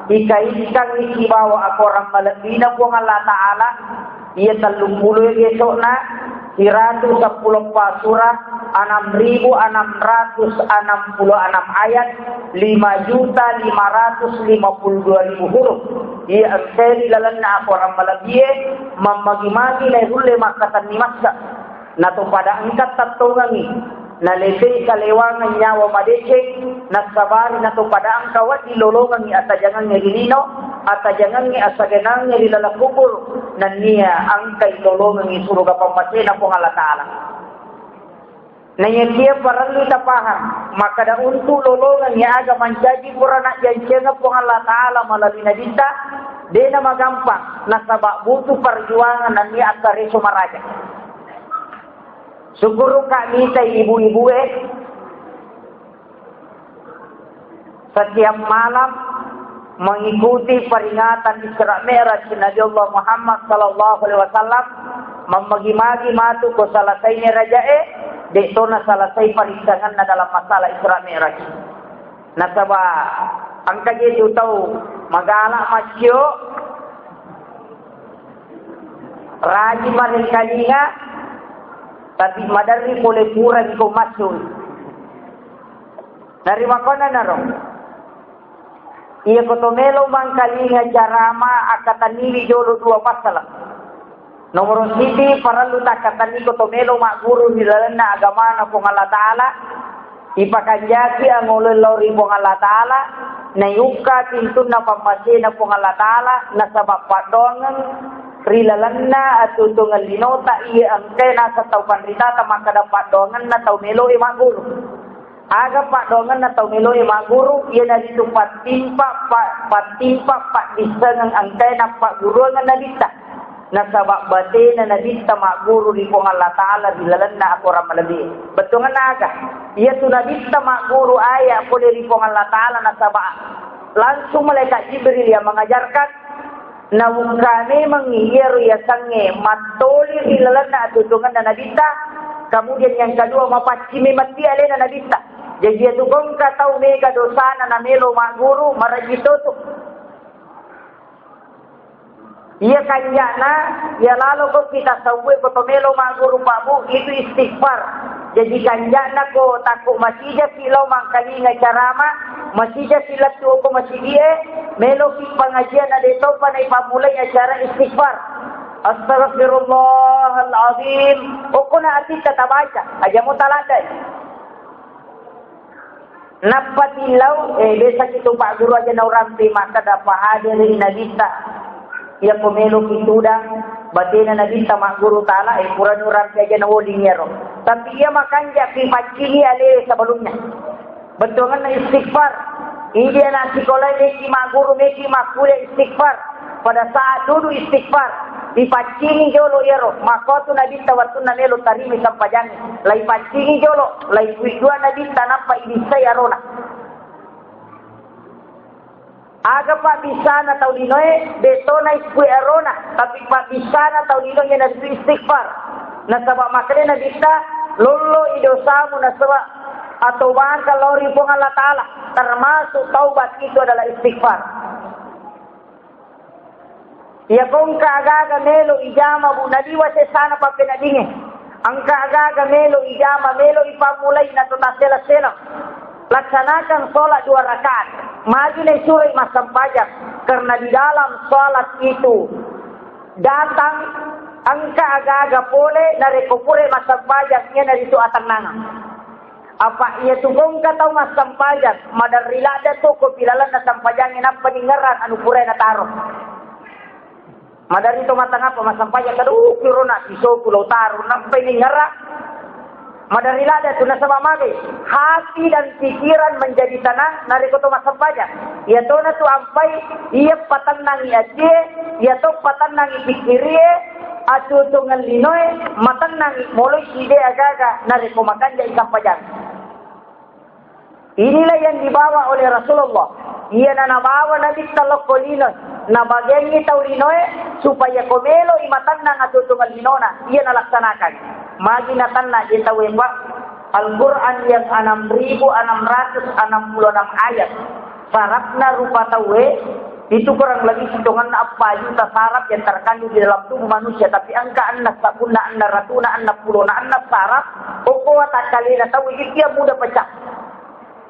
ikaitkangngi sibawa akorang malebbina Puang Allah Ta'ala, iya telluppulo geso'na, siratu seppulo pasura, enam ribu enam ratus enam puluh enam ayat, lima juta lima ratus lima puluh dua ribu huruf. Iya engkeri lalenna akorang malebbie, mammagi-magi nairulle makkatenni massa. Nato pada engka tattongengi, nalebei salewangeng nyawa madeceng, nassabari nato pada engka wedding lolongengi atajangengnge ri lino, atajangengnge asagenangnge ri laleng kubur, nennia engkai lolongengi suruga pammasena Puang Allah Ta'ala. Naiyakia parellu tapahang, makkada untuk lolongengi aga mancaji purana jancengeng Puang Allah Ta'ala melalui Nabitta, dena magampang, nasaba butuh perjuangan nennia akkareso maraja. Syukurukka mitai ibu-ibue, setiap malam mengikuti peringatan Isra Mi'raj Nabi Allah Muhammad sallallahu alaihi wasallam, mammagi-magi matu ko selesai ni rajae, de tona selesai parissanganna dalam masalah Isra Mi'raj. Nasaba engka je tu tau magala maccio, rajin marengkalinga, tapi maderri pole pura ko massu. Narimakkonanaro, iya ko to melo mangkalinga carama akkatenniwi jolo dua pasala. Nomoro siji, parellu takkatenni ko to melo magguru ri lalenna agamana Puang Allah Ta'ala, ipakanjaki angolo lao ri Puang Allah Ta'ala, naiukka pintunna pammasena Puang Allah Ta'ala, nasaba paddoangeng ri lalenna atutungeng linota iya engkae naseng tau panritata makkada paddoangenna tau meloe magguru. Aga paddoangenna tau meloe magguru, iyanaritu pattimpa, pa-, pattimpa paddissengeng engkae nappagguruangeng nabitta. Nasaba batena nabitta magguru ri Puang Allah Ta'ala ri lalenna akorang malebbi. Bettuangenna aga? Iyatu nabitta magguru aya pole ri Puang Allah Ta'ala nasaba langsung malaikat Jibril yang mengajarkan. Naukka memengngi iyaro yasengnge mattoli ri lalenna atutungenna nabitta, kemudian yang kedua mapaccing memeng ti alena nabitta. Jaji iyatu ko engka tau mega dosana namelo magguru, maraji totu. Iya kanja'na, iya lalo ko kita sauwe ko to melo magguru Pak Bu, itu istighfar. Jaji kanja'na ko takko masijaki lao mangkalinga carama, Masija silattu ko masigie, meloki pangajian na de topa na ipammulai acara istighfar. Astaghfirullahaladzim. Okona atitta tabaca, aja mo taladdai. Nappa tillau, eh, biasa kitu Pak Guru aja naurampi makkada pahadiri Nabitta. Iya ko meloki tudang, batena Nabitta magguru tala, eh, purani urampi aja nawoling iyaro. Tapi iya makanja pi paccingi ale sebelumnya. Bettuangenna istighfar. Idi anak sikola meki magguru, meki makkuliah istighfar. Pada saat duduk istighfar, dipaccingi jolo iyaro. Makkotu Nabitta wattunna melo tarimi sampajang. Lai paccingi jolo, lai pui dua Nabitta nappa ibissai arona. Aga pabbissana tau linoe, de to naikkui arona, tapi pabbissana tau linoe iyanaritu istighfar. Nasaba makkeda Nabitta, lollo i dosamu nasaba atobangka lao ri Puang Allah Ta'ala, termasuk taubat itu adalah istighfar. Iya ko engka aga-aga melo ijama, Bu, naliwa sesana pappeneddingnge. Engka aga-aga melo ijama, melo ipammulai na to tassela-sela. Laksanakan sholat dua rakaat. Magi naisuroi massempajang, karena di dalam sholat itu datang engka aga-aga pole narekko pura massempajang, iyanaritu atennangang. Apa iya tu ko engka tau massempajang, maderri ladde tu ko pilalenna sempajangnge nappa ningerang anu pura nataro. Maderri to matangapa massempajang, kaduki rona pisoku lo taro, nappai ningerang. Maderri ladde tu nasaba magai, hati dan pikiran menjadi tenang narekko to massempajang. Iya tona tu ampai, iya patennangi atie, iya to patennangi pikirie, atuo-tuongeng linoe, matennangi moloi ide aga-aga narekko makanjai sampajang. Inilah yang dibawa oleh Rasulullah. Iyana nabawa Nabitta lokko lino, nabagiangngi tau linoe, supaya ko meloi matennang atuo-tuongeng linona, iya nalaksanakan. Magi natenna je tauwe, Pak? Al-Quran yang enam ribu enam ratus enam puluh enam ayat. Sarafna rupa tauwe, itu kurang lebih sitongenna eppa juta saraf yang terkandung di dalam tubuh manusia, tapi engka enneng sabbunna, enneng ratuna, enneng pulona, enneng saraf, okko watakkalena tauwe, itu yang mudah pecah.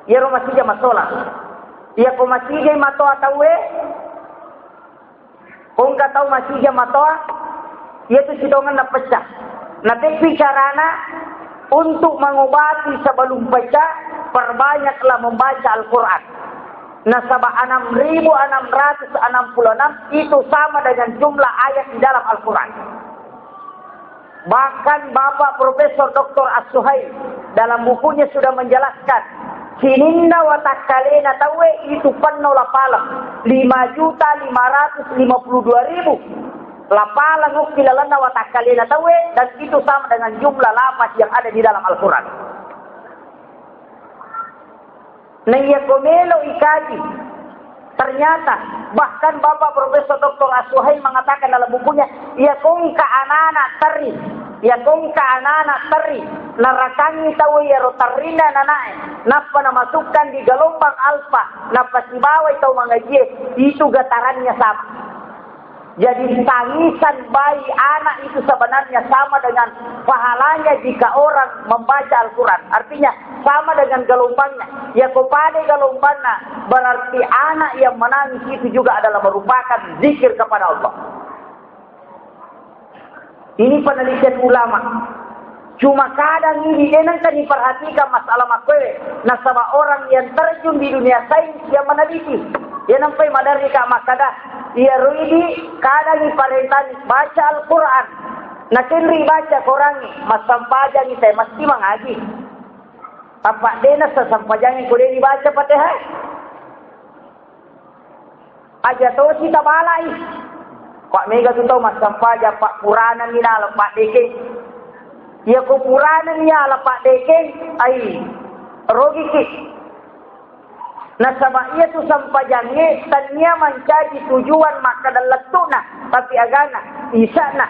Iyaro masija masola. Iya ko masijai matoa tauwe, ko engka tau masija matoa, iyatu sitongenna pecah. Napekki carana untuk mengobati sebelum pecah, perbanyaklah membaca Al-Quran. Nasaba enam ribu enam ratus enam puluh enam itu sama dengan jumlah ayat di dalam Al-Quran. Bahkan Bapak Profesor Doktor As-Suhail dalam bukunya sudah menjelaskan, sininna watakkalena tauwe itu penno lapaleng, lima juta lima ratus lima puluh dua ribu lapaleng okki lalenna watakkalena tauwe, dan itu sama dengan jumlah lafaz yang ada di dalam Al-Quran. Nah, iya ko melo ikaji, ternyata bahkan Bapak Profesor Doktor As-Suhail mengatakan dalam bukunya, iya ko engka anak-anak terri, iya ko engka anak-anak terri, narakangi tau iyaro terrinna nanae, nappa namasukkan di gelombang alfa, nappa sibawai tau mangajie, itu gatarannya sama. Jadi, tangisan bayi anak itu sebenarnya sama dengan pahalanya jika orang membaca Al-Quran. Artinya, sama dengan gelombangnya. Ya, ko pada gelombangnya, berarti anak yang menangis itu juga adalah merupakan zikir kepada Allah. Ini penelitian ulama. Cuma kadang ini de nengka diperhatikan masalah makkoe. Nasaba orang yang terjun di dunia sains yang meneliti. Iya nampai maderri ka makkada, iyaro idi kadang iparentani baca Al-Quran. Nakenri baca Quran, massampajangi te mesti mangaji. Apa dena sesampajangi ko de dibaca Fatihah? Aja tosi tabalai. Pak mega tu tau massampajang, Pak, purananni nala Pak Dekeng. Iya ko purananni ala Pak Dekeng, ai, rogiki. Nasaba iya tu sampajangnge tania mancaji tujuan makkada lettu'na, tapi agana, isa'na.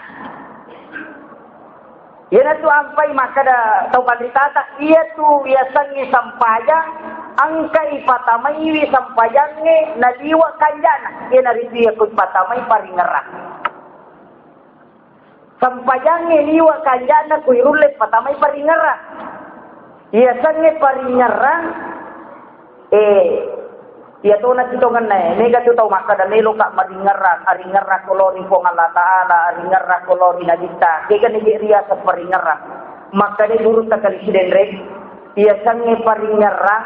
Iyanatu ampai makkada tau panritata, iyatu yasengnge sampajang, engka ipatamaiwi sampajangnge naliwa kanjana, iyanaritu iya ko ipatamai paringerrang. Sampajangnge liwa kanjana ko irulle patamai paringerrang. Yasengnge paringerrang, eh, Iyatona sitongenna e, mega tu tau makkada meloka maringerrang, aringerrang ko lao ri Puang Allah Ta'ala, aringerrang ko lao ri Nabitta, kegani je riaseng paringerrang. Makkada gurutta kali Sidenreng, iyasengnge paringerrang,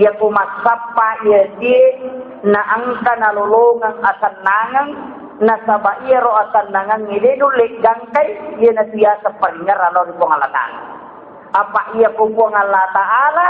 iyako massappa iyatie naengka nalolongeng asennangeng, nasaba iyaro asennangengnge de nulle gangkai, iyanatu iyaseng paringerrang lao ri Puang Allah Ta'ala. Apa iyako Puang Allah Ta'ala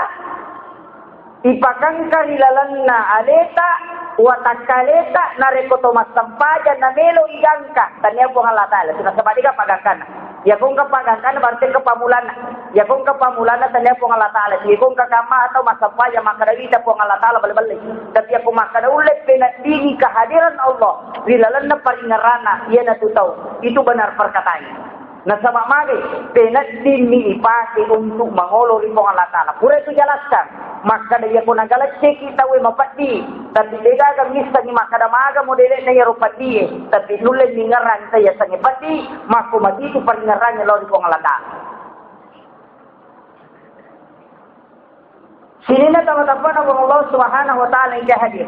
ipakangka ri lalenna aleta, watakkaleta, narekko to massempajang namelo igangka, tania Puang Allah Ta'ala, nasaba dega pagangkana. Iyako engka pagangkana, berarti engka pamulanna. Iyako engka pamulanna, tania Puang Allah Ta'ala. Iyako engka kamma atau massempajang, makkada wita Puang Allah Ta'ala bale-bale. Tapi iyako makkada ulle peneddingi kehadiran Allah ri lalenna paringerrana, iyanatu tau. Itu benar perkataannya. Nasaba magi, peneddinni ipake untuk mangolo ri Puang Allah Ta'ala. Pura itu jelaskan. Makkada iyako nagalecceki tauwe mapeddi, tapi degaga missengi makkada maga modelekna iyaro peddi e, tapi nulle ningerrang ta yasengnge peddi, makko matitu paringerrangnge lao ri Puang Allah Ta'ala. Sininna tama-, tappana Puang Allah Subhanahu wa Ta'ala engka hadir.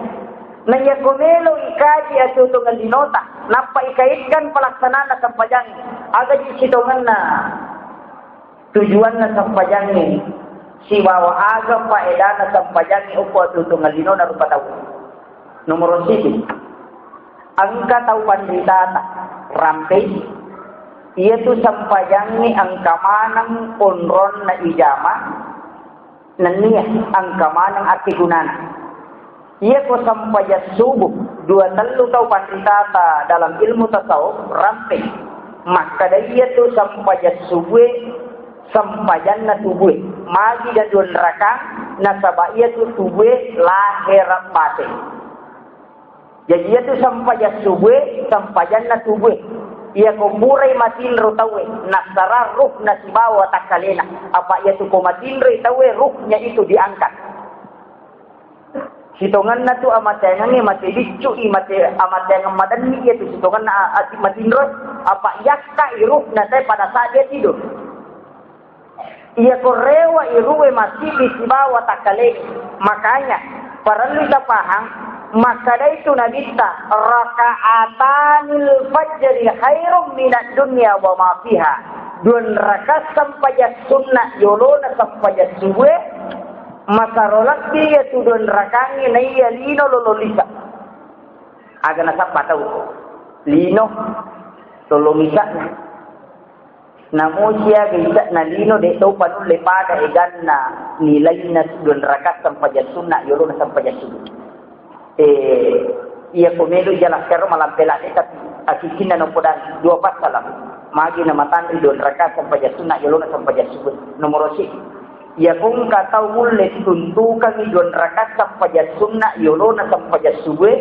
Na iyako melo ikaji atuo-tuongeng linota, nappa ikaitkan pelaksanaan sempajangnge, agaji sitongenna tujuanna sempajangnge, sibawa aga faedana sempajangnge okko atuo-tuongeng linona rupa tau. Nomoro siji, engka tau panritata rampei, iyatu sempajangnge engka maneng onronna ijama, nennia engka maneng akkegunana. Iyako sempajang subuh, dua tellu tau panritata dalam ilmu tasawuf rampei makkada iyatu sempajang subuhe sempajanna tubue. Magi ga dua rakaat, nasaba iyatu tubue lahera bate. Jaji iyatu sempajang subuhe, sempajanna tubue. Iyako purai matinro tauwe, nassara ruhna sibawa watakkalena. Apa iyatu ko matinroi tauwe, ruhnya itu diangkat. Sitongenna tu amateangengnge mate biccu i, mate amateangeng madenni iyatu sitongenna a-, ati matinro, apa yakka i ruhna tae pada saat dia tidur. Iyako rewa i ruhe masibbi sibawa takkaleng. Makanya, parellu tapahang, makkadai tu Nabitta, "Raka'atanil fajri khairum minad dunya wa ma fiha." Dua rakaat sempajang sunna yolona sempajang subuh, masaro lebbi iyatu dua rakaangnge naiya lino lolo lisa. Aga nasappa tau lino lolo lisa. Namo siaga isa'na lino, de' taupa nulle pada eganna nilainna dua rakaat sempajang sunna yolona sempajang subuh. Eh, iya ko melo jelaskan ro malampe ladde, tapi akikinna nopodang dua passalam. Magi na matanri dua rakaat sempajang sunna yolona sempajang subuh. Nomoro si. Iyako engka tau mulle tuntukangngi dua rakaat sempajang sunna yolona sempajang subuh,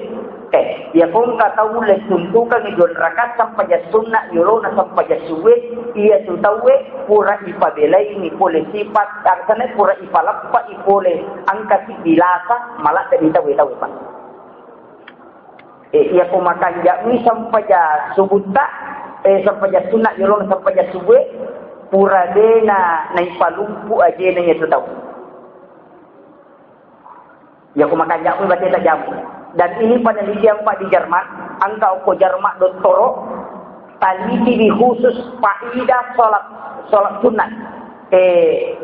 eh, iyako engka tau mulle tuntukangngi dua rakaat sempajang sunna yolona sempajang subuh, iyatu tauwe pura ipabelaini pole sifat, arsane pura ipalappai pole engka siddi lasa, maladde ni tauwe, tauwe, Pak. Eh, iyako makanja'mi sempajang subutta, eh, sempajang sunna yolona sempajang subuh, pura dena naipalumpu ajena iyatu tau. Iyako makanja'mi bateta jamu. Dan ini penelitian, Pak, di Jerman, engka okko Jerman dottoro, taliti di khusus faedah sholat, sholat sunat. Eh,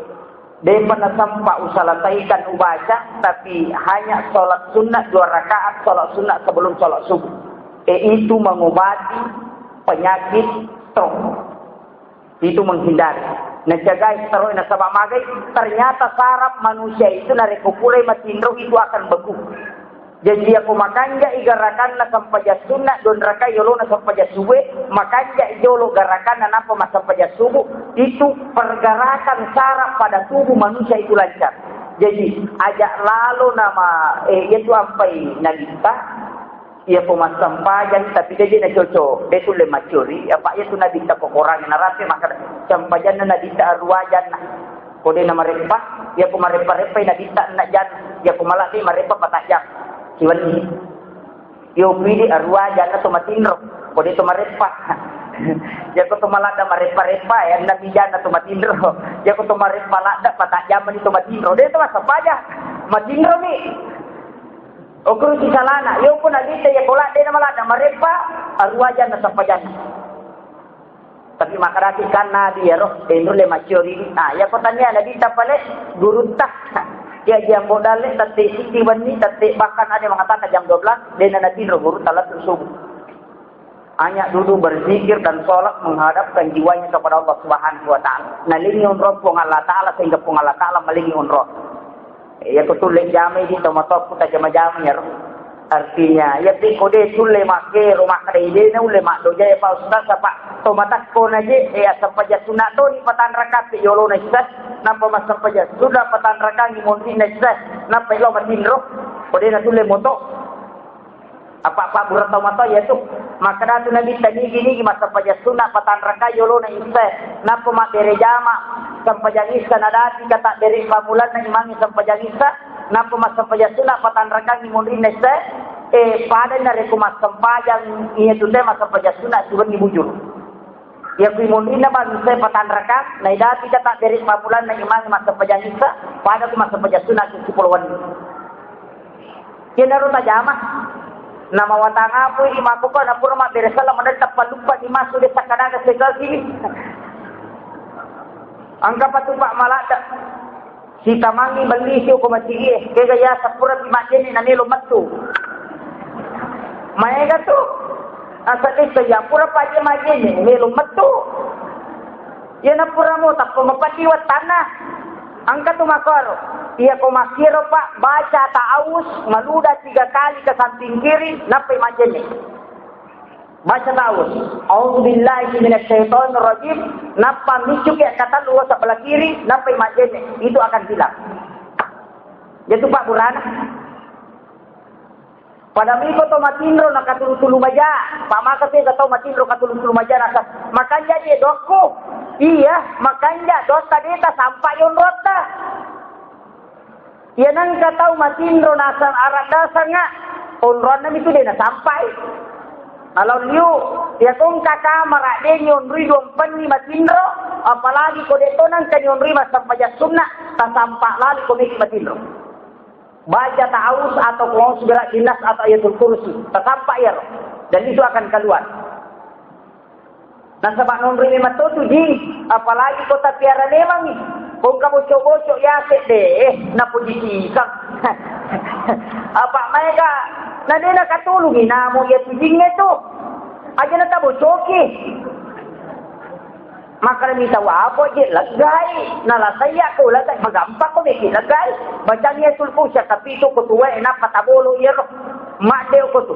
De'pa nasempa usalataikan ubaca, tapi hanya sholat sunat dua rakaat, sholat sunat sebelum sholat subuh. Eh, itu mengobati penyakit stroke. Itu menghindari. Najagai stroke, nasaba magai, ternyata saraf manusia itu narekko purai matinro itu akan beku. Jaji, iyako makanja'i garakanna sempajang sunna, dua rakaat yolona sempajang subuh, makanja'i jolo garakanna nappa massempajang subuh, itu pergerakan saraf pada tubuh manusia itu lancar. Jaji, aja' lalo nama, eh, iyatu ampai Nabitta, iyako massempajang, tapi de' je nacocok, de' tulle maccuri, apa iyatu Nabitta ko Korang narapi makkada, sempajanna Nabitta aruwajanna. Ko de' namareppa, iyako mareppa-reppai Nabitta enneng jam, iyako maladde mareppa patang jam siwenni. Iyo pidi aruwa janna to matinro, ko de' to mareppa. Iyako to maladde mareppa-reppa, eh, enneng mi janna to matinro. Iyako to mareppa ladde patang jam ni to matinro. De' to massempajang. Matinro mi. Okko rusi salana, yoko Nabitta iya kola de' na maladda mareppa, aruwa janna sempajanna. Tapi makkedaki kan Nabi iyaro, de' nulle macciori. Nah, yako tania Nabitta pale gurutta. Iya jam bodale tette siddi wenni, tette bahkan ada mengatakan jam dua belas, de' na natinro gurutta lettu subuh. Hanya duduk berzikir dan sholat menghadapkan jiwanya kepada Allah Subhanahu wa Ta'ala. Nalingi onrong Puang Allah Ta'ala sehingga Puang Allah Ta'ala malingi onrong. Iya, ko tulle jamai di tomatoa ku tajama-jama iyaro. Artinya, iya, pe ko de' tulle makkero, makkeda de' na ulle maddoja, iya, Pak Ustaz, apa tomatakko na je, iya, sempaja sunna to ni patanraka pe yolona Isa, napa massempaja sunna patanrakangi monrinna Isa, napa ilo matinro, ko de' na tulle moto. Apa pabbura tau matoa iyatu? Makkedatu Nabitta, nigi-nigi massempajang sunna patanrakai yolona Isa, nappa mabbere jama sempajang Isa, nadapi kata bere pammulanna imangnge sempajang Isa, nappa massempajang sunna patanrakangi monrinna Isa, eh, padani narekko massempajang iyatu te massempajang sunna siwenni bujur. Iya kui monrinna bangsa patanraka, naidati kata bere pammulanna imangnge massempajang Isa, pada ku massempajang sunna sipolo wenni. Iyanaro tajama. Namawatang apui di makkokko, napura mabbere sallang, madai tappa luppa di massu de' sakkadaga sekaki. Engka patupa maladda. Sitamangi bellisi ko masigi e. Kega ya sapura pi majjenne na melo mettu. Maega tu. Asa desa ya pura paje majjenne melo mettu. Iyana puramo tappa mapaddi wettanna. Engka tu makkoro. Iya ko makkiro, Pak, baca ta'awuz maluda tiga kali ke samping kiri, nappai majjenne. Baca ta'awuz. A'udzubillahi minasyaitonirrajim. Nappa miccuki katellu sebelah kiri, nappai majjenne. Itu akan hilang. Jadi, Pak, burana. Pada miko to matinro na katulu-tulu maja, pamaka tega to matinro katulu-tulu maja nasa, makanja je dokku. Iya, makanja dotta deta sampai onrotta. Iya nangka tau matinro nasa arak dasanga, onronna mitu dena sampai. Kalau liu, ya kongka kamara deni onrui dua penni matinro, apalagi ko de to nangka ni onrui masampaja sunna, tasampa lali ko meki matinro. Baca ta'awuz atau qul a'udzu birabbinas atau ayatul kursi. Tasampa iyaro. Dan itu akan keluar. Nasaba nonroi memang to tu, Ji. Apalagi ko tapiara memangngi. Ko engka bocok-bocok yase deh, napuji sikang. Apa maega na de nakatulungi namu iya tu jingnge tu. Aja natabocoki. Makkeda mita wapo je leggai, nalasai yakko leggai, magampang ko meki leggai. Bacangi Ayatul Kursi, tapi itu ko tuwae nappa tabolo iyaro. Madde ko tu.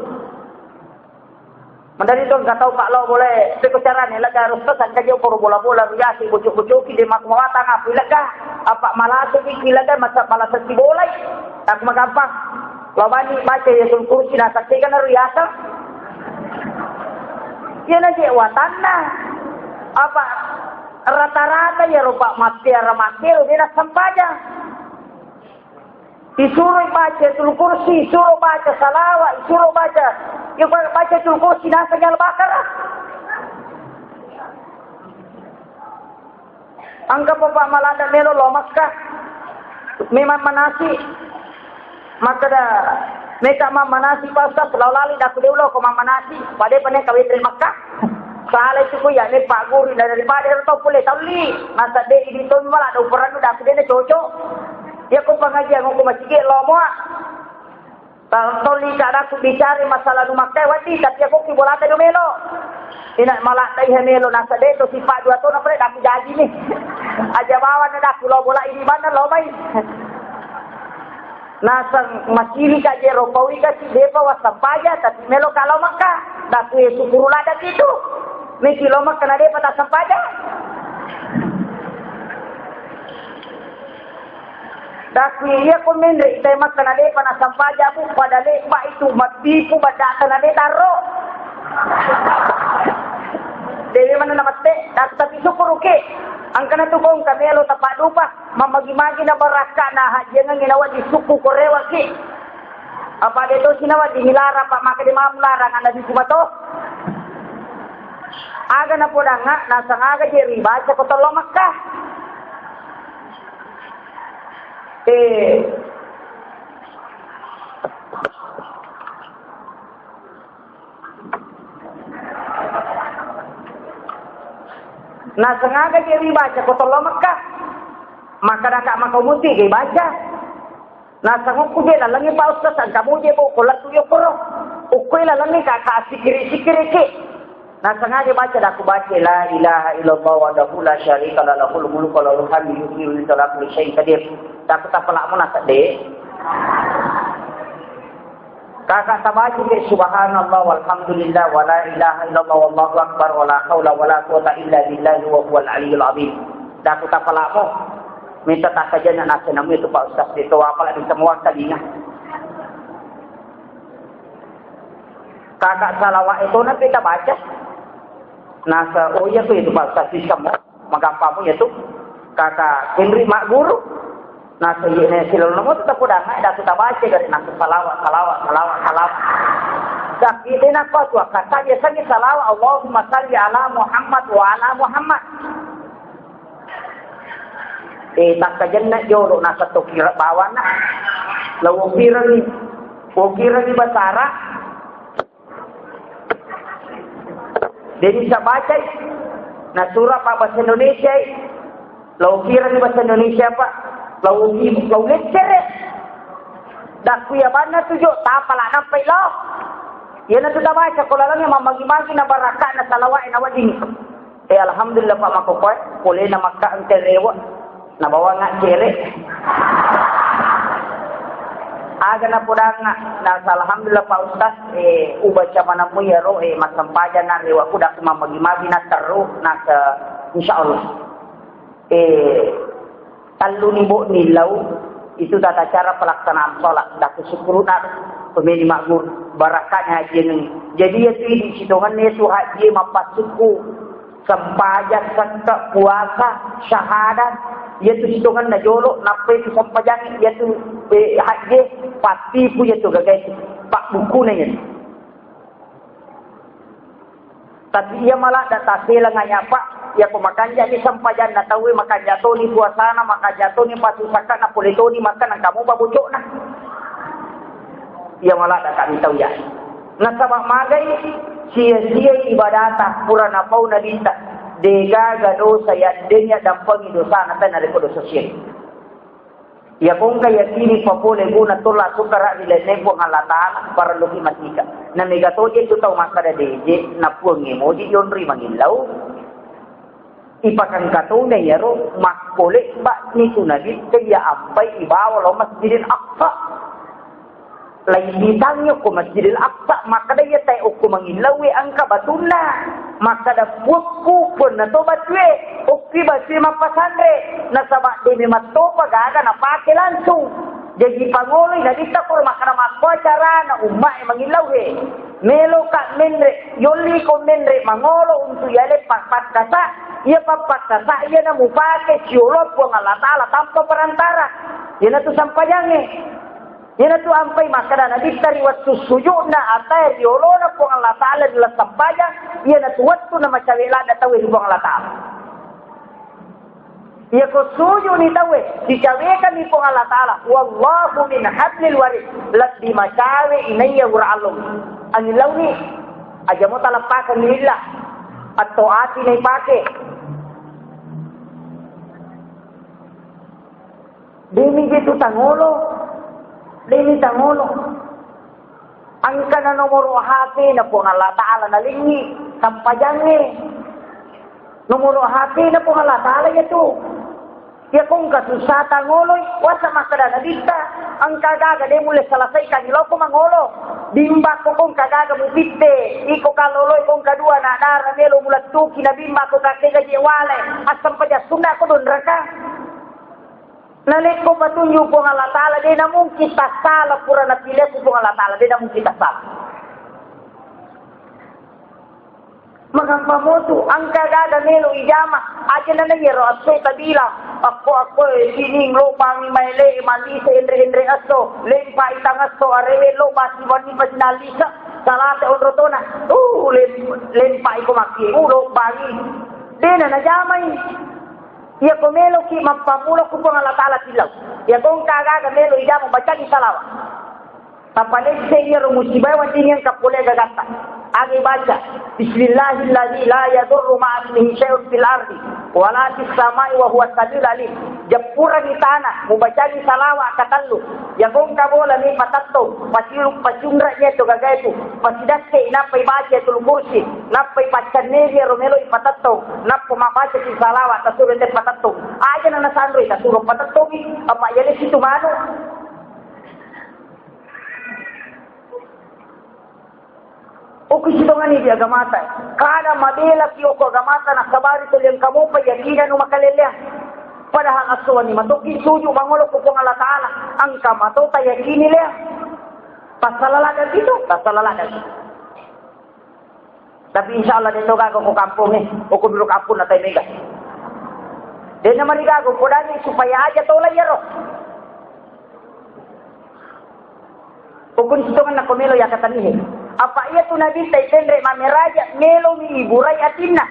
Madari to engka tau ka lo bole, peko carane lega harus pesan ka je poro bola-bola ruyasi bocok-bocoki de makku mawatang apa lega. Apa malasa ki lega masa malasa si bolai. Aku magampang. Lo bani baca Ayatul Kursi nasakke kan ruyasa. Iyana je watanna. Apa rata-rata ya rupa matiara matiara de nasampaja. Disuruh baca Ayatul Kursi, suruh baca salawat, suruh baca, ya, baca Ayatul Kursi, nasanya Al-Baqarah. Engka papa malada melo lo Makkah. Memang manasi. Makkeda, meka mammanasi Pak Ustaz, lao lali daku deulo ko mammanasi. Pada pane kawetri Makkah. Salah itu ku ya ne Pak Guru daripada ero tau pole tauli. Masa de idi to mala do peran daku de cocok. Ya ko pengajian ko masjid lo moa. Toli ka daku bicara masalah nu makkai wati, tapi aku ki bolata do melo. Ina malata ihe melo nasa de to sipa dua to na pre daku jaji ni. Aja bawa na daku lo bola ini mana lo mai. Nasang masiri ka je ropawi ka si depa wasampaja, tapi melo kalau Makkah. Daku ye syukuru lada itu. Meki lo Makkah na depa tasampaja. Daku iya ko menre itai makkana depa nasampaja bu pada lepa itu matipu badata na de tarro. Dewe mana na mette, daku tapi syukur oke. Angkana tu kong kamelo tapadupa, mamagi-magi na barakka na hajiangan ina wajib syukur korewa ki. Apa de to sinawa di milara pa maka de mamulara ngana di kumato. Aga na podanga, nasang aga je ribaca ko tollo Makkah. Eh, Nasengaga je ribaca ko tollo Mekka. Maka daka maka muti ge baca. Naseng ukku je lalengngi Pak Ustaz, engka muje bo ko lettu yokkoro. Ukku lalengngi ka, ka sikiri-sikiri ki. Nasengaja baca, daku baca la ilaha illallah wahdahu la syarika la lahul mulku wa lahul hamdu yuhyi wa yumiitu wa huwa ala kulli syai'in qadir. Daku tapalakmu nasedde. Kaka tabaca ke subhanallah walhamdulillah wa la ilaha illallah wallahu akbar wa la haula wa la quwata illa billah wa huwal aliyyul azim. Daku tapalakmu. Minta takajanna nasenemu itu Pak Ustaz itu apalagi semua telinga. Kaka salawat itu nanti kita baca. Nasa, oh iya tuh itu Pak Ustaz, bisa mo. Magampamu ya tuh. Kaka Henry Mak Guru. Nasa iya ne selalu nemu tetap udah nggak ada kita baca dari nasa salawat, salawat, salawat, salawat. Sakit ini apa tuh? Kata biasanya salawat, Allahumma salli ala Muhammad wa ala Muhammad. Eh, takkajenna jolo nasatto kira bawana. Lawo kirangi, wo kirangi batara. Jadi sabacai. Nasura pa bahasa Indonesia. Lawo kirangi bahasa Indonesia pa. Lawo ki, lawo lecere. Dakku ya banna tujo, tapala nampai lo. Iyana tu tabaca ko lalengnya mamagi-magi na barakana salawat na wadini. Eh, alhamdulillah, Pak, makkokoe, polena Makka engka rewe, nabawa nga cere. Aga napodangnga, nasa alhamdulillah, Pak Ustaz, eh, ubaca manammu iyaro, eh, massempajang na reweku, daku mamagi-magi na terru, nasa, insyaallah. Eh, Telluni bo'ni lau, itu tata cara pelaksanaan sholat. Daku syukuruna pemeni makmur, barakatnya haji ini. Jadi ya tu ini sitongan itu haji mappasukku, sempajang, sekka, puasa, syahadat. Ya tu sitongan na jolo, nappa itu sempajang, ya tu, eh, haji, pasti pu ya tu gagai tu. Pak buku nanya. Tapi iya maladda taselang aya, Pak. Iya ko makanja ni sempajanna tauwe, makanja toni puasana, makanja toni pasusakana, pole toni makkana engka mopa bocokna. Iya maladda kami tau ya. Nasaba magai sia-sia ibadata pura napau nabitta. Degaga dosa yaddenya dampengi dosana tena reko dosa syirik. Iya kongka yakini papole guna tola sukara ri lenne Puang Allah Ta'ala, parelluki matika. Na mega toje tu tau makkada deje, na Puangnge moji yonri mangillau. Ipakangka tona iyaro makkole ba'ni tu nabitta iya ampai ibawa lao Masjidil Aqsa. Laibitangngi okko Masjidil Aqsa, makkeda iya tae okko mangillauwe engka batunna. Makkeda, "Puakku, puanna to batue, okki batue mappasanre, nasaba de memattopa gaga napake langsung." Jaji pangoloi nabitta koro makkeda makko carana ummae mangillauhe. Meloka menre, yolliko menre mangolo untuk yale pappakkasa, iya pappakkasa iya namupake siolo Puang Allah Ta'ala tanpa perantara. Iyanatu sampajangnge. Iyanatu ampai makkeda Nabitta ri wettu sujudna atae ri olona Puang Allah Ta'ala ri laleng sempajang, iyanatu wettu namacawe ladda tauwe ri Puang Allah Ta'ala. Iyako sujudni tauwe, dicawekanni Puang Allah Ta'ala, wallahu min hablil warid, lebbi macawe inaiya ura allong. Angillauni, aja mo taleppakengngi lillah, atau ati naipake. Demi je tu tangolo, demi tangolo. Engkana nomoro H P na Puang Allah Ta'ala nalengngi, sampajangnge. Nomoro H P na Puang Allah Ta'ala iya tu. Iya kongka susah tangoloi, wasa makkeda Nabitta, engka gaga de mulle selesaikan iloko mangolo. Bimbakko kongka gaga mupitte, iko kaloloi kongka dua na dara melo mulettuki na bimbakko kakke gaje wale, assampajang sunna ko donraka. Nalekko patunjuk Puang Allah Ta'ala, de namungkin tassala pura napilihku Puang Allah Ta'ala, de namungkin tassala. Magampa motu, engka gaga melo ijama, aja nana yero esso tabilang, akko, akko, eh, sining, lo pangi maele, malise, enre, enre esso, lempa itang esso, arewe, lo basi wani pasinalisa, salate onrotona, uh, lem-, lempa iko maki, uh, lo pangi. De nana jamai. Iya ko meloki mappamula ku Puang Allah Ta'ala tillau. Iya ko engka gaga melo ijama bacangi salawat. Tapalesse iyaro musibae wedding engka pole gagatta. Aga ibaca, "Bismillahilladzi la yadurru ma'asmihi syai'un fil ardi wala fis sama'i wa huwas samiul alim." Jeppurengngi tana, mubacangi salawa katellu. Yako engka bola mi patettong, pasiru-, pacunra'ni to gagae tu, pasidakke, nappa ibaca Ayatul Kursi, nappa ipaccanneri ero melo ipatettong, nappa mabbaca ki salawa tasuro te patettong. Aja na nasanroi tasuro patettongi, apa yale situ manu. Okko sitongani di agamata. Kada mabela ki okko agamata nasabari tuli engka mopa yakina nu makaleleang. Padahal assuwani matoki tuju mangolo ko Puang Allah Ta'ala. Engka mato tayakini lea. Pasala ladang itu, pasala ladang. Tapi insya Allah de to gaga ko kampung e, ko dulu kampung na tai mega. De na marigaga ko dani supaya aja tola iyaro. Ukun sitongenna ko melo yakatanihe. Apa iya tu Nabi tai tenre mameraja melo mi iburai atinna.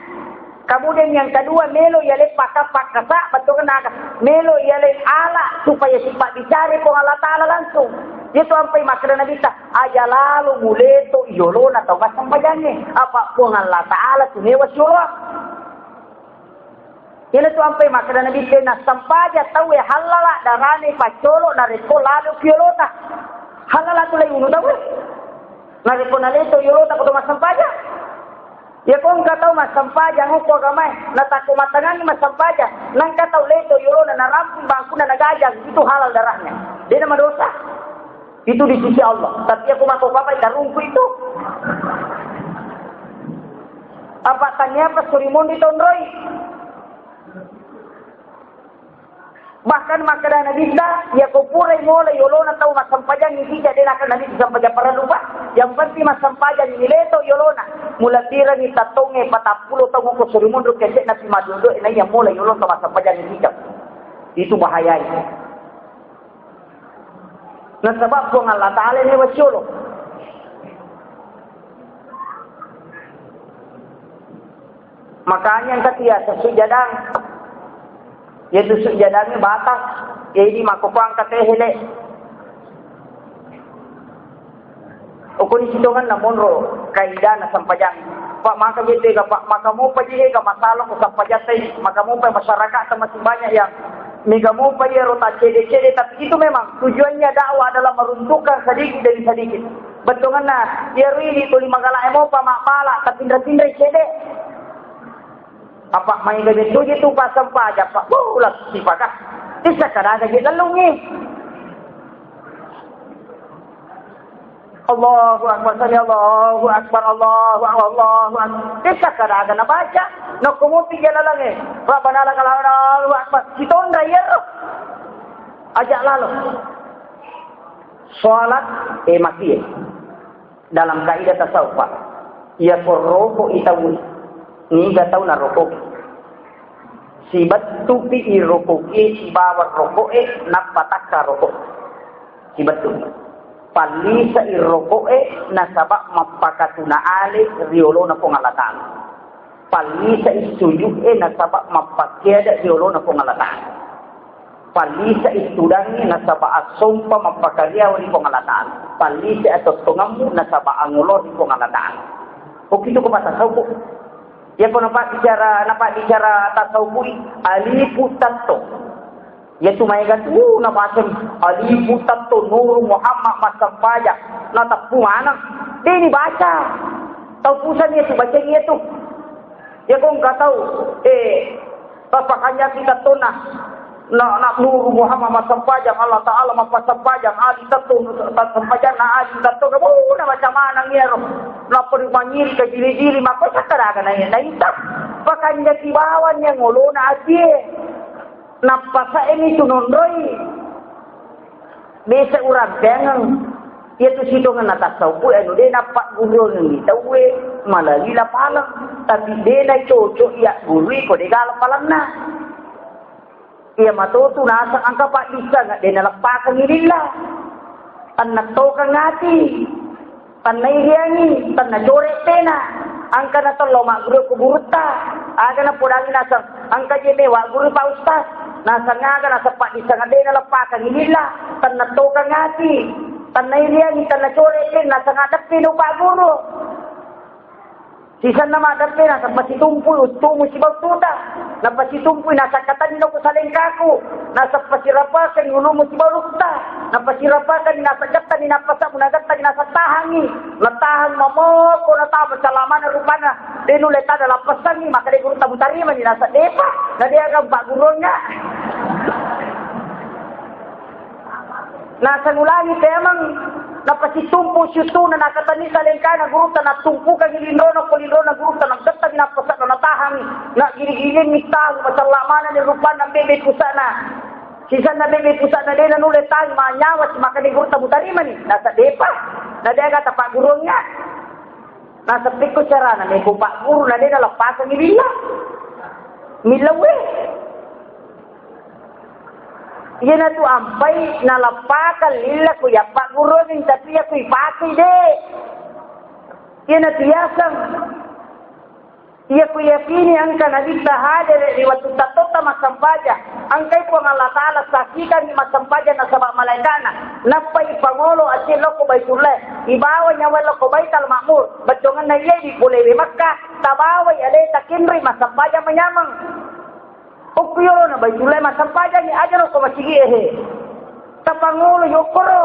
Kemudian yang kedua melo yale pakka-pakka sa betul naga melo yale ala supaya sifat bicara ko Allah Ta'ala langsung. Itu ampai makkeda Nabi ta aja lalu muleto yolona tau massempajangnge. Apa Puang Allah Ta'ala tu mewa sioloa. Iyana tu ampai makkeda Nabi, de nassempaja tauwe hallala darane paccolo narekko lalo ki yolota. Hallala tu lai unu tauwe. Narekko naleto yolota ko to massempaja. Ya ko engka tau massempaja ngoko agamae, natakko matangangi massempaja. Nangka tau leto yolona narampung bangkuna nagajang, itu halal darahnya. De na madosa. Itu di sisi Allah. Tapi aku mako papai tarungku itu. Apa tanya apa suri mondi tonroi. Bahkan makkeda Nabitta, ya ko purai mulai yolona tau massempajang isija de nakka Nabi sempajang parellu pa. Yang penting massempajang ini leto yolona. Mula tirangi tattonge patappulo tau ko suri monro kese nabi madodo na iya mulai yolona tau massempajang isija. Itu bahayanya. Nasaba Puang Allah Ta'ala ni wasiolo. Makanya engka tiasa sujadang. Yaitu sujadangnya batas. Jadi mako ko angka tehele. Okoni sitongan na monro kaidana sempajang. Pak maka jete ga Pak maka mopa jete ga masalah ko sempajang tai maka mopa masyarakat masih banyak yang mega mopa iya rota cede-cede tapi itu memang tujuannya dakwah adalah meruntuhkan sedikit demi sedikit. Bettonganna iya rini tuli magala mopa mabala tapi tinra-tinra cede. Apa mai gabe tuje tu pasang pajak Pak. Bulat sipaka. Bisa kadaga je lelungi. Allahu Akbar, sami Allahu Akbar, Allahu Akbar, Allahu Akbar. Desa kadaga nabaca, nakko mupi jalalange. Rabbana lakal hamdu, Allahu Akbar. Sitonra iyaro. Ajak lalo. Salat, eh, mati, eh. Dalam kaidah tasawuf, Pak. Iya korroko itau. Niga tau narokoki. Sibattupi irokoki sibawa rokoe, nappa takka rokok. Sibettu. Pallisai roko'e nasaba mappakatuna ale ri olona Puang Allah Ta'ala. Pallisai suju'e nasaba mappakkeada ri olona Puang Allah Ta'ala. Pallisai tudangnge nasaba assompa mappakariawa ri Puang Allah Ta'ala. Pallisai atottongammu nasaba angolo ri Puang Allah Ta'ala. Okitu ko mata sauko. Yako napabbicara, napabbicara tasawufi, alifu tatto. Yatu maega tu napaseng alifu tatto Nuru Muhammad massempajang. Nateppu maneng. Deni baca. Tau pusang yatu baca yatu. Yako engka tau, eh, papakanjaki tattona. Na, na Nuru Muhammad massempajang, Allah Ta'ala mappasempajang, ali tetto, sempajang na ali tetto, kamu na macam mana ngero. Nappa ri mangiri ka jili-jili, mappa sakka daga na, na ita. Pakanjaki bawang yang ngolona atie. Nappa saemi tu nonroi. Bese urang pengeng. Iya tu sitongenna tasawuf, anu de nappa gurungi tauwe, malali lapaleng. Tapi de na cocok iya gurui ko de gala palenna. Iya matotu naseng engka paddisseng de naleppakengngi lilla. Tennattokeng ati, tennairiangi, tennacore tena. Engka natello magguru ku gurutta. Aga napodangi naseng, engka je mewa guru Pak Ustaz. Naseng aga naseng paddisseng de naleppakengngi lilla. Tennattokeng ati. Tanna iriangi, tanna core, nasang adeppe no Pak Guru. Sisenna maddeppe nasappa situmpui uttumu sibawa uttuta. Nappa situmpui nasakkatanni no ku salengkaku. Nasappa sirapakenni ulumu sibawa ulutta. Nappa sirapakenni nasaggettani, nappa sabbu nagettani nasattahangi. Natahang mamoko natama salamana rupanna. De nulle tada lappessangi, maka de gurutta mutarimani, nasa depa. Na de aga Pak Gurunna. Nasanulangi temeng, napasitumpu siuttuna, nakatanni salengkana gurutta, nattumpukangi linrona ko linrona gurutta, naggettami nappasaddo natahangi, nagiri-girinni tahu, masella manenni rupanna bebe pusana. Sisenna bebe pusana de nanulle tahangi, manyawa si makani gurutta mutarimani, nasa depa, na de aga tapaggurungnga. Naseppikko carana meko pagguru na de naleppasangi lilla. Millauwe. Iyanatu ampai naleppakang lilla ku yappaggurungeng, tapi iya ku ipakei de. Iyanatu yaseng. Iya ku yakini engka Nabitta hadere ri wettu tattotta massempajang. Engkai Puang Allah Ta'ala saksikangngi massempajang nasaba malaika'na. Nappa ipangolo acil lokko Baitullah. Ibawa nyawa lokko Baitul Ma'mur. Bettuangenna iya di pulewe Mekkah. Tabawai aleta kenroi massempajang manyameng. Okko yolona Baitullah massempajangngi, aja rokko masigi'e he. Tapangolo yokkoro.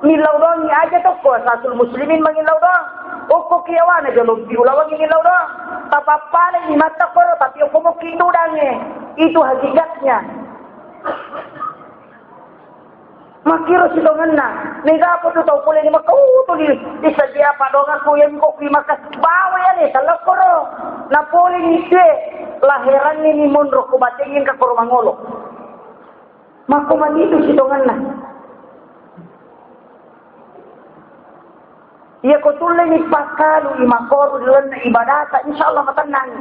Millau doangngi aja tokko asasul muslimin mangillau doang. Okko kiawana jolompi ulawangngi millau doang. Tapappalai limatta koro, tapi okko mokki tudangnge. Itu hakikatnya. Makkiro sitongenna, mega apa tu tau pole ni Mekah, uh, tu di, di sedia padongan ku yang kok kui maka bawa ya ni, telekoro. Na pole ni tue, lahiran ni monro ku batengin ka koro mangolo. Mako manitu sitongenna. Iya ko tulleni pakkalu i makoru ri lalenna ibadata, insya Allah matennang.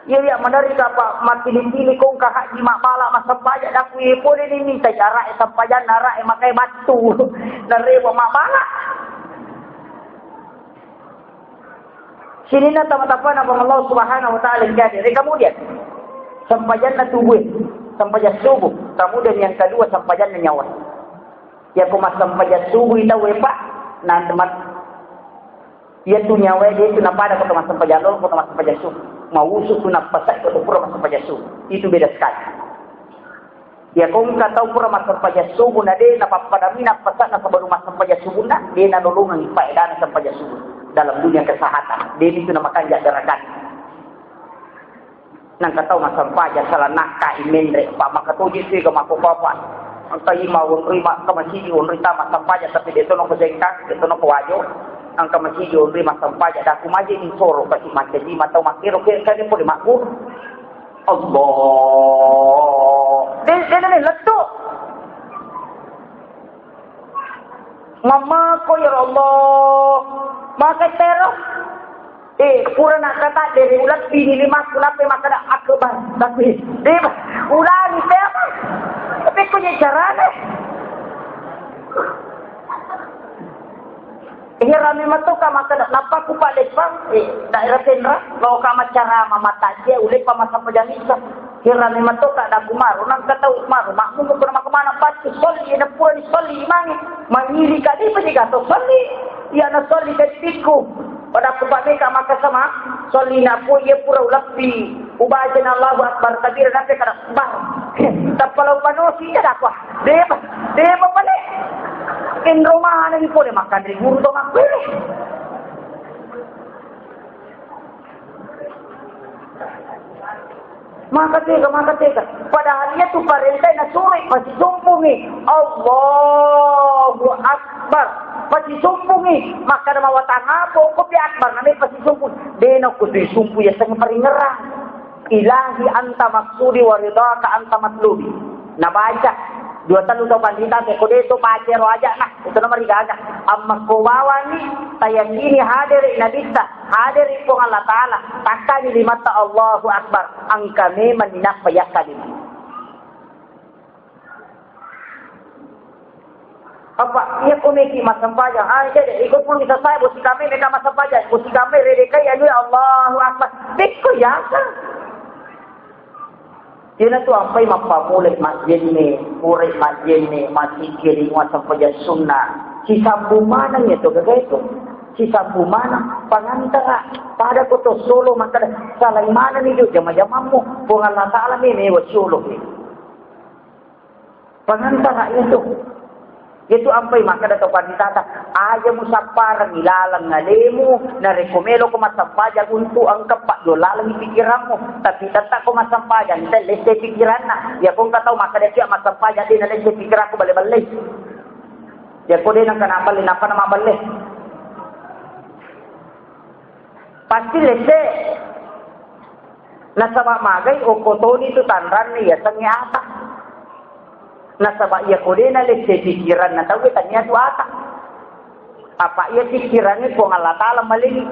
Iya, iya, maderri kapa mattili-tili kongka haji mabbala massempajang daku, iya pole ni minta ara'e sempajanna, ara'e makai battu. Narewa mabbala. Sininna tama-tapana Puang Allah Subhanahu wa Ta'ala jadi. Re kemudian sempajanna tubuh, sempajang subuh. Kemudian yang kedua sempajanna nyawa. Yako massempajang subuh i tau e, Pak, nanti mat-, iya tu nyawa dia tu napada ko massempajang lolo, ko massempajang subuh. Mausu tu napasai ko pura massempajang subuh. Itu beda sekali. Yako engka tau pura massempajang subuh na de napappadami napasai na sebelum massempajang subuh na, de nalolongang faedana sempajang subuh dalam dunia kesehatan. De itu namakanja gerakan. Nangka tau massempajang sala nakka i menre, pa maka toji tu ga mako papa. Engka ima onroi ma-, engka masigi onroi ta massempajang, tapi de tono ko sengka, de tono ko wajo. Engka masigi onroi massempajang, daku maje ni soro kasi mancaji matau makkero ke kane pole makku. Allah. De, de, de, lettu. Mammako ya Allah. Maka tero. Eh, pura nakkata dere ulebbini limakku, nappai makkeda akbar. Tapi, eh, ulangi te apa? Tapi ko je carane? Eh, rame matoka makkeda, nappa ku Pak Leppang, eh, daerah Tenra, loka maccarama matajje, uleppa massempajang Isa. Hirami matoka daku maro, nangka tau maro, makmu ko na makamana pattu, solli, na pura ni solli, imangi, mangili kadi pa jiga to solli, iya na solli kadi tikku. Pada ku pameka maka sama, solli na pu, iya pura uleppi, ubacana Allahu Akbar kabira, nape kada bar. Tappa lau panosi, iya daku, deba, deba pale. Kenro mana ni pole makan ri guru to makkue. Maka tega, maka tega. Padahal iya tu parenta na suroi, pasisumpungi. Allahu Akbar. Pasisumpungi. Maka na mawatang apa, kopi Akbar, namai pasisumpung. Dena kutu sumpu ya seng paringerang. Ilahi anta maksudi wa ridhaka anta matlubi. Nabaca. Dua tellu tau pandita, ko de to baca ro aja nah. Itu nama rigaga. Amma ko bawangi, tayakini hadere nabitta. Hadere Puang Allah Ta'ala, takkani limatta Allahu Akbar, engka memang ninappa yakkalima. Apa, iya ko meki massempajang, ah, jadi, iko pun bisa saya, bosi kami meka massempajang, bosi kami redekai anu ya Allahu Akbar. Bekko yasa. Iyanatu ampai mappammulai majjenne, purai majjenne, massikkiri, massempajang sunna. Sisambung maneng iya to gaga itu. Sisambung maneng pangantara. Pada ko to solo makkeda, salai manenni jo jama-jamammu. Puang Allah Ta'ala memewa solo. Pangantara iya to. Iyatu ampai makkeda to panritata, aja musapparengngi laleng alemu, narekko meloko massempajang untu engka paddo laleng pikiranmu, tapi tetap ko massempajang, te lesse pikiranna. Iya ko engka tau makkeda cia massempajang de nalesse pikiranku balle-balle. Iya ko de nengka naballe, nappa namaballe. Pasti lesse. Nasaba magai okko toni tu tanranna yasengnge ata. Nasaba iya ko de nalesse pikiranna tauwe tania tu ata. Apa iya pikirangnge Puang Allah Ta'ala malengi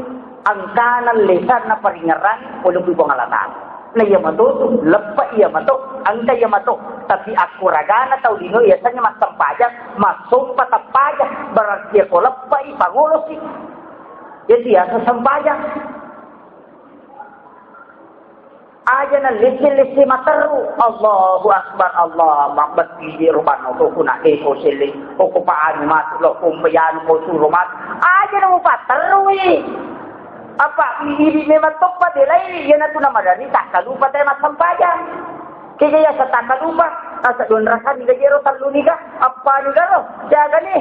angkana lesanna paringerang oleh Puang Allah Ta'ala. Na iya mato tu, leppa iya mato, angka iya mato. Tapi akkuragana tau lino yasengnge massempajang, massompa tappaja. Berarti iya ko leppai pangolosi. Jadi iya sempajang. Aja na lesse-lesse materru. Allahu Akbar, Allah mabbatti je robanno to kuna de ko selle. Ko ko paanu matu lo ko mpeyanu ko suro matu. Aja na mupatterrui. Apa idi memang toppa belai, iyanatu namadari takkalupa te massempajang. Kega iya sa takkalupa, asa dua rakani gajero tallu niga, appa niga lo, jaga ni.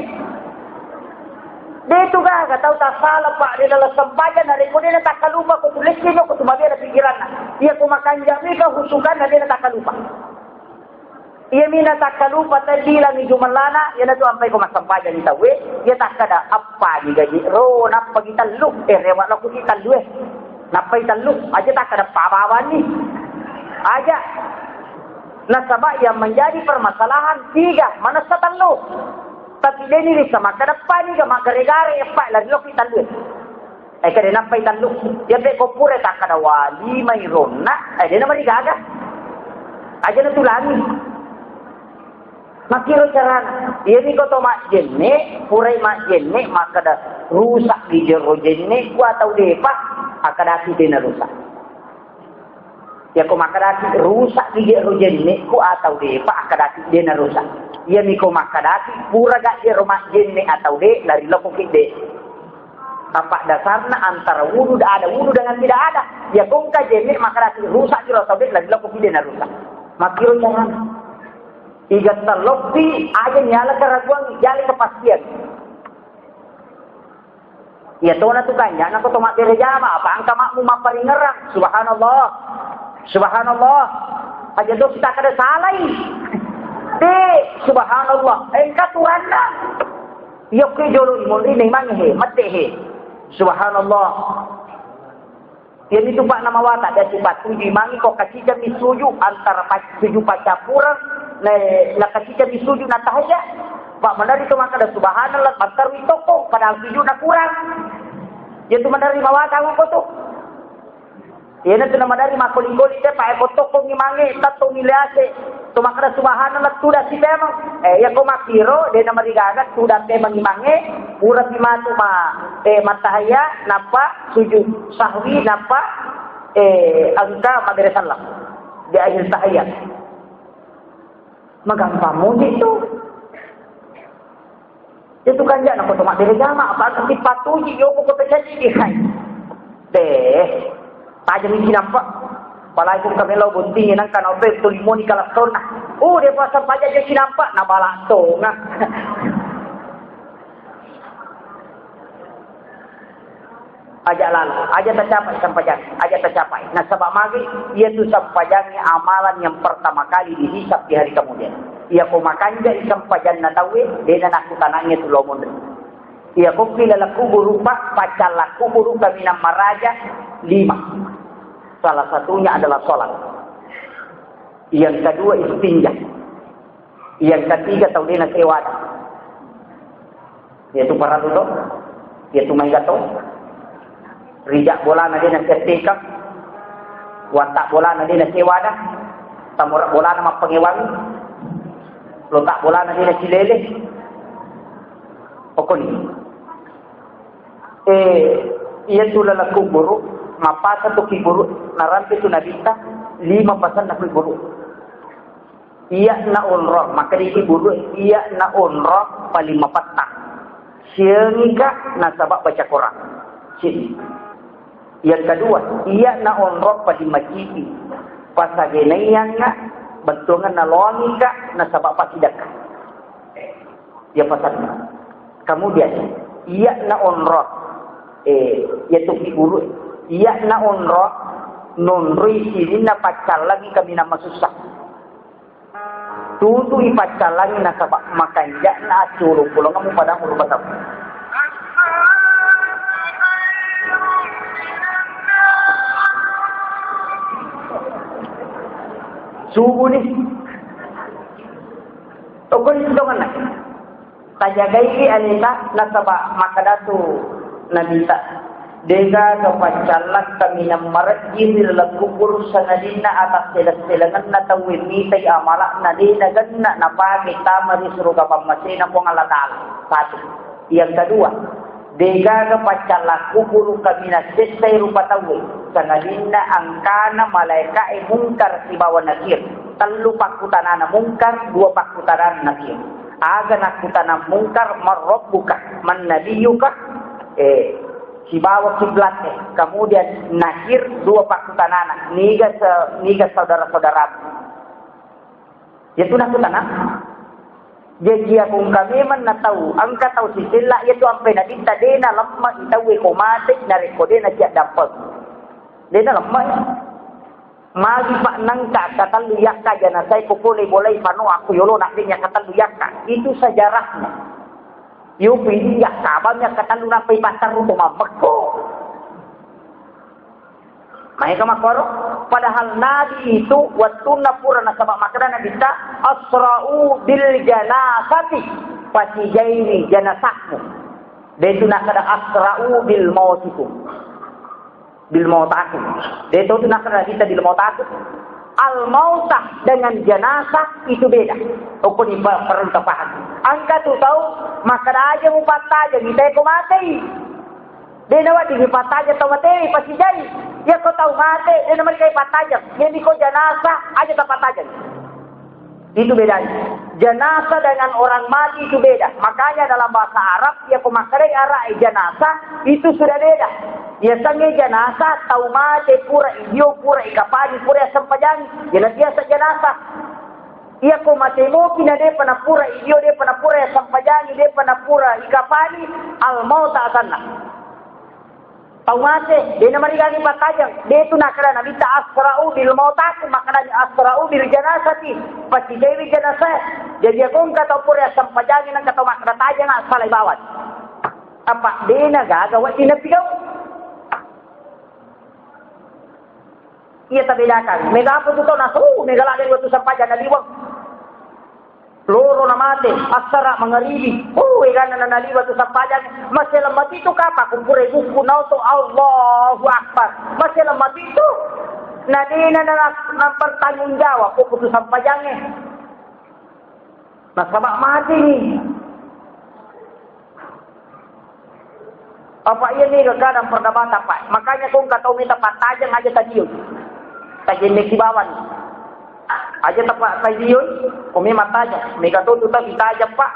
De tu gaga tau tasala, Pak, ri laleng sempajang, narekko de natakkalupa, ko tu lessino, ko tu mabela pikiranna. Iya ko makanjami kahusukanna, de natakkalupa. Iya mina takkalupa, tadi bilang ijo mellana, iyanatu ampai ko massempajang ni tauwe, iya takkada, appa ni gaji ro, nappa ki tallu, eh, rewa lako ki tallu, eh. Nappai tallu, aja takkada pabawani. Aja. Nasaba yang menjadi permasalahan tiga, manessa tallu. Tapi deni bisa makkada pani ga maggare-gare eppa lari lokki tallu. Eh, kade nappai tallu. Ya pe ko pura takkada wali mai ronna, eh, dena marigaga. Aja na tulangi. Makkiro carana. Iyami ko to majjenne, purai majjenne, makkada rusak di jero jenne, ku atau depa, akkadaki dena rusak. Yako makkadaki rusak di jero jenne, ku atau depa, akkadaki dena rusak. Iyami ko makkadaki pura ga jero majjenne atau de, lari loko ki de. Apa dasarna antara wudu da-, ada wudu dengan tidak ada. Ya kongka jenne makkadaki rusak jero atau de, lari loko ki dena rusak. Makkiro carana. Iga telloppi, aja nyala keraguan, jali kepastian. Iya tona tu kanjana ko to mabbere jama, apa angka makmu mapparingerang. Subhanallah. Subhanallah. Aja dosi tak ada salai. De, subhanallah. Engka turanna. Iya ke jolo imonri nai mange he, mate he. Subhanallah. Iyanitu, Pak, namawata, biasa pattuju imangi ko kacicami suju antara pac-, suju paccappureng, na, na kacicami suju na tahajja. Pak, manari to makkada subhanallah, patterui tokko, padahal suju na kurang. Iyatu manari mawata ko tu. Iyanatu namanari makkoli-koli te, Pak, e, ko tokko imangi, tatto ni liase. To makkada subhanallah, tuda si pemeng. Eh, iya ko makkiro, de namarigaga, tuda pemeng imangi, pura pi matu ma, eh, mattahayya, nappa sujud sahwi, nappa, eh, engka mabbere sallam di akhir tahiyat. Magampang muji tu. Itu kan jana ko to mabbere jama, apa tu sipatuji yo ko terjadi di hai. Deh, tajam iki nampak. Apalagi ko kami lo bunting nang kan ope tu limoni kalas tona. Uh, dia puasa pajak jadi nampak, na balak tona. Aja lalo, aja tacapai sempajang, aja tacapai. Nasaba magi, iyatu sempajangnge amalan yang pertama kali dihisab di hari kemudian. Iya ko makanjai sempajanna tauwe, dena nakutanangnge tu lo monri. Iya ko pila laku guru, Pak, pacalla kuburu kaminang maraja lima. Salah satunya adalah sholat. Yang kedua istinja. Yang ketiga tau dena sewada. Iyatu parellu to, iyatu maega to. Rijak bolana de nasetteka, watak bolana de nasewada, tamora bolana mappangewang, lotak bolana de nasilele. Pokoni. Eh, iyatu laleng kuburu, mapasa tu kiburu, narampe tu nabitta, lima pasanna kuburu. Iya'na onrong, maka di guru, iya'na onrong paling mapetta. Siengika nasaba baca Quran. Si. Yang kedua, iya'na onrong paling macipi. Pasagenaiyangnga, bettuanna nalongika nasaba pasidakka. Iya pasanna. Kemudian, iya'na onrong, eh, iya tu guru, iya'na onrong, nonroi sininna paccallangi kaminang masussa. Tutui paccallangi nasaba makanja'na assuru pulangmu pada muru batang. Subuh ni. Okko ni sidonganna. Tajagai aleta nasaba makkadatu Nabita, degaga paccallang kaminang marejji ri laleng kuburu sangadinna atasseleng-selengenna tauwe mitai amala'na de nagenna napake tama ri suruga pammasena Puang Allah Ta'ala. Satu. Yang kedua, degaga paccallang kuburu kaminang sessai rupa tauwe sangadinna angkana malaeka'e Mungkar sibawa Nakir. Tellu pakkutanana Mungkar, dua pakkutanana Nakir. Aga nakkutanang Mungkar, "Man rabbuka? Man nabiyyuka?" Eh, sibawa kiblatte. Kemudian Nakir dua pakkutanana, "Niga se-, niga saudara-saudaramu?" Iyatu nakkutanang. Jaji akongka memang na tau, engka tau sisella, iyatu ampe Nabitta de nalemma i tauwe ko mate narekko de naciaddampeng. De nalemma i. Magi pa nengka katellu yakka janasae ko pole bolai pano aku yolo nak de yakka tellu yakka. Itu sejarahnya. Yo pidi yakka bang yakka tellu napai pasar ruko mammekko. Maega makkoro. Padahal Nabi itu wettunna pura nasaba makkeda Nabitta, "Asra'u bil janazati." Pasijaini janasahmu. De itu nakkeda, "Asra'u bil mautikum." Bil mautakum. De to tu nakkeda kita bil mautakum. Al mautah dengan jenazah itu beda. Okko ni pa-, perlu tapaham. Engka tu tau makkeda aja mupattajeng, ita ko matei. De nawedding ipattajeng tau matei, pasijai. Iya ko tau mate, de namarikai pattajeng. Jadi ko jenazah aja tapattajeng. Itu bedanya. Jenazah dengan orang mati itu beda. Makanya dalam bahasa Arab, iya ko makkedai ara'e jenazah, itu sudah beda. Iya sange jenazah, tau mate pura idio, pura ikapani, pura iassempajangi. Iya na biasa jenazah. Iya ko mate mopi na depa na pura idio, depa na pura iassempajangi, depa na pura ikapani, al mauta asanna. Tau mate, de namarigangi pattajeng. De tu nakkeda Nabitta asra'u bil mautakum, makkedani asra'u bil janazati. Pasijaiwi jenazah. Jadi akongka tau pura iassempajangi nengka tau makkeda tajeng, salai bawang. Apa de nagaga wedding napigau. Iya tabedakan. Mega apa tu tau nasu, mega lagi waktu sempajang naliweng. Loro na mate, assara mangaribi. Oh, egana na naliwa tu sampajang. Masih lemah itu kata ku pura buku nauto Allahu Akbar. Masih lemah itu. Na dena na, na pertanggung jawab ko tu sampajangnge. Nasaba mate ni. Apa iya ni kadang perdebatan, Pak. Makanya kong katau minta pattajeng aja tadion. Tajeng meki bawang. Aja tapa tadion, ko memang tajeng. Mega to tu tau itajeng, Pak.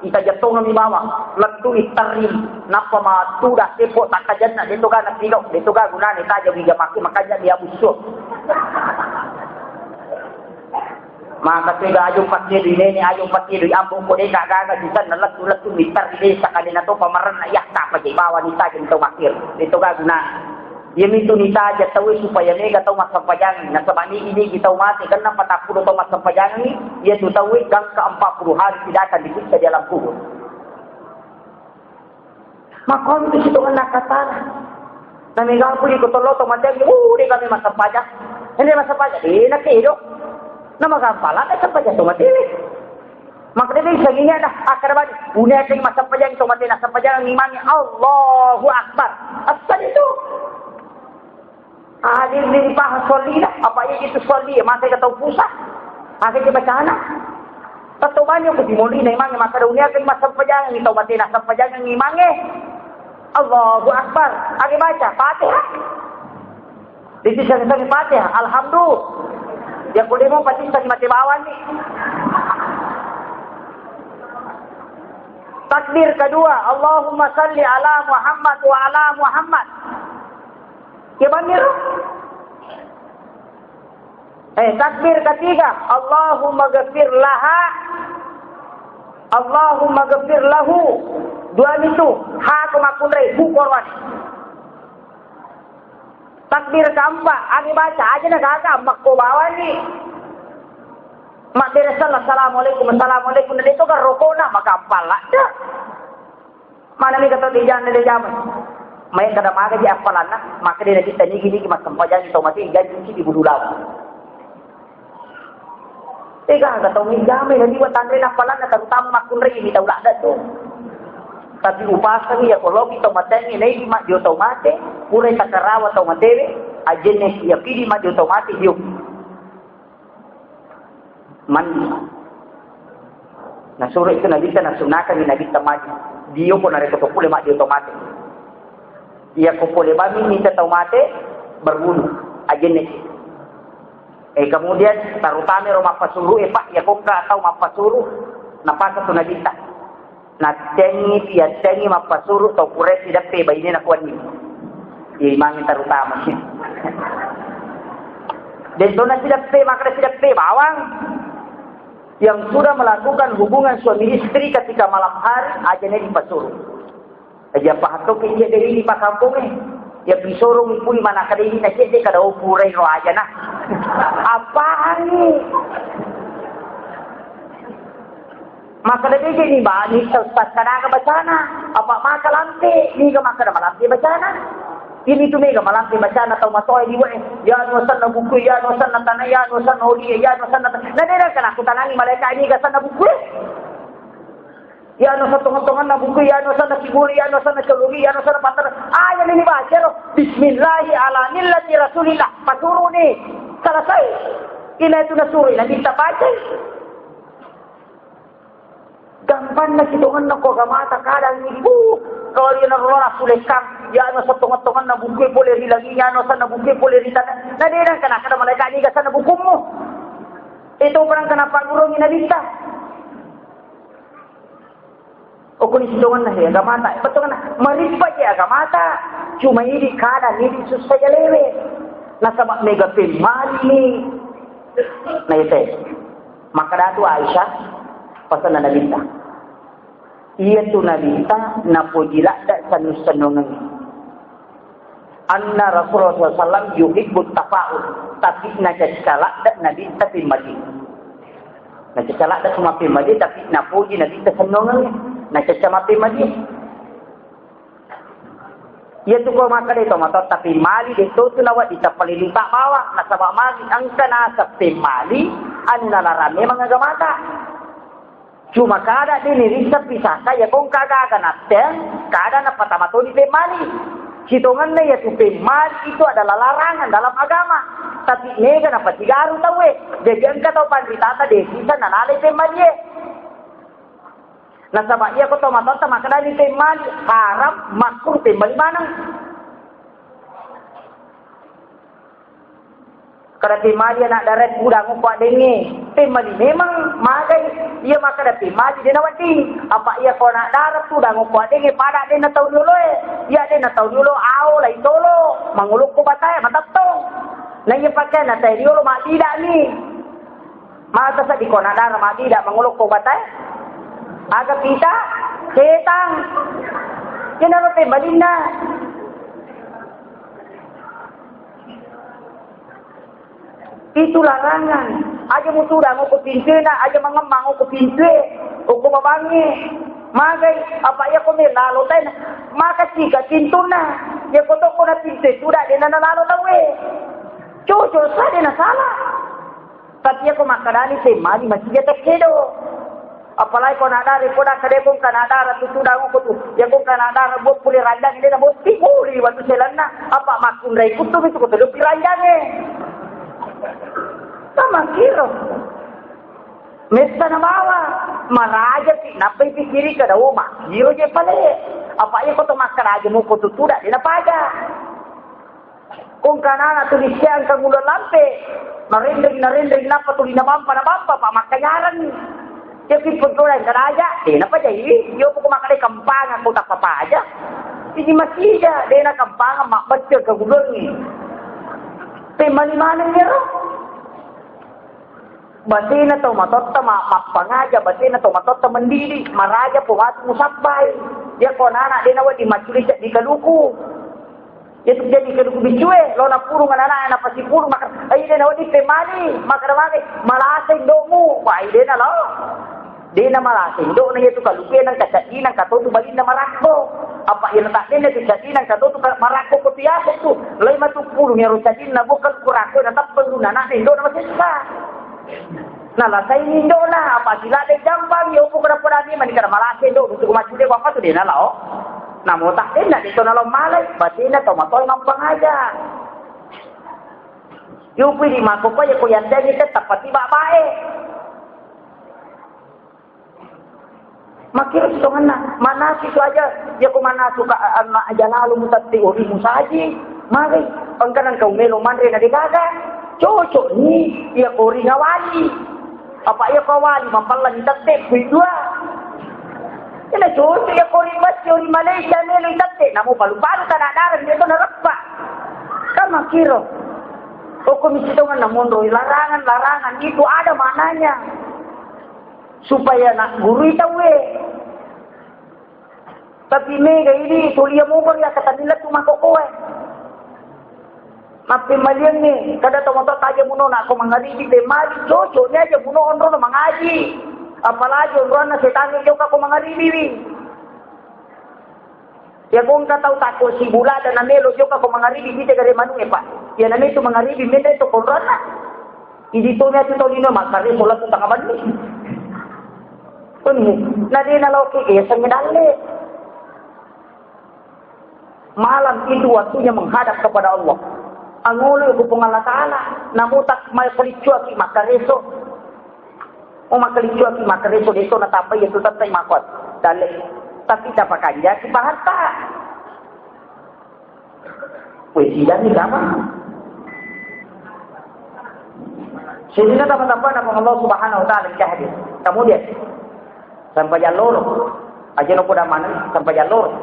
Itajeng tongeng mi bawang. Lettu itterri. Nappa matuda tepo takkajenna. Deto ga napigau. Deto ga gunane tajeng wiga maki makanya dia busuk. Maka tega ajo pakkidui nene, ajo pakkidui ambo ko deka gaga sisenna lettu-lettu mitter di desa kadena to pamarenna yakka pa je bawa ni tajeng to makkir. Itu ga guna. Iya mitu ni taja tauwe supaya mega tau massempajang. Nasaba ni ini kita mate kenna patappulo tau massempajang ni, iya tu tauwe gangka empat puluh hari tidak akan disiksa di alam kubur. Makkontu sitongenna katana. Namigampuni ko tollo to materi, uh, de kami massempajang. Ini massempajang, eh, nakedo. Nama gampala ke sempajang to materi. Makanya bisa gini ada, akar bani. Punya yang massempajang to materi, na sempajang imami Allahu Akbar. Apa itu? Hadir di paha solina, apa iya itu soli, maka kita tahu pusat, maka kita bacana. Tetto banyak ku timolina imangnge, maka daun iya kan massempajang ni tau matena, sempajang imangnge. Allahu Akbar. Agi baca Fatihah. Di sisa Fatihah, Alhamdulillah. Ya, ko demo pasti tadi mate bawang ni. Takbir kedua, Allahumma salli ala Muhammad wa ala Muhammad. Ya, bener. Eh, takbir ketiga, Allahumma ghafir laha, Allahumma ghafir lahu. Dua itu, ha ko makkunrai, bu korwan. Takbir keempat, agi baca aja na gaga, makko bawani. Mabbere salam, assalamualaikum, assalamualaikum. Na de to kan rokona, magampang ladda. Mana ni kata dijang, dijang. Mai kada maga ji appalanna, maka dia nanti tani gini, gini, massempajang, tau mati, janji, di bulu lawa. Ega, aga tau mejamai, na liwa tanre nappalanna, terutama makkunrai mi tau ladda tu. Tapi upasangi ya, kalau kita matengi, nai di mak dio tau mate, purai takarawa tau matewe, ajenne ya pidi mak dio tau mate, dio. Mandi. Nasuro itu Nabitta, nasunnakangi Nabitta maju. Dio ko narekko to pole mak dio tau mate. Iya ko pole bami minta tau mate, berwudu, ajenne. Eh, kemudian, terutama ro mappasuru, eh, Pak, ya kongka tau mappasuru, napasa tu Nabitta. Nattengi, piattengi mappasuru tau purai sideppe baine nakuanni. Iya, imangi terutama. Dentona sideppe, maka sideppe bawang. Yang sudah melakukan hubungan suami istri ketika malam hari, aja ne dipasuru. Aja pahattoki cedde ini pakkampongé. Ya pisorong ipui mana kada ini na cedde kada, oh, purai ro aja nah. Apaan ni? Makkeda deje ni bani ustaz kadaga bacana. Apa maka lampe? Niga makkeda malampe bacana? Ini tu mega malampe bacana tau matoa di wae. Ya no sanna buku, ya no sanna tanah, ya no sanna oli, ya no sanna tanah. Nah, dia kan aku tanangi malaikat ini ga sanna buku. Ya no satongan-tonganna buku, ya no sanna kibuli, ya no sanna caluri, ya no sanna pantar. Aja ni baca ro. Bismillahi ala millati Rasulillah. Pasuru ni. Selesai. Ina itu nasuru, ina minta baca. Gampangna sitonganna ko agamata kadang ibu. Kalau dia narola sulekang, ya no satongan-tonganna buku pole ri lagi, ya no sanna buku pole ri tanah. Nah, dia kan kena kada malaikat ini ga sanna bukumu. Itu orang kena pagurungi Nabitta. Okuni sitonganna he agamata, bettuanna marippa je agamata, cuma idi kada nidi sussa jalewe. Nasaba mega pemmali ni. Na ite. Makkeda tu Aisyah, pasanna Nabitta. Iya tu Nabitta napoji ladda sanu-sanungeng. Anna Rasulullah sallallahu alaihi wasallam yuhibbut tafa'ul, tapi nacacca ladde Nabitta pemmali. Nacacca ladde tu mappemmali, tapi napoji Nabitta sennongeng, nacacca mappemmali. Iya tu ko makkeda to matoatta pemmali, de to tu nawedding tappalelung ta bawang, nasaba magi engka naseng pemmali, anu nalarang memang agamata. Cuma kada de ni risseng pisaka, ya kongka gaga natteng, kada napatama toni pemmali. Sitonganna ya tu pemmali itu adalah larangan dalam agama. Tapi mega napatigaru tauwe. Jadi engka tau panritata de sisa nanalai pemmalie. Nasaba iya ko tau matoatta makkedani pemmali haram, makruh pemmali maneng. Kada pemmali anak dara tudang ko addengnge. Pemmali memang magai. Iya makkeda pemmali de nawedding. Apa iya ko anak dara tudang ko addengnge pada de natau rioloe. Iya de natau riolo ao lai tolo. Mangolokko batae matettong. Na iya pakai na tai riolo mabbida ni. Mata seddi ko anak dara mabbida mangolokko batae. Aga pita? Setang. Kenapa pemmalinna? Itu larangan. Aja mutudang okko pintuena, aja mangemmang okko pintue, okko babangnge. Magai, apa iya ko melalo taina? Maka siga pintunna. Iya ko tokko na pintue tuda de na nalalo tauwe. Cocok sa de na salah. Tapi iya ko makkedani pemmali masija tekkedo. Apalagi ko anak dara, ko dakka de ko engka anak dara tu tudang ko tu. Ya ko engka anak dara buat pole ranjang de na botti pole watu selanna. Apa makkunrai kuttu itu ko tu lebih ranjang eh. Sama kiro. Messa na bawa maraja pi nappai pikiri kada oma. Kiro je pale. Apa iya ko to makkaraja mo ko tu tuda de na paja. Pung kanana tuli siang kangula lampe, narenreng, narenreng, nappa tuli nabampa, nabampa, pa makkajarang. Jadi pegawai kadaja, eh, napa jadi? Yo pokok makkada kampang aku tak apa aja. Ini masih aja, dena kampang mak baca kagulungi. Pemali mana nyero? Batena tau matotta ma-, mappangaja, batena tau matotta mendidik, maraja po matu musabbai. Iya ko anak-anak dena wedding macculi seddi kaluku. Iya tu jadi kaluku bicue, lo napurung anak-anak, napasipurung, maka, ai dena wedding pemali, maka magai, malasa indomu, wah, ai dena lo. Dena malasa indo'na iya tu kaluku, nang kasaddi, nang katotu balinna marakko. Apa iya tak dena tu saddi, nang katotu ka-, marakko ko biasa tu. Lai matu purung iya ro saddi, na bukan kurakko, na tappeng guna anak indo'na masessa. Nalasaini indo'na, apa sila de gampang, yo pokok pada mani kada malasa indo, untuk maccule apa tu dena lao. Namo tak dena, itu nalo malai, batena tau matoi mampang aja. Yo pui di mako ko ya ko yadda ni tetap pati babae. Makkiro tu tongenna, manasu tu aja, iya ko manasu ka, anna aja lalu mutatti ori musaji, mari, engka nang kau melo manre na degaga, cocok ni, iya ko ori ngawali. Apa iya ko awali, mampalla ni tette, kui dua. Ina cocok iya ko ori basi, ori Malaysia melo itette, namo palu-palu tanah darah, dia tu nareppa. Kan makkiro. Oko misi tongenna monro larangan, larangan, itu ada maknanya. Supaya naggurui tauwe. Tapi mega ini tulia mobor ya katani lettu makokoe. Mappemaliangnge, kada to moto taja muno nako mangaribi pemali, cocok ni aja muno onro no mangaji. Apalagi onroanna setangnge jokka ko mangaribi wi. Iya ko engka tau takko sibula dan namelo jokka ko mangaribi bite gare manue, Pak. Iya name tu mangaribi mende to konronna. Idi to nya tu tau lino makkare solat tu tengah banni. Kunni, na de naloki iya sangi dalle. Malam itu waktunya menghadap kepada Allah. Angolo ku Puang Allah Taala, namu tak mai peliccuaki makkareso. Oh, makkaliccuaki, makkareso deso natappai itu tettai makuat. Dalle. Tapi tapakanjaki pahatta. Weh, sidang ni sama. Sehingga tapa-tapa nama Allah Subhanahu wa Ta'ala yang hadir. Kemudian, sampai jalur. Aja no poda mana, sampai jalur.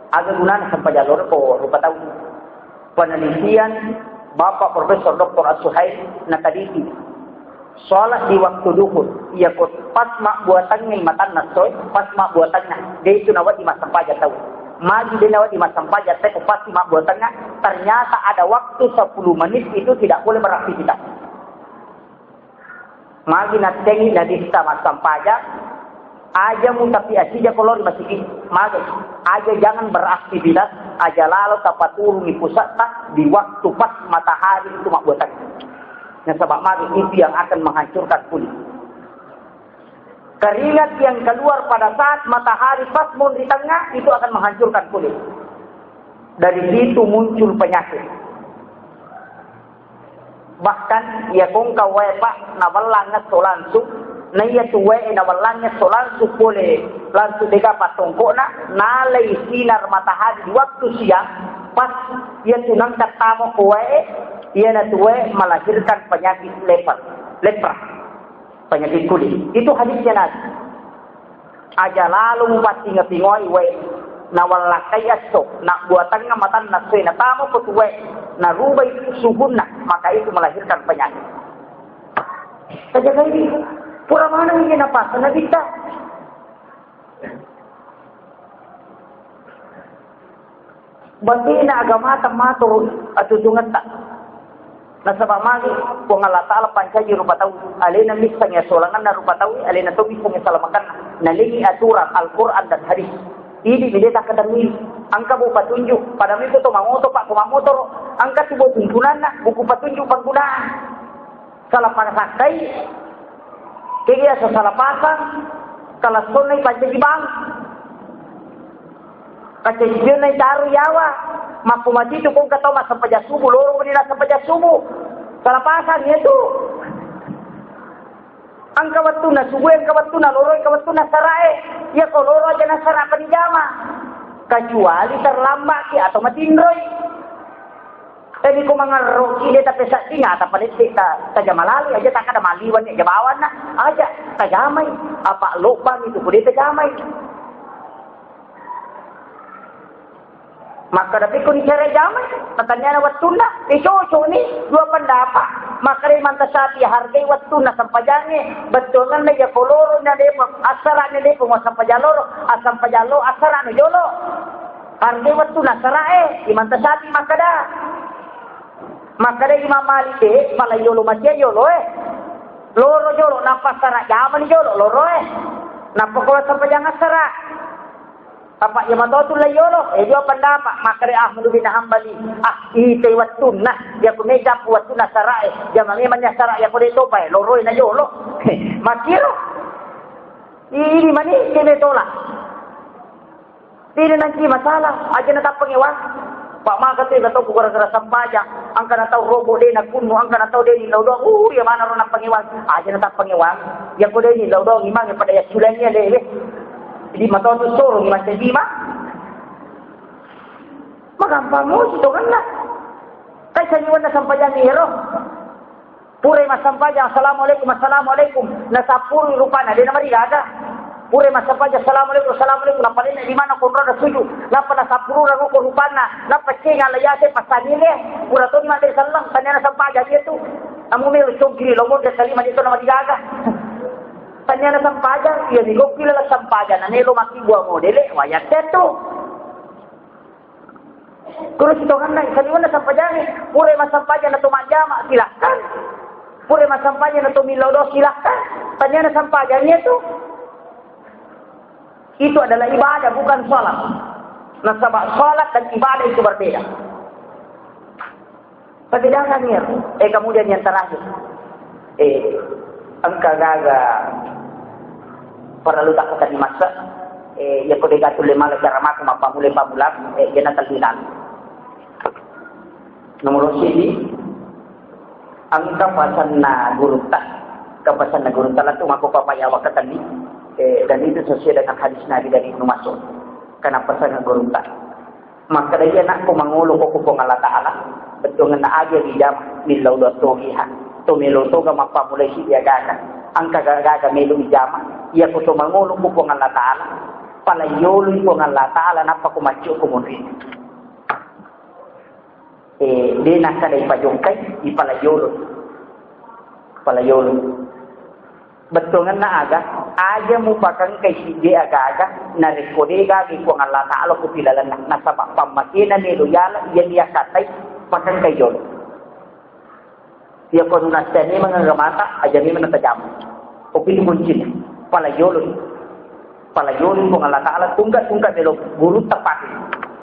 Aga gunana sampai jalur ko rupa tahu. Penelitian Bapak Profesor Doktor As-Suhail nataliti, salat di waktu duhur, iya ko pas mabbuatangngi matanna soe, pas mabbuatangnga, de itu nawedding massempajang tau. Magi de nawedding massempajang tau ko pas mabbuatangnga, ternyata ada waktu sepuluh menit itu tidak boleh beraktivitas. Magi nattengi nadista massempajang, aja mu tapi asija ko lao ri masigi. Magi, aja jangan beraktivitas, aja lalo tapaturungi pusatna di waktu pas matahari itu mabbuatangnga. Nasaba magi itu yang akan menghancurkan kulit. Keringat yang keluar pada saat matahari pas mau di tengah itu akan menghancurkan kulit. Dari situ muncul penyakit. Bahkan, iya ko engka wae, Pak, nawellang esso langsung, na iya tu wae nawellang esso langsung pole, langsung dega pattongko'na, nalai sinar matahari di waktu siang, pas iya tu nangka tamo ko wae, iya na tu wae melahirkan penyakit leper, lepra. Penyakit kulit. Itu hadisnya Nabi. Aja lalu mupattinga-tingoi wae, nawallakkai esso, nabbuatangnga matanna essoe, natamo ko tu wae, narubai suhunna, maka itu melahirkan penyakit. Tajagai di, pura maneng iya napasang Nabitta. Batena agamata maturu atutungetta. Nasaba magi Puang Allah Ta'ala pancaji rupa tau, alena missengi solanganna rupa tau, alena to missengi salamakanna. Nalengi aturan Al-Quran dan hadis. Idi bede takkatenni. Engka bu patunjuk, pada miko to mangoto, Pak, ko mamotoro. Engka tu bu tuntunanna, buku patunjuk penggunaan. Sala pasakkai, kegi asa sala pasang, kalassonna ipancaji bang. Kacajianna itaru yawa, mappu matitu kong katau massempajang subuh, loro meni nassempajang subuh. Sala pasang iya tu. Engka wettunna subuh, engka wettunna loro, engka wettunna sarae. Iya ko loro aja nasara panjama. Kecuali terlambat ki atau matinroi. Jadi ko mangarroki de' tapesadding, ata palette ta, tajama lali aja, takkada maliwan ni aja bawanna, aja tajamai, apa lobbang itu ko de' tajamai. Makkada pekko ni cara jamai, pertanyaan wettunna, eh, cocok ni, dua pendapat. Makkada Imam Tasati hargai wettunna sempajangnge, bettuanganna iya ko loro na depa, asara na depa, mau sempajang loro, ah, sempajang loro, asara na jolo. Hargai wettunna asara e, Imam Tasati makkada. Makkada Imam Malik de', pala yolo macia yolo e. Loro jolo, nappa asara jamani jolo, loro e. Nappa ko sempajang asara. Apa iya matotu la yolo, eh, dua pendapat, makkada Ahmad bin Hambali. Ah, itai wettunna, iya ko mega pu wettunna sara e, jama memang nya sara iya ko de' topa e, loro e na jolo. Makiro. Ini mani kene tola. Tidak nanti masalah, aja na tappangewang. Pak maka tu kata ku gara-gara sempajang, angka na tau robo de' na kunnu, angka na tau de' ni lao doang. Uh, iya mana ro nappangewang. Aja na tappangewang. Iya ko de' ni lao doang, imang pada iya sulannya de'. Jadi matotu soro ni macca lima. Magampang mo sitongenna. Kai saliwenna sempajang ero. Pura massempajang, "Assalamualaikum, assalamualaikum." Nasappuru rupanna, de' namarigaga. Pura massempajang, "Assalamualaikum, assalamualaikum." Nappa lenne di mana konrona sujud. Nappa nasappuru ruko rupanna. Nappa cenga la yase passanile. Pura toni madderi selleng, tania nasempajang iya tu. Namu melo congkiri lomo de' salima de' to namarigaga. Tania nasempajang, iya ni goppi la sempajang. Namelo makkibua modele, wayang tetu. Terus itu kan naik, saliwenna sempajangi, pura massempajang na to majjama, silahkan. Pura massempajang na to millau doang, silahkan. Tania na sempajangi itu. Itu adalah ibadah, bukan sholat. Nasaba sholat dan ibadah itu berbeda. Perbedaannya, eh, kemudian yang terakhir, eh, engka gaga parellu takkatenni massa, eh, iya ko de' gaga tulle mala cara maka mappammula-pammula, eh, iyana tellu laleng. Nomor siji, engka pasenna gurutta, engka pasenna gurutta latu mako papa yawa ketenni, eh, dan itu sesuai dengan hadis Nabi dari Ibnu Mas'ud. Karena pasenna gurutta. Makkeda iya, nakko mangolo ko ku Puang Allah Ta'ala, bettuangenna aga rijama, millau doang togiha. To melo toga mappammulai siddi agaga, engka gaga melo ijama, iya ko to mangolo ku Puang Allah Ta'ala, pala yoloi Puang Allah Ta'ala, nappa ko maccu ko munri. Eh, de' nakkeda ipajokkai, ipala yolo. Pala yolo. Bettuangenna aga, aja mupakengkai siddi aga-aga, narekko de' gaga Puang Allah Ta'ala ku pilalenna, nasaba pammakena melo yala, iya ni akkatai, pakengkai jolo. Iya ko nunassia memang aga mata, aja memang natajama. Opi tu kuncina. Pala yolo. Pala yolo Puang Allah Ta'ala, tungka-tungka melo guru tepati.